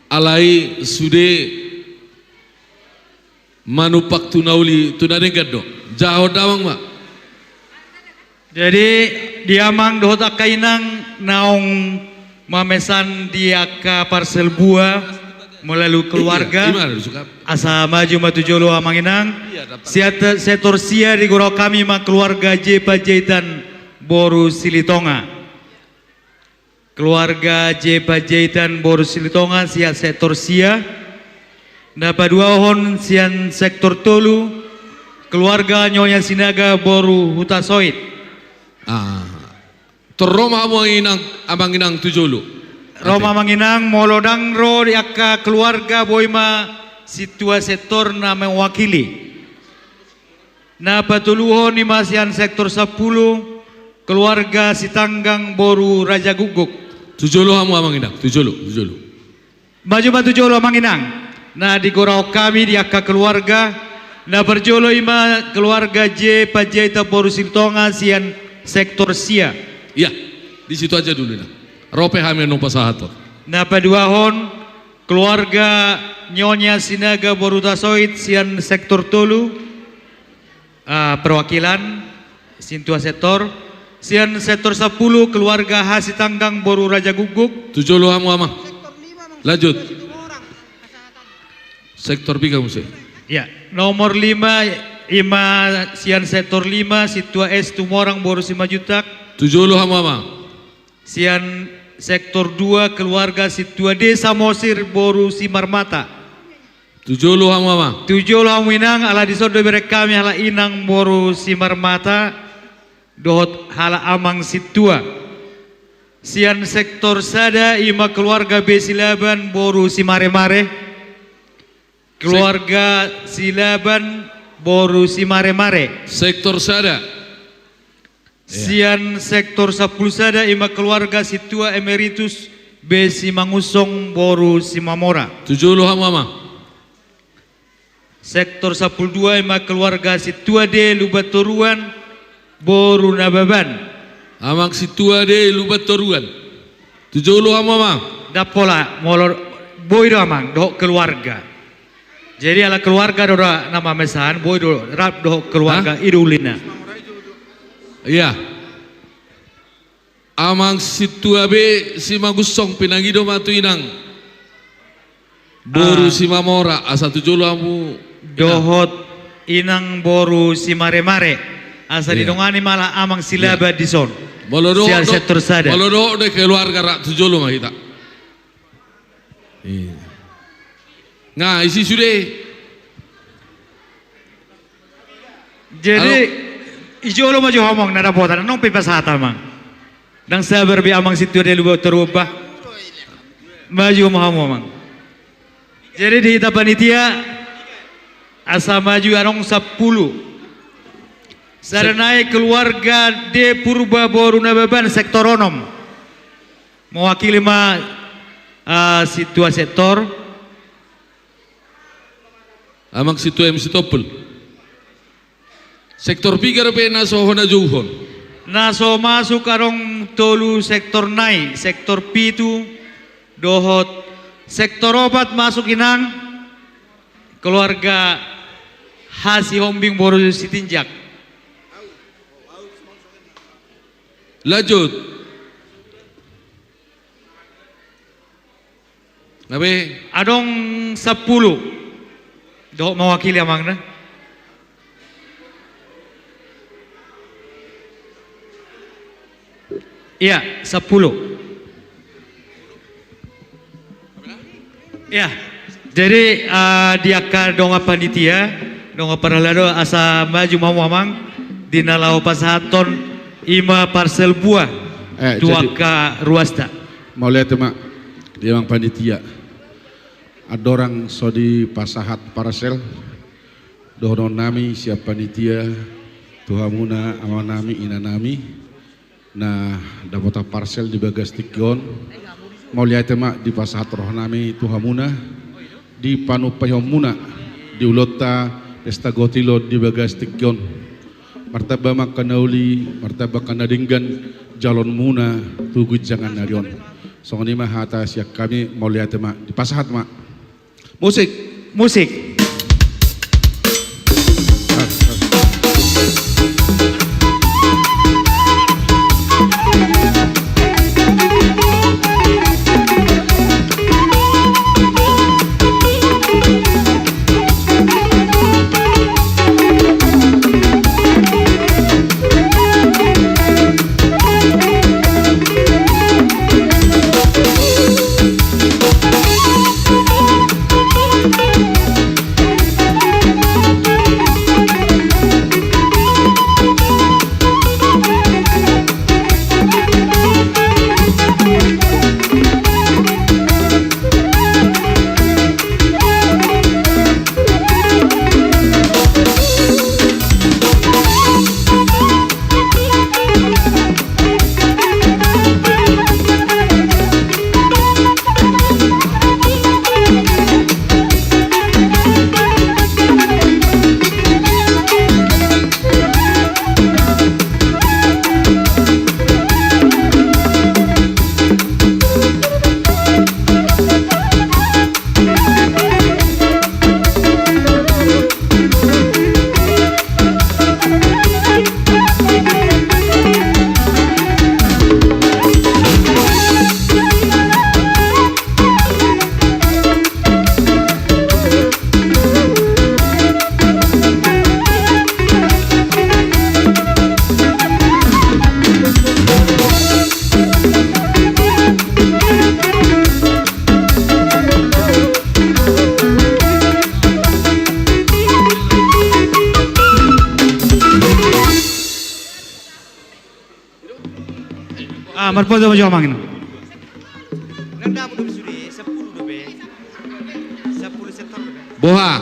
Alai sude manumpak tu na uli tu na denggan do. Jahon damang ma. Jadi, di amang dohot angka inang naung mamesan di angka parsel buah melalui keluarga. Iya, ima do suka. Asa maju ma tu jolo amang inang. Iya, dapat. Sian sektor sia digorahon hami ma keluarga J Panjaitan boru Silitonga. Keluarga J Panjaitan boru Silitonga sian sektor sia. Na paduahon sian sektor tolu, keluarga Nyonya Sinaga boru Hutasoit. Ah. Tor ro ma hamu inang, amang inang tu jolo. Ro ma amang inang, molo ndang ro di angka keluarga, boi ma sintua sektor na mewakili. Na patoluhon i ma sian sektor sampulu, keluarga Sitanggang boru Rajagukguk. Tu jolo hamu amang inang, tu jolo, tu jolo. Maju ma tu jolo amang inang. Na digorahon hami di angka keluarga. Na parjolo i ma keluarga J Panjaitan boru Silitonga sian sektor sia. Iya, di situ aja dulu inang. Ro pe hami annon pasahathon. Na paduahon, keluarga Nyonya Sinaga boru Hutasoit sian sektor tolu, ah, perwakilan sintua sektor. Sian sektor sampulu, keluarga H Sitanggang boru Rajagukguk. Tu jolo hamu amang. Lanjut. Sektor piga muse? Ya, nomor lima, i ma sian sektor lima, sintua S Tumorang boru Simanjuntak. Tu jolo hamu amang. Sian sektor dua, keluarga sintua D Samosir boru Simarmata. Tu jolo hamu amang. Tu jolo hamu inang, ala dison do ibereng hami halak inang boru Simarmata dohot halak amang sintua. Sian sektor sada, i ma keluarga B Silaban boru Simaremare. Keluarga Silaban boru Simaremare. Sektor sada. Iya. Sian sektor sampulu sada, i ma keluarga sintua emeritus B Simangunsong boru Simamora. Tu jolo hamu amang. Sektor sampulu dua, i ma keluarga sintua D Lumbantoruan boru Nababan. Amang sintua D Lumbantoruan. Tu jolo hamu amang. Ndang pola, molo boi do amang dohot keluarga. Jadi ala keluarga do ra na mamesan, boi do rap dohot keluarga. Hah? I do ulina. Iya. Amang sintua B Simangunsong, pinangido ma tu inang boru Simamora, asa tu jolo hamu inang. Dohot inang boru Simaremare, asa didongani ma halak amang Silaban dison. Molo dohot, sian sektor sada. Molo dohot do keluarga rap tu jolo ma hita. Iya. Nga isi sude. Jadi, i jolo ma jo hamu amang na dapotan, annon pe pasahat amang. Ndang sabar be amang sintua D Lumbantoruan bah. Maju ma hamu amang. Jadi di hita panitia, asa maju annon sampulu. Sada nai keluarga D Purba boru Nababan sektor onom. Mewakili ma, ah, sintua sektor. Amang sintua M Sitompul. Sektor piga dope na so hona jouhon? Na so masuk adong tolu sektor nai, sektor pitu, dohot sektor opat masuk inang, keluarga Hasihombing boru Sitinjak. Lanjut. Gabe. Adong sampulu. Dohot mewakili amangna. Iya, sampulu. Iya. Jadi, eh, di angka dongan panitia, dongan parhalado, asa maju ma hamu amang, di na laho pasahathon i ma parsel buah, eh, tu jadi angka ruasta. Mauliate ma di amang panitia. Andorang so dipasahat parsel, dohonon nami sian panitia tu hamuna, amanami, inanami, na dapotan parsel di bagas tingki on. Mauliate ma dipasahat rohanami tu hamuna, dipanumpaihon muna di ulaonta pesta gotilo di bagas tingki on. Martamba ma angka na uli, martamba angka na denggan jaloonmuna tu ginjang ni ari on. Songon i ma hata sian hami, mauliate ma, dipasahat ma. Musik. Musik. Ah, marposo ma jo amang i. Boha.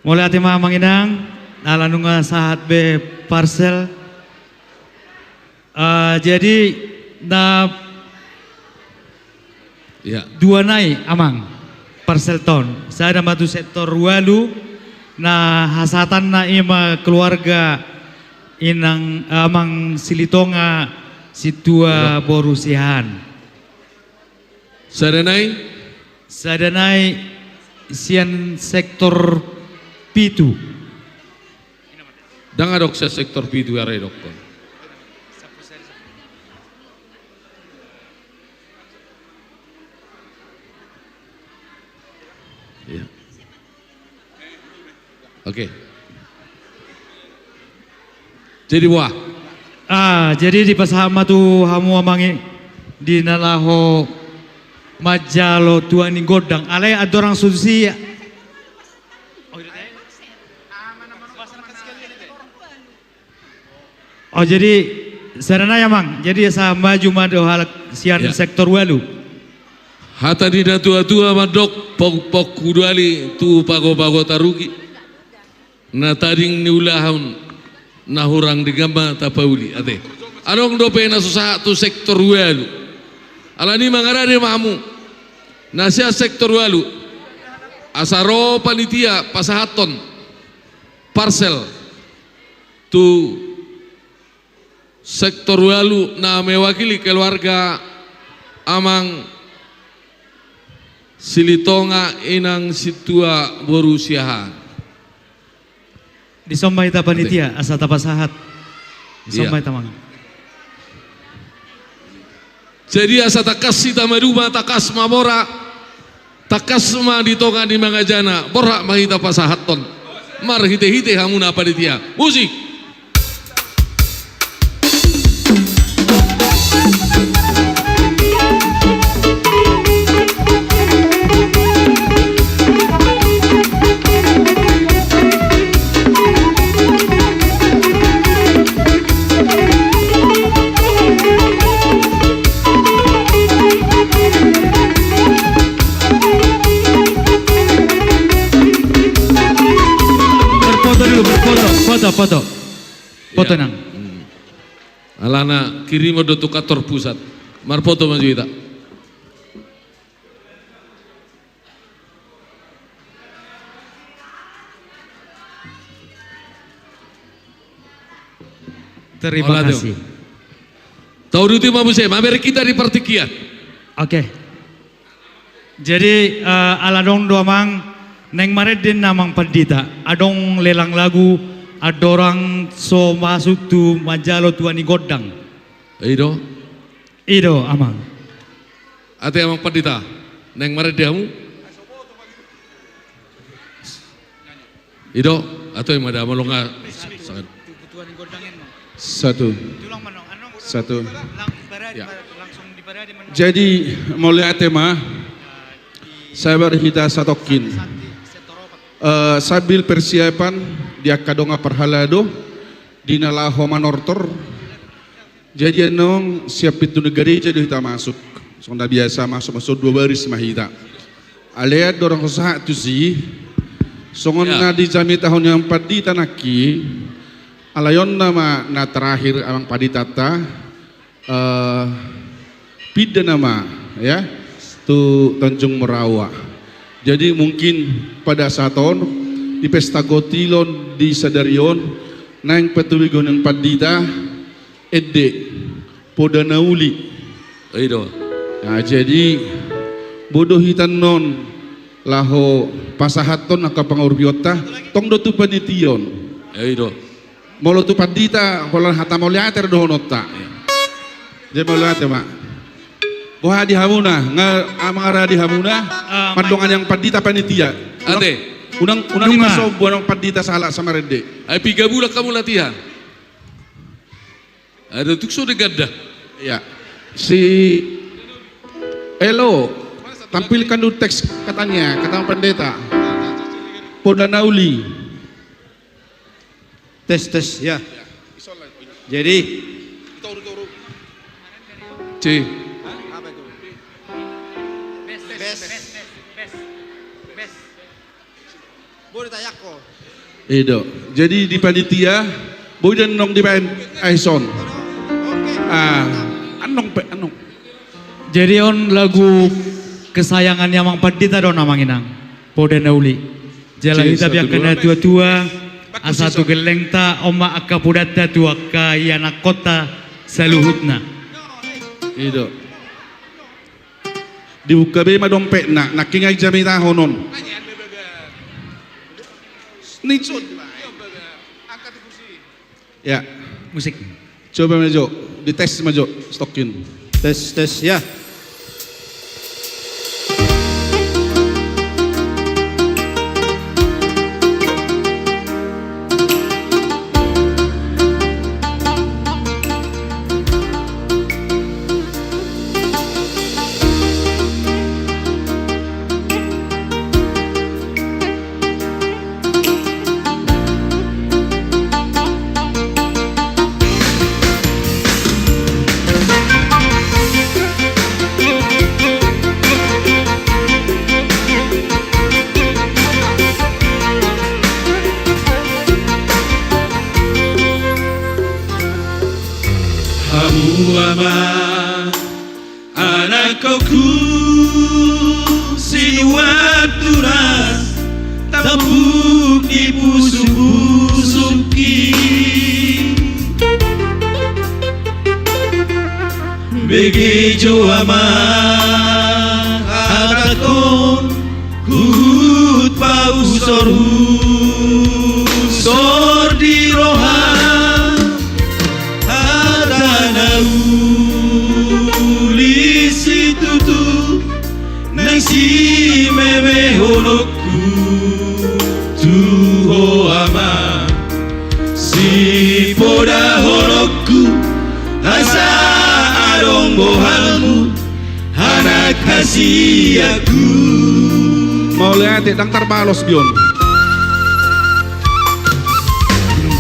Mauliate ma amang inang, ala nunga sahat be parsel. Eh, jadi na Iya. Dua nai amang, parselta on. Sada ma tu sektor ualu, na hasahatanna i ma keluarga inang, eh, amang Silitonga, sintua boru Siahaan. Sada nai? Sada nai sian sektor pitu. Ndang adong sian sektor pitu, are dokkon. Iya. Oke. Jadi boha? Ah, jadi dipasahat ma tu hamu amang i di na laho manjalo tuan ni gondang. Alai andorang so tusi. Oh, jadi, sada nai amang, jadi asa maju ma do halak sian sektor ualu. Hata ni na tua-tua mandok, pongpong hudali tu pago-pago tarugi. Na tading niulahon na hurang, denggan ma tapauli ate. Adong dope na so sahat tu sektor ualu. Alani mangarade ma hamu na sian sektor ualu, asa ro panitia pasahathon parsel tu sektor ualu na mewakili keluarga Amang Silitonga, Inang Sintua, boru Siahaan. Dison ma hita panitia asa tapasahat. Dison ma hita, Amang. Jadi asa tangkas hita maduma, tangkas mamora, tangkas ma di tonga ni mangajana, borhat ma hita pasahathon. Marhitehite hamuna panitia. Musik. Berfoto dulu, berfoto. Foto, foto. Foto, Nang. Alana kirimon do tu kantor pusat. Marfoto ma jo hita. Terima kasih. Tauduti ma muse, mamereng hita di partingkian. Oke. Jadi, eh, ala adong do, Amang, naeng marende ninna Amang Pandita, adong lelang lagu andorang so masuk tu manjalo tua ni gondang. I do. I do, Amang. Ate Amang Pandita, naeng marende hamu? I do, atau yang ada, molo nga. Satu. Satu. Ya. Jadi, mauliate ma. Sabar hita satongkin. Eh, sambil persiapan di angka dongan parhalado, di na laho manortor. Jadi annon sian pintu ni gareja do hita masuk. Songon na biasa masuk, masuk dua baris ma hita. Alai andorang so sahat tusi, songon na dijamitahon ni Amang Pandita nangkin, alai on nama na terakhir Amang Panditanta, eh, pinda nama, ya, tu Tanjung Morawa. Jadi mungkin pada saat on di pesta gotil on di sadari on, naeng patuduhon ni Amang Pandita, ende, poda na uli. I do. Nah, jadi, boi do hita annon laho pasahathon angka pangurupionta, tong do tu panitia on. I do. Molo tu Pandita, holan hata mauliate do dohononta. Jadi mauliate ma. Boha di hamuna, nga, amang, ara di hamuna, ah, mandongani Amang Pandita panitia. Ate. Unang, unang, unang ma sombu Amang Pandita sahalak asa marende. Ai piga bulan hamu latihan? Ai tung so denggan da. Iya. Si Elo, tampilkan dulu teks katanya, kata Amang Pandita. Poda na uli. Tes, tes, ya. Jadi. C. Bes. Bes. Bes. Bes. Boi do tayangko. I do. Jadi di panitia, boi do annon dibaen aison. Ah, annon pe, annon. Jadi on lagu kesayangan ni Amang Pandita do on, Amang Inang. Poda na uli. Jala hita pe angka na tua-tua, asa tu gellengta, on ma angka podanta tu angka ianakhonta saluhutna. I do. Dibuka be ma dompetna, nangkin nga dijamitahon on. Ni, so. Ya. Musik. Coba ma jo, dites ma jo, stokin. Tes, tes, ya. Hamu amang, anakkon sinuan tunas, tambuk ni pusukpusukki. Bege jo amang hatakkon, huhut pausorusor di roha. Hata na uli situtu, nang simemehononku tu ho amang, sipodahononku asa adong bohalmu, anak hasianku. Mauliate, ndang tarbalos di on.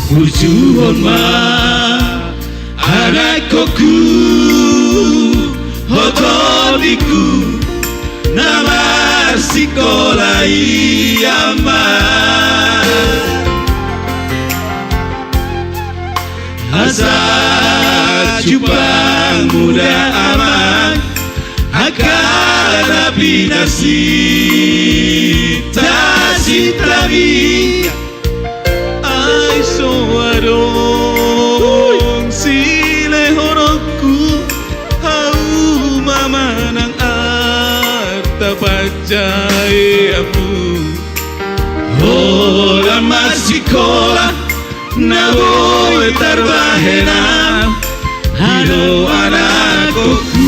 Burjuhon ma anakkonku, ho tondingku, na marsikola i amang. Asa jumpangmu da amang angka na pinasinta-sintami. Ai so adong silehononku, hauma manang arta panjaeanmu. Holan marsikola na boi tarbahenam, di ho anakkonku.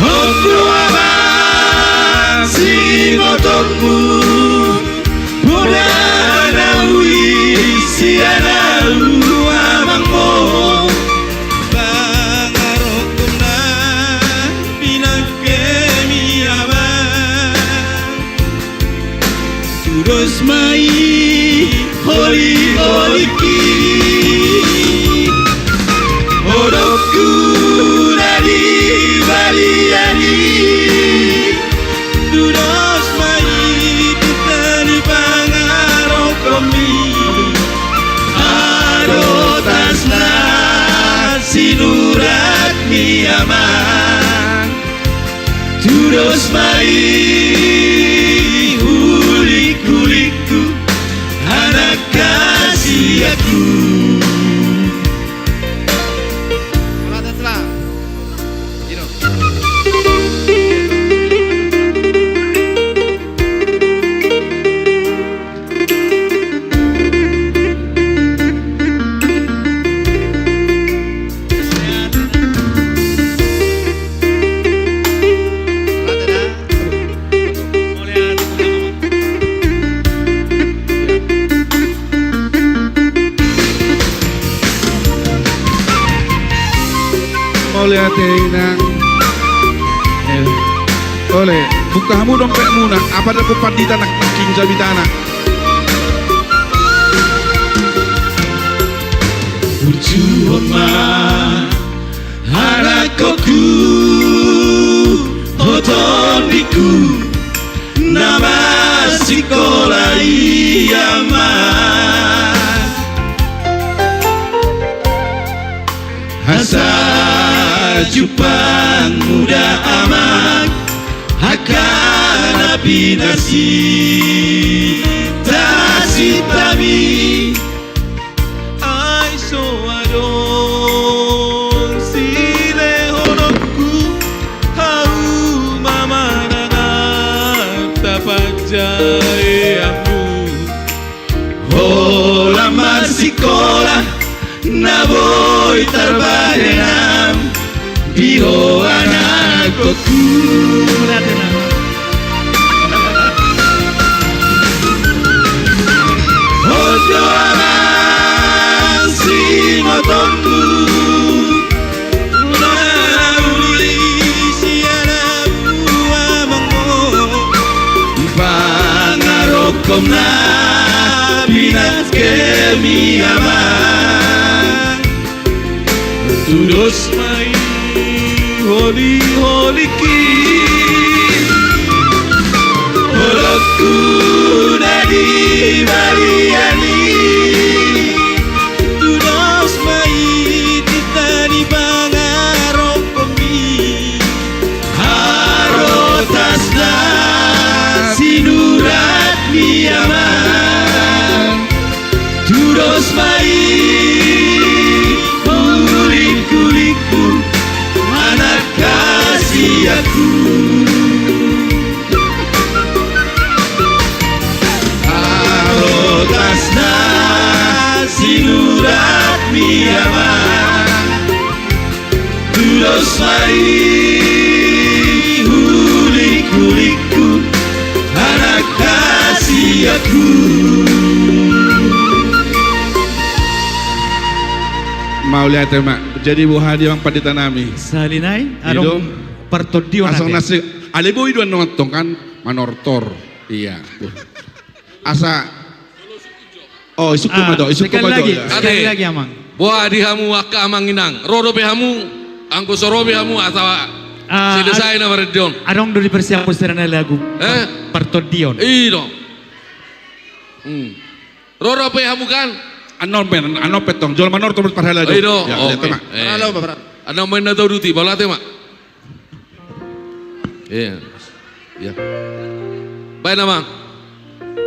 Ho do amang singotonmu, poda na uli sian ahu amangmu. Pangarokkom na pinangkemi amang, tudos ma i holi-holingki. Holongku na di balian i, tudos ma i pinta ni pangarokkomi. Adotas na sinurat ni amang, tudos ma i hulik-hulikku, anak hasianku. Mauliate inang. Ole, buka hamu dompetmuna, apa dapot pandita nangkin jabitana. Burjuhon ma anakkonku, ho tondingku, na marsikola i amang. Asa jumpangmu da amang angka na pinasinta-sintami. Ai so adong silehononku, hauma manang arta panjaeanmu. Holan marsikola na boi tarbahenam, di ho anakkonku. Ho do amang singotonmu, na uli sian ahu amangmu. Pangarokkom na pinangkemi amang, tudos ma i holi-holingki. Holongku na di balian Ia ma, tudos ma i, hulingku-lingku, anak hasianku. Harotas na sinuratmi, ama. Tudos ma i, hulingku-lingku, anak hasianku. Mauliate ma. Jadi boha dia, amang pandita nami? Sahali nai, i do, adong partondion ate. Asa nasi, ale boi do annon antong kan, manortor. Ia. Asa. Oh, isungkun ma do, isungkun ma do. Sekali lagi, ya. Sekali lagi, amang. Boha di hamu angka amang inang. Ro dope hamu, anggo so ro be hamu, asa, ah, selesai na marende on. Adong do dipersiapkan secara lagu. Eh? Partondion. I do. Hmm. Ro dope hamu kan? Annon pe, annon pe tong. Jolo manortor parhalado. I do. Ya, oke. Parhalado, Pak. Annon pe na tau duti, bola tema. Iya. Iya. Baen, amang.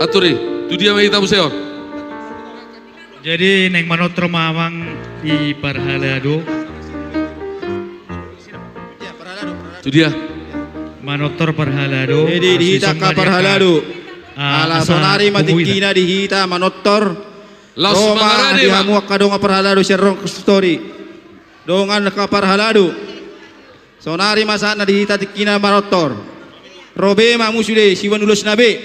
Atur i. Tu dia ma hita muse on? Jadi naeng manortor ma, amang, di parhalado. Tu dia? Manortor parhalado. Jadi di hita angka parhalado. Ala saonari ma tingkina di hita manortor. Laos ro ma mangarade di hamu angka dongan parhalado sian Rongsotori. Dongan angka parhalado. Saonari ma saatna di hita tingkina manortor. Ro be ma hamu sude, siboan ulosna be.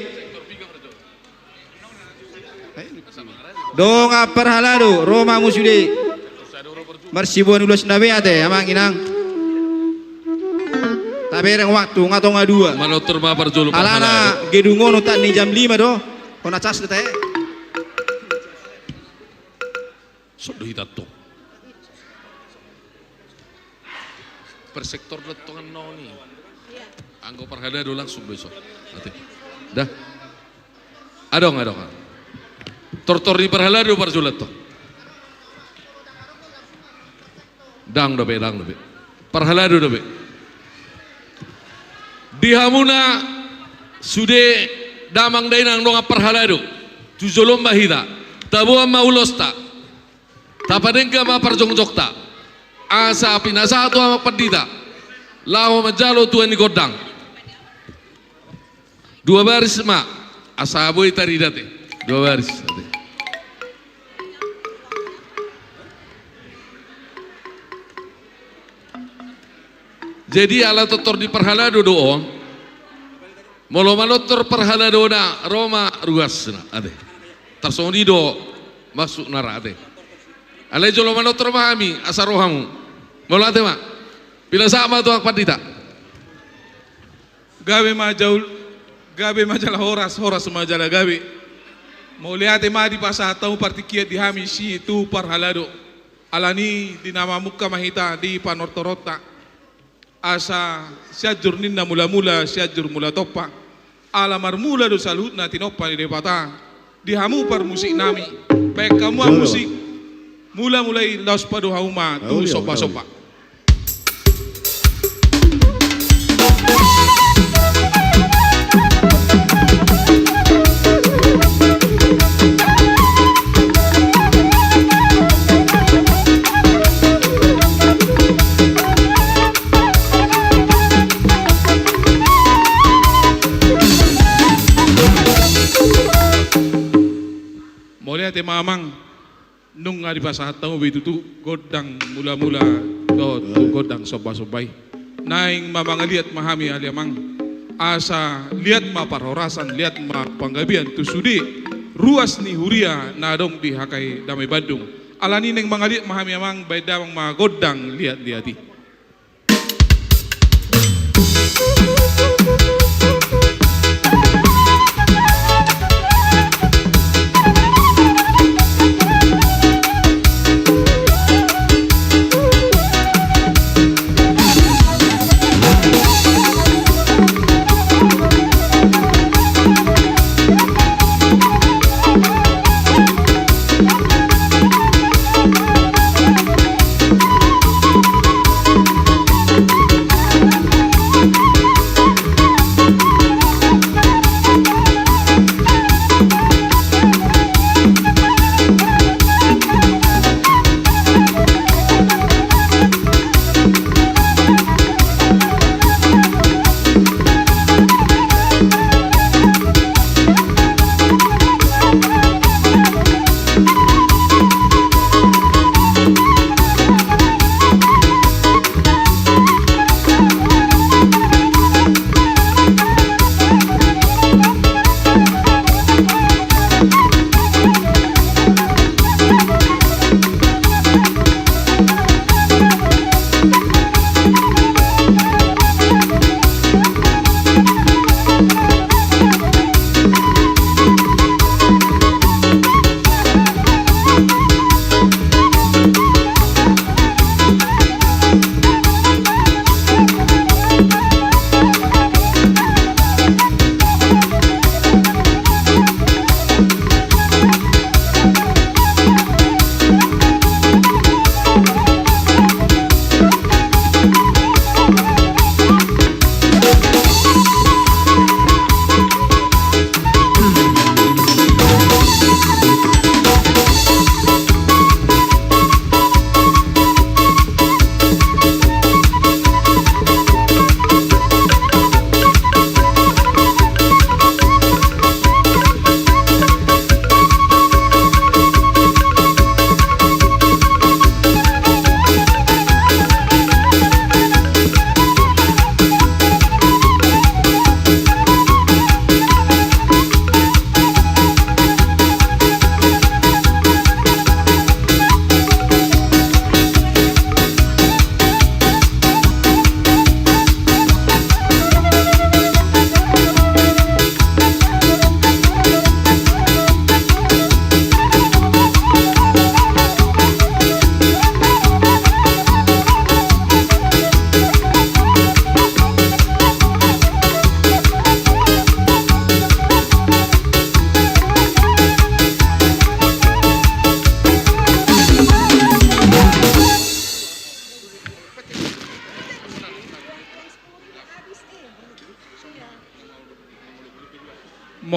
Dongan parhalado, ro ma hamu sude. Marsiboan ulosna be ate, amang inang. Tabereng waktu, nga tonga dua. Manortor ma parjolo parhalado. Alana gedung on otak ni jam lima do. Hona cas do te. Son do hita tong. Per sektor do tong annon i. Anggo parhalado langsung do ison. Ate. Dah. Adong, adong, adong. Tortor ni parhalado parjolo tong. Ndang dope, ndang dope. Parhalado dope. Di hamuna sude damang dainang dongan parhalado. Tu jolo ma hita. Taboan ma ulosta. Tapadenggan ma parjongjongta. Asa pinasahat tu amang pandita. Laho manjalo tua ni gondang. Dua baris ma. Asa boi tarida te. Dua baris. Jadi ala tortor ni parhalado do on. Molo manortor parhaladona ro ma ruasna ate. Tarsongon i do maksudna ra ate. Alai jolo manortor ma hami asa ro hamu. Molo ate ma. Pinasahat ma tu amang pandita. Gabe ma jaul, gabe ma jala horas, horas ma jala gabe. Mauliate ma dipasahat hamu partingkian di hami si tu parhalado. Alani di na mamungka ma hita di panortoronta. Asa Sianjur ninna mula-mula, Sianjur mula tompa. Ala marmula do saluhutna tinompa ni Debata. Di hamu parmusik nami. Baen hamu ma musik. Mula-mula i laos padohon hamu ma tu somba-somba. Mauliate ma amang. Nunga dipasahat hamu be tutu gondang mula-mula dohot tu gondang somba-somba i. Naeng ma mangaliat ma hami ale amang. Asa liat ma parhorasan, liat ma panggabean tu sude ruas ni huria na adong di H K I Damai Bandung. Alani naeng mangaliat ma hami amang, baen damang ma gondang liat-liat i.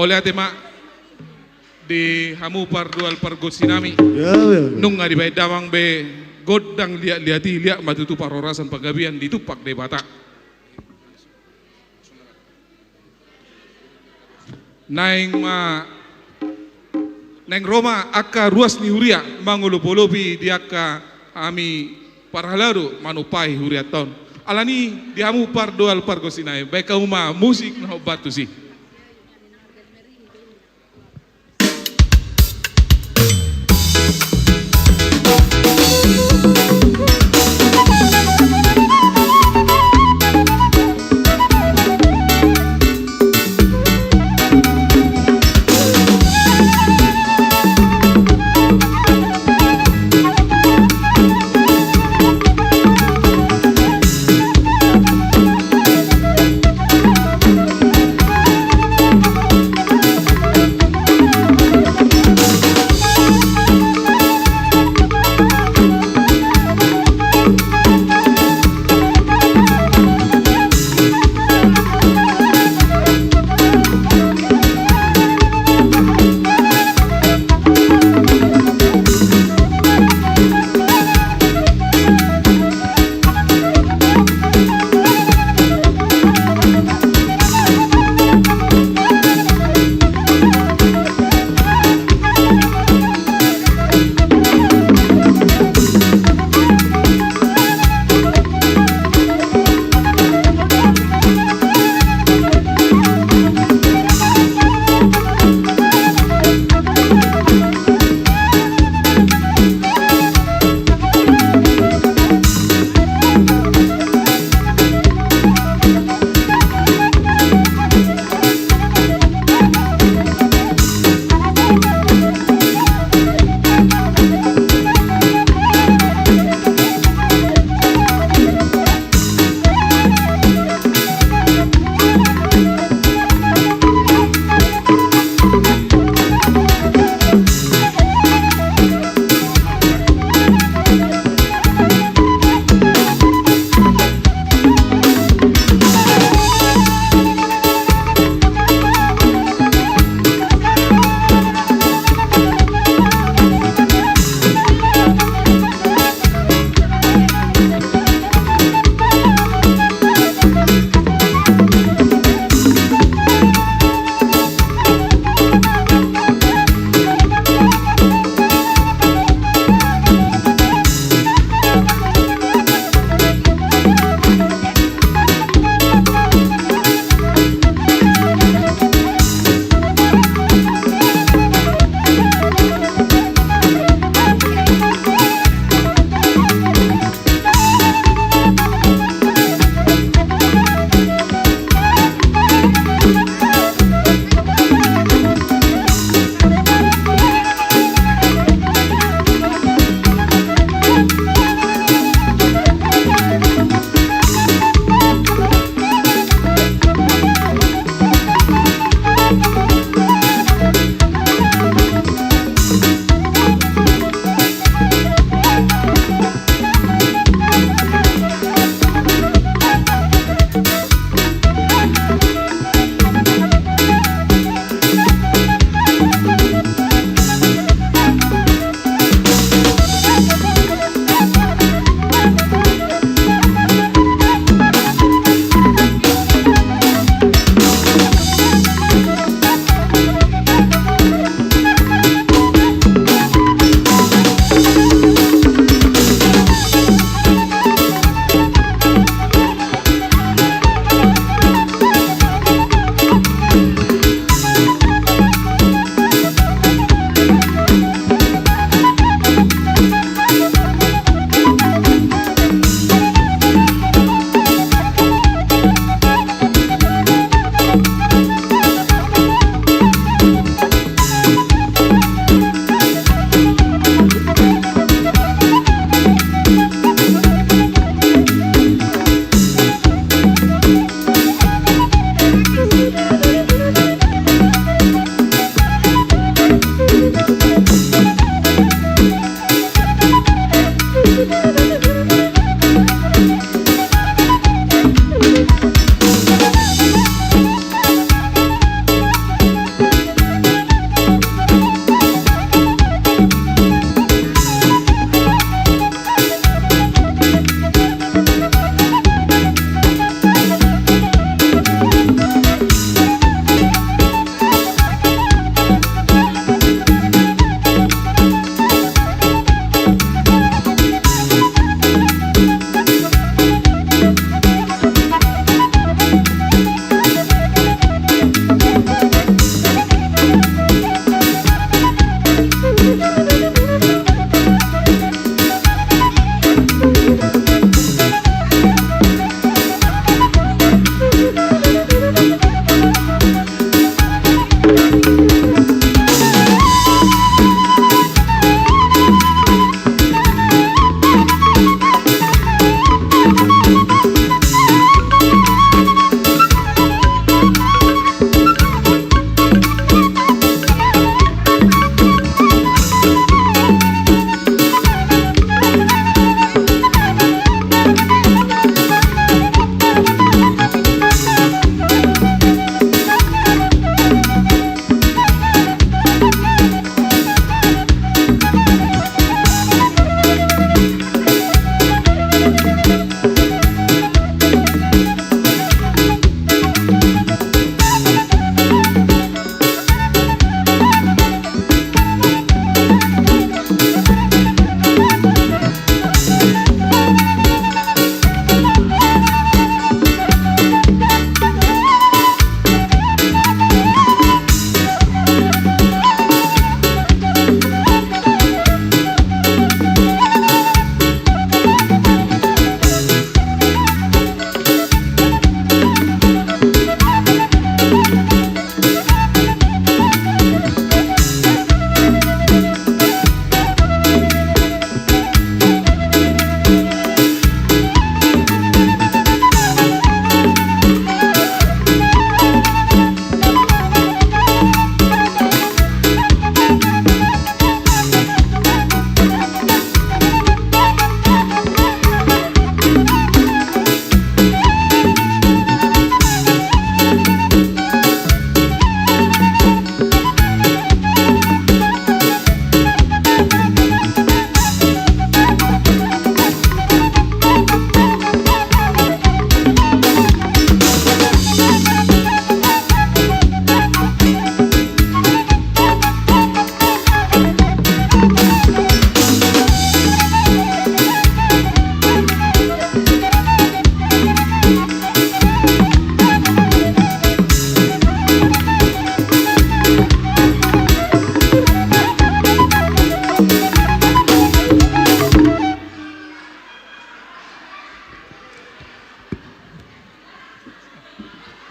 Mauliate ma di hamu pardual pargonsi nami. Ya, ya, ya. Nunga dibaen damang be gondang liat-liat i, liat ma tutu parhorasan panggabean ditumpak Debata. Naeng ma, naeng ro ma angka ruas ni huria mangolopolopi di angka hami parhalado manumpahi hurianta on. Alani di hamu pardual pargonsi nami, baen hamu ma musik na hombar tusi.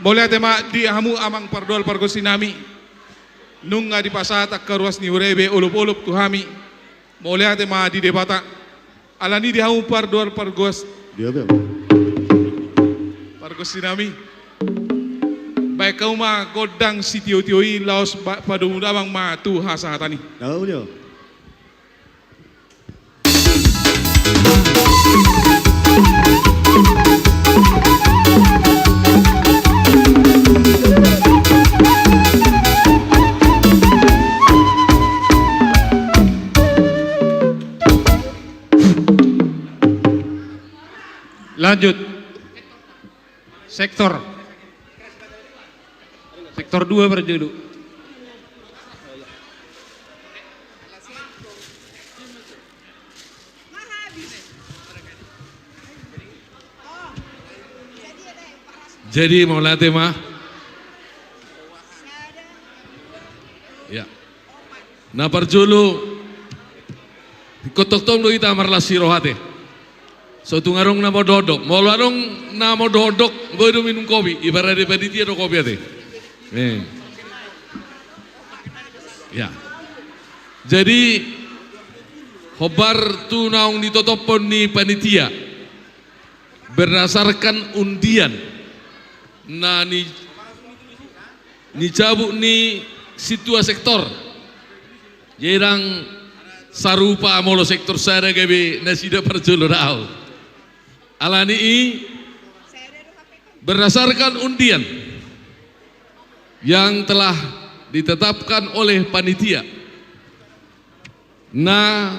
Mauliate ma di hamu amang pardoal pargonsi nami. Nunga dipasahat angka ruas ni huria be olopolop tu hami. Mauliate ma di Debata. Alani di hamu pardoal pargonsi. Dia be. Pargonsi nami. Baen hamu ma gondang sitiotio i laos ba-, padomu damang ma tu hasahatan i. Tahu dia. Lanjut. Sektor. Sektor dua parjolo. Jadi mauliate ma. Ya. Na parjolo, ingkon tongtong do hita marlas ni roha ate. So tung adong na mandohondok. Molo adong na mandohondok, boi do minum kopi. Ibarat di panitia do kopi ate. Eh. Ya. Jadi, hombar tu naung nitotophon ni panitia. Berdasarkan undian na ni, ni cabut ni sintua sektor. Jadi ndang sarupa molo sektor sada gabe nasida parjolo dao. Alani i berdasarkan undian yang telah ditetapkan oleh panitia. Na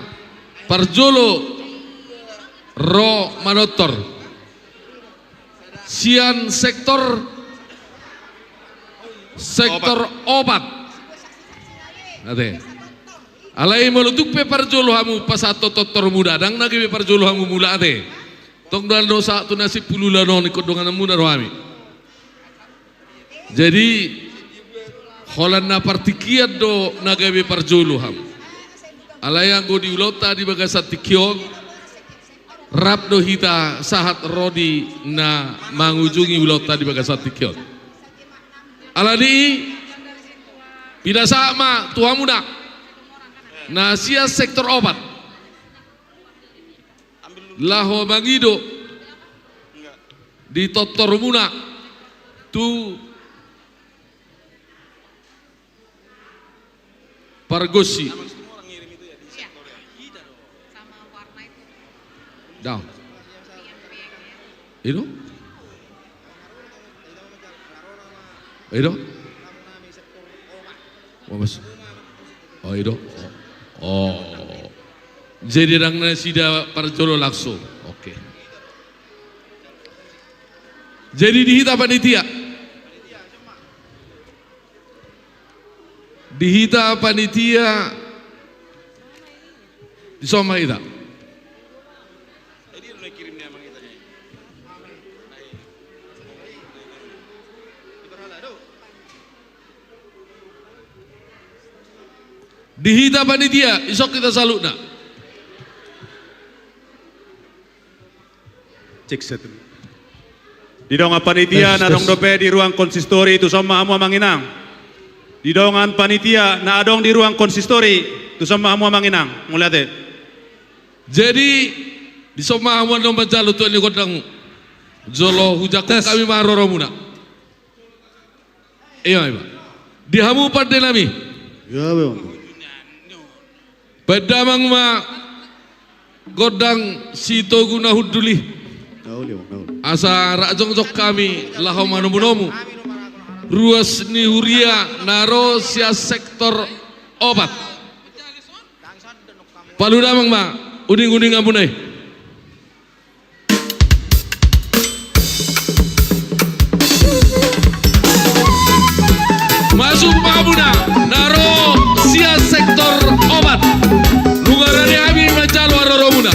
parjolo ro manortor sian sektor, sektor opat. Ate. Alai molo tung pe parjolo hamu pasahat tortormuna, ndang na gabe parjolo hamu mulak ate. Tong do annon sahat tu na simpulu ulaon on ingkon dongananmuna do hami. Jadi, holan na partingkian do na gabe parjolo hamu. Alai anggo di ulaonta di bagasan tingki on, rap do hita sahat ro di na mangujungi ulaonta di bagasan tingki on. Alani i, pinasahat ma tu hamuna na sian sektor opat. Laho mangido di tortormuna tu pargonsi. Dao. I do? I do? Oh, mas. Oh, i do? Oh. Oh. Jadi ndang nasida parjolo langsung. Oke. Jadi di hita panitia. Di hita panitia. Dison ma hita. Di hita panitia, dison hita saluhutna. Cek satu. Di dongan panitia na adong dope di ruang konsistori, tuson ma hamu amang inang. Di dongan panitia na adong di ruang konsistori, tuson ma hamu amang inang. Mauliate. Jadi, dison ma hamu annon manjalo tu ni gondangmu. Jolo hujangkon hami ma roromuna. Ima, ima. Di hamu pande nami. Baen damang ma gondang si Togu na hundul i. Asa rap jongjong hami laho manomunomu ruas ni huria na ro sian sektor opat. Palu damang ma uninguninganmuna i. Masuk ma hamuna na ro sian sektor opat. Nunga rade hami manjalo haroromuna.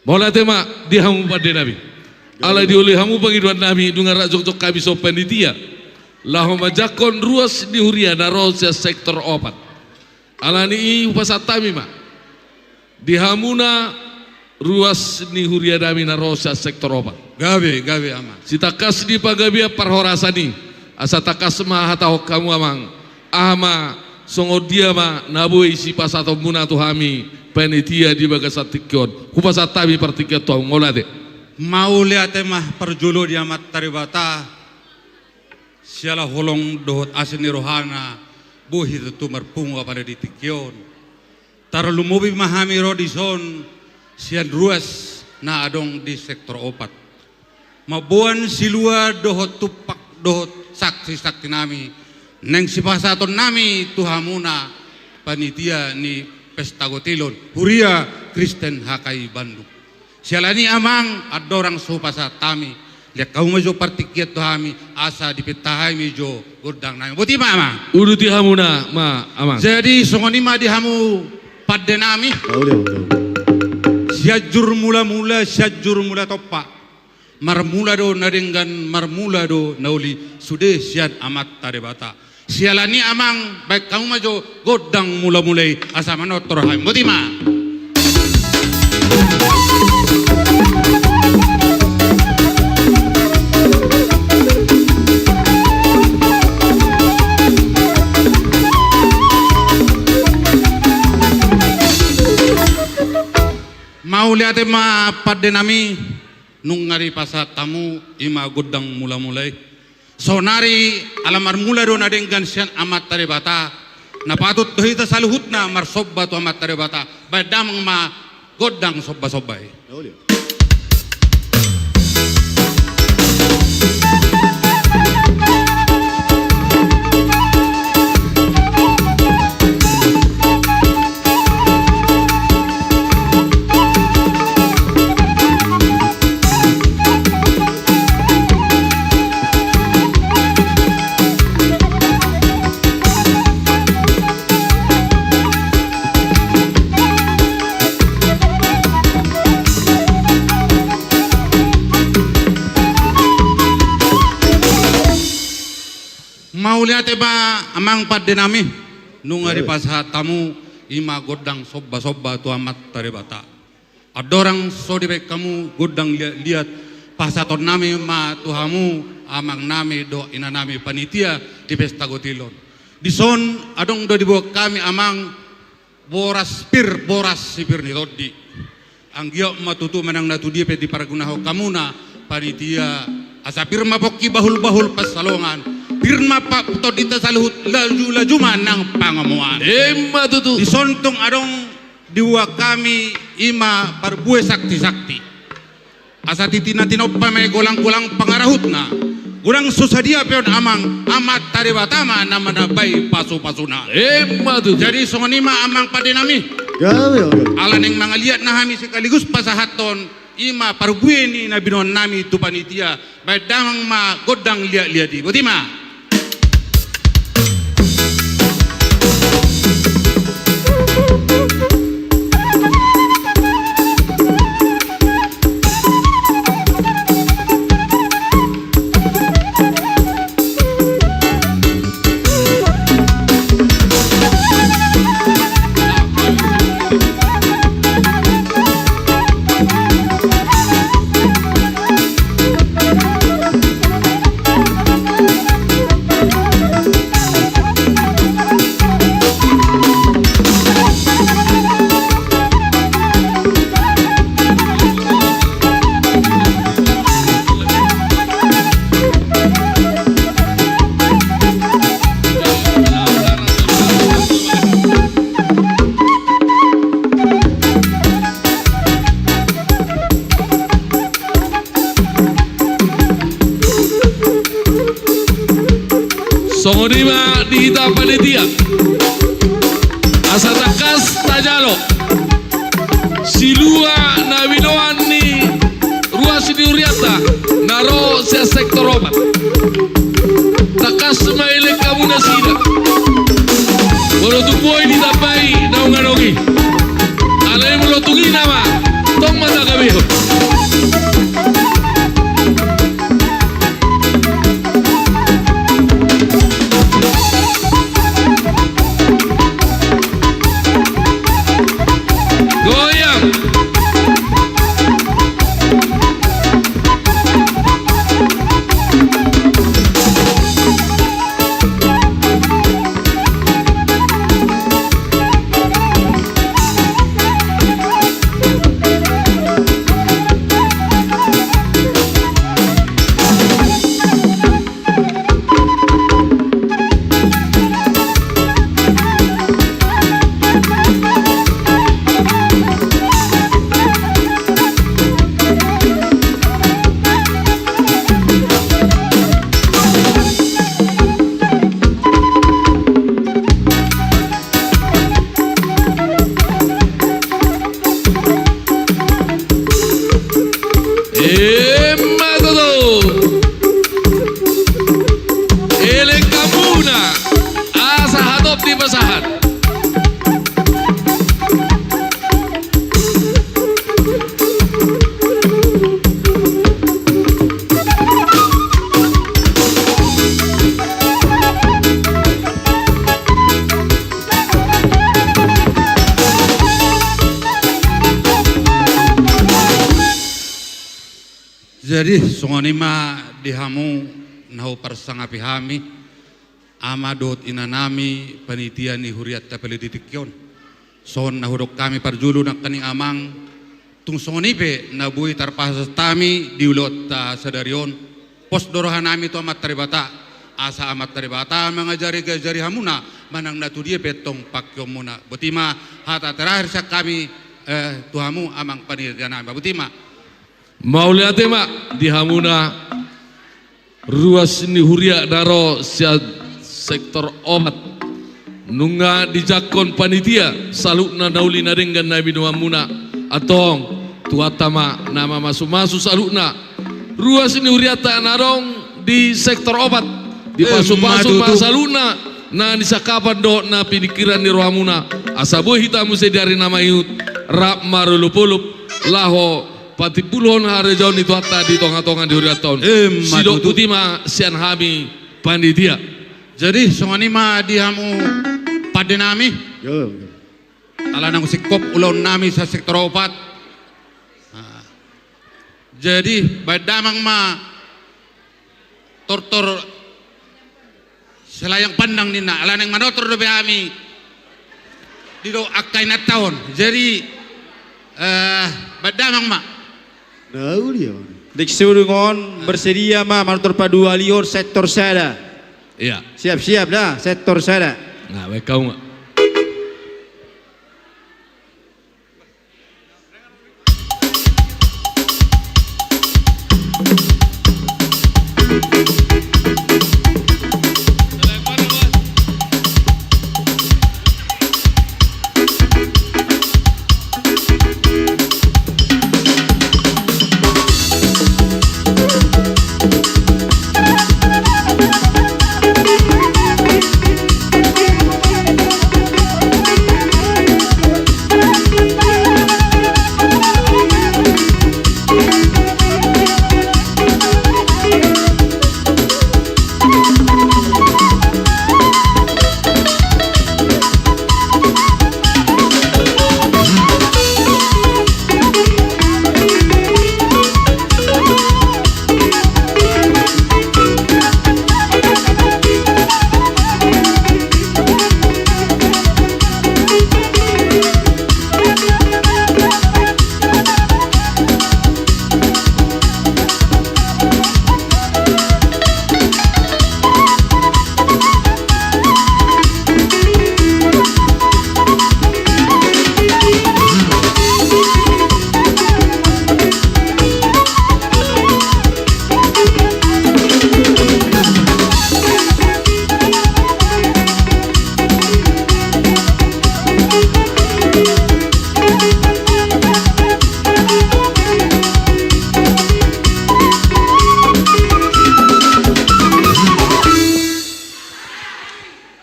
Mauliate ma di hamu pande nami. Alai dioloi hamu pangidoan nami, nunga rap jongjong hami songon panitia laho manjangkon ruas ni huria na ro sian sektor opat. Alani i hupasahat hami ma di hamuna ruas ni huria nami na ro sian sektor opat. Gabe, gabe, Amang. Sitangkas ni panggabean parhorasan i, asa tangkas ma hatahon hamu, Amang, aha ma, songon dia ma na boi sipasahatonmuna tu hami panitia di bagasan tingki on. Hupasahat hami partingkian tu hamu. Mauliate. Mauliate ma parjolo di Amanta Debata, siala holong dohot asi ni rohana boi hita tutu marpungu apala di tingki on. Tarlumobi ma hami ro dison sian ruas na adong di sektor opat. Mamboan silua dohot tumpak dohot saksi-saksi nami naeng sipasahaton nami tu hamuna panitia ni Pesta Gotilon, Huria Kristen H K I Bandung. Siala ni i, Amang, andorang so hupasahat hami, lean hamu ma jo partingkian tu hami, asa dipinta hami jo gondang nami. Boti ma, Amang. Uduti hamuna ma, Amang. Jadi songon i ma di hamu pande nami. Mauliate. Sianjur mula-mula, Sianjur Mula Tompa. Marmula do na denggan, marmula do na uli, sude sian Amanta Debata. Siala ni i, Amang, baen hamu ma jo gondang mula-mula i, asa manortor hami. Boti ma. Mauliate ma pande nami, nunga dipasahat hamu i ma gondang mula-mula i. Saonari ala marmula do na denggan sian Amanta Debata, na patut do hita saluhutna marsomba tu Amanta Debata. Baen damang ma gondang somba-somba i. Mauliate ma, Amang pande nami, nunga dipasahat hamu i ma gondang somba-somba tu Amanta Debata. Andorang so dibaen hamu gondang liat-liat, pasahaton nami ma tu hamu amang nami dohot ina nami panitia di Pesta Gotilon. Dison adong do diboan hami, Amang, boras pir, boras sipir ni tondi. Anggiat ma tutu manang na tudia pe dipargunahon hamuna panitia, asa pir ma pongki, bahul-bahul pansalongan, pir ma pa-, tondinta saluhut, laju-laju ma nang pangomoan. Emma tutu. Dison tung adong diboan hami i ma parbue sakti-sakti. Asa titi na tinompa ma i golang-golang pangarahutna. Godang so sadia pe on, Amang, Amanta Debata ma na manambai pasu-pasuna. Emma tutu. Jadi songon i ma, Amang pande nami. Gabe, gabe. Ala naeng mangaliat na hami sekaligus pasahathon i ma parbue ni na binoan nami tu panitia. Baen damang ma gondang liat-liat i. Boti ma. Songon i ma di hita panitia. Asa tangkas tajalo silua na binoan ni ruas ni hurianta na ro sian sektor opat. Tangkas ma i lean hamu nasida. Molo tung boi ditambai naung adong i. Alai molo tung i nama, tong ma tagabehon. Jadi, songon i ma di hamu na huparsangapi hami, ama dohot inanami panitia ni hurianta Peledetik on. Songon na hudok hami parjolo nangkaning amang, tung songon i pe na boi tarpasahat hami di ulaonta sadari on, pos do rohanami tu Amanta Debata, asa Amanta Debata mangajari-ajari hamuna manang na tudia pe tong pangkeonmuna. Boti ma hata terakhir sian hami, eh, tu hamu amang panitianami. Boti ma. Mauliate ma di hamuna ruas ni huria na ro sian sektor opat. Nunga dijangkon panitia saluhutna na uli na denggan na binoanmuna. Antong, Tuhanta ma na mamasu-masu saluhutna ruas ni hurianta na adong di sektor opat. Dipasupasu ma saluhutna na nisangkapan dohot na piningkiran ni rohamuna, asa boi hita muse di ari na mangihut rap marolopolop laho patimbulhon harajaon ni Tuhanta di tonga-tonga ni hurianta on. Emma tutu. Sidok boti ma sian hami panitia. Jadi, songon i ma di hamu pandenami. Yo. Ala naung singkop ulaonnami sian sektor opat. Nah. Jadi, baen damang ma tortor selayang pandang ninna, ala naeng manortor dope hami. Didok angka inanta on. Jadi, eh, baen damang ma. Na uli on. Diksi Udung on, bersedia ma manortor paduahalihon sektor sada. Iya. Siap-siap da, sektor sada. Nah, baik kau ma.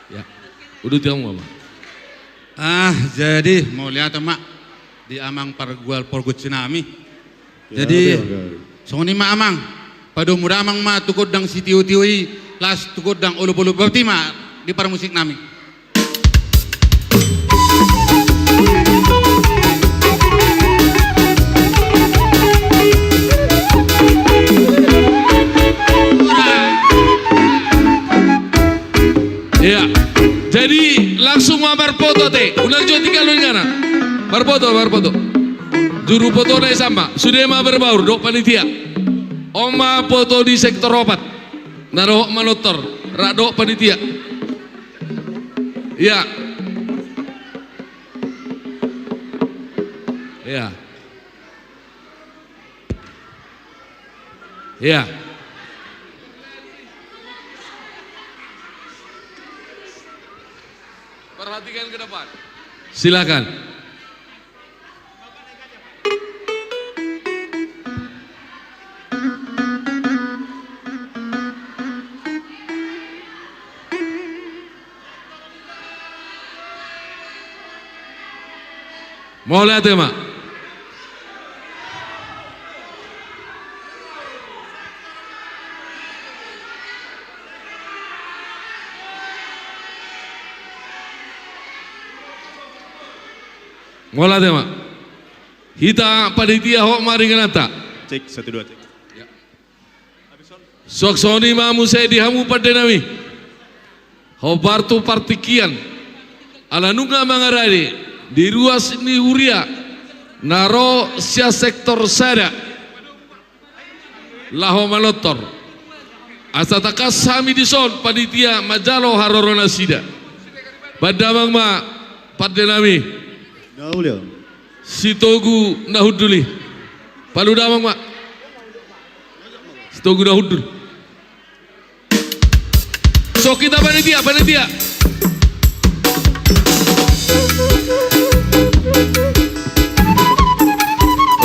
Ya. Uduti hamu ma. Ah, jadi mauliate ma di amang pargual pargonsi nami. Ya, jadi, oke, oke. Songon i ma amang, padomu damang ma tu gondang sitiotio i, laos tu gondang olopolop, boti ma di parmusik nami. Iya. Jadi langsung ma marpoto ate. Unang jo tinggal do inganan. Marpoto, marpoto. Juru poto na i sama. Sude ma berbaur dohot panitia. On ma poto di sektor opat. Na dohot manortor. Rap dohot panitia. Iya. Iya. Iya. Perhatikan ke depan. Silakan. Mauliate ma. Mauliate ma. Hita panitia, hot ma ringananta. Cek, satu, dua, cek. Ya. Suang songon i ma muse di hamu pande nami. Hombar tu partingkian. Ala nunga mangarade di ruas ni huria na ro sian sektor sada laho manortor. Asa tangkas hami dison panitia manjalo haroro nasida. Baen damang ma pande nami. Na uli. Sitogu na hundul i. Palu damang ma. Sitogu na hundul. So, hita panitia, panitia.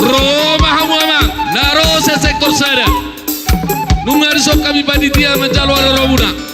Ro ma hamu amang, na ro sian sektor sada. Nunga dison hami panitia manjalo haroromuna.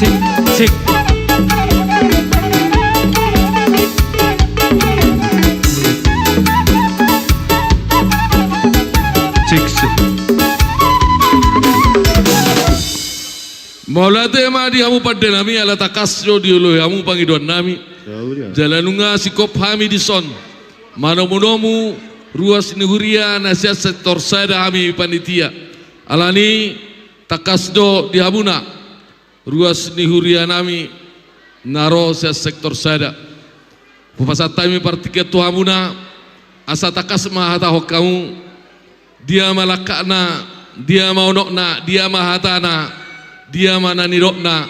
Cik, cik. Cik, cik. Mauliate ma di hamu pande nami, ala tangkas do dioloi hamu pangidoan nami. Jala nunga singkop hami dison manomunomu ruas ni huria na sian sektor sada hami panitia. Alani tangkas do di hamuna ruas ni huria nami na ro sian sektor sada. Hupasahat hami partingkian tu hamuna, asa tangkas ma hatahon hamu, dia ma langkatna, dia ma unokna, dia ma hatana, dia ma na nidokna,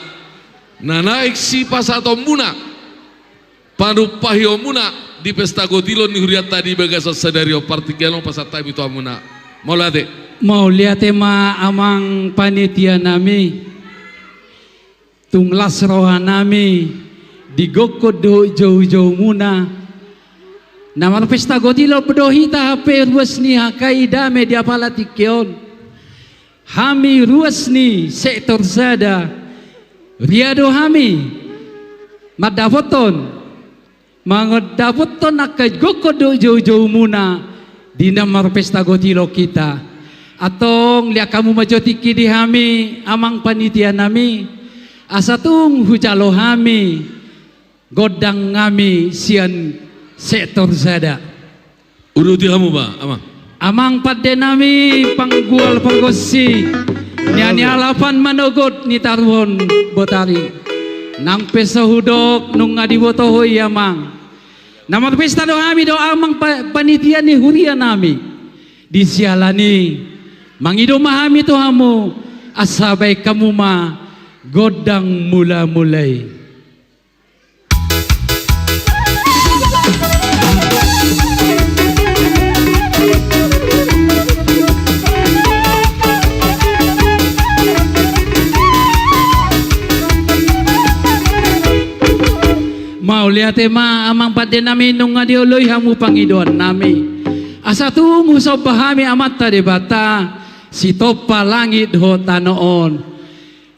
na naeng sipasahatonmuna, panumpahionmuna di pesta gotilon ni hurianta di bagasan sadari on. Partingkian on pasahat hami tu hamuna. Mauliate. Mauliate ma amang panitia nami. Tung las roha nami di gokhon dohot joujoumuna. Na marpesta gotilon do hita hape ruas ni H K I Dame di apala tingki on. Hami ruas ni sektor sada, ria do hami mandapothon, mandapothon angka gokhon dohot joujoumuna di na marpesta gotilon hita. Antong liat hamu ma jo tingki di hami amang panitia nami, asa tung hujalo hami gondang nami sian sektor sada. Uduti hamu ma amang. Amang pande nami panggual pargonsi, nian ni alapan manogot ni taruhon botari. Nang pe so hudok nunga diboto ho i amang. Na marpesta do hami dohot amang pa-, panitia ni huria nami. Di siala ni i mangido ma hami tu hamu, asa baen hamu ma gondang mulamula i. Mauliate ma amang pande nami, nunga dioloi hamu pangidoan nami. Asa tung husomba hami Amanta Debata, sitompa langit dohot tano on.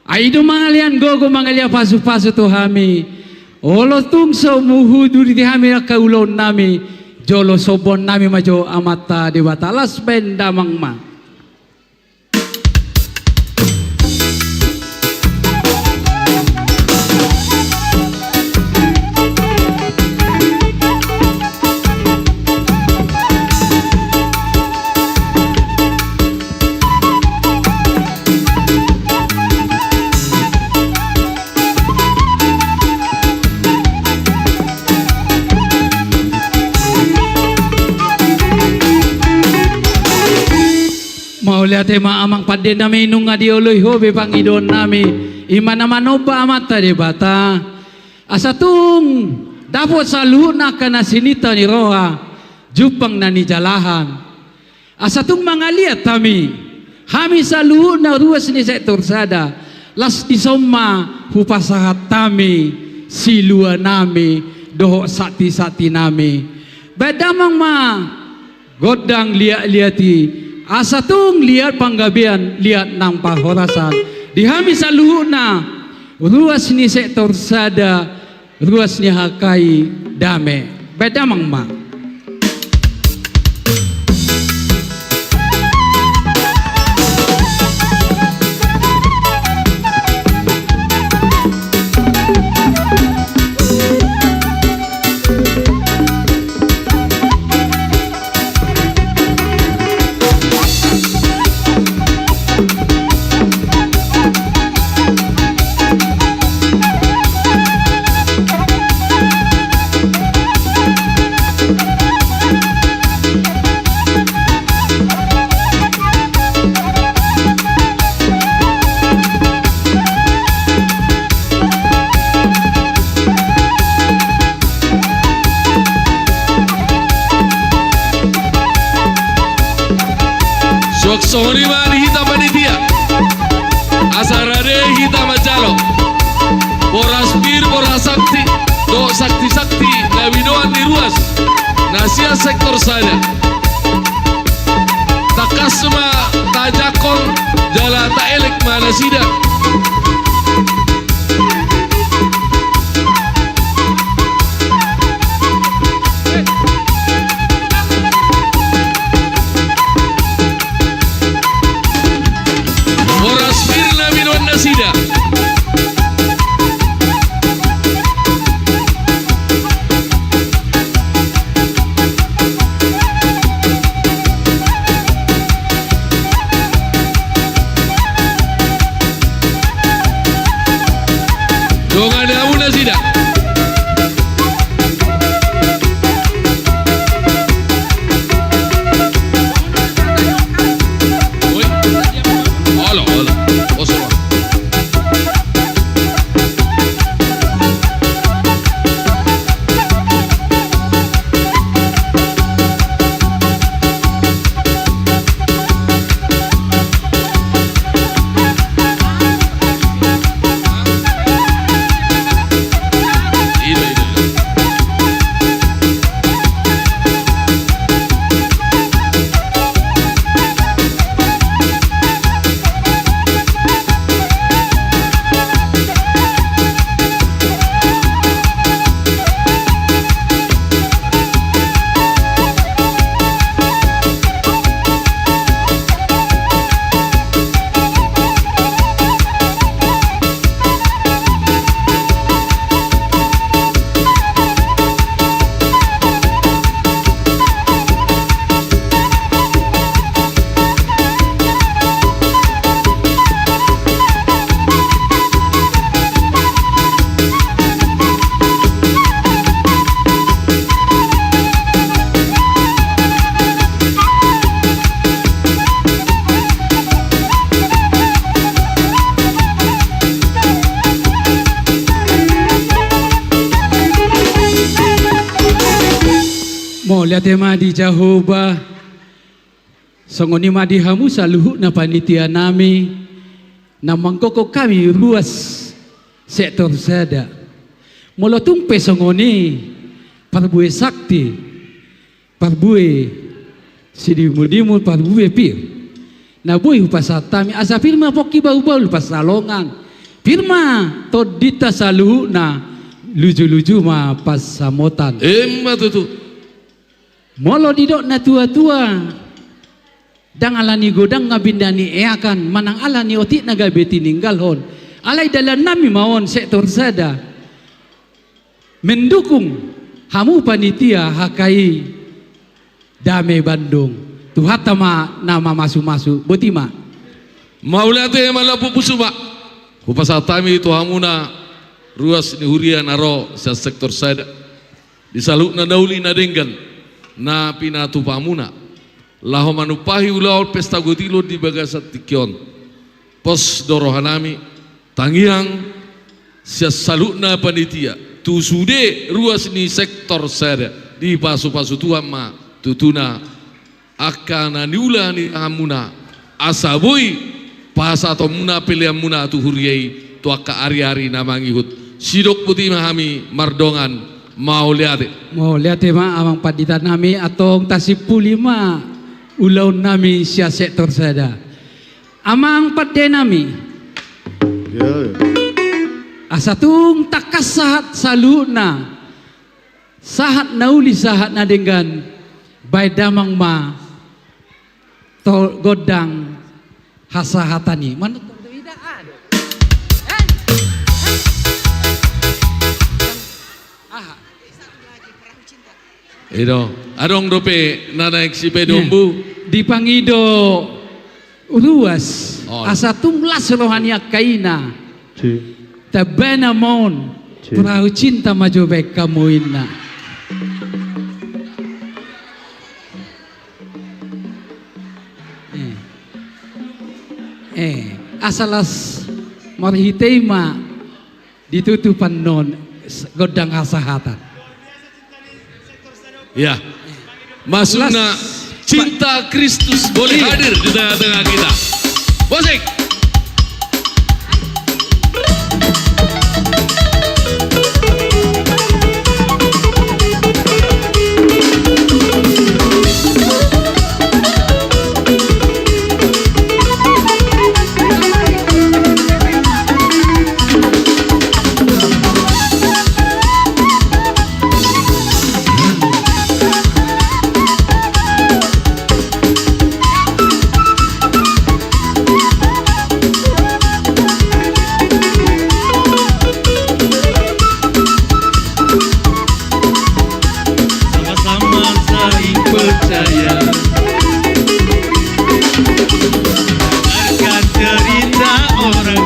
Ai i do mangalean gogo, mangalean pasupasu tu hami. Olo tung so huduti hami angka ulaon nami, jolo sombaon nami ma jo Amanta Debata. Las baen damang ma. Mauliate ma amang pande nami, nunga dioloi ho be pangidoan nami, i ma na manomba Amanta Debata. Asa tung dapot saluhutna angka na sininta ni roha, jumpang na nijalahan. Asa tung mangaliat hami, hami saluhutna ruas ni sektor sada, las dison ma hupasahat hami silua nami dohot sakti-sakti nami. Baen damang ma gondang liat-liat i, asa tung liat panggabean, liat nang parhorasan di hami saluhutna ruas ni sektor sada, ruas ni H K I Dame. Baen damang ma. Suang songon i ma di hita panitia. Asa rade hita manjalo boras pir, boras sakti dohot sakti-sakti na binoan ni ruas na sian sektor sada. Tangkas ma tajangkon jala taelek ma nasida. Boras pir na binoan nasida. Dongani hamu nasida. Oi. Olo, olo. Oso. Mauliate ma di Jahowa. Songon i ma di hamu saluhutna panitia nami na manggokhon hami ruas sektor sada. Molo tung pe songon i, parbue sakti, parbue sidimudimu, parbue pir na boi hupasahat hami, asa pir ma pongki bahulbahul pansalongan, pir ma tondinta saluhutna lujuluju ma pansamotan. Emma tutu. Molo didok natuatua, ndang ala ni godangna binda nieakan, manang ala ni otik na gabe tininggalhon. Alai dalan nami ma on sektor sada mendukung hamu panitia H K I Dame Bandung. Tuhanta ma na mamasumasu. Boti ma. Mauliate ma, lampu pusu ma hupasahat hami tu hamuna ruas ni huria na ro sian sektor sada. Di saluhutna na uli na denggan na pinatupamuna. laho manumpahi ulaon pesta gotilon di bagasan tingki on. Pos do rohanami, tangiang sian saluhutna panitia, tu sude ruas ni sektor sada, dipasupasu Tuhan ma tutuna angka na niula ni tanganmuna, asa boi pasahatonmuna peleanmuna tu huria i tu angka ariari na mangihut. Sidok boti ma hami mardongan, mauliate. Mauliate ma amang panditanami, antong tasimpuli ma ulaonnami sian sektor sada. Amang pandenami. Ya, ya. Asa tung tangkas sahat saluhutna, sahat na uli sahat na denggan, baen damang ma tu gondang hasahatan i. Manutur do ida, ah. Eh? Eh? Aha? I do, adong dope na naeng sipedombu. Dipangido ruas, asa tung las roha ni angka ina. Tambana ma on, perahu cinta ma jo baen hamu inna. Eh. Eh, asa las marhite i ma ditutup annon gondang hasahatan. Ya. Masukna Cinta Kristus boleh hadir di tengah-tengah kita. Musik. Sama-sama saling percaya. Dengarkan cerita orang.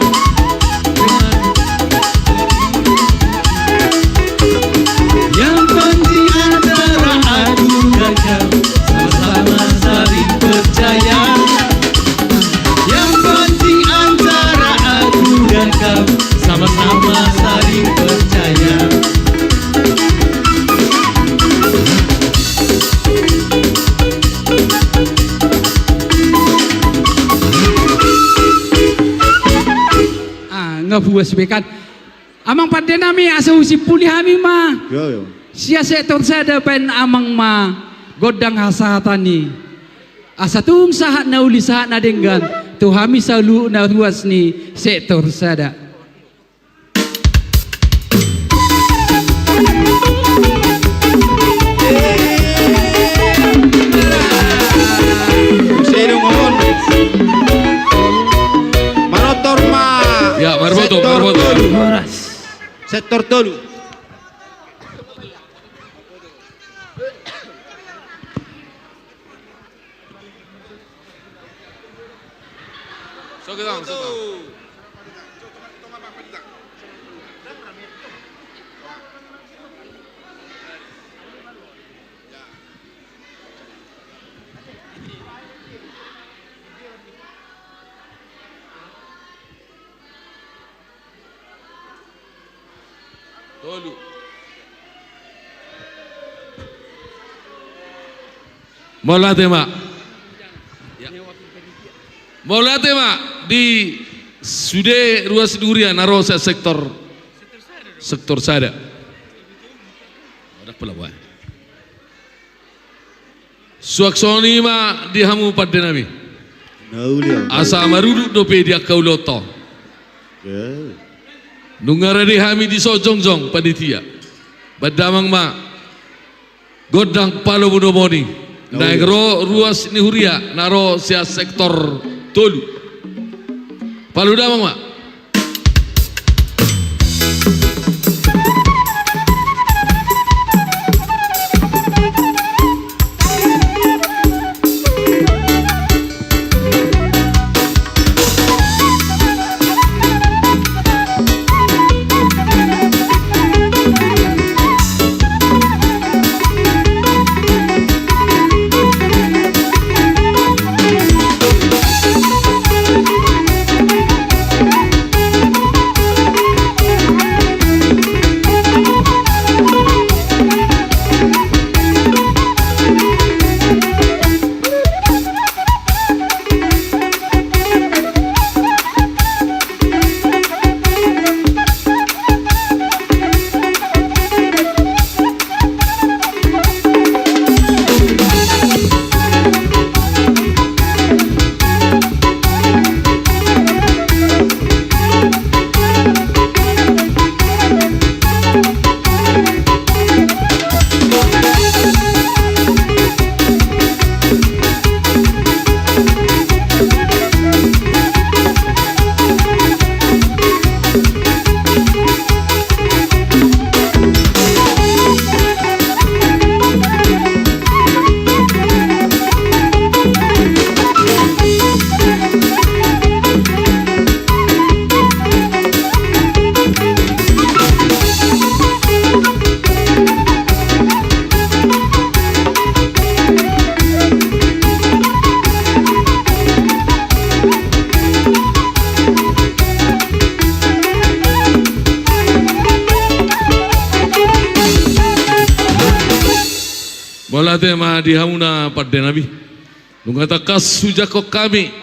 Yang penting antara aku dan kau, sama-sama saling percaya. Yang penting antara aku dan kau, sama-sama saling percaya. Ah, nga puas be kan. Amang pandenami, asa husimpuli hami ma. Yo, yo. Sian sektor sada baen amang ma gondang hasahatan i. Asa tung sahat na uli sahat na denggan tu hami saluhutna ruas ni sektor sada. Manortor ma. Ya, marboto, sektor marboto. Tolu. Horas. Sektor tolu. Tolu. Mauliate ma. Ya. Mauliate ma di sude ruas ni huria na ro sian sektor, sektor sada. Ada pula, Pak. Suang songon i ma di hamu pandenami. Asa marudut dope di angka ulaonta on. Nunga rade hami dison jongjong panitia. Baen damang ma gondang palomodomon i. Naeng ro ruas ni huria na ro sian sektor tolu. Palu damang ma. Tema di hamuna pande nami. Nunga tangkas hujangkon hami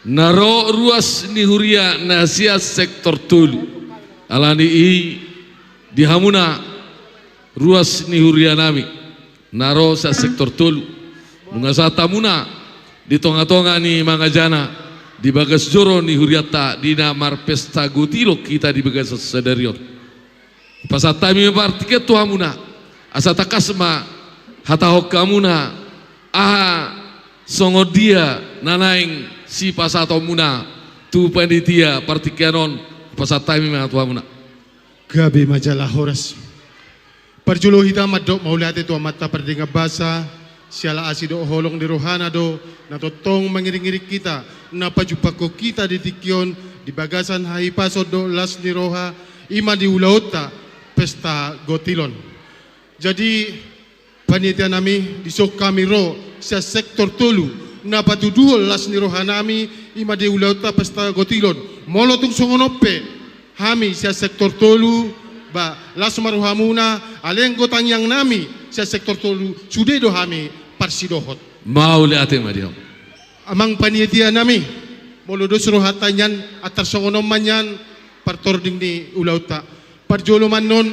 na ro ruas ni huria na sian sektor tolu. Alani i di hamuna ruas ni huria nami na ro sian sektor tolu. Nunga sahat hamuna di tonga-tonga ni mangajana di bagas joro ni hurianta di na marpesta gotilon hita di bagasan sadari on. Pasahat hami ma partingkian tu hamuna, asa tangkas ma hatahon hamuna, aha songon dia na naeng sipasahatonmuna tu panitia partingkian on, pasahat hami ma tu hamuna. Gabe ma jala horas. Parjolo hita mandok mauliate tu Amanta Pardenggan Basa, siala asi dohot holong ni rohana do, na tongtong mangiring-iring hita, na pajumpangkon hita di tingki on, di bagasan hahipason dohot las ni roha, i ma di ulaonta, pesta gotilon. Jadi, panitia nami, dison hami ro, sian sektor tolu, na patuduhon las ni roha nami, i ma di ulaonta pesta gotilon. Molo tung songon on pe, hami sian sektor tolu, ba, las ma rohamuna, alai anggo tangiang nami, sian sektor tolu, sude do hami parsidohot. Mauliate ma di hamu. Amang panitia nami, molo dos rohanta nian, antar songon on ma nian, partording ni ulaonta. Parjolo ma annon,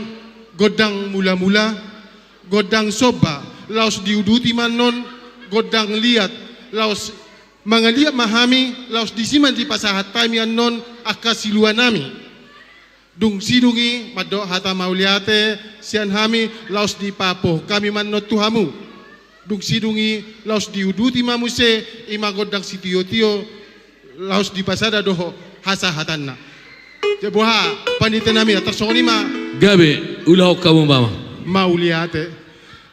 gondang mula-mula, gondang somba, laos diuduti ma annon, gondang liat, laos mangaliat ma hami, laos disi ma dipasahat hami annon, angka silua nami. Dung sidung i, mandok hata mauliate, sian hami, laos dipapohon hami ma annon tu hamu. Dung sidung i, laos diuduti ma muse, i ma gondang sitio-tio, laos dipasada dohot hasahatanna. Jadi boha, panitia nami, antar songon i ma. Gabe, ulahon hamu ma. Mauliate.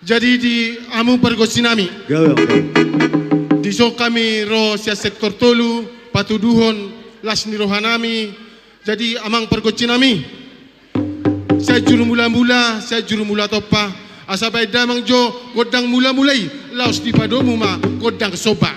Jadi di hamu pargonsi nami. Gabe, gabe. Dison hami ro sian sektor tolu, patuduhon las ni roha nami. Jadi amang pargonsi nami. Sian juru mula-mula, sian juru mula tompa. Asa baen damang jo gondang mula-mula i, laos dipadomu ma gondang somba.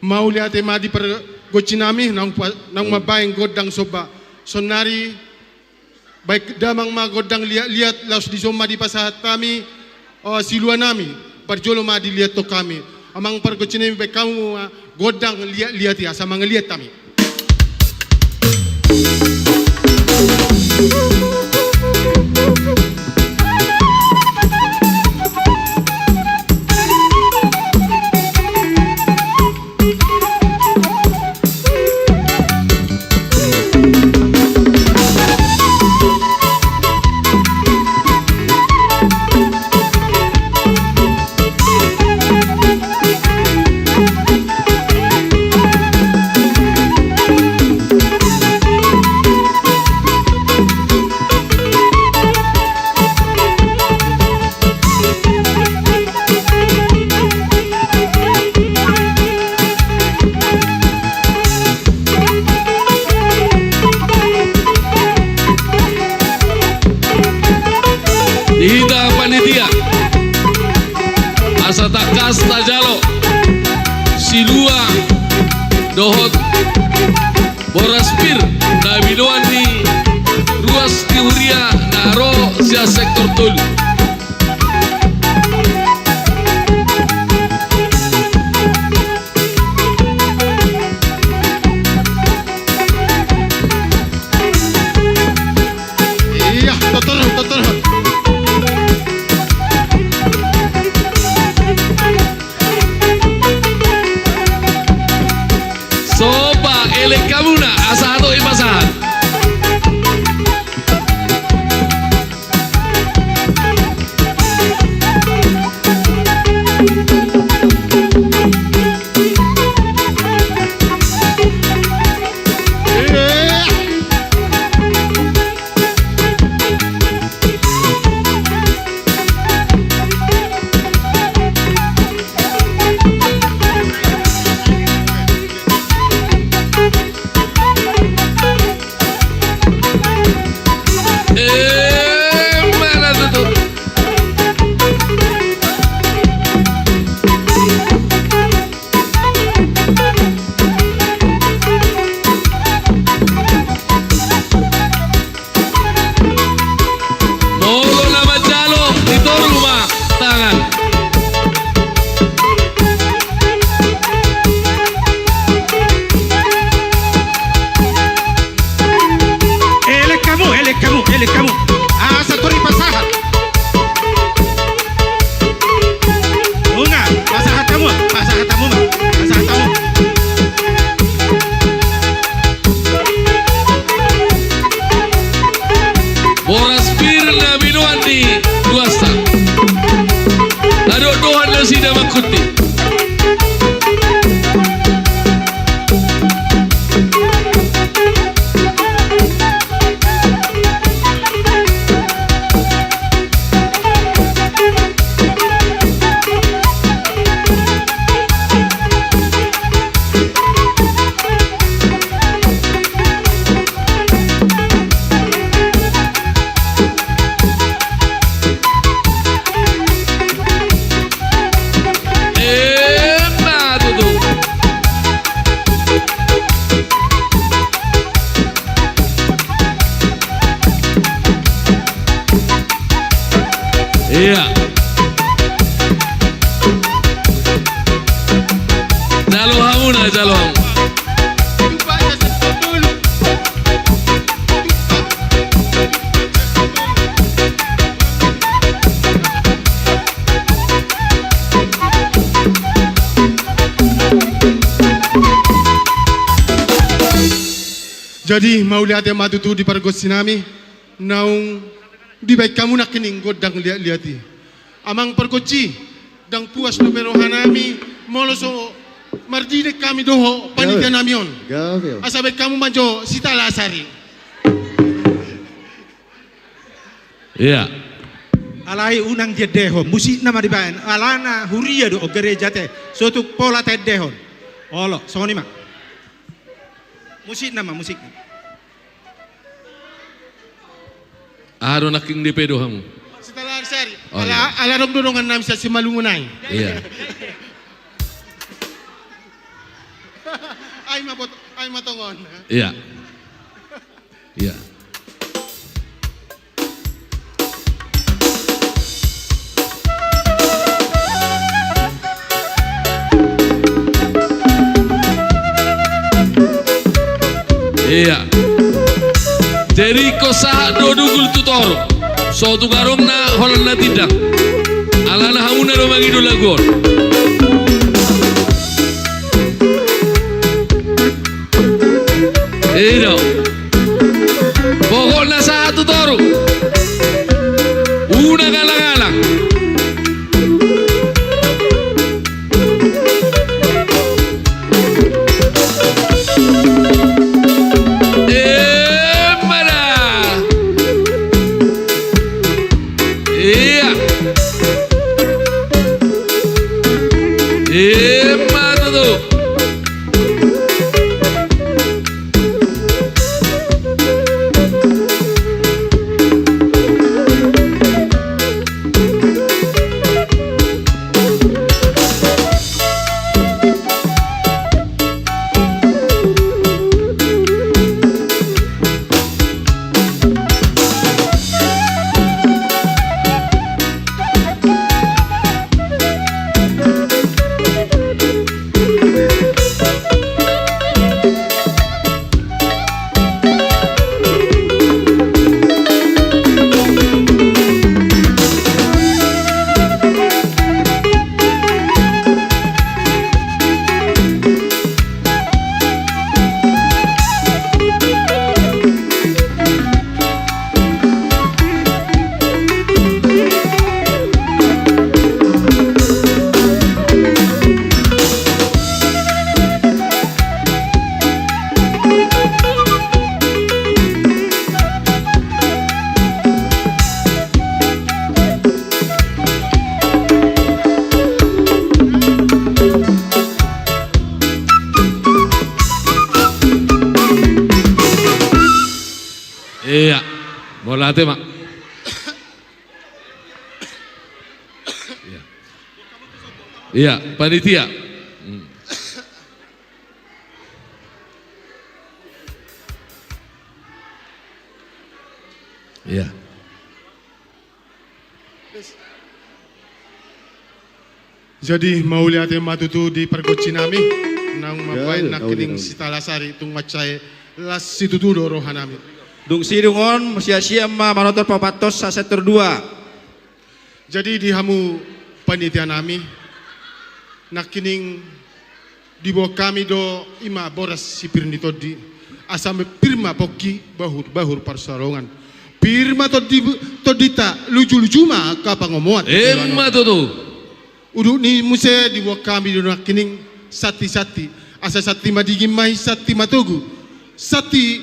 Mauliate ma di pargonsi nami, naung pa-, naung mambaen gondang somba. Saonnari baen damang ma gondang liat-liat, laos dison ma dipasahat hami, o, silua nami, parjolo ma diliathon hami. Amang pargonsi nami, baen hamu ma gondang liat-liat i, asa mangaliat hami. Jalo hamuna, jalo hamu. Jadi, mauliate ma tutu di pargonsi nami, naung dibaen hamu nangkining gondang liat-liat i. Amang pargonsi, ndang puas dope roha nami, molo so mardidek hami dohot panitia nami on. Gabe. Asa baen hamu ma jo sitala sari. Iya. Alai unang diendehon, musikna ma dibaen, alana huria do, o, gereja te, so tung pola taendehon. Olo, songon i ma. Musikna ma, musikna. Aha do nangkin, D P do hamu? Sitala sari. Oh, ala, iya. Ala adong do dongan nami sian Simalungun nai. Iya. Ai ma bot-, ai ma tongon. Iya. Iya. Iya. Jadi ingkon sahat do dungul tu toru. So tung adong na holan na tindang. Alana hamuna do mangido lagu on. I do. Pokokna sahat tu toru. Unang alang-alang. Emma da. Iya. Emma tutu. Iya, mauliate ma. Iya. Iya, panitia. Hmm. Iya. Jadi, mauliate ma tutu di pargonsi nami, naung mambaen nangkining sitala sari tung mansai las situtu do roha nami. Dung sidung on, sian sian ma manortor papatos sa sektor dua. Jadi di hamu panitia nami, nangkining diboan hami do i ma boras si pir ni tondi, asa pir ma pongki bahur-bahur parsarongan. Pir ma tondi, tondinta luju-luju ma angka pangomoan. Emma tutu. Udut ni muse diboan hami do nangkining santi-santi, asa santi madingin ma i santi matogu. Santi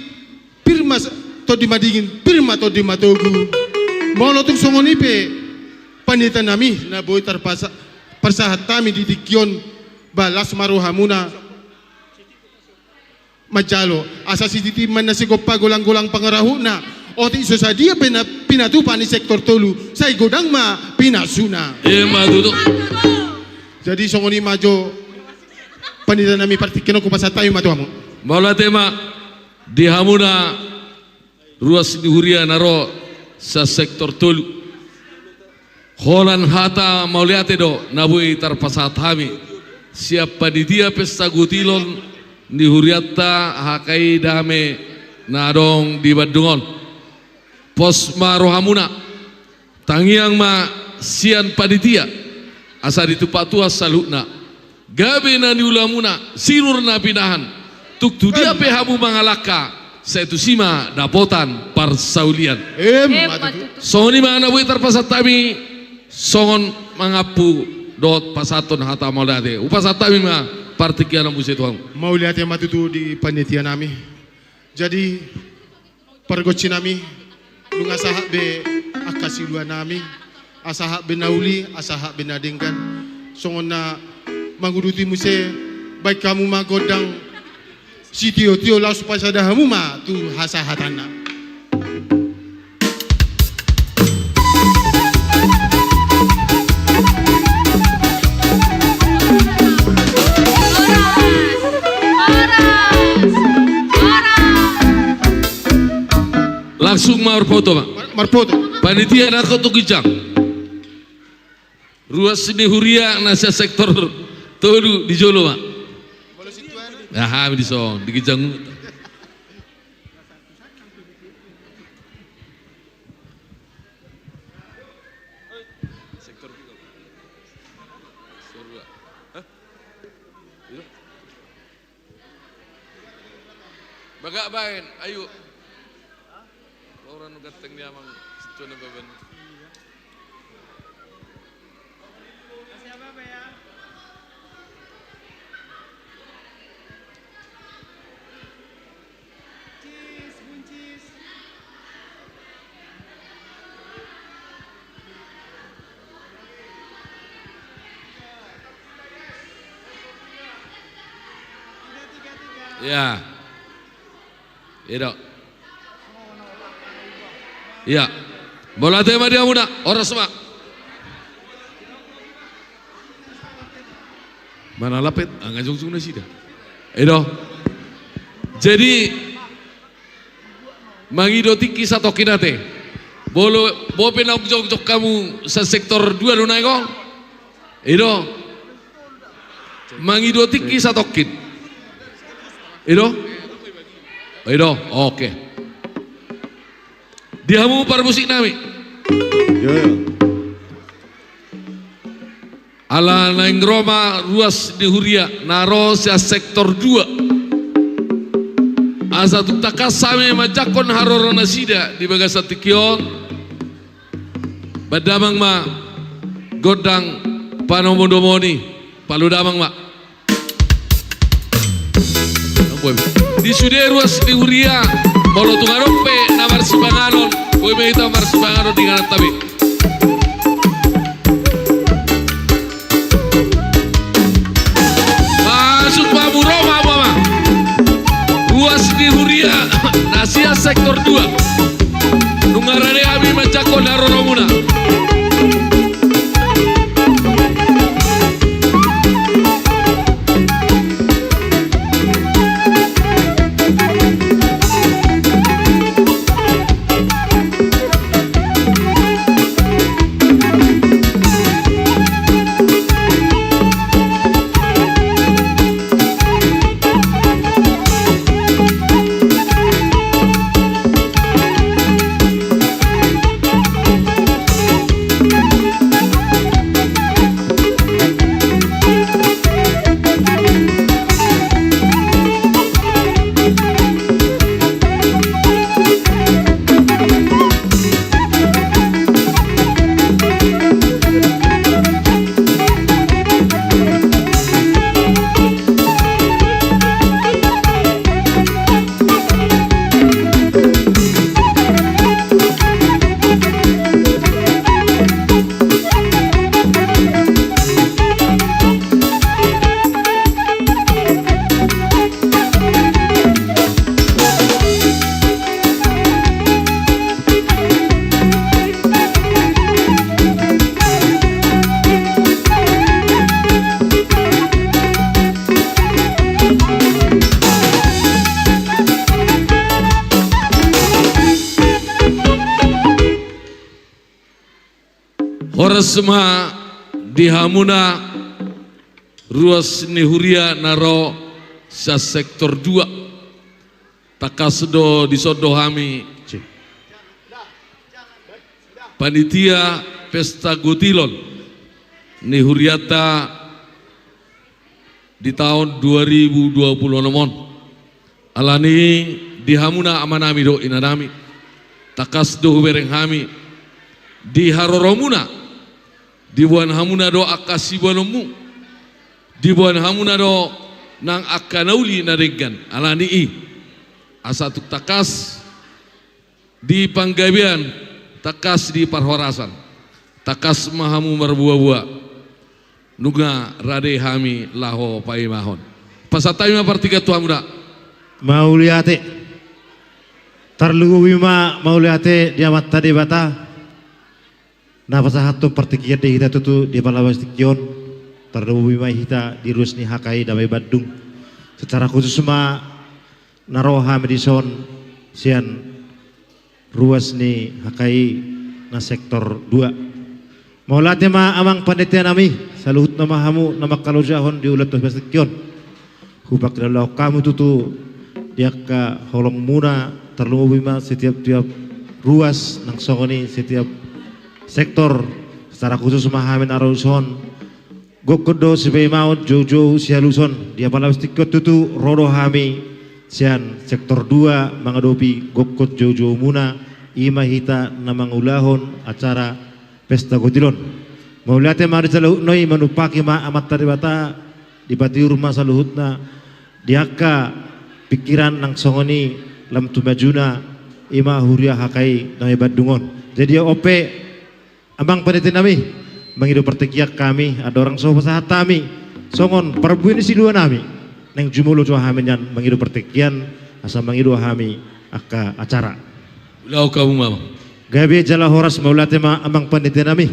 pir ma sa-, tondi madingin, pir ma tondi matogu. Molo tung songon i pe panitia nami na boi tarpasa-, parsahat hami di tingki on, ba las ma rohamuna manjalo, asa sititi ma na sigompa golang-golang pangarahutna, otik so sadia pe na pinatupa ni sektor tolu, sai godang ma pinasuna. Emma tutu. Jadi songon i ma jo panitia nami, partingkian on hupasahat hami ma tu hamu. Mauliate ma. Di hamuna ruas ni huria na ro sian sektor tolu. Holan hata mauliate do na boi tarpasahat hami sian panitia pesta gutilon ni hurianta H K I Dame na adong di Bandung on. Pos ma rohamuna. Tangiang ma sian panitia asa ditumpak Tuhan saluhutna gabe na niulamuna, sinur na pinahan. Tung tu dia pe hamu mangalangka, sai tusi ma dapotan parsaulian. Emma tutu. Songon i ma na boi tarpasahat hami songon mangampu dohot pasahathon hata mauliate. Hupasahat hami ma partingkian on muse tu hamu. Mauliate ma tutu di panitia nami. Jadi, pargonsi nami, nunga sahat be angka silua nami, asa sahat be na uli, asa sahat be na denggan. Songon na manguduti muse, baen hamu ma gondang sitiotio laos pasada hamu ma tu hasahatanna. Langsung ma marfoto ma. Mar-, marfoto. Panitia nangkok tu ginjang. Ruas ni huria na sian sektor tolu di jolo ma. Aha, hami dison, di ginjang. Sektor dua. Sektor dua. Hah? Iya. Bagak baen, ayo. Orang nu ganteng ni amang, situ na baban. Ya. Ido. Iya. Mauliate ma di hamuna, horas ma. Mana lapet? Ah, nga jongjong nasida. Ido. Jadi, mangido tingki satongkin ate. Bolo, bolo pe naung jongjong hamu sian sektor dua do na iko. Ido. Mangido tingki satongkin. Ido? Ido, oke. Di hamu parmusik nami. Yo, yo. Ala naeng ro ma ruas ni huria na ro sian sektor dua. Asa tung tangkas hami manjangkon haroro nasida di bagasan tingki on. Baen damang ma gondang panomunomu i, palu damang ma. Di sude ruas ni huria, molo tung adong pe na marsipanganon, boi ma hita marsipanganon di inganan nami. Masuk ma hamu, ro ma hamu, amang. Ruas ni huria na sian sektor dua. Nunga rade hami manjangkon haroromuna. Horas ma di hamuna. Ruas ni huria na ro sian sektor dua. Tangkas do dison do hami panitia pesta gotilon ni hurianta di taon dua ribu dua puluh onom on. Alani i di hamuna amanami dohot inanami, tangkas do hubereng hami di haroromuna, diboan hamuna do angka siboanonmu, diboan hamuna do nang angka na uli na denggan. Alani i asa tung tangkas di panggabean, tangkas di parhorasan, tangkas ma hamu marboaboa. Nunga rade hami laho paimahon. Pasahat hami ma partingkian tu hamuna. Mauliate. Tarlumobi ma mauliate di Amanta Debata na pasahathon partingkian di hita tutu di apala bagas tingki on. Tarlumobi ma hita di ruas ni H K I Damai Bandung. Secara khusus ma na ro hami dison sian ruas ni H K I na sektor dua. Mauliate ma amang panitianami, saluhutna ma hamu na mangkalojahon di ulaon tu bagas tingki on. Hupangkilalaon hamu tutu di angka holongmuna, tarlumobi ma setiap-tiap ruas nang songon i setiap sektor. Secara khusus ma hami na ro dison, gokhon do sipaimaon, joujou sialuson. Di apala bagas tingki on tutu ro do hami sian sektor dua mangadopi gokhon joujoumuna, i ma hita na mangulahon acara pesta gotilon. Mauliate ma di saluhutna i, manumpaki ma Amanta Debata, dipatiur ma saluhutna di angka pikiran nang songon i lam tu majuna, i ma huria H K I Damai Bandung on. Jadi on pe, amang panitianami, mangido partingkian hami, andorang so pasahat hami songon parbue ni siluanami, naeng jumolo jo hami nian mangido partingkian asa mangido hami angka acara. Ulaon hamu ma. Gabe jala horas, mauliate ma amang panitianami.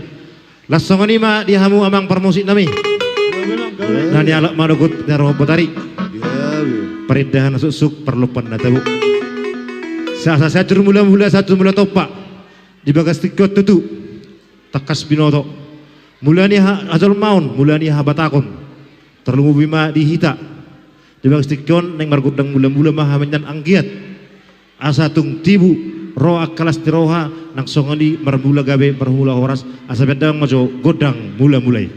Laos songon i ma di hamu amang parmusiknami. Na nialap manogot na rohop botari. Parindahan na suksuk, parlompan na tabo. Asa sahat tu mulamula, sahat tu mula tompa. Di bagas tingki on tutu tangkas binoto mula ni ha-, hajolmaon, mula ni habatahon. Tarlumobi ma di hita. Di bagas tingki on naeng margondang mulamula ma hami nian anggiat asa tung tibu ro angka las ni roha, nang songon i marmula gabe, marmula horas, asa baen damang ma jo gondang mulamula i.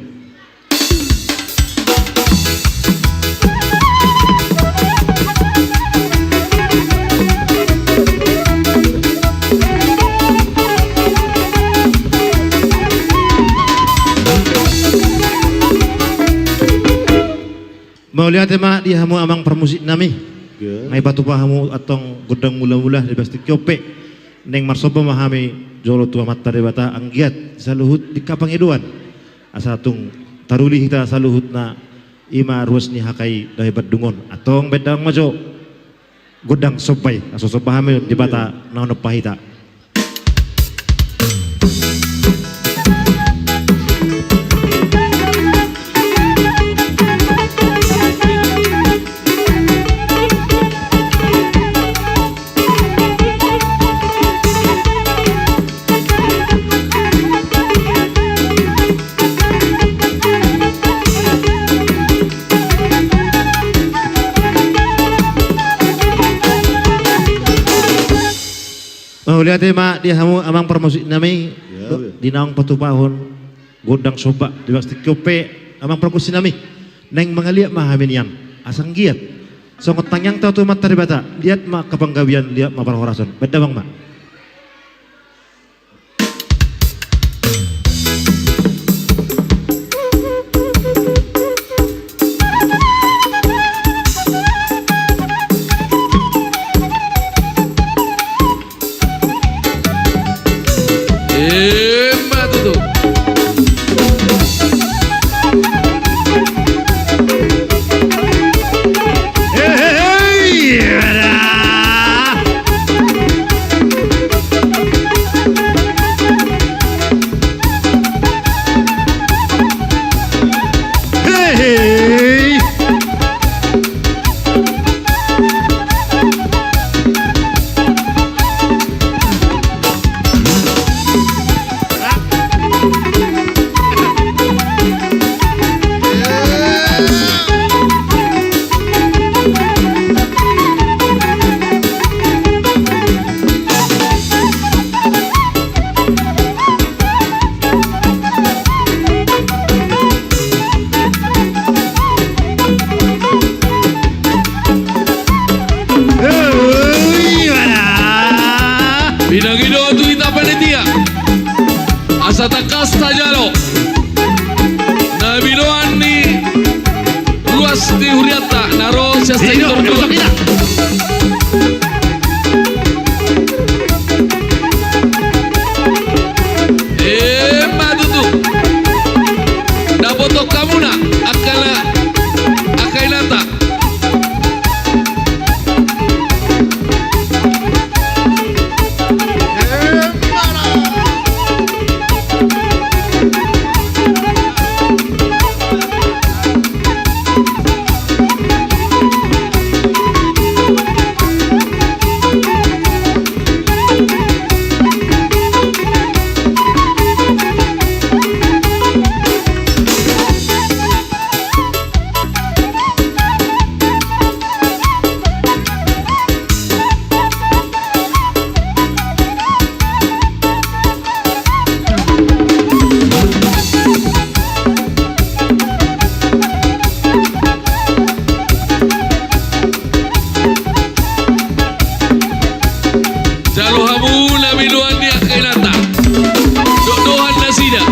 Mauliate ma di hamu amang parmusiknami. Nunga dipatupa hamu antong gondang mulamula di bagas tingki on pe. Naeng marsomba ma hami jolo tu Amanta Debata anggiat saluhut di angka pangidoan asa tung taruli hita saluhutna, i ma ruas ni H K I Damai Bandung on. Antong baen damang ma jo gondang somba i, asa somba hami Debata na manompa hita. Mauliate ma di hamu amang parmusiknami. Di naung patupahon gondang somba di bagas tingki on pe, amang parmusiknami, naeng mangaliat ma hami nian asa anggiat songon tangiangta tu Amanta Debata, liat ma angka panggabean, liat ma parhorasan. Baen damang ma. Emma tutu. Hei, hei, hei. Na ro sian sektor dua. Ima tutu. Dapoton hamuna angka na, angka inanta. Jalo hamu na miloan ni angka inanta. Dohot nasida.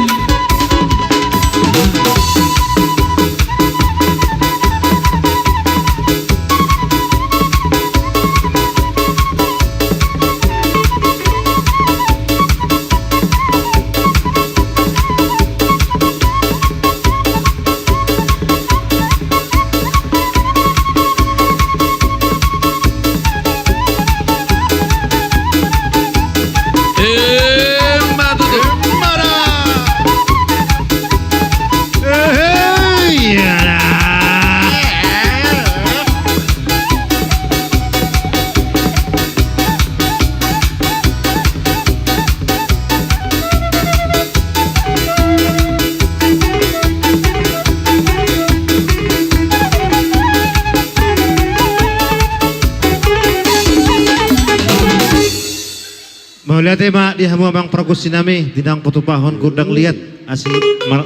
Mauliate ma di hamu amang pargonsi nami, di naung patupahon gondang liat, asi mar-,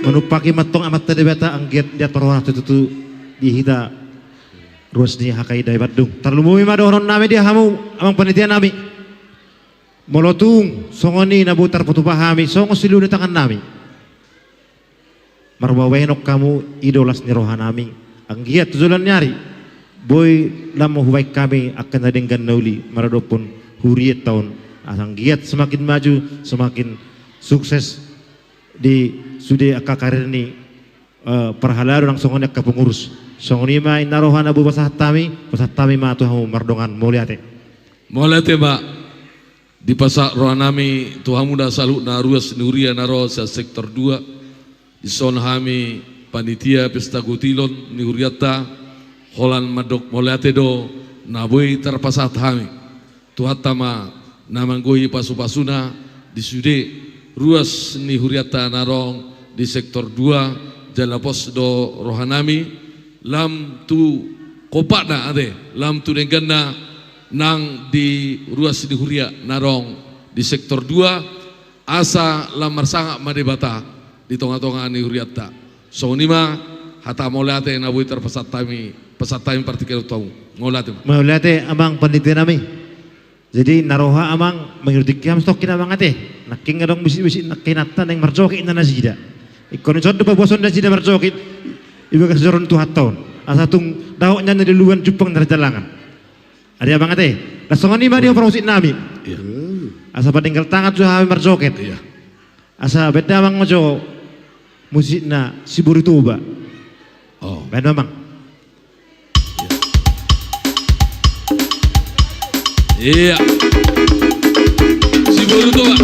manumpahi ma antong Amanta Debata anggiat liat parhorasan tutu di hita ruas ni H K I Dae Bandung. Tarlumobi ma dohonon nami di hamu amang panitia nami. Molo tung songon i na boi tarpatupa hami songon siluhut ni tangan nami, marbahenon hamu i do las ni roha nami. Anggiat tu joloan ni ari boi lam hubahen hami angka na denggan na uli maradophon hurianta on, asa anggiat semakin maju, semakin sukses di sude angka karir ni, eh, parhalado nang songon i angka pengurus. Songon i ma inna roha na boi pasahat hami, pasahat hami ma tu hamu mardongan. Mauliate. Mauliate ma. Dipasahat roha nami tu hamu na saluhutna ruas ni huria na ro sian sektor dua. Dison hami panitia pesta gotilon ni hurianta, holan mandok mauliate do na boi tarpasahat hami. Tuhanta ma na manggohi pasupasuna di sude ruas ni hurianta na ro di sektor dua, jala pos do roha nami lam tu kompakna ate, lam tu dengganna nang di ruas ni huria na ro di sektor dua, asa lam marsangap ma Debata di tongatonga ni hurianta. Songon i ma hata mauliate na boi tarpasahat hami, pasahat hami partingkian tu hamu. Mauliate ma. Mauliate amang panitia nami. Jadi na roha amang mangido tingki hamu satongkin amang ate. Nangkin adong bisik-bisik nangkin angka inanta naeng marjoget inna nasida. Ingkon dison do paboason nasida marjoget i bagas joro ni Tuhanta on, asa tung dao nian na di luluan jumpang na di jalangan. Ate amang ate. Las songon i ma di hamu parmusik nami. Iya. Asa padenggal tangan jo hami marjoget. Iya. Asa bahen damang ma jo musikna Siboru Toba. Oh. Bahen damang. Iya. Siboru Toba.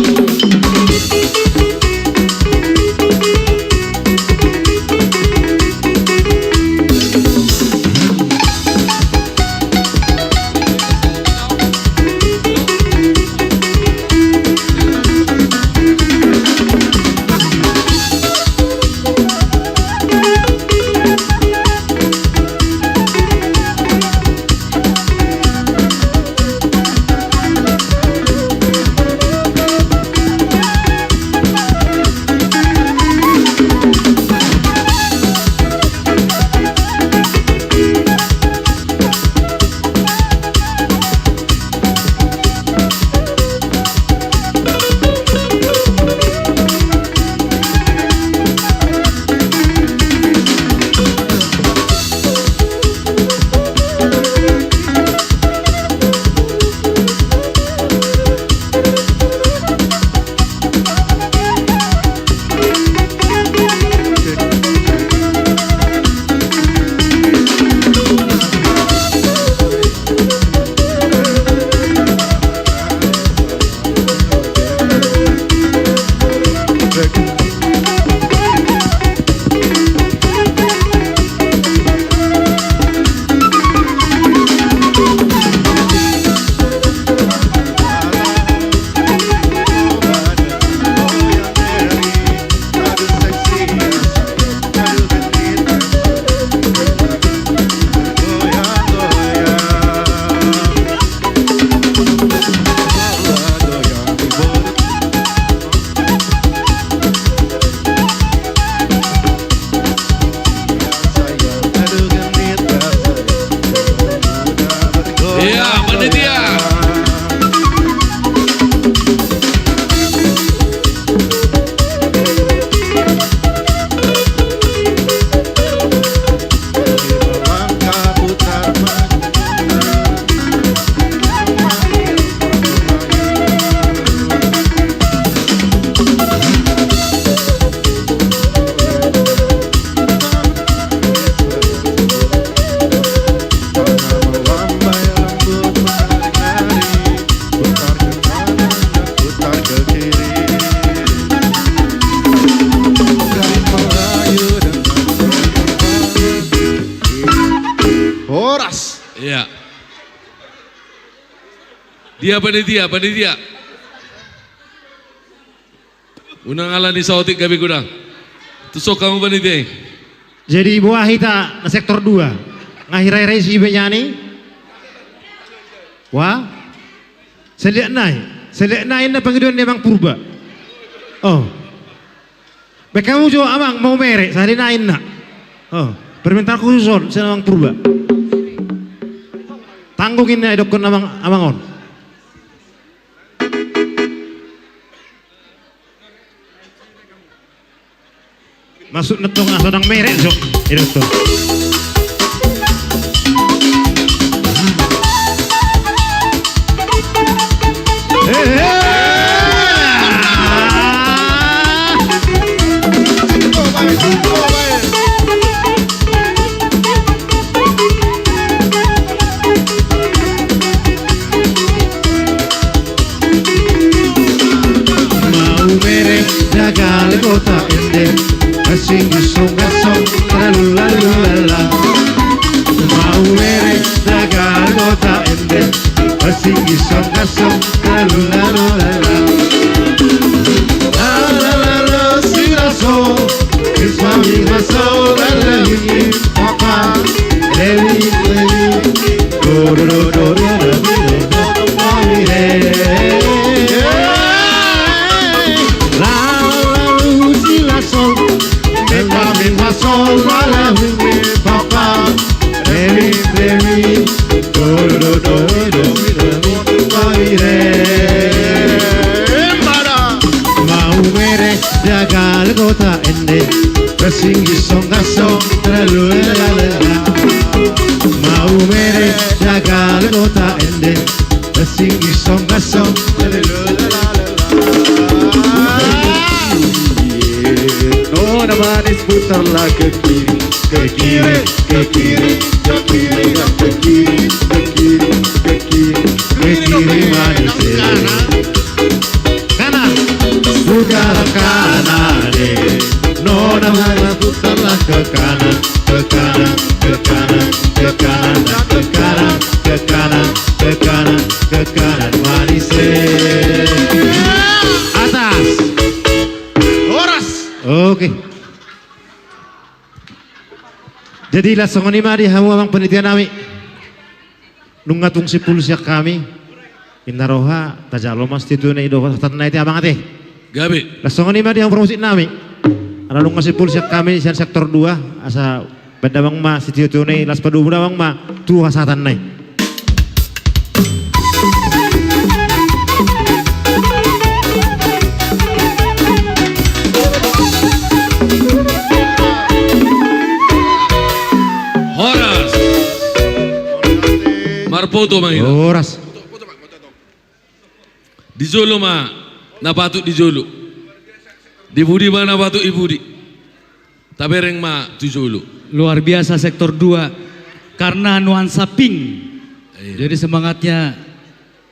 Horas. Iya. Dia panitia, panitia. Unang ala ni saotik gabe godang. Tusuk hamu panitia i. Jadi boha hita na sektor dua. Nga hira-hira i si Benjani. Wah. Seliak nai. Seliak nai na pangidoan ni Amang Purba. Oh. Baen hamu jo Amang Maumere, sahali nai na. Oh, permintaan khusus on sian Amang Purba. Tanggung inna idokkon Amang, Amang on. Maksudna tong asa ndang mere jo. Idokkon. Maumere, jaga le kota ende, asing isong gasong, lalu lalu lala. Maumere, jaga le kota ende, asing isong gasong, lalu lalu lala. Lala lala silaso, ismami maso, lala ini papa, lewi lewi. Maumere, jaga le kota ende, asing isong gasong, lalu lala. Maumere, jaga le kota ende, asing isong gasong. Nona manis, putarlah ke kiri, ke kiri, ke kiri, ke kiri, ke kiri, ke kiri, ke kiri, ke kiri manis. Kanan. Putar kanan, eh. Nona manis, putarlah ke kanan, ke kanan, ke kanan, ke kanan, ke kanan, ke kanan, ke kanan, ke kanan, manis, eh. Atas. Horas. Oke. Jadi, laos songon i ma di hamu amang panitia nami. Nunga tung simpul sian hami. Inna roha, tajalo ma sitio-tio na i dohot hatanna i, ate amang ate. Gabe. Laos songon i ma di hamu parmusik nami. Ala nunga simpul sian hami sian sektor dua, asa baen damang ma sitio-tio na i, laos padomu damang ma tu hasahatanna i. Horas. Marpoto ma hita. Horas. Di jolo ma na patut di jolo. Di pudi ma na patut di pudi. Tabereng ma tu jolo. Luar biasa sektor dua. Karena nuansa pink. Iya. Jadi semangatnya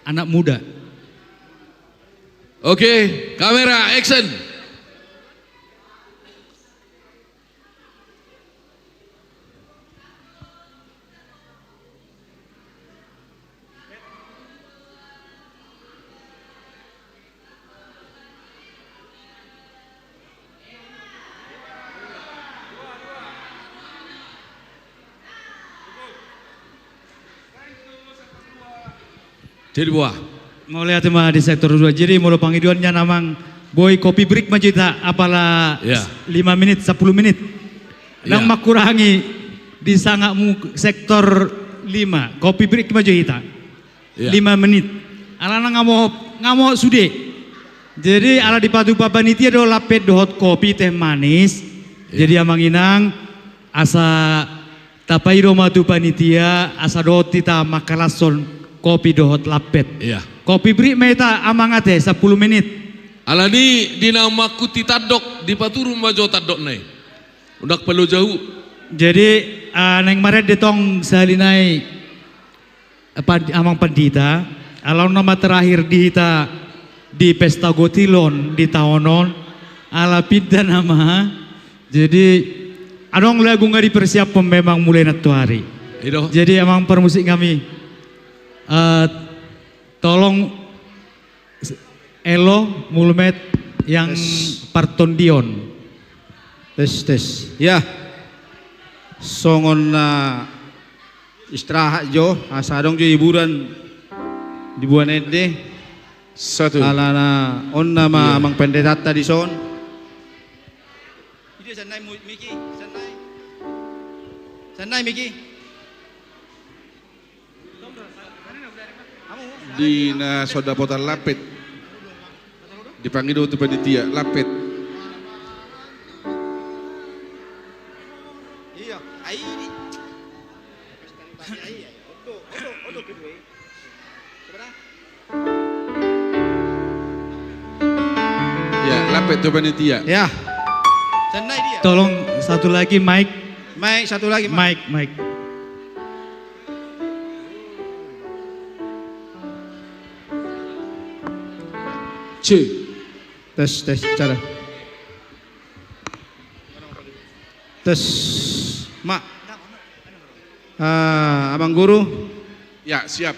anak muda. Oke, kamera, action. Jadi boha? Mauliate ma di sektor dua. Jadi molo pangidoan nian amang, boi kopi break ma jo hita, apala lima menit, sampulu menit. Ndang mangkurangi di sangapmu sektor lima, kopi break ma jo hita. Iya. Lima menit. Alana nga mohop, nga mohop sude. Jadi ala dipatupa panitia do lampet dohot kopi teh manis. Iya. Jadi amang inang, asa tapaido ma tu panitia, asa dohot hita mangkalashon kopi dohot lampet. Iya. Kopi break ma hita amang ate, sampulu menit. Alani di na mangkuti tandok, dipaturu ma jo tandokna i. Unang paloja hu. Jadi, ah, naeng marende tong sahali nai, eh, pan-, amang pandita, ala on nama terakhir di hita di pesta gotil on di taon on, ala pinda nama. Jadi, adong lagu nga dipersiaphon memang mulai nantoari. Jadi amang parmusik nami, eh, tolong elo mulmet yang partondion. Tes, tes. Ya. Songon na istirahat jo, asa adong jo hiburan di buan ende. Satu. Alana on nama amang pendetanta dison. Ide sannai mu-, Miki, sannai. Sannai, Miki. Di na so dapotan lampet. Dipangido tu panitia, lampet. Iya, ai di. Ya, lampet tu panitia. Ya. Sannai dia. Tolong satu lagi mic. Mic, satu lagi, mic. Mic, mic. Cek. Tes, tes, cara. Tes. Ma. Ah, Amang Guru. Ya, siap.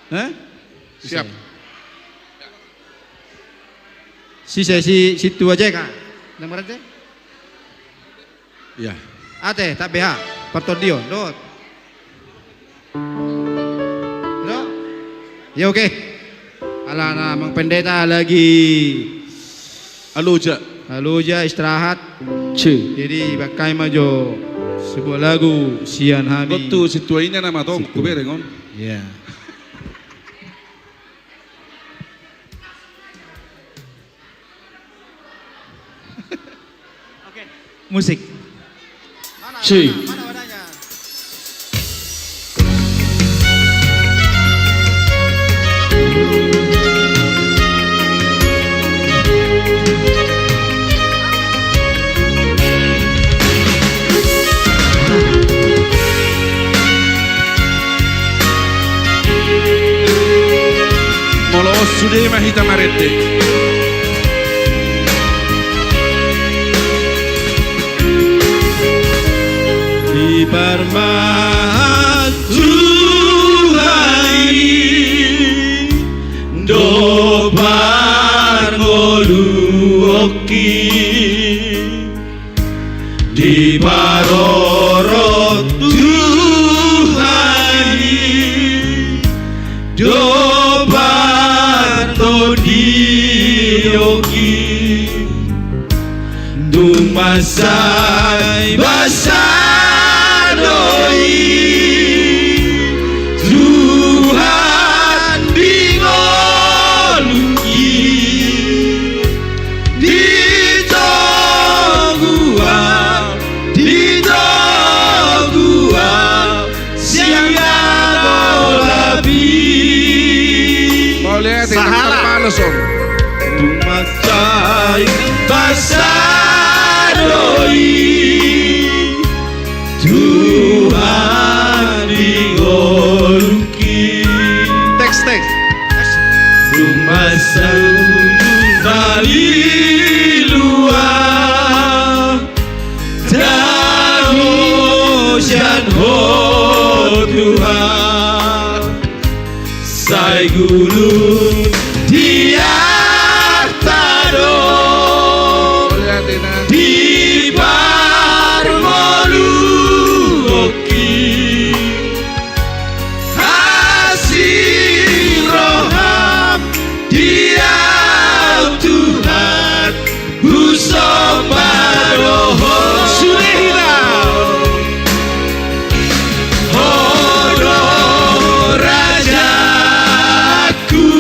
Eh? Siap. Sise si, si tua jeka. Nang berarti? Ya. Ate, tak beha. Partondion, dot. Dot. Ya, oke. Alana amang pendeta lagi aloja. Aloja, istirahat. Cek. Jadi, baen hami ma jo sebuah lagu sian hami. Gok tu si tua i nama tong, si tua. Hubereng on. Ya. Oke. Musik. Mana, mana, mana wadahnya? Molo on sude ma hita marende. Diparmahan Tuhan i do parngoluonki. Diparorot Tuhan i do partondionki. Dung mansai basa do i Tuhan di ngolungki. Di togu au, di togu au, sian na tolap i. Mauliate, sahala. Dung mansai basa do i Tuhan di ngolungki. Teks, teks. Dung mansai haliluan tano sian Ho Tuhan. Sai gulung di arta do diparngoluonki. Asi roham di au Tuhan, husomba do Ho. Sude hita. Ho do rajaku,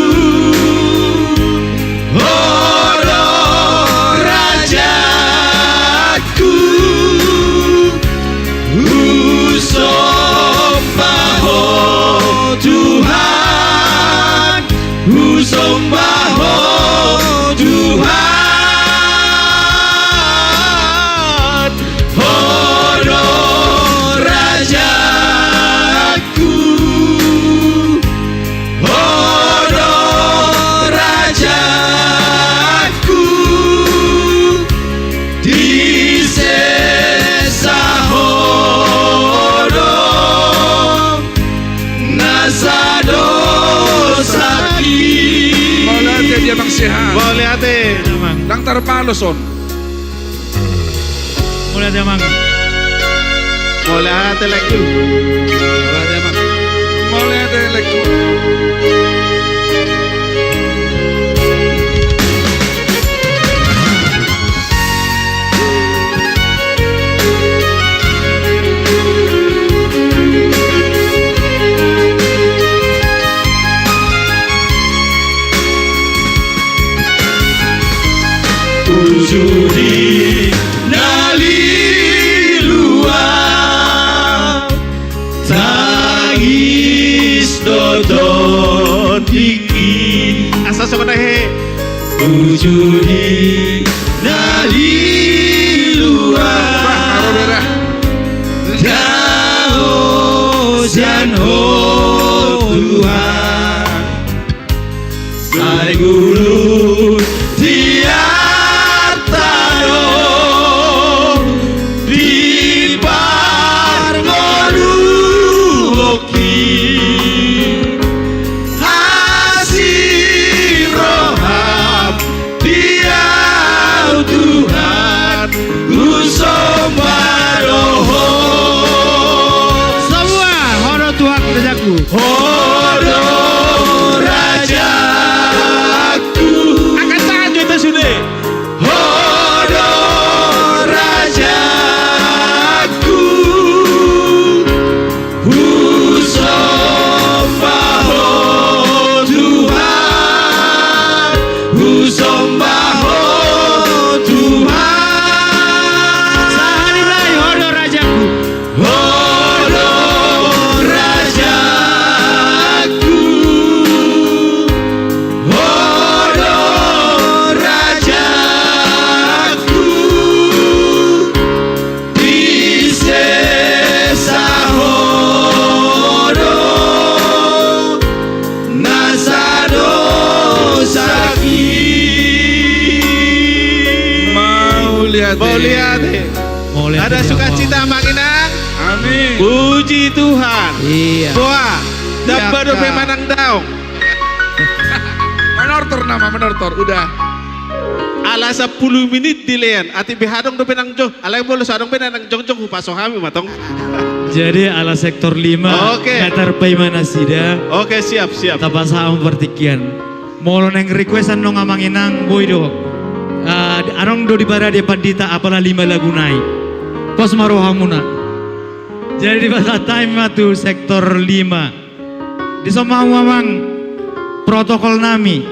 Palos on. Mauliate, Amang. Mauliate, Lengku. Mauliate, Amang. Mauliate, Lengku. Uju di na lilu an, tangis do tondik i. Asa songon na he. Uju di na lilu an, daosan Ho Tuhan. Sai gulung di arta do di parngoluonki, asi roham di ahu Tuhan, husomba do Ho. Semua, Ho do Tuhan rajaku. Ho do rajaku. Angkat tangan jo hita sude. Ho do rajaku. Husomba Ho Tuhan. Husomba Ho Tuhan. Sahali nai, Ho do rajaku. Ho do rajaku, Ho do rajaku, di sesa Ho do na sadosaki. Mauliate. Mauliate. Mauliate. Ada sukacita, Amang Inang. Amin. Puji Tuhan. Iya. Boa, tamba dope manang daong. Manortor nama, manortor. Udah. Ala sampulu minit dilean. Atik be adong dope nang jo. Alai molo so adong be nang jongjong, hupaso hami ma tong. Jadi ala sektor lima. Oke. Meter paima nasida. Oke, siap, siap. Tapasahat partingkian. Molo naeng requestan nang Amang Inang, boi do. Ah, adong do di parade pandita, apala lima lagu nai. Pos ma rohamuna. Jadi dipasahat hami ma tu sektor lima. Dison ma hamu, Amang, protokol nami.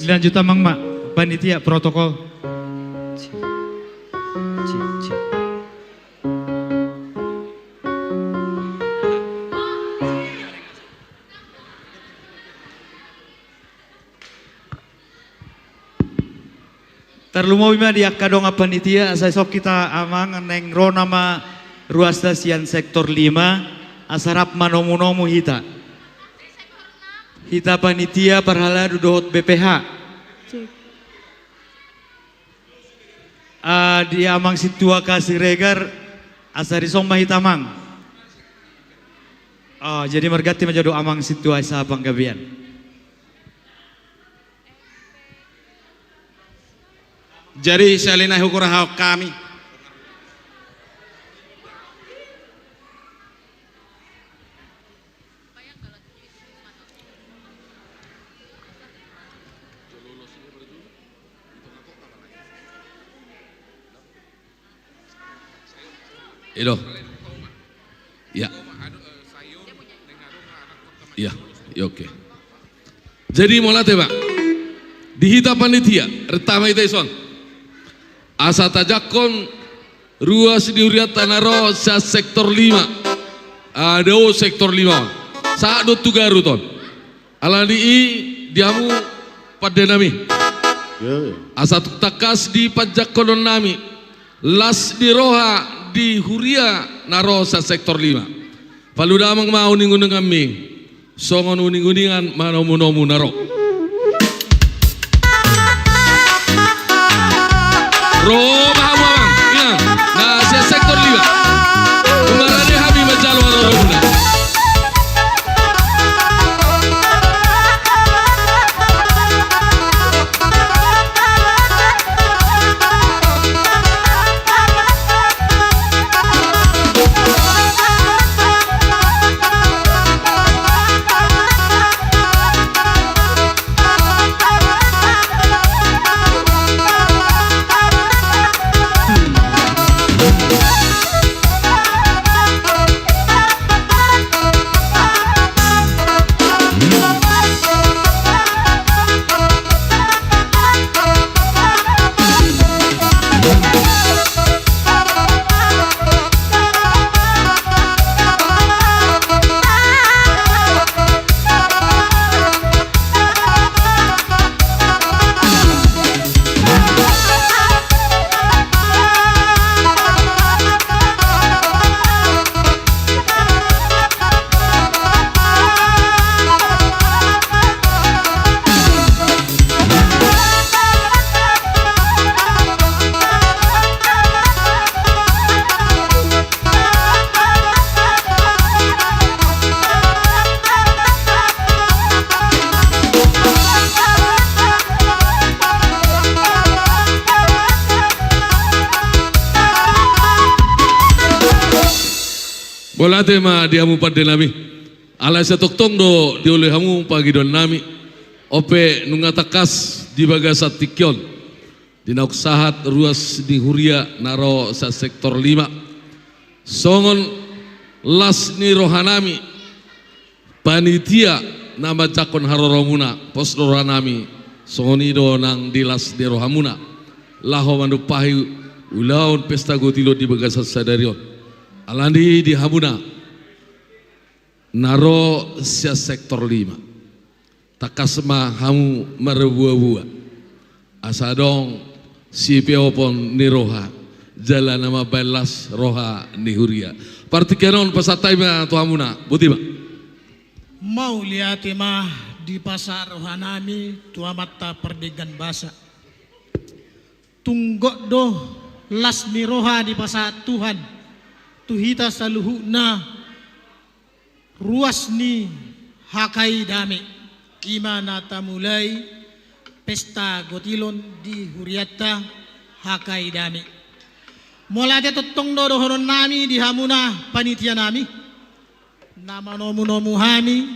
Dilanjut, Amang, ma panitia protokol. Tarlumobi ma di angka dongan panitia, asa dison hita, Amang, naeng ro nama ruasta sian sektor lima, asa rap manomunomu hita. Hita panitia parhalado dohot B P H. Cek. Ah, di Amang Sintua Siregar, asa dison ma hita, Amang. Ah, jadi marganti ma jo do Amang Sintua S A Panggabean. Jadi sahali nai hukurahahon hami. I do. Iya. Iya, iya, oke. Jadi mauliate, Pak. Di hita panitia, rap ma hita dison. Asa tajangkon ruas ni hurianta na ro sian sektor lima. Ah, dao sektor lima on. Sahat do tu Garut on. Alani i di hamu pande nami. Iya, iya. Asa tung tangkas di panjangkonon nami. Las ni roha di huria na ro sian sektor lima. Palu damang ma uninguninganmi. Songon uninguningan manomunomu na ro. Ro ma hamu, Amang. Inang. Na sian sektor lima. Marade hami manjalo haroromuna. Mauliate ma di hamu pande nami. Alai sai tongtong do dioloi hamu pangidoan nami. On pe nunga tangkas di bagasan tingki on, di naung sahat ruas ni huria na ro sian sektor lima. Songon las ni roha nami, panitia na manjangkon haroromuna, pos do roha nami, songon i do nang di las ni rohamuna, laho manumpahi ulaon pesta gotilon di bagasan sadari on. Alani di hamuna na ro sian sektor lima, tangkas ma hamu marbuabua, asa adong sipeopon ni roha, jala na mambahen las roha ni huria. Partingkian on pasahat hami ma tu hamuna, boti ma. Mauliate ma dipasahat roha nami tu Amanta Pardenggan Basa. Tung gok do las ni roha dipasahat Tuhan tu hita saluhutna, ruas ni H K I Dame, i ma na tamulai pesta gotilon di hurianta H K I Dame. Mauliate tongtong do dohonon nami di hamuna panitia nami, na manomunomu hami,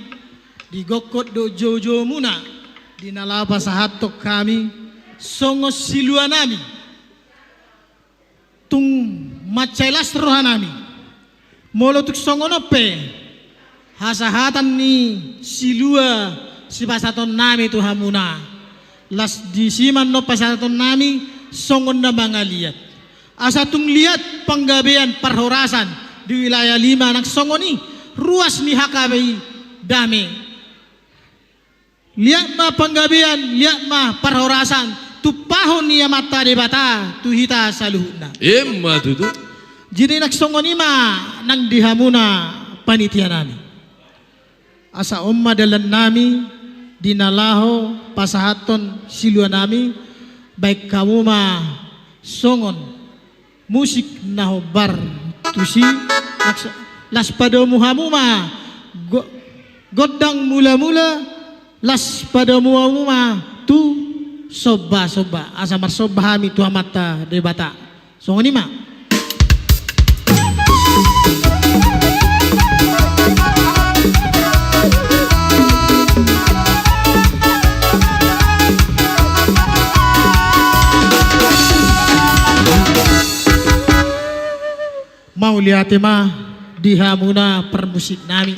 di gokhon dohot joujoumuna, di na laho pasahathon hami songon silua nami. Tung mansai las roha nami, molo tung songon on pe hasahatan ni silua sipasahaton nami tu hamuna, las disi ma annon pasahaton nami songon na mangaliat. Asa tung liat panggabean parhorasan di wilayah lima nang songon i ruas ni H K I Dame. Liat ma panggabean, liat ma parhorasan, tumpahon ni Amanta Debata tu hita saluhutna. Ima tutu. Jadi nang songon i ma nang di hamuna panitia nami. Asa on ma dalan nami di na laho pasahathon silua nami, baen hamu ma songon musik na hombar tusi, las, las padomu hamu ma go-, gondang mulamula, las padomu hamu ma tu sombasomba, asa marsomba hami tu Amanta Debata. Songon i ma. Mauliate ma di hamuna parmusik nami.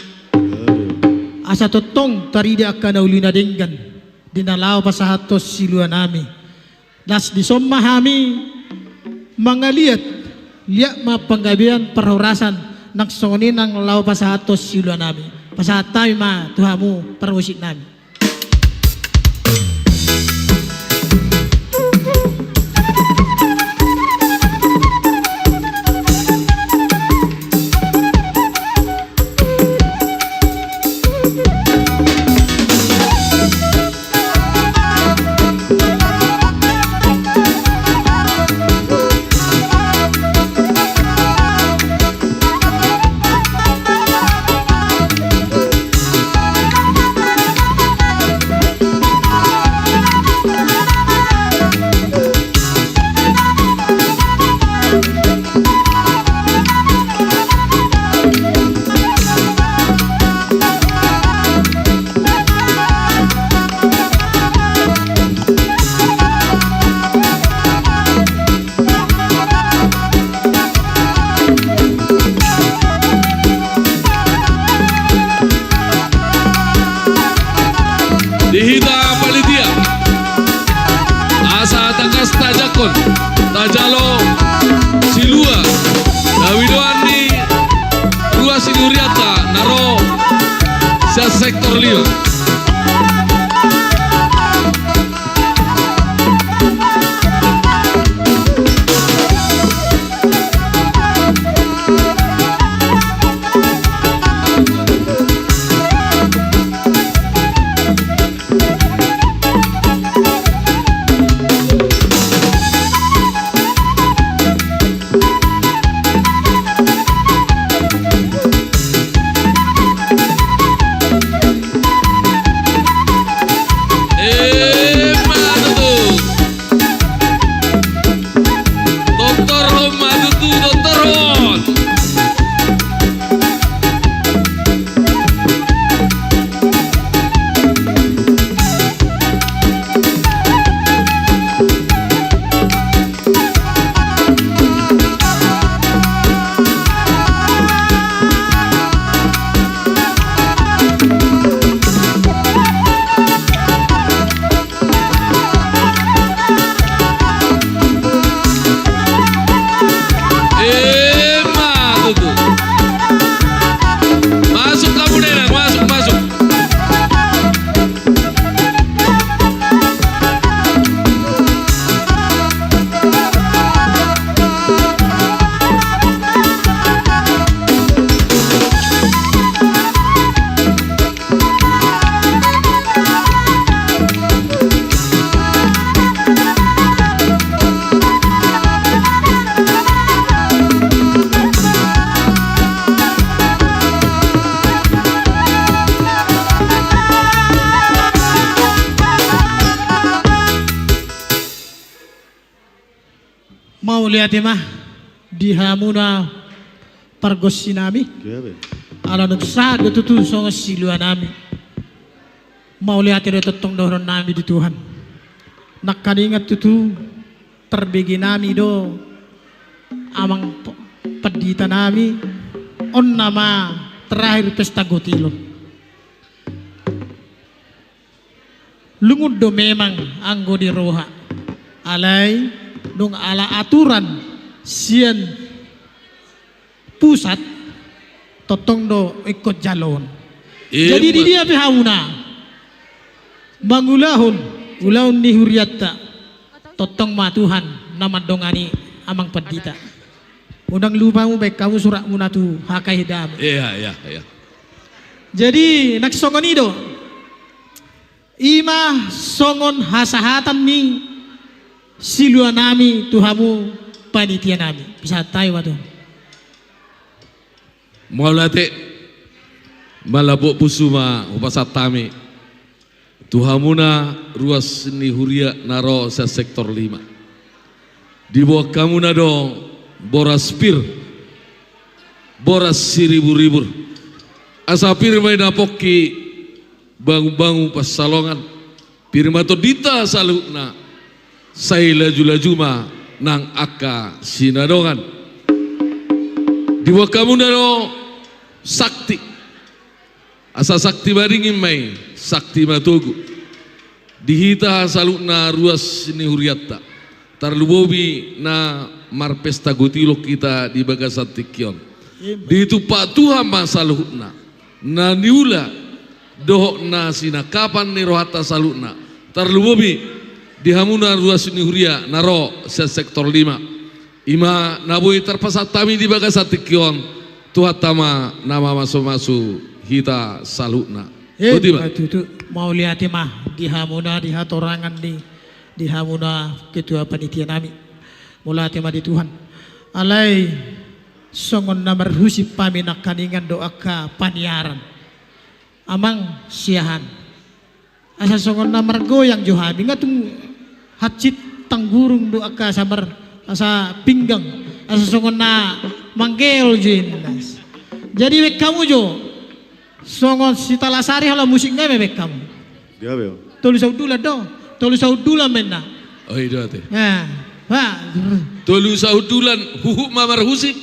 Asa tongtong tarida angka na uli na denggan di na laho pasahathon silua nami. Las dison ma hami mangaliat, liat ma panggabean parhorasan nang songon i nang laho pasahathon silua nami. Pasahat hami ma tu hamu parmusik nami. Di hita panitia, asa tangkas tajangkon, tajalo silua dawidoan ni ruas ni hurianta na ro sian sektor lima. Mauliate ma di hamuna pargonsi nami. Ala nunga sahat do tutu songon silua nami. Mauliate do tongtong dohonon nami di Tuhan. Nangkaningan tutu tarbege nami do amang p-, pandita nami. On nama terakhir pesta gotilon. Lungun do memang anggo di roha. Alai dung ala aturan sian pusat, tongtong do ingkon jaloon. Jadi di dia pe hamuna mangulahon ulaon ni hurianta, tongtong ma Tuhan na mandongani amang pandita. Unang lupa hamu baen hamu suratmuna tu H K I dam. Iya, iya, iya. Jadi nang songon i do. I ma songon hasahatan ni silua nami tu hamu panitia nami. Pasahat hami ma tu. Mauliate. Malambok pusu ma hupasahat hami tu hamuna ruas ni huria na ro sian sektor lima. Diboan hamuna do boras pir, boras siriburibur. Asa pir ma i na pongki bangunbangun pansalongan, pir ma tondinta saluhutna, sai lajulaju ma nang angka sinadongan. Diboan hamuna do sakti, asa sakti madingin ma i, sakti matogu. Di hita saluhutna ruas ni hurianta, tarlumobi na marpesta gotilon hita di bagasan tingki on. Ditumpak Tuhan ma saluhutna na niula dohot na sinangkapan ni rohanta saluhutna, tarlumobi di hamuna ruas ni huria na ro sian sektor lima. I ma na boi tarpasahat hami di bagasan tingki on, Tuhanta ma na mamasumasu hita saluhutna. Boti ma. Tutu, mauliate ma di hamuna di hatorangan ni, di hamuna ketua panitia nami. Mauliate ma di Tuhan. Alai songon na marhusip hami nangkaningan do angka paniaran. Amang siahaan. Asa songon na margoyang jo hami, nga tung hansit tanggurung do angka asa mar-, asa pinggang, asa songon na manggeol jo inna. Jadi baen hamu jo, songon si Talasari holan musik nga baen hamu. Tolu sahundulan do, tolu sahundulan ma inna. Tolu sahundulan huhut ma marhusip.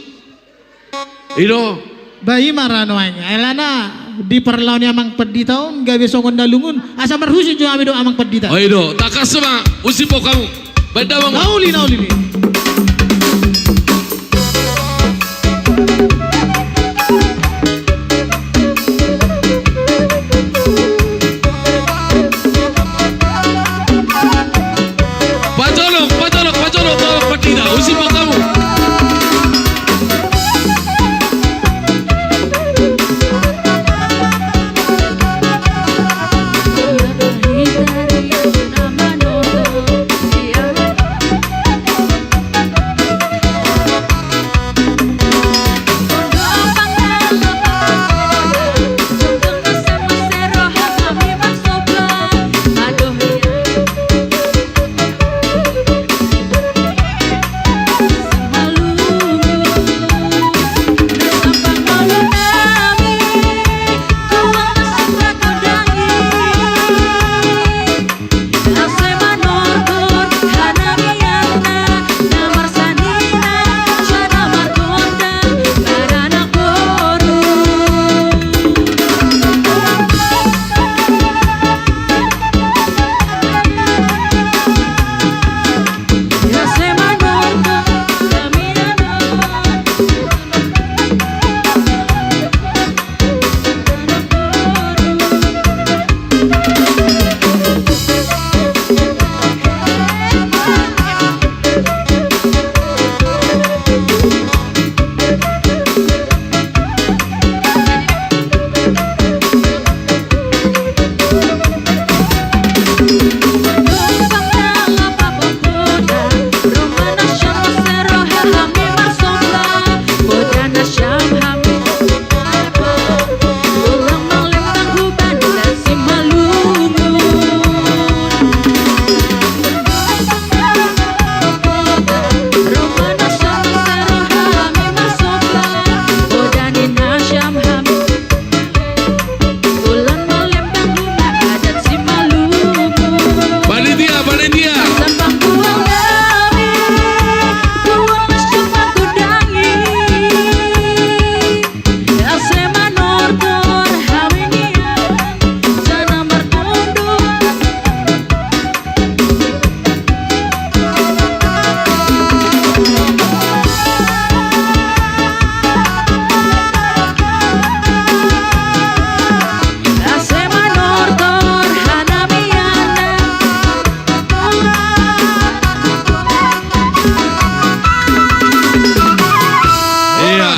I do. Ba i ma ra nuaeng. Alana di parlao ni amang pandita on gabe songon na lungun, asa marhusip jo hami do amang pandita. I do. Tangkas ma, husip hamu. Baen damang. Nauli, nauli. Pajolo, pajolo, pajolo, pajolo, pajolo.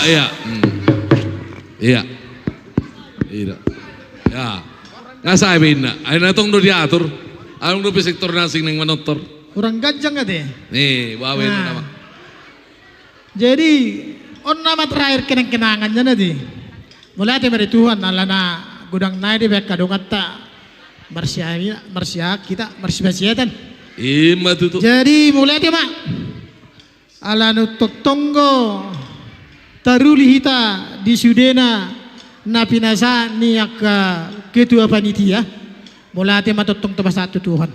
Ia. Hmm. Ia. Ia. Ia. Nga sae be inna. Ai na tong do diatur. Adong dope sektor na asing naeng manortor. Kurang ganjang ate. Ni, bawa inna nama. Jadi, on nama terakhir kenang-kenangannya nanti. Mauliate ma di Tuhan, alana godang nai dibaen angka donganta marsiaha, marsiaha hita, marsipaseatan. Ima tutu. Jadi, mauliate ma. Alana tongtong do taruli hita di sudena na pinasahat ni angka ketua panitia. Mauliate ma tongtong tapasahat tu Tuhan.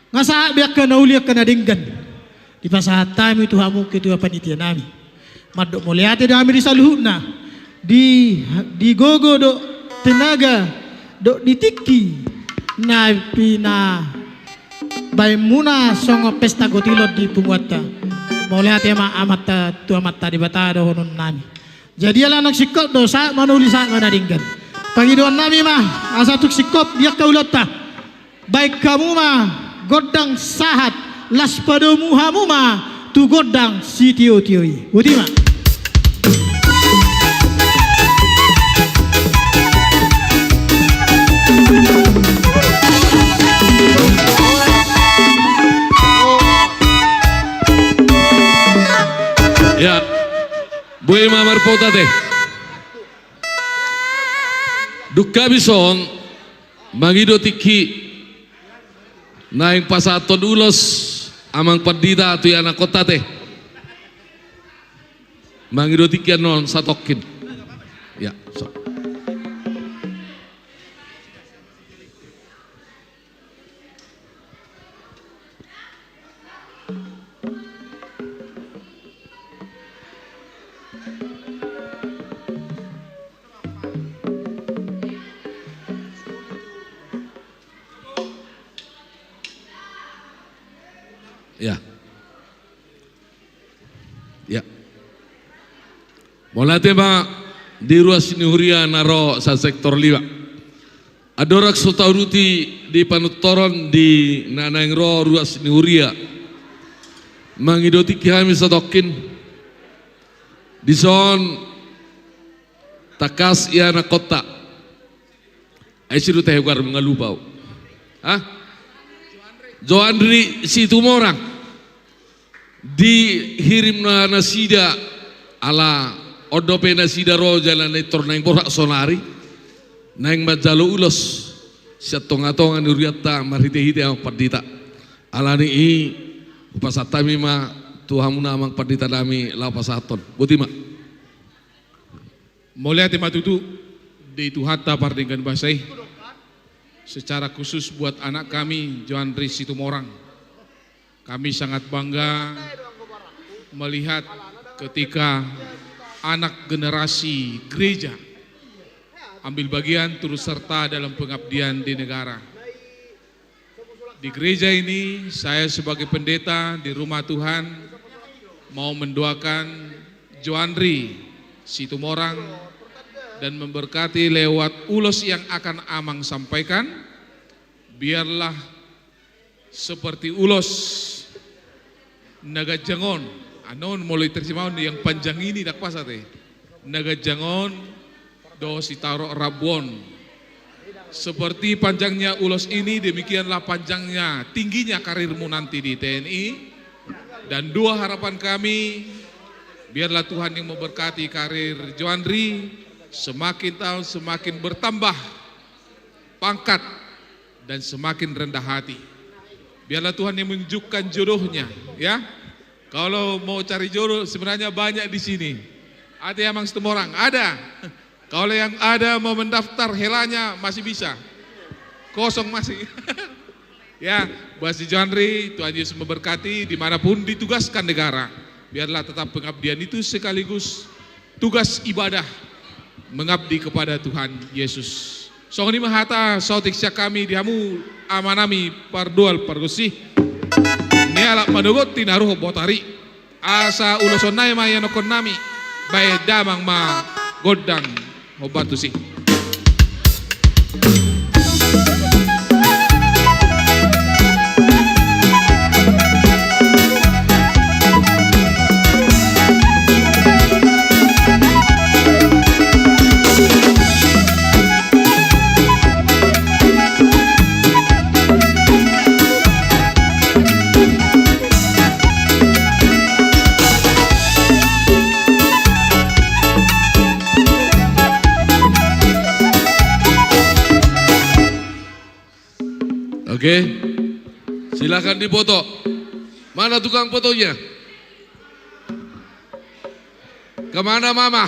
Nga sahat be angka na uli angka na denggan. Dipasahat hami tu hamu ketua panitia nami. Mandok mauliate do hami di saluhutna. Di, di gogo dohot tenaga dohot di tingki na pinabaenmuna songon pesta gotilon di punguanta. Mauliate ma amanta tu Amanta Debata dohonon nami. Jadi ala naung singkop do, sahat ma na uli, sahat ma na denggan. Pangidoan nami ma, asa tung singkop di angka ulaonta. Baen hamu ma gondang sahat, laos padomu hamu ma tu gondang sitiotio i. Boti ma. Ia. Boi ma marpota te. Dung hami son mangido tingki naeng pasahathon ulos amang pandita tu ianakhonta te. Mangido tingki annon satongkin. Ia, so. Ia. Ia. Mauliate ma di ruas ni huria na ro sian sektor lima. Andorang so tauduti di panutturon di na naeng ro ruas ni huria, mangido tingki hami satongkin. Dison tangkas ianakhonta. Ai si do tahe goarmu, nga lupa au. Hah? Joandri Situmorang. Dihirim nasida ala on dope nasida ro jala na pintor naeng borhat sonari. Naeng manjalo ulos sian tonga-tonga ni hurianta marhite-hite amang pandita. Alani i hupasahat hami ma tu hamuna amang pandita nami laho pasahathon. Boti ma. Mauliate ma tutu di Tuhanta pardenggan basa i. Secara khusus buat anak kami, Joandri Situmorang. Kami sangat bangga melihat ketika anak generasi gereja ambil bagian turut serta dalam pengabdian di negara. Di gereja ini, saya sebagai pendeta di rumah Tuhan mau mendoakan Joandri Situmorang dan memberkati lewat ulos yang akan Amang sampaikan. Biarlah seperti ulos na ganjang on, annon molo diterjemahon yang panjang ini, ndang pas ate. Na ganjang on do sitaruh rambu on. Seperti panjangnya ulos ini, demikianlah panjangnya, tingginya karirmu nanti di T N I. Dan dua harapan kami, biarlah Tuhan yang memberkati karir Joandri, semakin tahun semakin bertambah pangkat dan semakin rendah hati. Biarlah Tuhan yang menunjukkan jodohnya, ya. Kalau mau cari jodoh, sebenarnya banyak di sini. Ada yang Amang Situmorang? Ada. Kalau yang ada mau mendaftar, helanya masih bisa. Kosong masih. Ya, buat si Joandri, Tuhan Yesus memberkati dimanapun ditugaskan negara. Biarlah tetap pengabdian itu sekaligus tugas ibadah mengabdi kepada Tuhan Yesus. Songon i ma hata saotik sian hami di hamu amanami pardoal pargonsi. Nialap manogot tinaruhon botari. Asa uloson nai ma ianakhon nami. Baen damang ma gondang hombar tusi. Oke, silakan dipoto. Mana tukang fotonya? Kemana mama?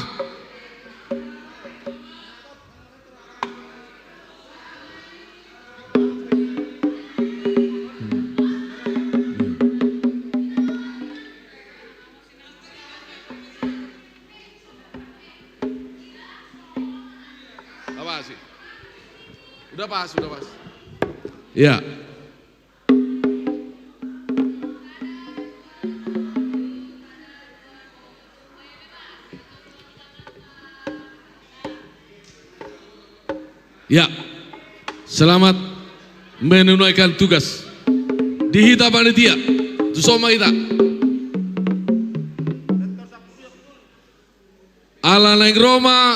Apa sih? Udah pas, udah pas. Ya. Ya, selamat menunaikan tugas. Di hita panitia, tu son ma hita. Ala naeng ro ma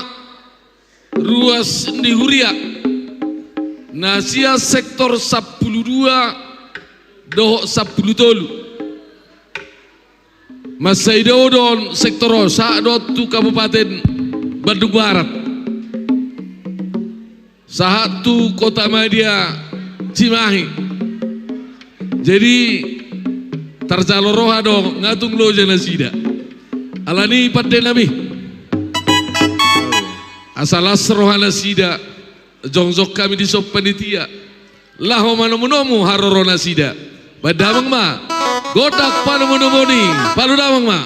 ruas ni huria na sian sektor sampulu dua dohot sampulu tolu. Mansai do on sektor on, sahat do tu Kabupaten Bandung Barat. Sahat tu Kota Madya Cimahi. Jadi, tarjalo roha do, nga tung loja nasida. Alani i pande nami, asa las roha nasida, jongjong hami di son panitia laho manomunomu haroro nasida. Baen damang ma gondang panomunomuon i, palu damang ma.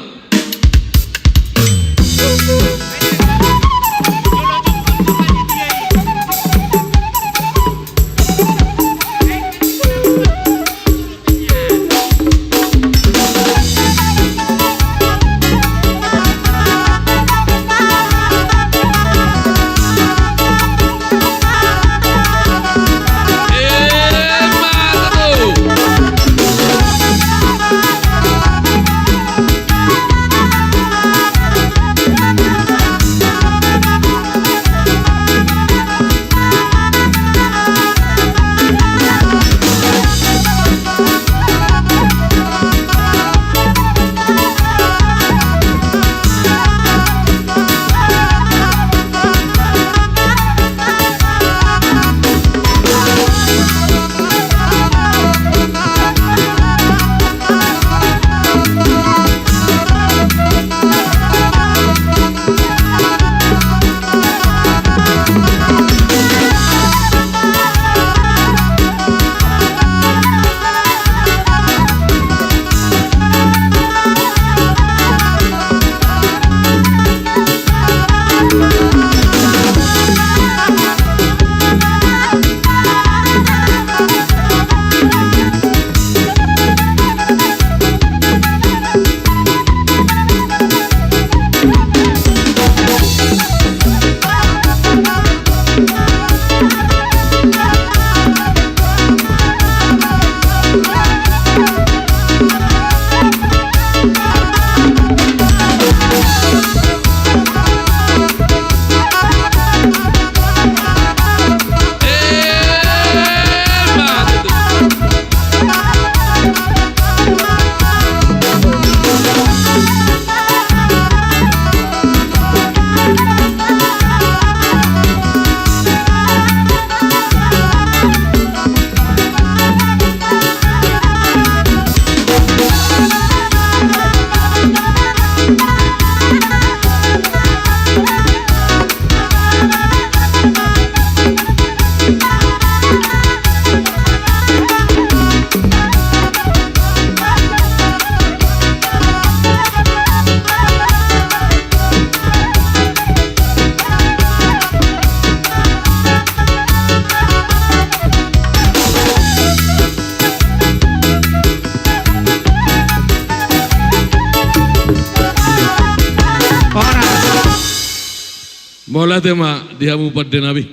Mauliate ma di hamu pande nami,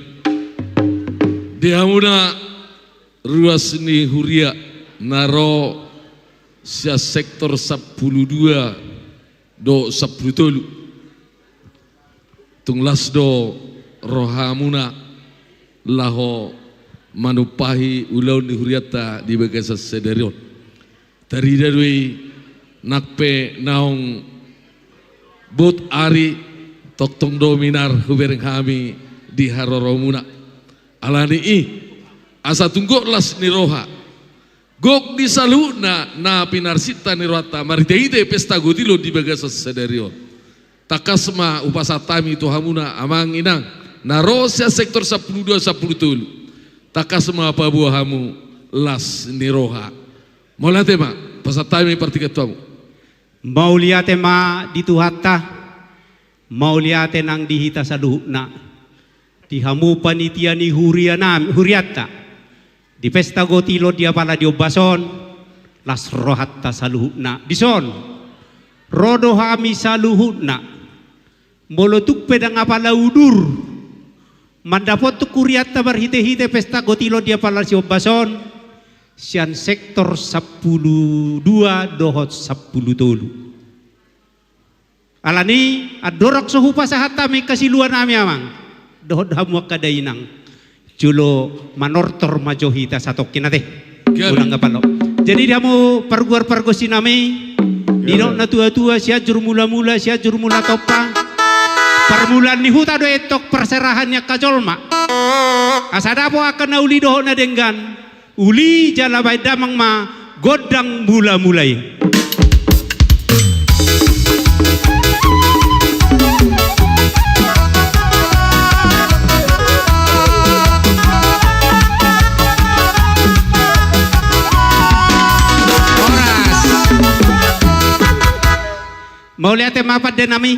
di hamuna ruas ni huria na ro sian sektor sampulu dua dohot sampulu tolu. Tung las do rohamuna laho manumpahi ulaon ni hurianta di bagasan sadari on. Tarida do i, nang pe naung bot ari, tongtong do minar hubereng hami di haroromuna. Alani i, Asa tung gok las ni roha, gok di saluhutna na pinarsinta ni rohanta marhitehite pesta gotilo di bagasan sadari on. Tangkas ma hupasahat hami tu hamuna amang inang na ro sian sektor sampulu dua sampulu tolu. Tangkas ma paboa hamu las ni roha. Mauliate ma, pasahat hami partingkian tu hamu. Mauliate ma di Tuhanta. Mauliate nang di hita saluhutna. Di hamu panitia ni huria nami, hurianta. Di pesta gotilo di apala di ombas on, las rohanta saluhutna. Dison, ro do hami saluhutna. Molo tung pe ndang apala udur mandapothon hurianta marhitehite pesta gotilo di apala si ombas on, sian sektor sampulu dua dohot sampulu tolu. Alani andorang so hupasahat hami angka silua nami amang dohot hamu angka dainang, jolo manortor ma jo hita satongkin ate. Gabe. Unang apalo. Jadi di hamu parguar pargonsi nami, gabe, didok na tuatua, Sianjur Mulamula, Sianjur Mula Tompa. Parmulaan ni huta do i antong parserahan ni angka jolma. Asa dapot angka na uli dohot na denggan. Uli jala baen damang ma gondang mulamula i. Horas. Mauliate ma pande nami.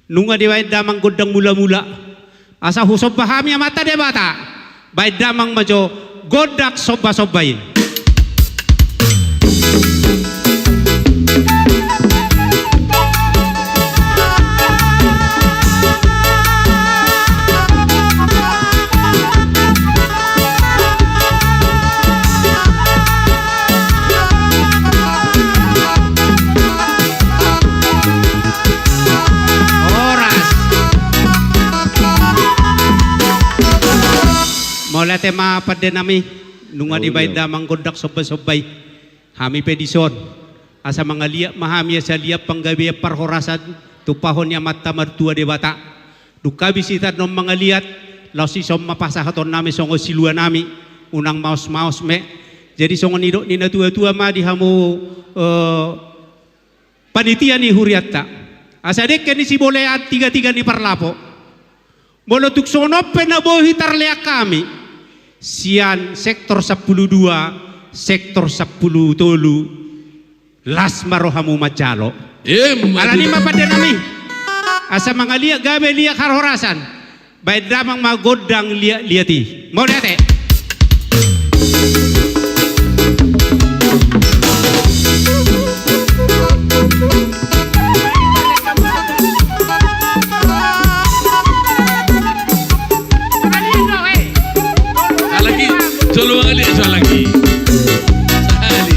Nunga dibaen damang gondang mulamula. Asa husomba hami Amanta Debata. Baen damang ma jo gondang sombasomba i. Horas. Mauliate ma pande nami, nunga dibaen damang gondang sombasomba i. Hami pe dison, asa mangaliat ma hami asa liat panggabean parhorasan tumpahon ni Amanta Martua Debata. Dung habis hita annon mangaliat, laos dison ma pasahaton nami songon silua nami, unang maos-maos me. Jadi songon nidok ni na tuatua ma di hamu, eh, panitia ni hurianta. Asa dengke ni sibolean tigatiga ni parlapo. Molo tung songon on pe na boi tarlean hami sian sektor sampulu dua, sektor sampulu tolu, las ma rohamu manjalo. Alani ma pande nami. Asa mangaliat gabe liat parhorasan. Baen damang ma gondang liat-liat i. Mauliate. Alagi, jolo alagi, jolo alagi. Sahali.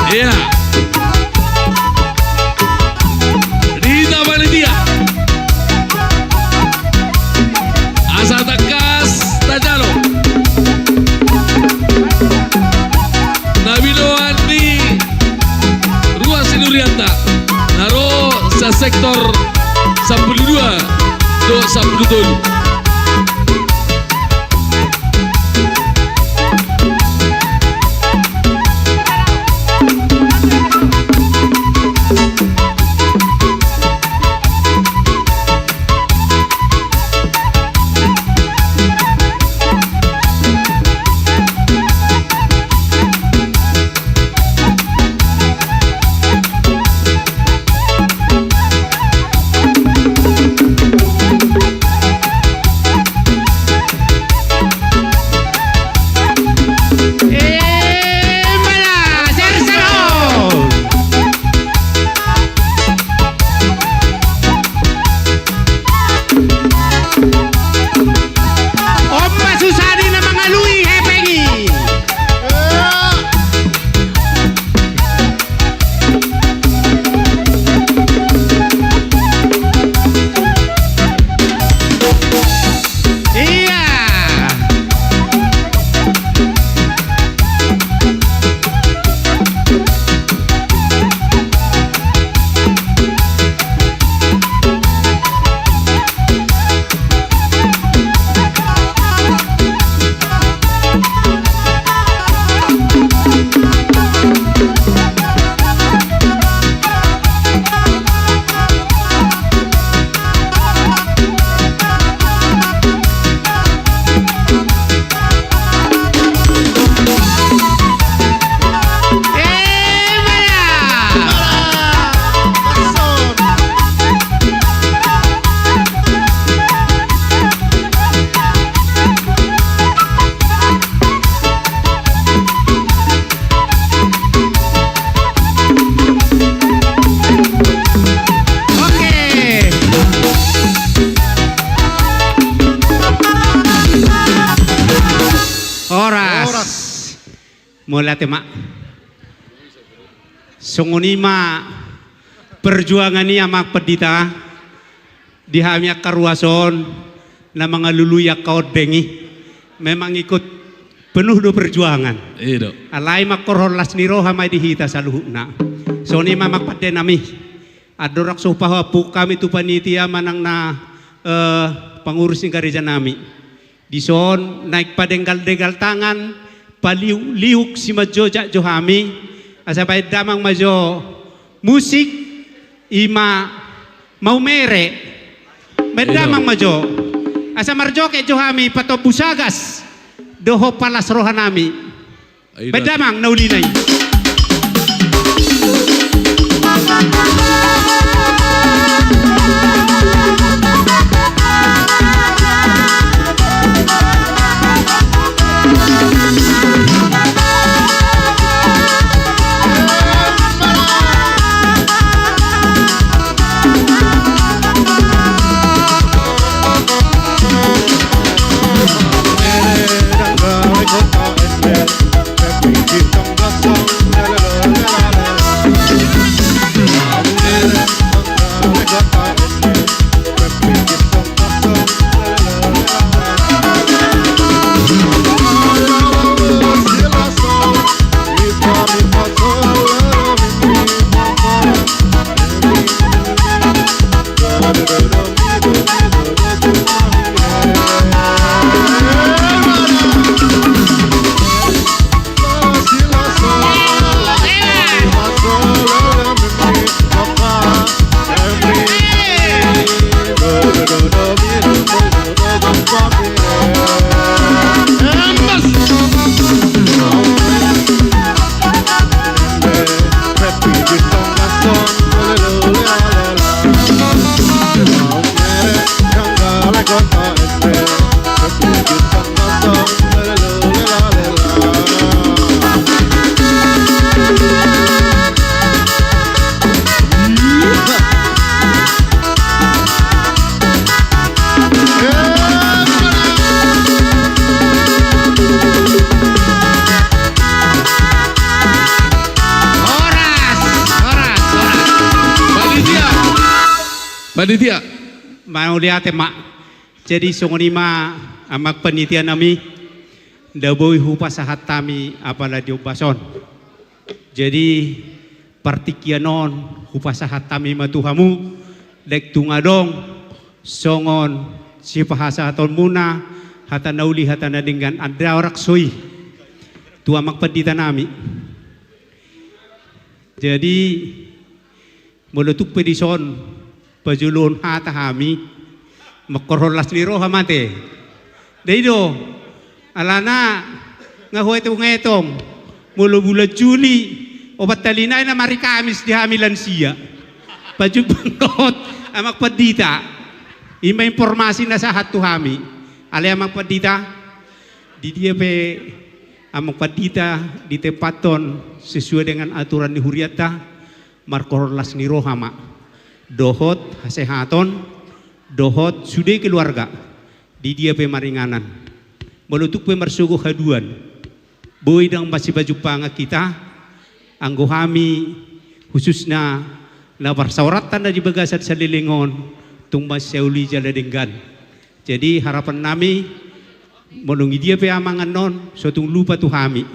Ia. Hita panitia. Asa tangkas tajalo. Na binoan ni ruas ni hurianta na ro sian sektor sampulu dua, do Mauliate ma. Songon i ma perjuangan i, Amang Pandita, di hami angka ruas on na mangalului angka ondeng i. Memang ikut penuh do perjuangan. Alai mangkorhon las ni roha ma i di hita saluhutna. Songon i ma, Amang Pande nami. Andorang so pahampuk hami tu panitia manang na, eh, pangurus ni gareja nami. Dison naeng padenggal-denggal tangan, paliuk-liuk simanjojak jo hami, asa baen damang ma jo musik, i ma maumere. Baen damang ma jo. Asa marjoget jo hami patombu sagas dohot palas roha nami. Baen damang na uli na i. Horas, horas, horas. Panitia. Panitia. Mauliate ma. Jadi songon i ma, Amang Panitia nami, nda boi hupasahat hami apala di ombas on. Jadi partingkian on hupasahat hami ma tu hamu, dang tung adong songon sipasahatonmuna hata na uli hata na denggan, andorang so i tu Amang Pandita nami. Jadi molo tung pe dison pajoloan hata hami, mangkorhon las ni roha ma ate. Dai do, alana nga huetong-etong, molo bulan Juli, opat hali nai na mari Kamis di hami lansia. Pajumpang dohot Amang Pandita. I ma informasi na sahat tu hami. Alai Amang Pandita, di dia pe Amang Pandita ditempathon sesuai dengan aturan ni hurianta, markorhon las ni roha ma, dohot hasehaton, dohot sude keluarga, di dia pe maringanan. Molo tung pe marsogot haduan, boi ndang masipajumpangan hita, anggo hami khususna na parsaoranta na di bagasan saleleng on, tung mansai uli jala denggan. Jadi harapan nami, molo dung i dia pe amang annon, so tung lupa tu hami.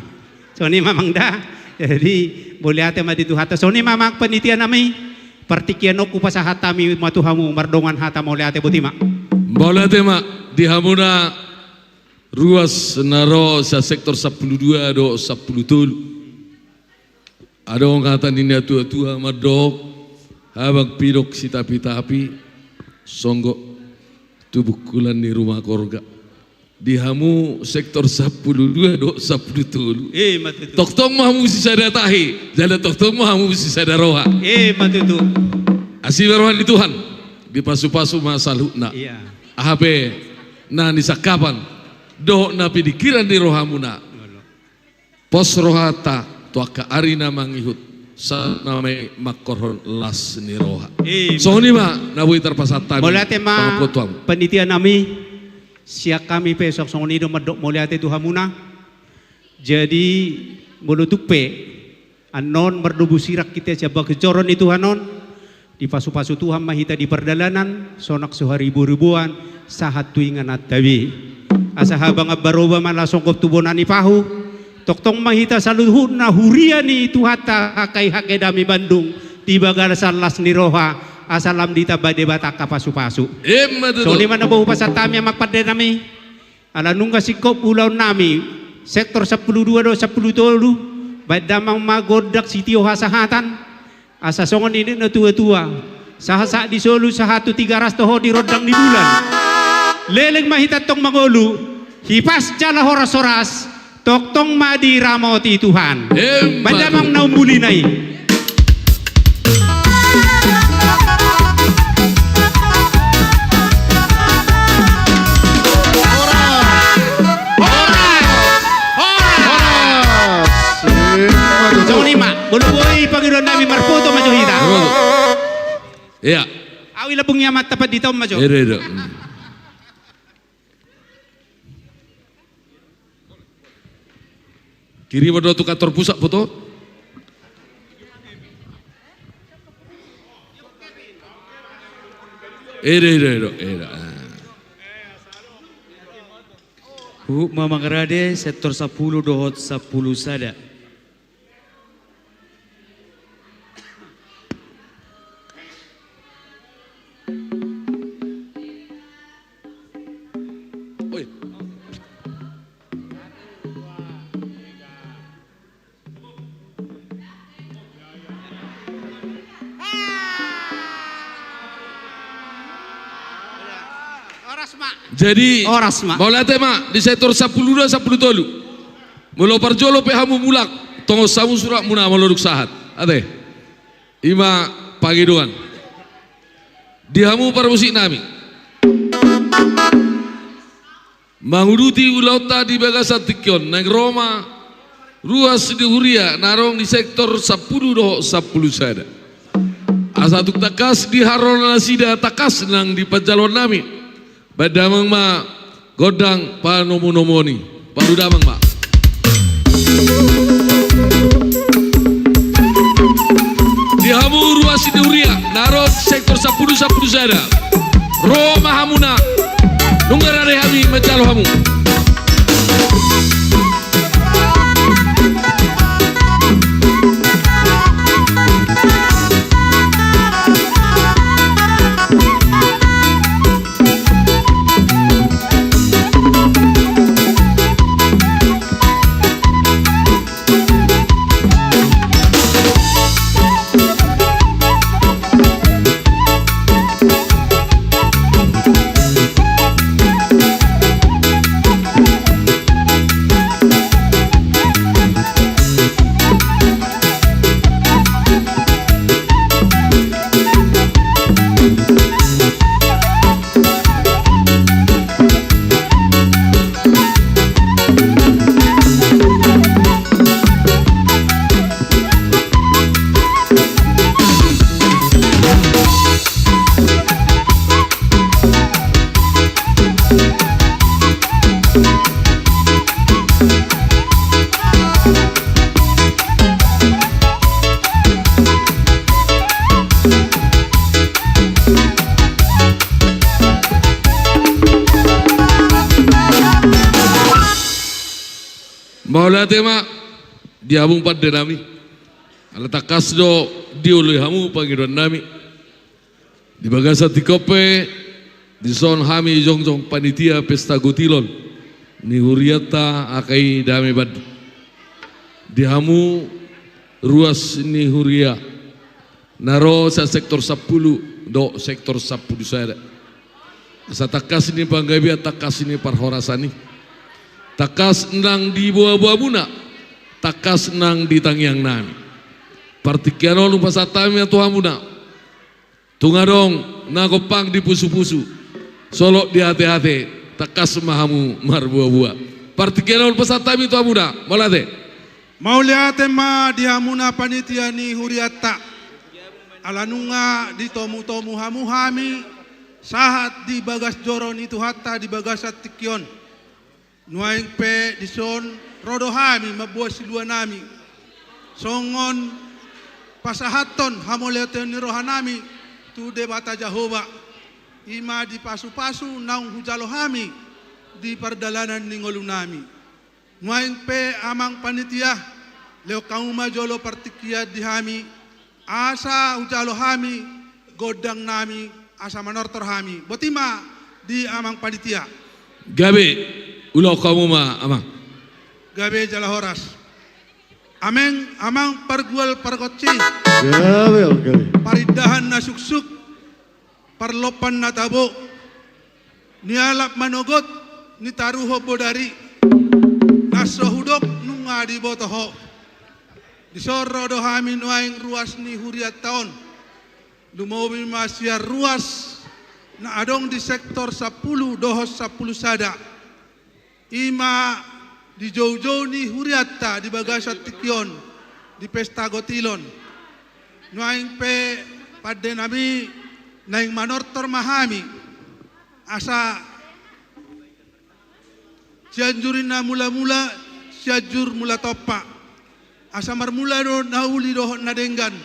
Songon i ma amang da. Jadi mauliate ma di Tuhanta. Songon i ma amang panitia nami, partingkian on hupasahat hami ma tu hamu mardongan hata mauliate, boti ma. Mauliate ma di hamuna ruas na ro sian sektor sampulu dua dohot sampulu tolu. Adong hata ni na tua-tua mandok, habang pidong sitapi-tapi, songgop tu bungkulan ni ruma korga. Di hamu sektor sampulu dua dohot sampulu tolu. Eh, ma tutu. Tongtong ma hamu sisada tahi, jala tongtong ma hamu sisada roha. Eh, ma tutu. Asi ma roha ni Tuhan, dipasu-pasu ma saluhutna. Iya. Aha pe na nisangkapan dohot na piningkiran ni rohamuna. Pos rohanta tu angka ari na mangihut, sahat ma i mangkorhon las ni roha. Eh, songon i ma na boi tarpasahat hami. Mauliate ma pangapotoan panitia nami, sian hami pe songon i do mandok mauliate tu hamuna. Jadi Molo tung pe annon mardomu sirang hita sian bagas joro ni Tuhan on, dipasupasu Tuhan ma hita di pardalanan, sonang so hariboriboan, sahat tu ingananta be. Asa habang ambaroba ma na songgop tu bona ni pahu, tongtong ma hita saluhutna huria ni Tuhanta, angka i angka i dame Bandung, di bagasan las ni roha, asa lam ditamba Debata angka pasupasu. Emma tutu. Songon i ma na boi hupasahat hami, amang pande nami. Ala nunga singkop ulaon nami, sektor sampulu dua dohot sampulu tolu, baen damang ma gondang sitio hasahatan, asa songon nidok ni natuatua, sahat sahat di solu, sahat tu Tigaras, toho di rondang ni bulan. Leleng ma hita tong mangolu, hipas jala horas-horas, tongtong ma diramoti Tuhan. Emma tutu. Baen damang na umbulina i. Horas! Horas! Horas! Horas! Emma tutu. Songon i ma, molo boi pangidoan nami, marfoto ma jo hita. Marfoto. Ia. Ahu i lambung ni amanta Pandita on ma jo. Ia, ia, ia. Hmm. Kirim ma do tu kantor pusat foto. Ede, ede, ede, ede. Ah. Huhut ma mangarade sektor sampulu dohot sampulu sada. Oi. Horas ma. Jadi, horas ma. Mauliate ma di sektor sampulu dua, sampulu tolu. Molo parjolo pe hamu mulak, tongon hamu suratmuna molo dung sahat. Ate. I ma pangidoan di hamu parmusik nami. Manguduti ulaonta di bagasan tingki on, naeng ro ma ruas ni huria na adong di sektor sampulu dohot sampulu sada. Asa tung tangkas diharoro nasida tangkas nang di panjaloan nami. Baen damang ma gondang panomunomuon i. Palu damang ma. Di hamu ruas ni huria na adong sektor sampulu, sampulu sada. Ro ma hamuna. Nunga rade hami manjalo hamu. Mauliate ma di hamu pande nami. Ala tangkas do dioloi hamu pangidoan nami. Di bagasan tingki on pe, dison hami jongjong panitia pesta gotilon ni hurianta, angka i dame Bandung. Di hamu ruas ni huria na ro sian sektor sampulu dohot sektor sampulu sada. Asa tangkas ni panggabean, tangkas ni parhorasan i. Tangkas nang di boaboamuna, tangkas nang di tangiang nami. Partingkian on hupasahat hami ma tu hamuna. Tung adong na gompang di pusupusu, solot di ateate, tangkas ma hamu marboaboa. Partingkian on hupasahat hami tu hamuna, mauliate. Mauliate ma di hamuna panitia ni hurianta. Ala nunga ditomutomu hamu hami, sahat di bagas joro ni Tuhanta di bagasan tingki on. Nuaeng pe dison ro do hami mamboan silua nami, Songon pasahathon hamauliateon ni rohanami tu Debata Jahowa, i ma di pasupasu naung hujalo hami di pardalanan ni ngolunami. Nuaeng pe amang panitia, lehon hamu ma jolo partingkian di hami, asa hujalo hami gondangnami, asa manortor hami. Boti ma di amang panitia. Gabe, ulaon hamu ma, amang. Gabe jala horas. Amang, amang pargual pargonsi. Gabe, gabe. Parindahan na suksuk, parlompan na tabo, nialap manogot, nitaruhon bodari, na so hudok nunga diboto ho. Dison ro do hami nuaeng ruas ni hurianta on. Lumobi ma sian ruas na adong di sektor sampulu dohot sampulu sada. I ma di joujou ni hurianta di bagasan tingki on, di Pesta Gotilon. Nuaeng pe pandenami, naeng manortor ma hami, asa Sianjur i na mula-mula, Sianjur Mula Tompa. Asa marmula do na uli dohot na denggan.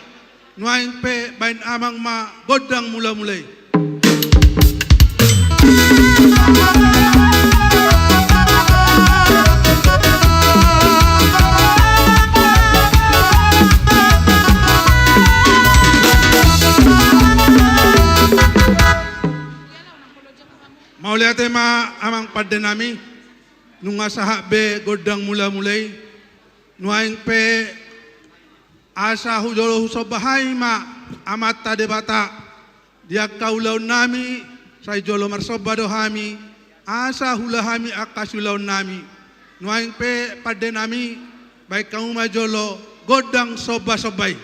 Nuaeng pe baen amang ma gondang mula-mula i. Mauliate ma amang pandenami, nunga sahat be gondang mula-mula i. Nuaeng pe asa hujolo husomba hami ma Amanta Debata di angka ulaonnami, sai jolo marsomba do hami, asa huula hami angka siulaonnami. Nuaeng pe pandenami, baen hamu ma jolo gondang somba-somba i.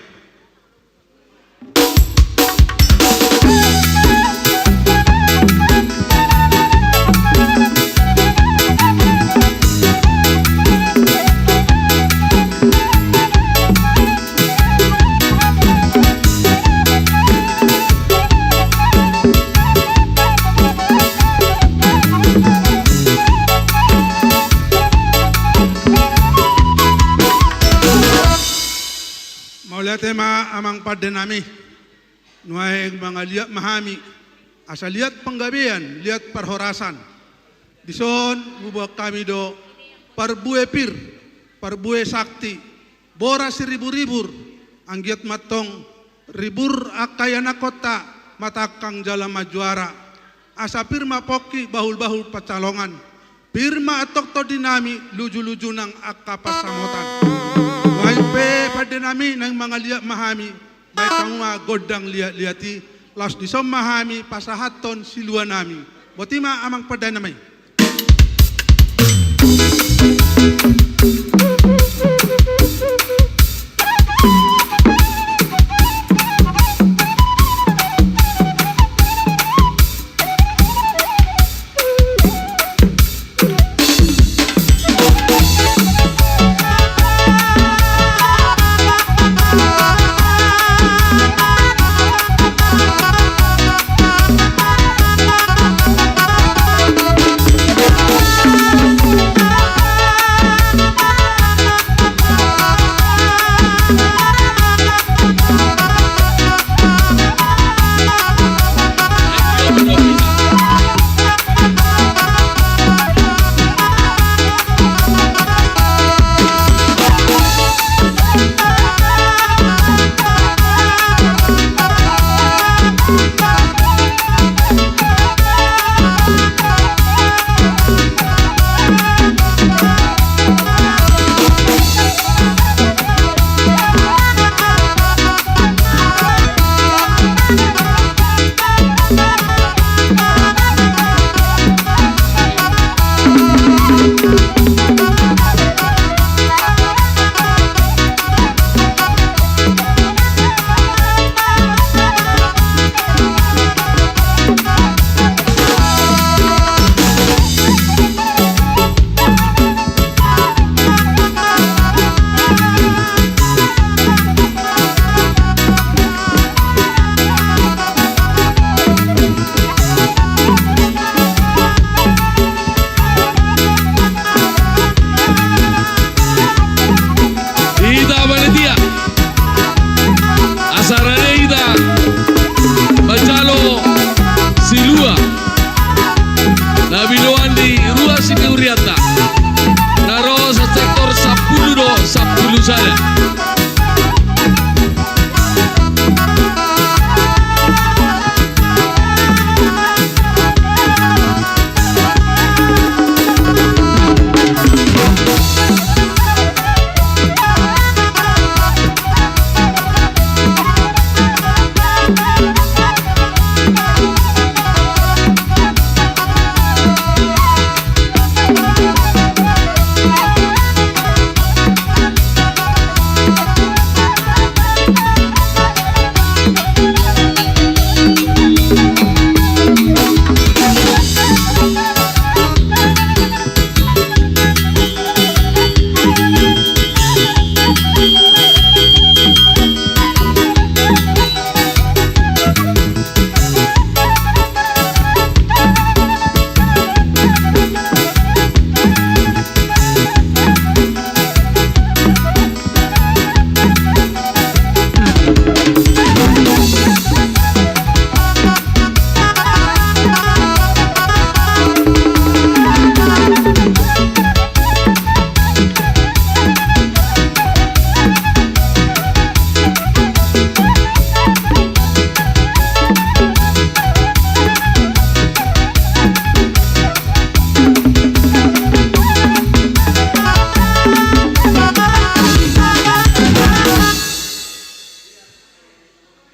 Mauliate ma amang pandenami, nuaeng mangaliat ma hami, asa liat panggabean, liat parhorasan. Dison huboan hami do parbue pir, parbue sakti, boras ribur-ribur, anggiat ma antong ribur angka ianakhonta, matangkang jala manjuara. Asa pir ma pongki bahul-bahul pansalongan. Pir ma antong tondinami luju-luju nang angka pansamotan. Nuaeng pe pandenami naeng mangaliat ma hami, baen hamu ma gondang liat-liat i, laos dison ma hami pasahathon siluanami. Boti ma amang pandenami.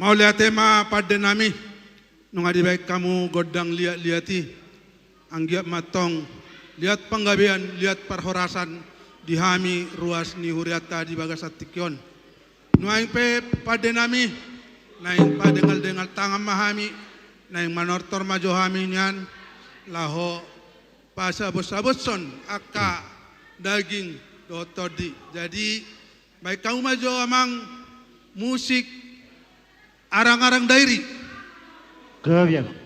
Mauliate ma pande nami, nunga dibaen hamu gondang liat-liat i. Anggiat ma antong liat panggabean, liat parhorasan di hami ruas ni hurianta di bagasan tingki on. Nuaeng pe pande nami, naeng padengal-dengal tangan ma hami, naeng manortor ma jo hami nian, laho pasabot-sabothon angka daging dohot tondi. Jadi, baen hamu ma jo amang musik Arang-arang Dairi. Gabe.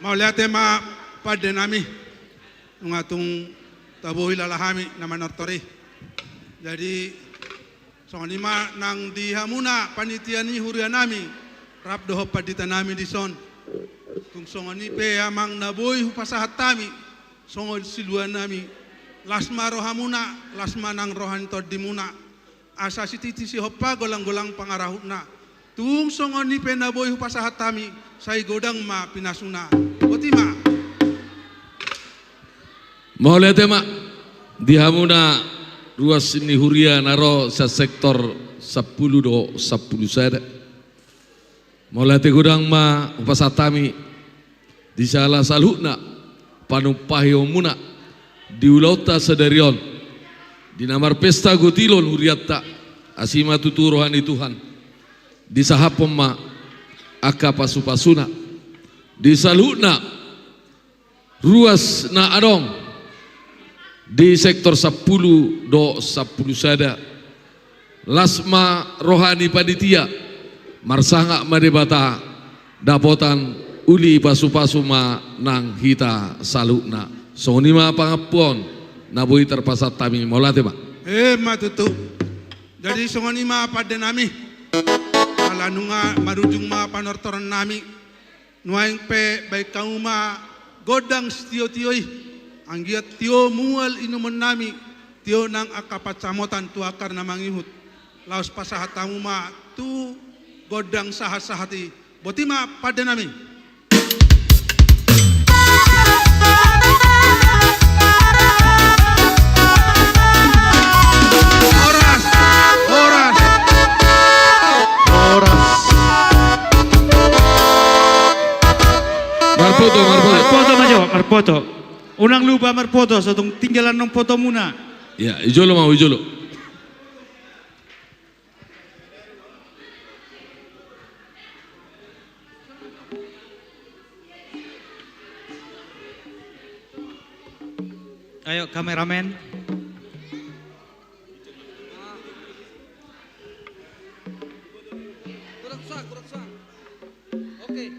Mauliate ma pande nami, nunga tung tabo hilala hami na manortor i. Jadi, songon i ma nang di hamuna panitia ni huria nami, rap dohot pandita nami dison. Tung songon i pe amang na boi hupasahat hami, songon silua nami, las ma rohamuna, las ma nang roha ni tondimuna. Asa sititi sihompa golang-golang pangarahutna. Tung songon i pe na boi hupasahat hami, sai godang ma pinasuna. Boti ma. Mauliate ma di hamuna ruas ni huria na ro sian sektor sampulu dohot sampulu sada. Mauliate godang ma hupasahat hami di sala saluhutna panumpahionmuna di ulaonta sadari on, di na marpesta gotilon hurianta. Asi ma tutu roha ni Tuhan, disahaphon ma angka pasu-pasuna di saluhutna ruas na adong di sektor sampulu dohot sampulu sada. Las ma roha ni panitia, marsangap ma Debata, dapotan uli pasu-pasu ma nang hita saluhutna. Songon i ma pangampuon na boi tarpasahat hami. Mauliate ma. Emma tutu. Jadi songon i ma pande nami, ala nunga marujung ma panortoran nami. Nuaeng pe baen hamu ma gondang sitio-tio i, anggiat tio mual inumon nami, tio nang angka pansamotan tu angka na mangihut. Laos pasahat hamu ma tu gondang sahat-sahat i. Boti ma pande nami. Horas, horas. Horas. Marpoto, marpoto. Marpoto ma jo, marpoto. Unang lupa marpoto, so tung tinggal annon fotomuna. Ya, i jolo mau, i jolo. Ayo, kameramen. Kurang sang, kurang sang. Oke.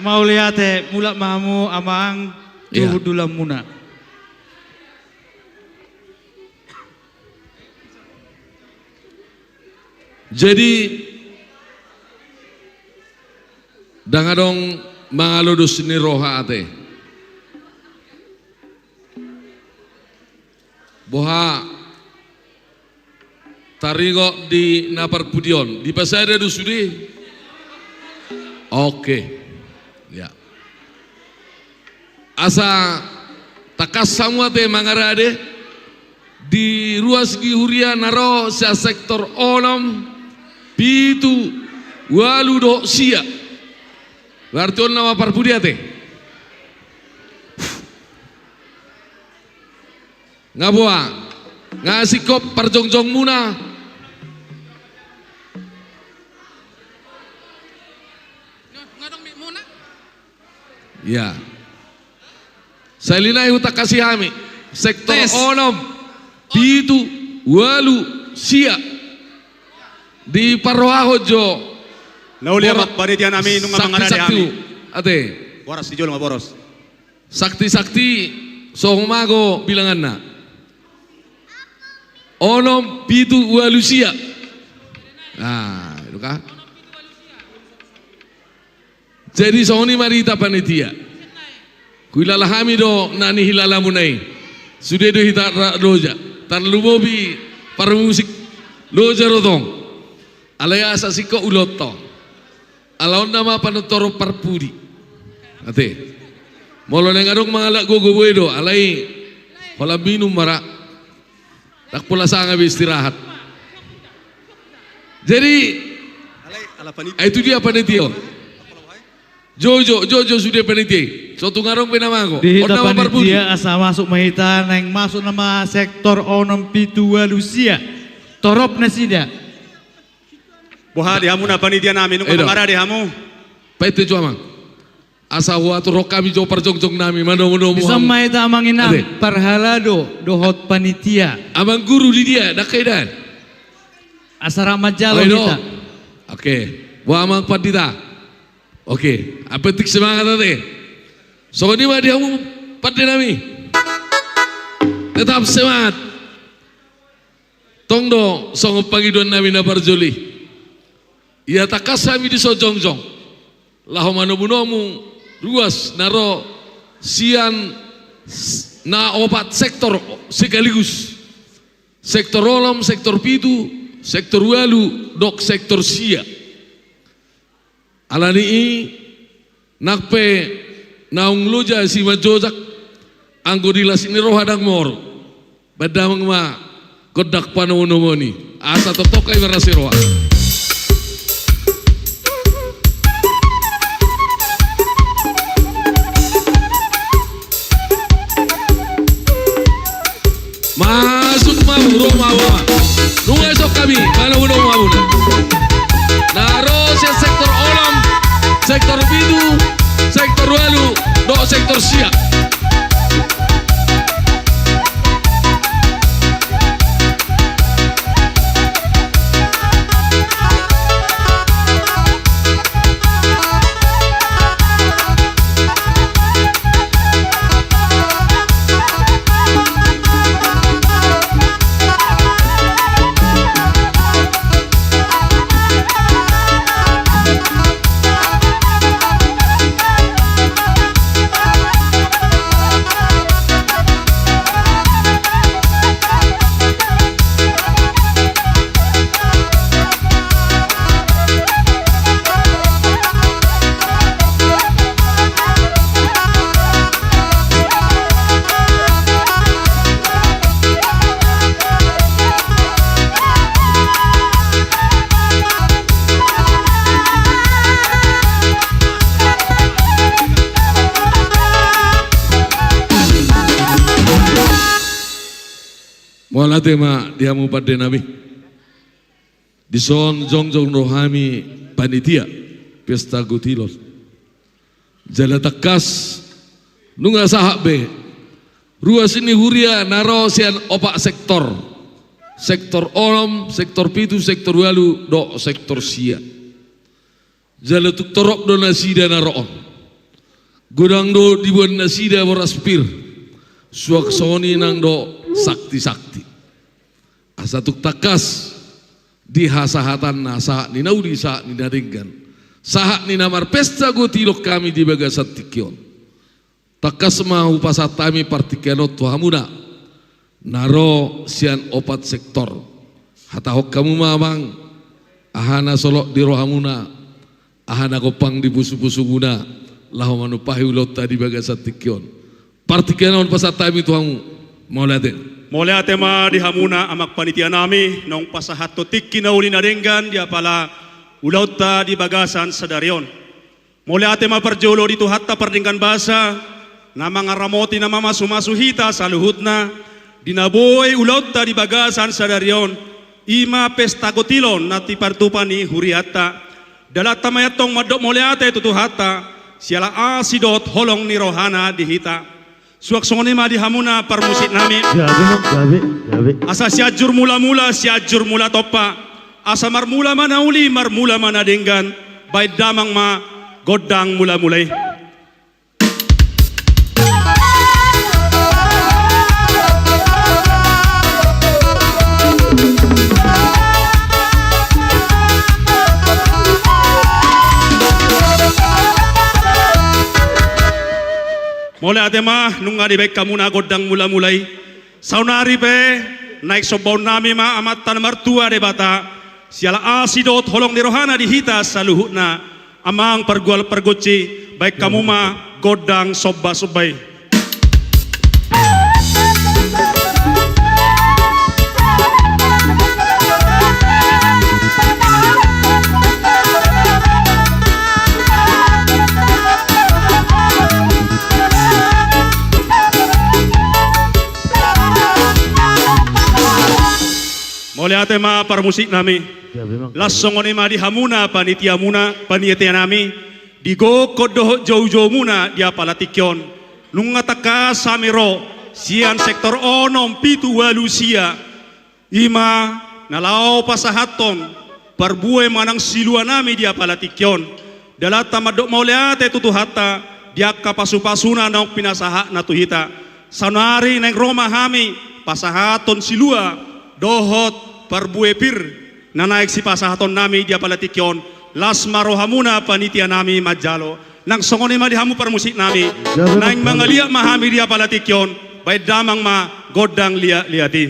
Mauliate, mulak ma hamu amang. Iya. Tu hundulanmuna. Jadi, ndang adong mangalo dos ni roha ate. Boha taringot di na parpudi on, dipasada do sude? Oke. Ya. Asa tangkas hamu ate mangarade di ruas ni huria na ro sian sektor onom, pitu, ualu dohot sia. Berarti on nama parpudi ate. Nga boha, nga singkop parjongjongmuna. Ya. Sahali nai hutangkasi hami. Sektor onom, pitu, ualu, sia. Diparrohahon jo. Na uli amang panitia nami nunga mangarade hami. Ate. Boras di jolo ma boros. Sakti-sakti, songon mago bilanganna. Onom, pitu, ualu, sia. Nah, itu kan. Jadi songon i ma di hita panitia. Huhilala hami do na nihilalamuna i. Sude do hita ra loja. Tarlumobi parmusik loja do tong. Alai asa singkop ulaonta. Ala on nama panortoron parpudi. Ate. Molo naeng adong mangalap gogo boi do, alai holan minum ma ra. Ndang pola sanga be istirahat. Jadi, ai tu dia panitia on? Jo, jo, jo, jo sude panitia i. So tung adong be na mago. Di hita panitia asa masuk ma hita, naeng masuk nama sektor onom, pitu, ualu, sia. Torop nasida. Boha di hamu na panitia nami, nunga mangarade hamu? Painte jo amang. Asa huaturhon hami jo parjongjong nami, manomunomu hamu. Dison ma hita amang inang, parhalado dohot panitia. Amang guru di dia, ndang kedan. Asa rap manjalo hita. Oke. Boha amang pandita? Oke. Apenting semangat ate. Songon i ma di hamu pande nami. Tetap semangat. Tong do songon pangidoan nami na parjolo i. Ia tangkas hami dison jongjong. Laho manomunomu ruas na ro sian s-, na opat sektor sekaligus. Sektor onom, sektor pitu, sektor ualu, dohot sektor sia. Alani i, nang pe naung loja simanjojak, anggo di las ni roha ndang mor. Baen damang ma gondang panomunomuon i. Asa tongtong hami marlas ni roha. Masuk ma hamu, ro ma hamu. Nunga dison hami, manomunomu hamuna. Na ro sian sektor onom, sektor pitu, sektor ualu, dohot sektor sia. Mauliate ma di hamu pande nami. Dison jongjong do hami panitia pesta gotilon. Jala tangkas nunga sahat be ruas ni huria na ro sian opat sektor. Sektor onom, sektor pitu, sektor ualu, dohot sektor sia. Jala tung torop do nasida na ro on. Godang do diboan nasida boras pir. Suang songon i nang do sakti-sakti. Asa tung tangkas di hasahatanna sahat ni na uli, sahat ni na denggan, sahat ni na marpesta gotilon hami di bagasan tingki on. Tangkas ma hupasahat hami partingkian on tu hamuna na ro sian opat sektor. Hatahon hamu ma amang, aha na solot di rohamuna, aha na gompang di pusupusumuna, laho manumpahi ulaonta di bagasan tingki on. Partingkian on pasahat hami tu hamu. Mauliate. Mauliate ma di hamuna amang panitia nami naung pasahathon tingki na uli na denggan di apala ulaonta di bagasan sadari on. Mauliate ma parjolo di Tuhanta pardenggan basa, na mangaramoti, na mamasumasu hita saluhutna di na boi ulaonta di bagasan sadari on, i ma pesta gotilon na tipartupa ni hurianta. Dalanta ma i antong mandok mauliate tu Tuhanta siala asi dohot holong ni rohana di hita. Suang songon i ma di hamuna parmusik nami. Gabe, gabe, gabe. Asa Sianjur Mulamula, Sianjur Mulatompa. Asa marmula ma na uli, marmula ma na denggan. Baen damang ma gondang mulamula i. Mauliate ma, nunga dibaen hamuna gondang mulamula i. Saonari pe naeng sombaon nami ma Amanta na martua Debata, siala asi dohot holong ni rohana di hita saluhutna. Amang pargual pargonsi, baen hamu ma gondang sombasomba i. Mauliate ma parmusik nami. Las songon i ma di hamuna panitiamuna, panitia nami, di gokhon dohot joujoumuna di apala tingki on. Nunga tangkas hami ro sian sektor onom, pitu, ualu, sia. I ma na laho pasahathon parbue manang silua nami di apala tingki on. Dalanta mandok mauliate tu Tuhanta di angka pasupasuna naung pinasahatna tu hita. Saonari naeng ro ma hami pasahathon silua dohot parbue pir na naeng sipasahaton nami di apala tingki on. Las ma rohamuna panitia nami manjalo. Nang songon i ma di hamu parmusik nami. Naeng mangaliat ma hami di apala tingki on. Baen damang ma gondang liatliat i.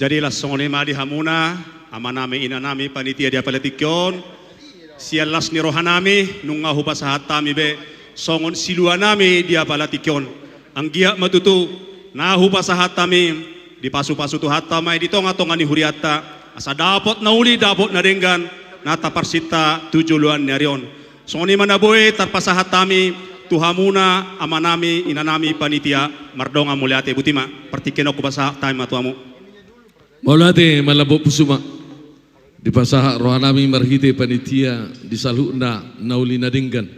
Jadi laos songon i ma di hamuna, amanami, inanami, panitia di apala tingki on, sian las ni rohanami, nunga hupasahat hami be songon siluanami di apala tingki on. Anggiat ma tutu na hupasahat hami, dipasupasu Tuhanta ma i di tongatonga ni hurianta, asa dapot na uli, dapot na denggan, na taparsinta tu joloan ni ari on. Songon i ma na boi tarpasahat hami tu hamuna, amanami, inanami, panitia, mardongan mauliate. Botima, partingkian on hupasahat hami ma tu hamu. Mauliate, manlambok pusu ma. Dipasahat rohanami marhite panitia di saluhutna na uli na denggan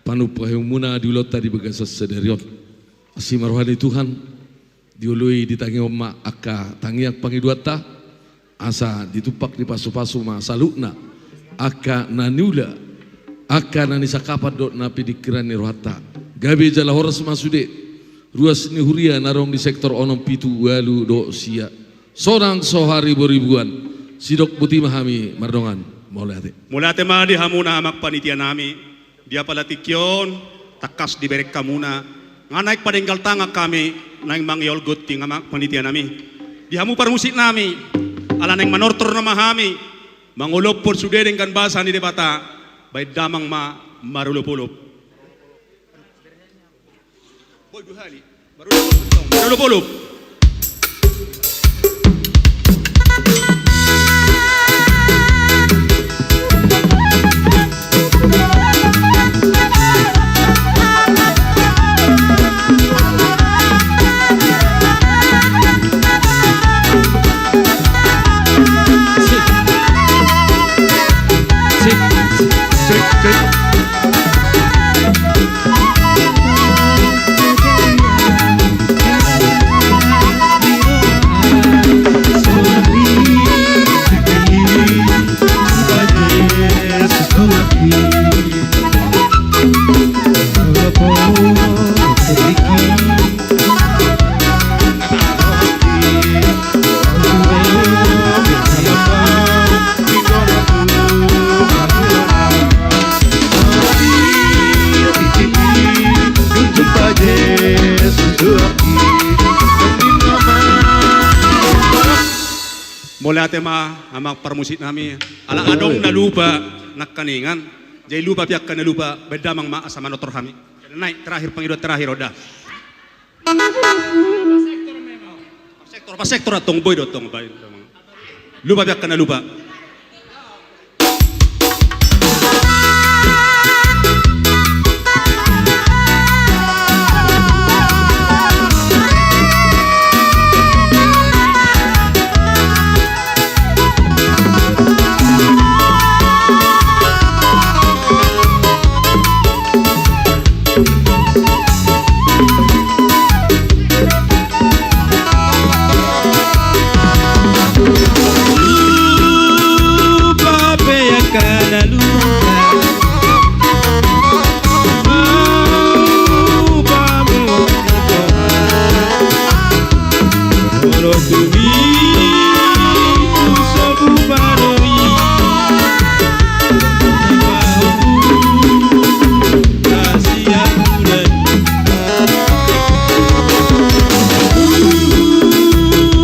panumpahion muna di ulaonta di bagasan sadari on. Asi ma roha ni Tuhan, dioloi, ditangihon ma angka tangiang pangidoanta, asa ditumpak, dipasupasu ma saluhutna angka na niula, angka na nisangkapan dohot na piningkiran ni rohanta. Gabe jala horas ma sude ruas ni huria na adong di sektor onom, pitu, ualu dohot sia, sonang so hariboriboan. Sidok botima hami mardongan mauliate. Mauliate ma di hamuna amang panitianami. Di apala tingki on, tangkas dibereng hamuna, nga naeng padenggal tangan hami, naeng mangiol gonting, amang panitianami. Di hamu parmusiknami, ala naeng manortor nama hami mangolophon sude denggan basa ni Debata, baen damang ma marolopolop. Boi, dua hali. Marolopolop. Mauliate ma amang parmusiknami. Ala adong na lupa nangkaningan, jadi lupa pe angka na lupa, baen damang ma asa manortor hami. Naik terakhir, pangidoan terakhir, udah. Pasektor, pasektor antong, boi do antong, boi do antong. Lupa pe angka na lupa.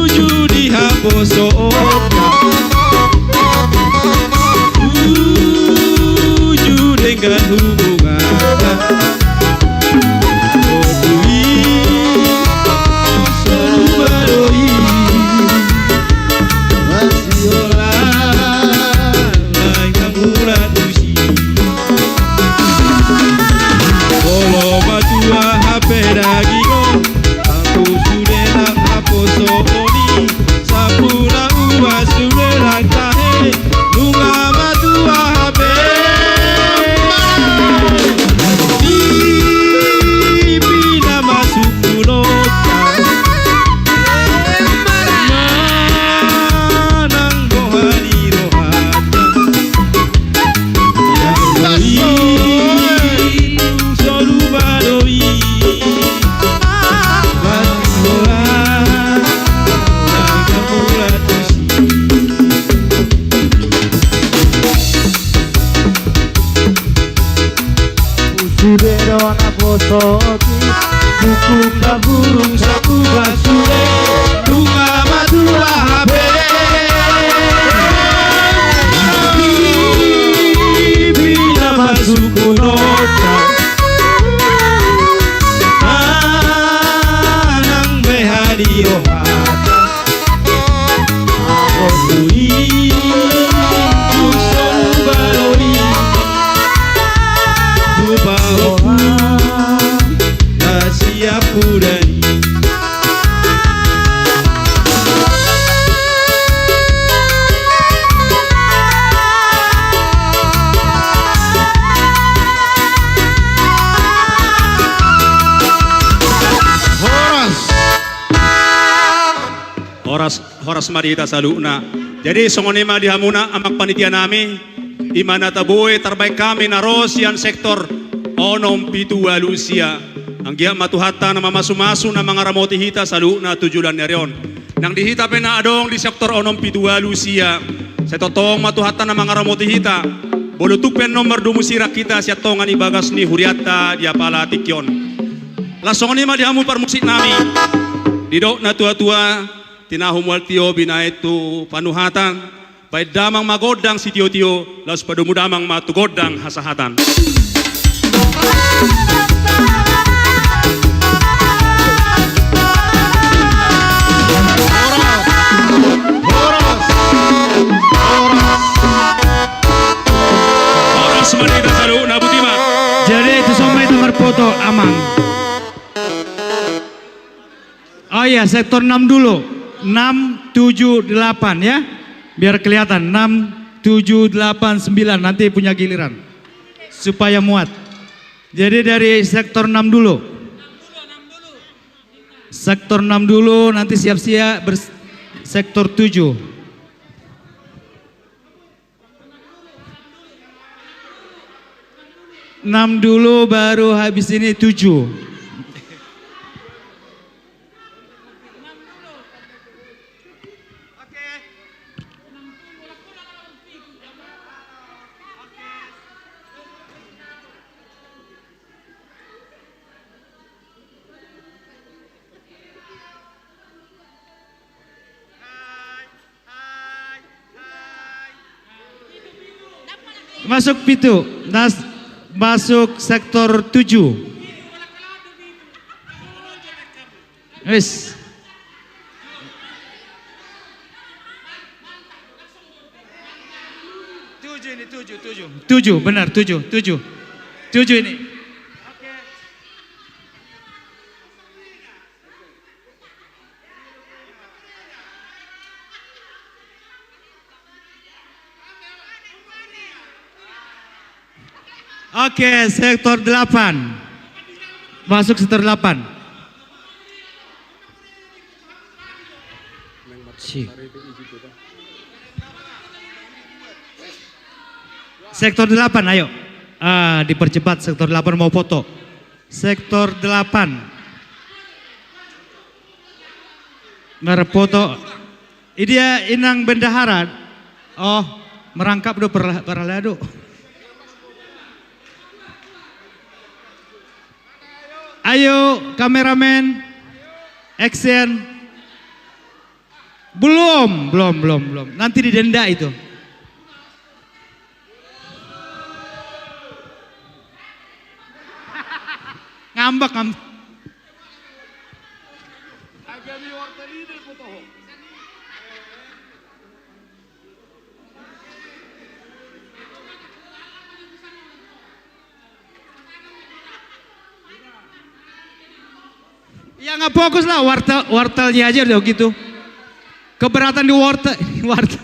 Tuju di haposoon, tuju denggan hubungan. Tuju di haposoon, masih olah lain kamulan. Molo matua hape daging on, sampulu sude nang haposoon i, sampulu na ua sude nang tahe, nunga matua hape. Di pina masuk punota, manang boha ni rohanta. Sude do na poso i, buku na burung sakuba sude, nunga matua hape. Nang beha di rohata, ro i, tu so baloi, tu pahoa, na siap hudani. Horas. Horas, horas ma di hita saluhutna. Jadi songon i ma di hamuna amang panitia nami. I ma na taboe tarbaen hami na ro sian sektor onom pitu ualu sia. Anggiat ma Tuhanta na mamasumasu na mangaramoti hita saluhutna tu joloan ni ari on. Nang di hita pe na adong di sektor onom pitu ualu sia, sai tongtong ma Tuhanta na mangaramoti hita. Molo tung pe annon mardomu sirang hita sian tonga ni bagas ni hurianta di apala tingki on. Laos songon i ma di hamu parmusik nami. Didok na tuatua, tinahu mual tio binahen tu panuhatan. Baen damang ma gondang sitiotio, laos padomu damang ma tu gondang hasahatan. Horas. Horas. Horas. Horas ma di hita saluhutna, boti ma. Jadi tu son ma hita marpoto, amang. Oh iya, sektor enam dulu. Enam, tujuh, delapan ya. Biar kelihatan. Enam, tujuh, delapan, sembilan. Nanti punya giliran. Supaya muat. Jadi dari sektor enam dulu. Sektor enam dulu, nanti siap-siap bers-, sektor tujuh. Enam dulu, baru habis ini tujuh. Masuk pitu. Nas-, masuk sektor tujuh. Wis. Tujuh ini, tujuh, tujuh. Tujuh, benar, tujuh, tujuh. Tujuh ini. Oke, sektor delapan. Masuk sektor delapan. Si. Sektor delapan, ayo. Ah, dipercepat, sektor delapan mau foto. Sektor delapan. Marpoto. Idia inang bendahara. Oh, merangkap do perla-, perlado. Ayo, kameramen. Action. Belum, belum, belum, belum. Nanti didenda itu. Ngambek, ngambek. Ya, nggak fokus lah, wartel, wartelnya aja udah gitu. Keberatan di wartel, wartel.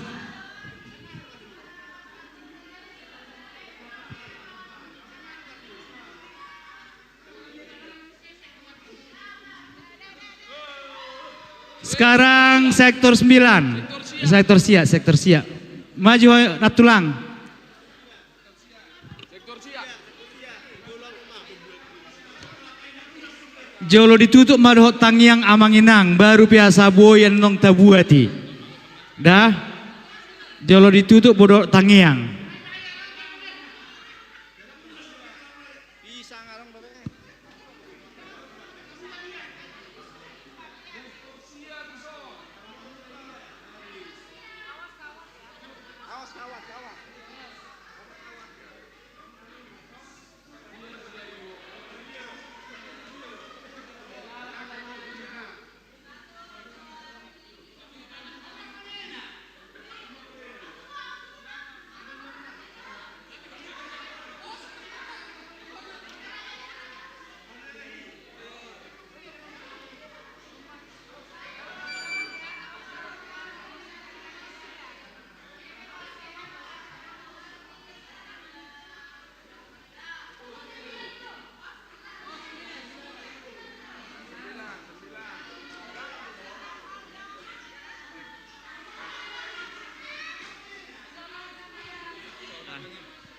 Sekarang sektor sembilan. Sektor sia, sektor sia. Maju, Ratulang. Jolo ditutup ma dohot tangiang amang inang, baru pe asa boi annon tabuat i. Dah. Jolo ditutup ma dohot tangiang.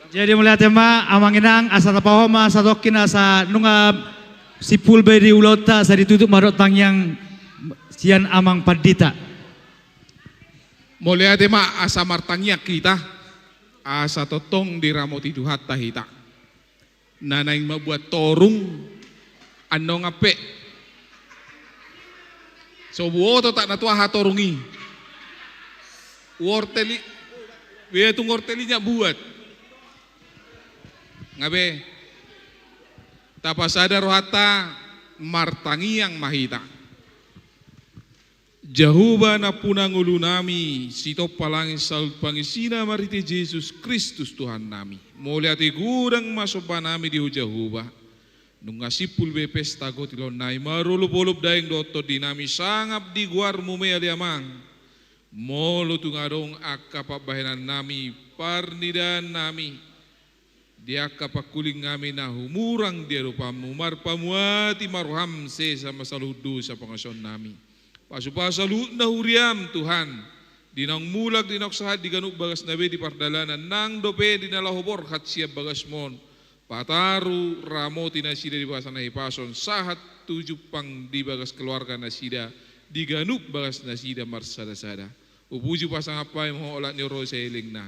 Jadi mauliate ma amang inang, asa tapasahat ma satongkin asa nunga simpul be di ulaonta, asa ditutup ma dohot tangiang sian amang pandita. Mauliate ma, asa martangiang hita, asa tongtong diramoti Tuhanta hita. Na naeng mambuat torung, annon ampe. So huboto tak na tu aha torung i. Wortel i, be tung wortel i nunga buat. Nga be, tapasada rohanta, martangiang ma hita. Jahowa nampuna ngolunami, sitompa langit saluhut pangisina marhite Jesus Kristus Tuhannami. Mauliate godang ma sombanami di Ho Jahowa. Nunga simpul be pesta gotilonnami, marolopolop daeng dohot tondinami, sangap di goarmu ma i ale Amang. Molo tung adong angka pambahenannami, parnidaannami, di angka pangkulinami na humurang di adopanmu, marpamuati ma roham sesa ma saluhut dosa pangasahonnami. Pasupasu saluhutna huriam Tuhan, di naung mulak, di naung sahat, di ganup bagasna be di pardalanan, nang dope di na laho borhat sian bagasmon. Pataru, ramoti nasida di bagasan hahipason, sahat tu jumpang di bagas keluarga nasida, di ganup bagas nasida marsadasada. Hupuji pasangap hami Ho olat ni on ro di salelengna.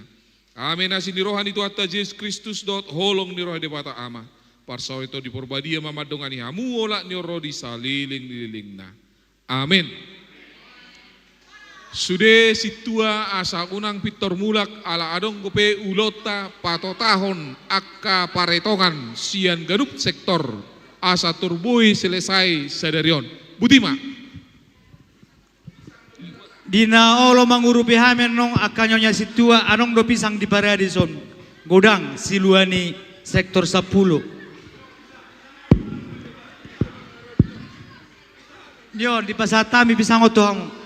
Amen. Asi ni roha ni Tuhanta Jesus Kristus dohot holong ni roha ni Debata Ama, parsaoran ni Tondi Porbadia ma mandongani hamu olat ni on ro di saleleng ni lelengna. Amen. Sude sintua, asa unang pintor mulak, ala adong dope ulaonta patotahon angka paretongan sian ganup sektor, asa turboi selesai sadari on. Boti ma. Di na olo mangurupi hami annon angka nyonya sintua, adong do pisang di parade son, godang silua ni sektor sampulu. Dio, dipasahat hami pisang on tu hamu.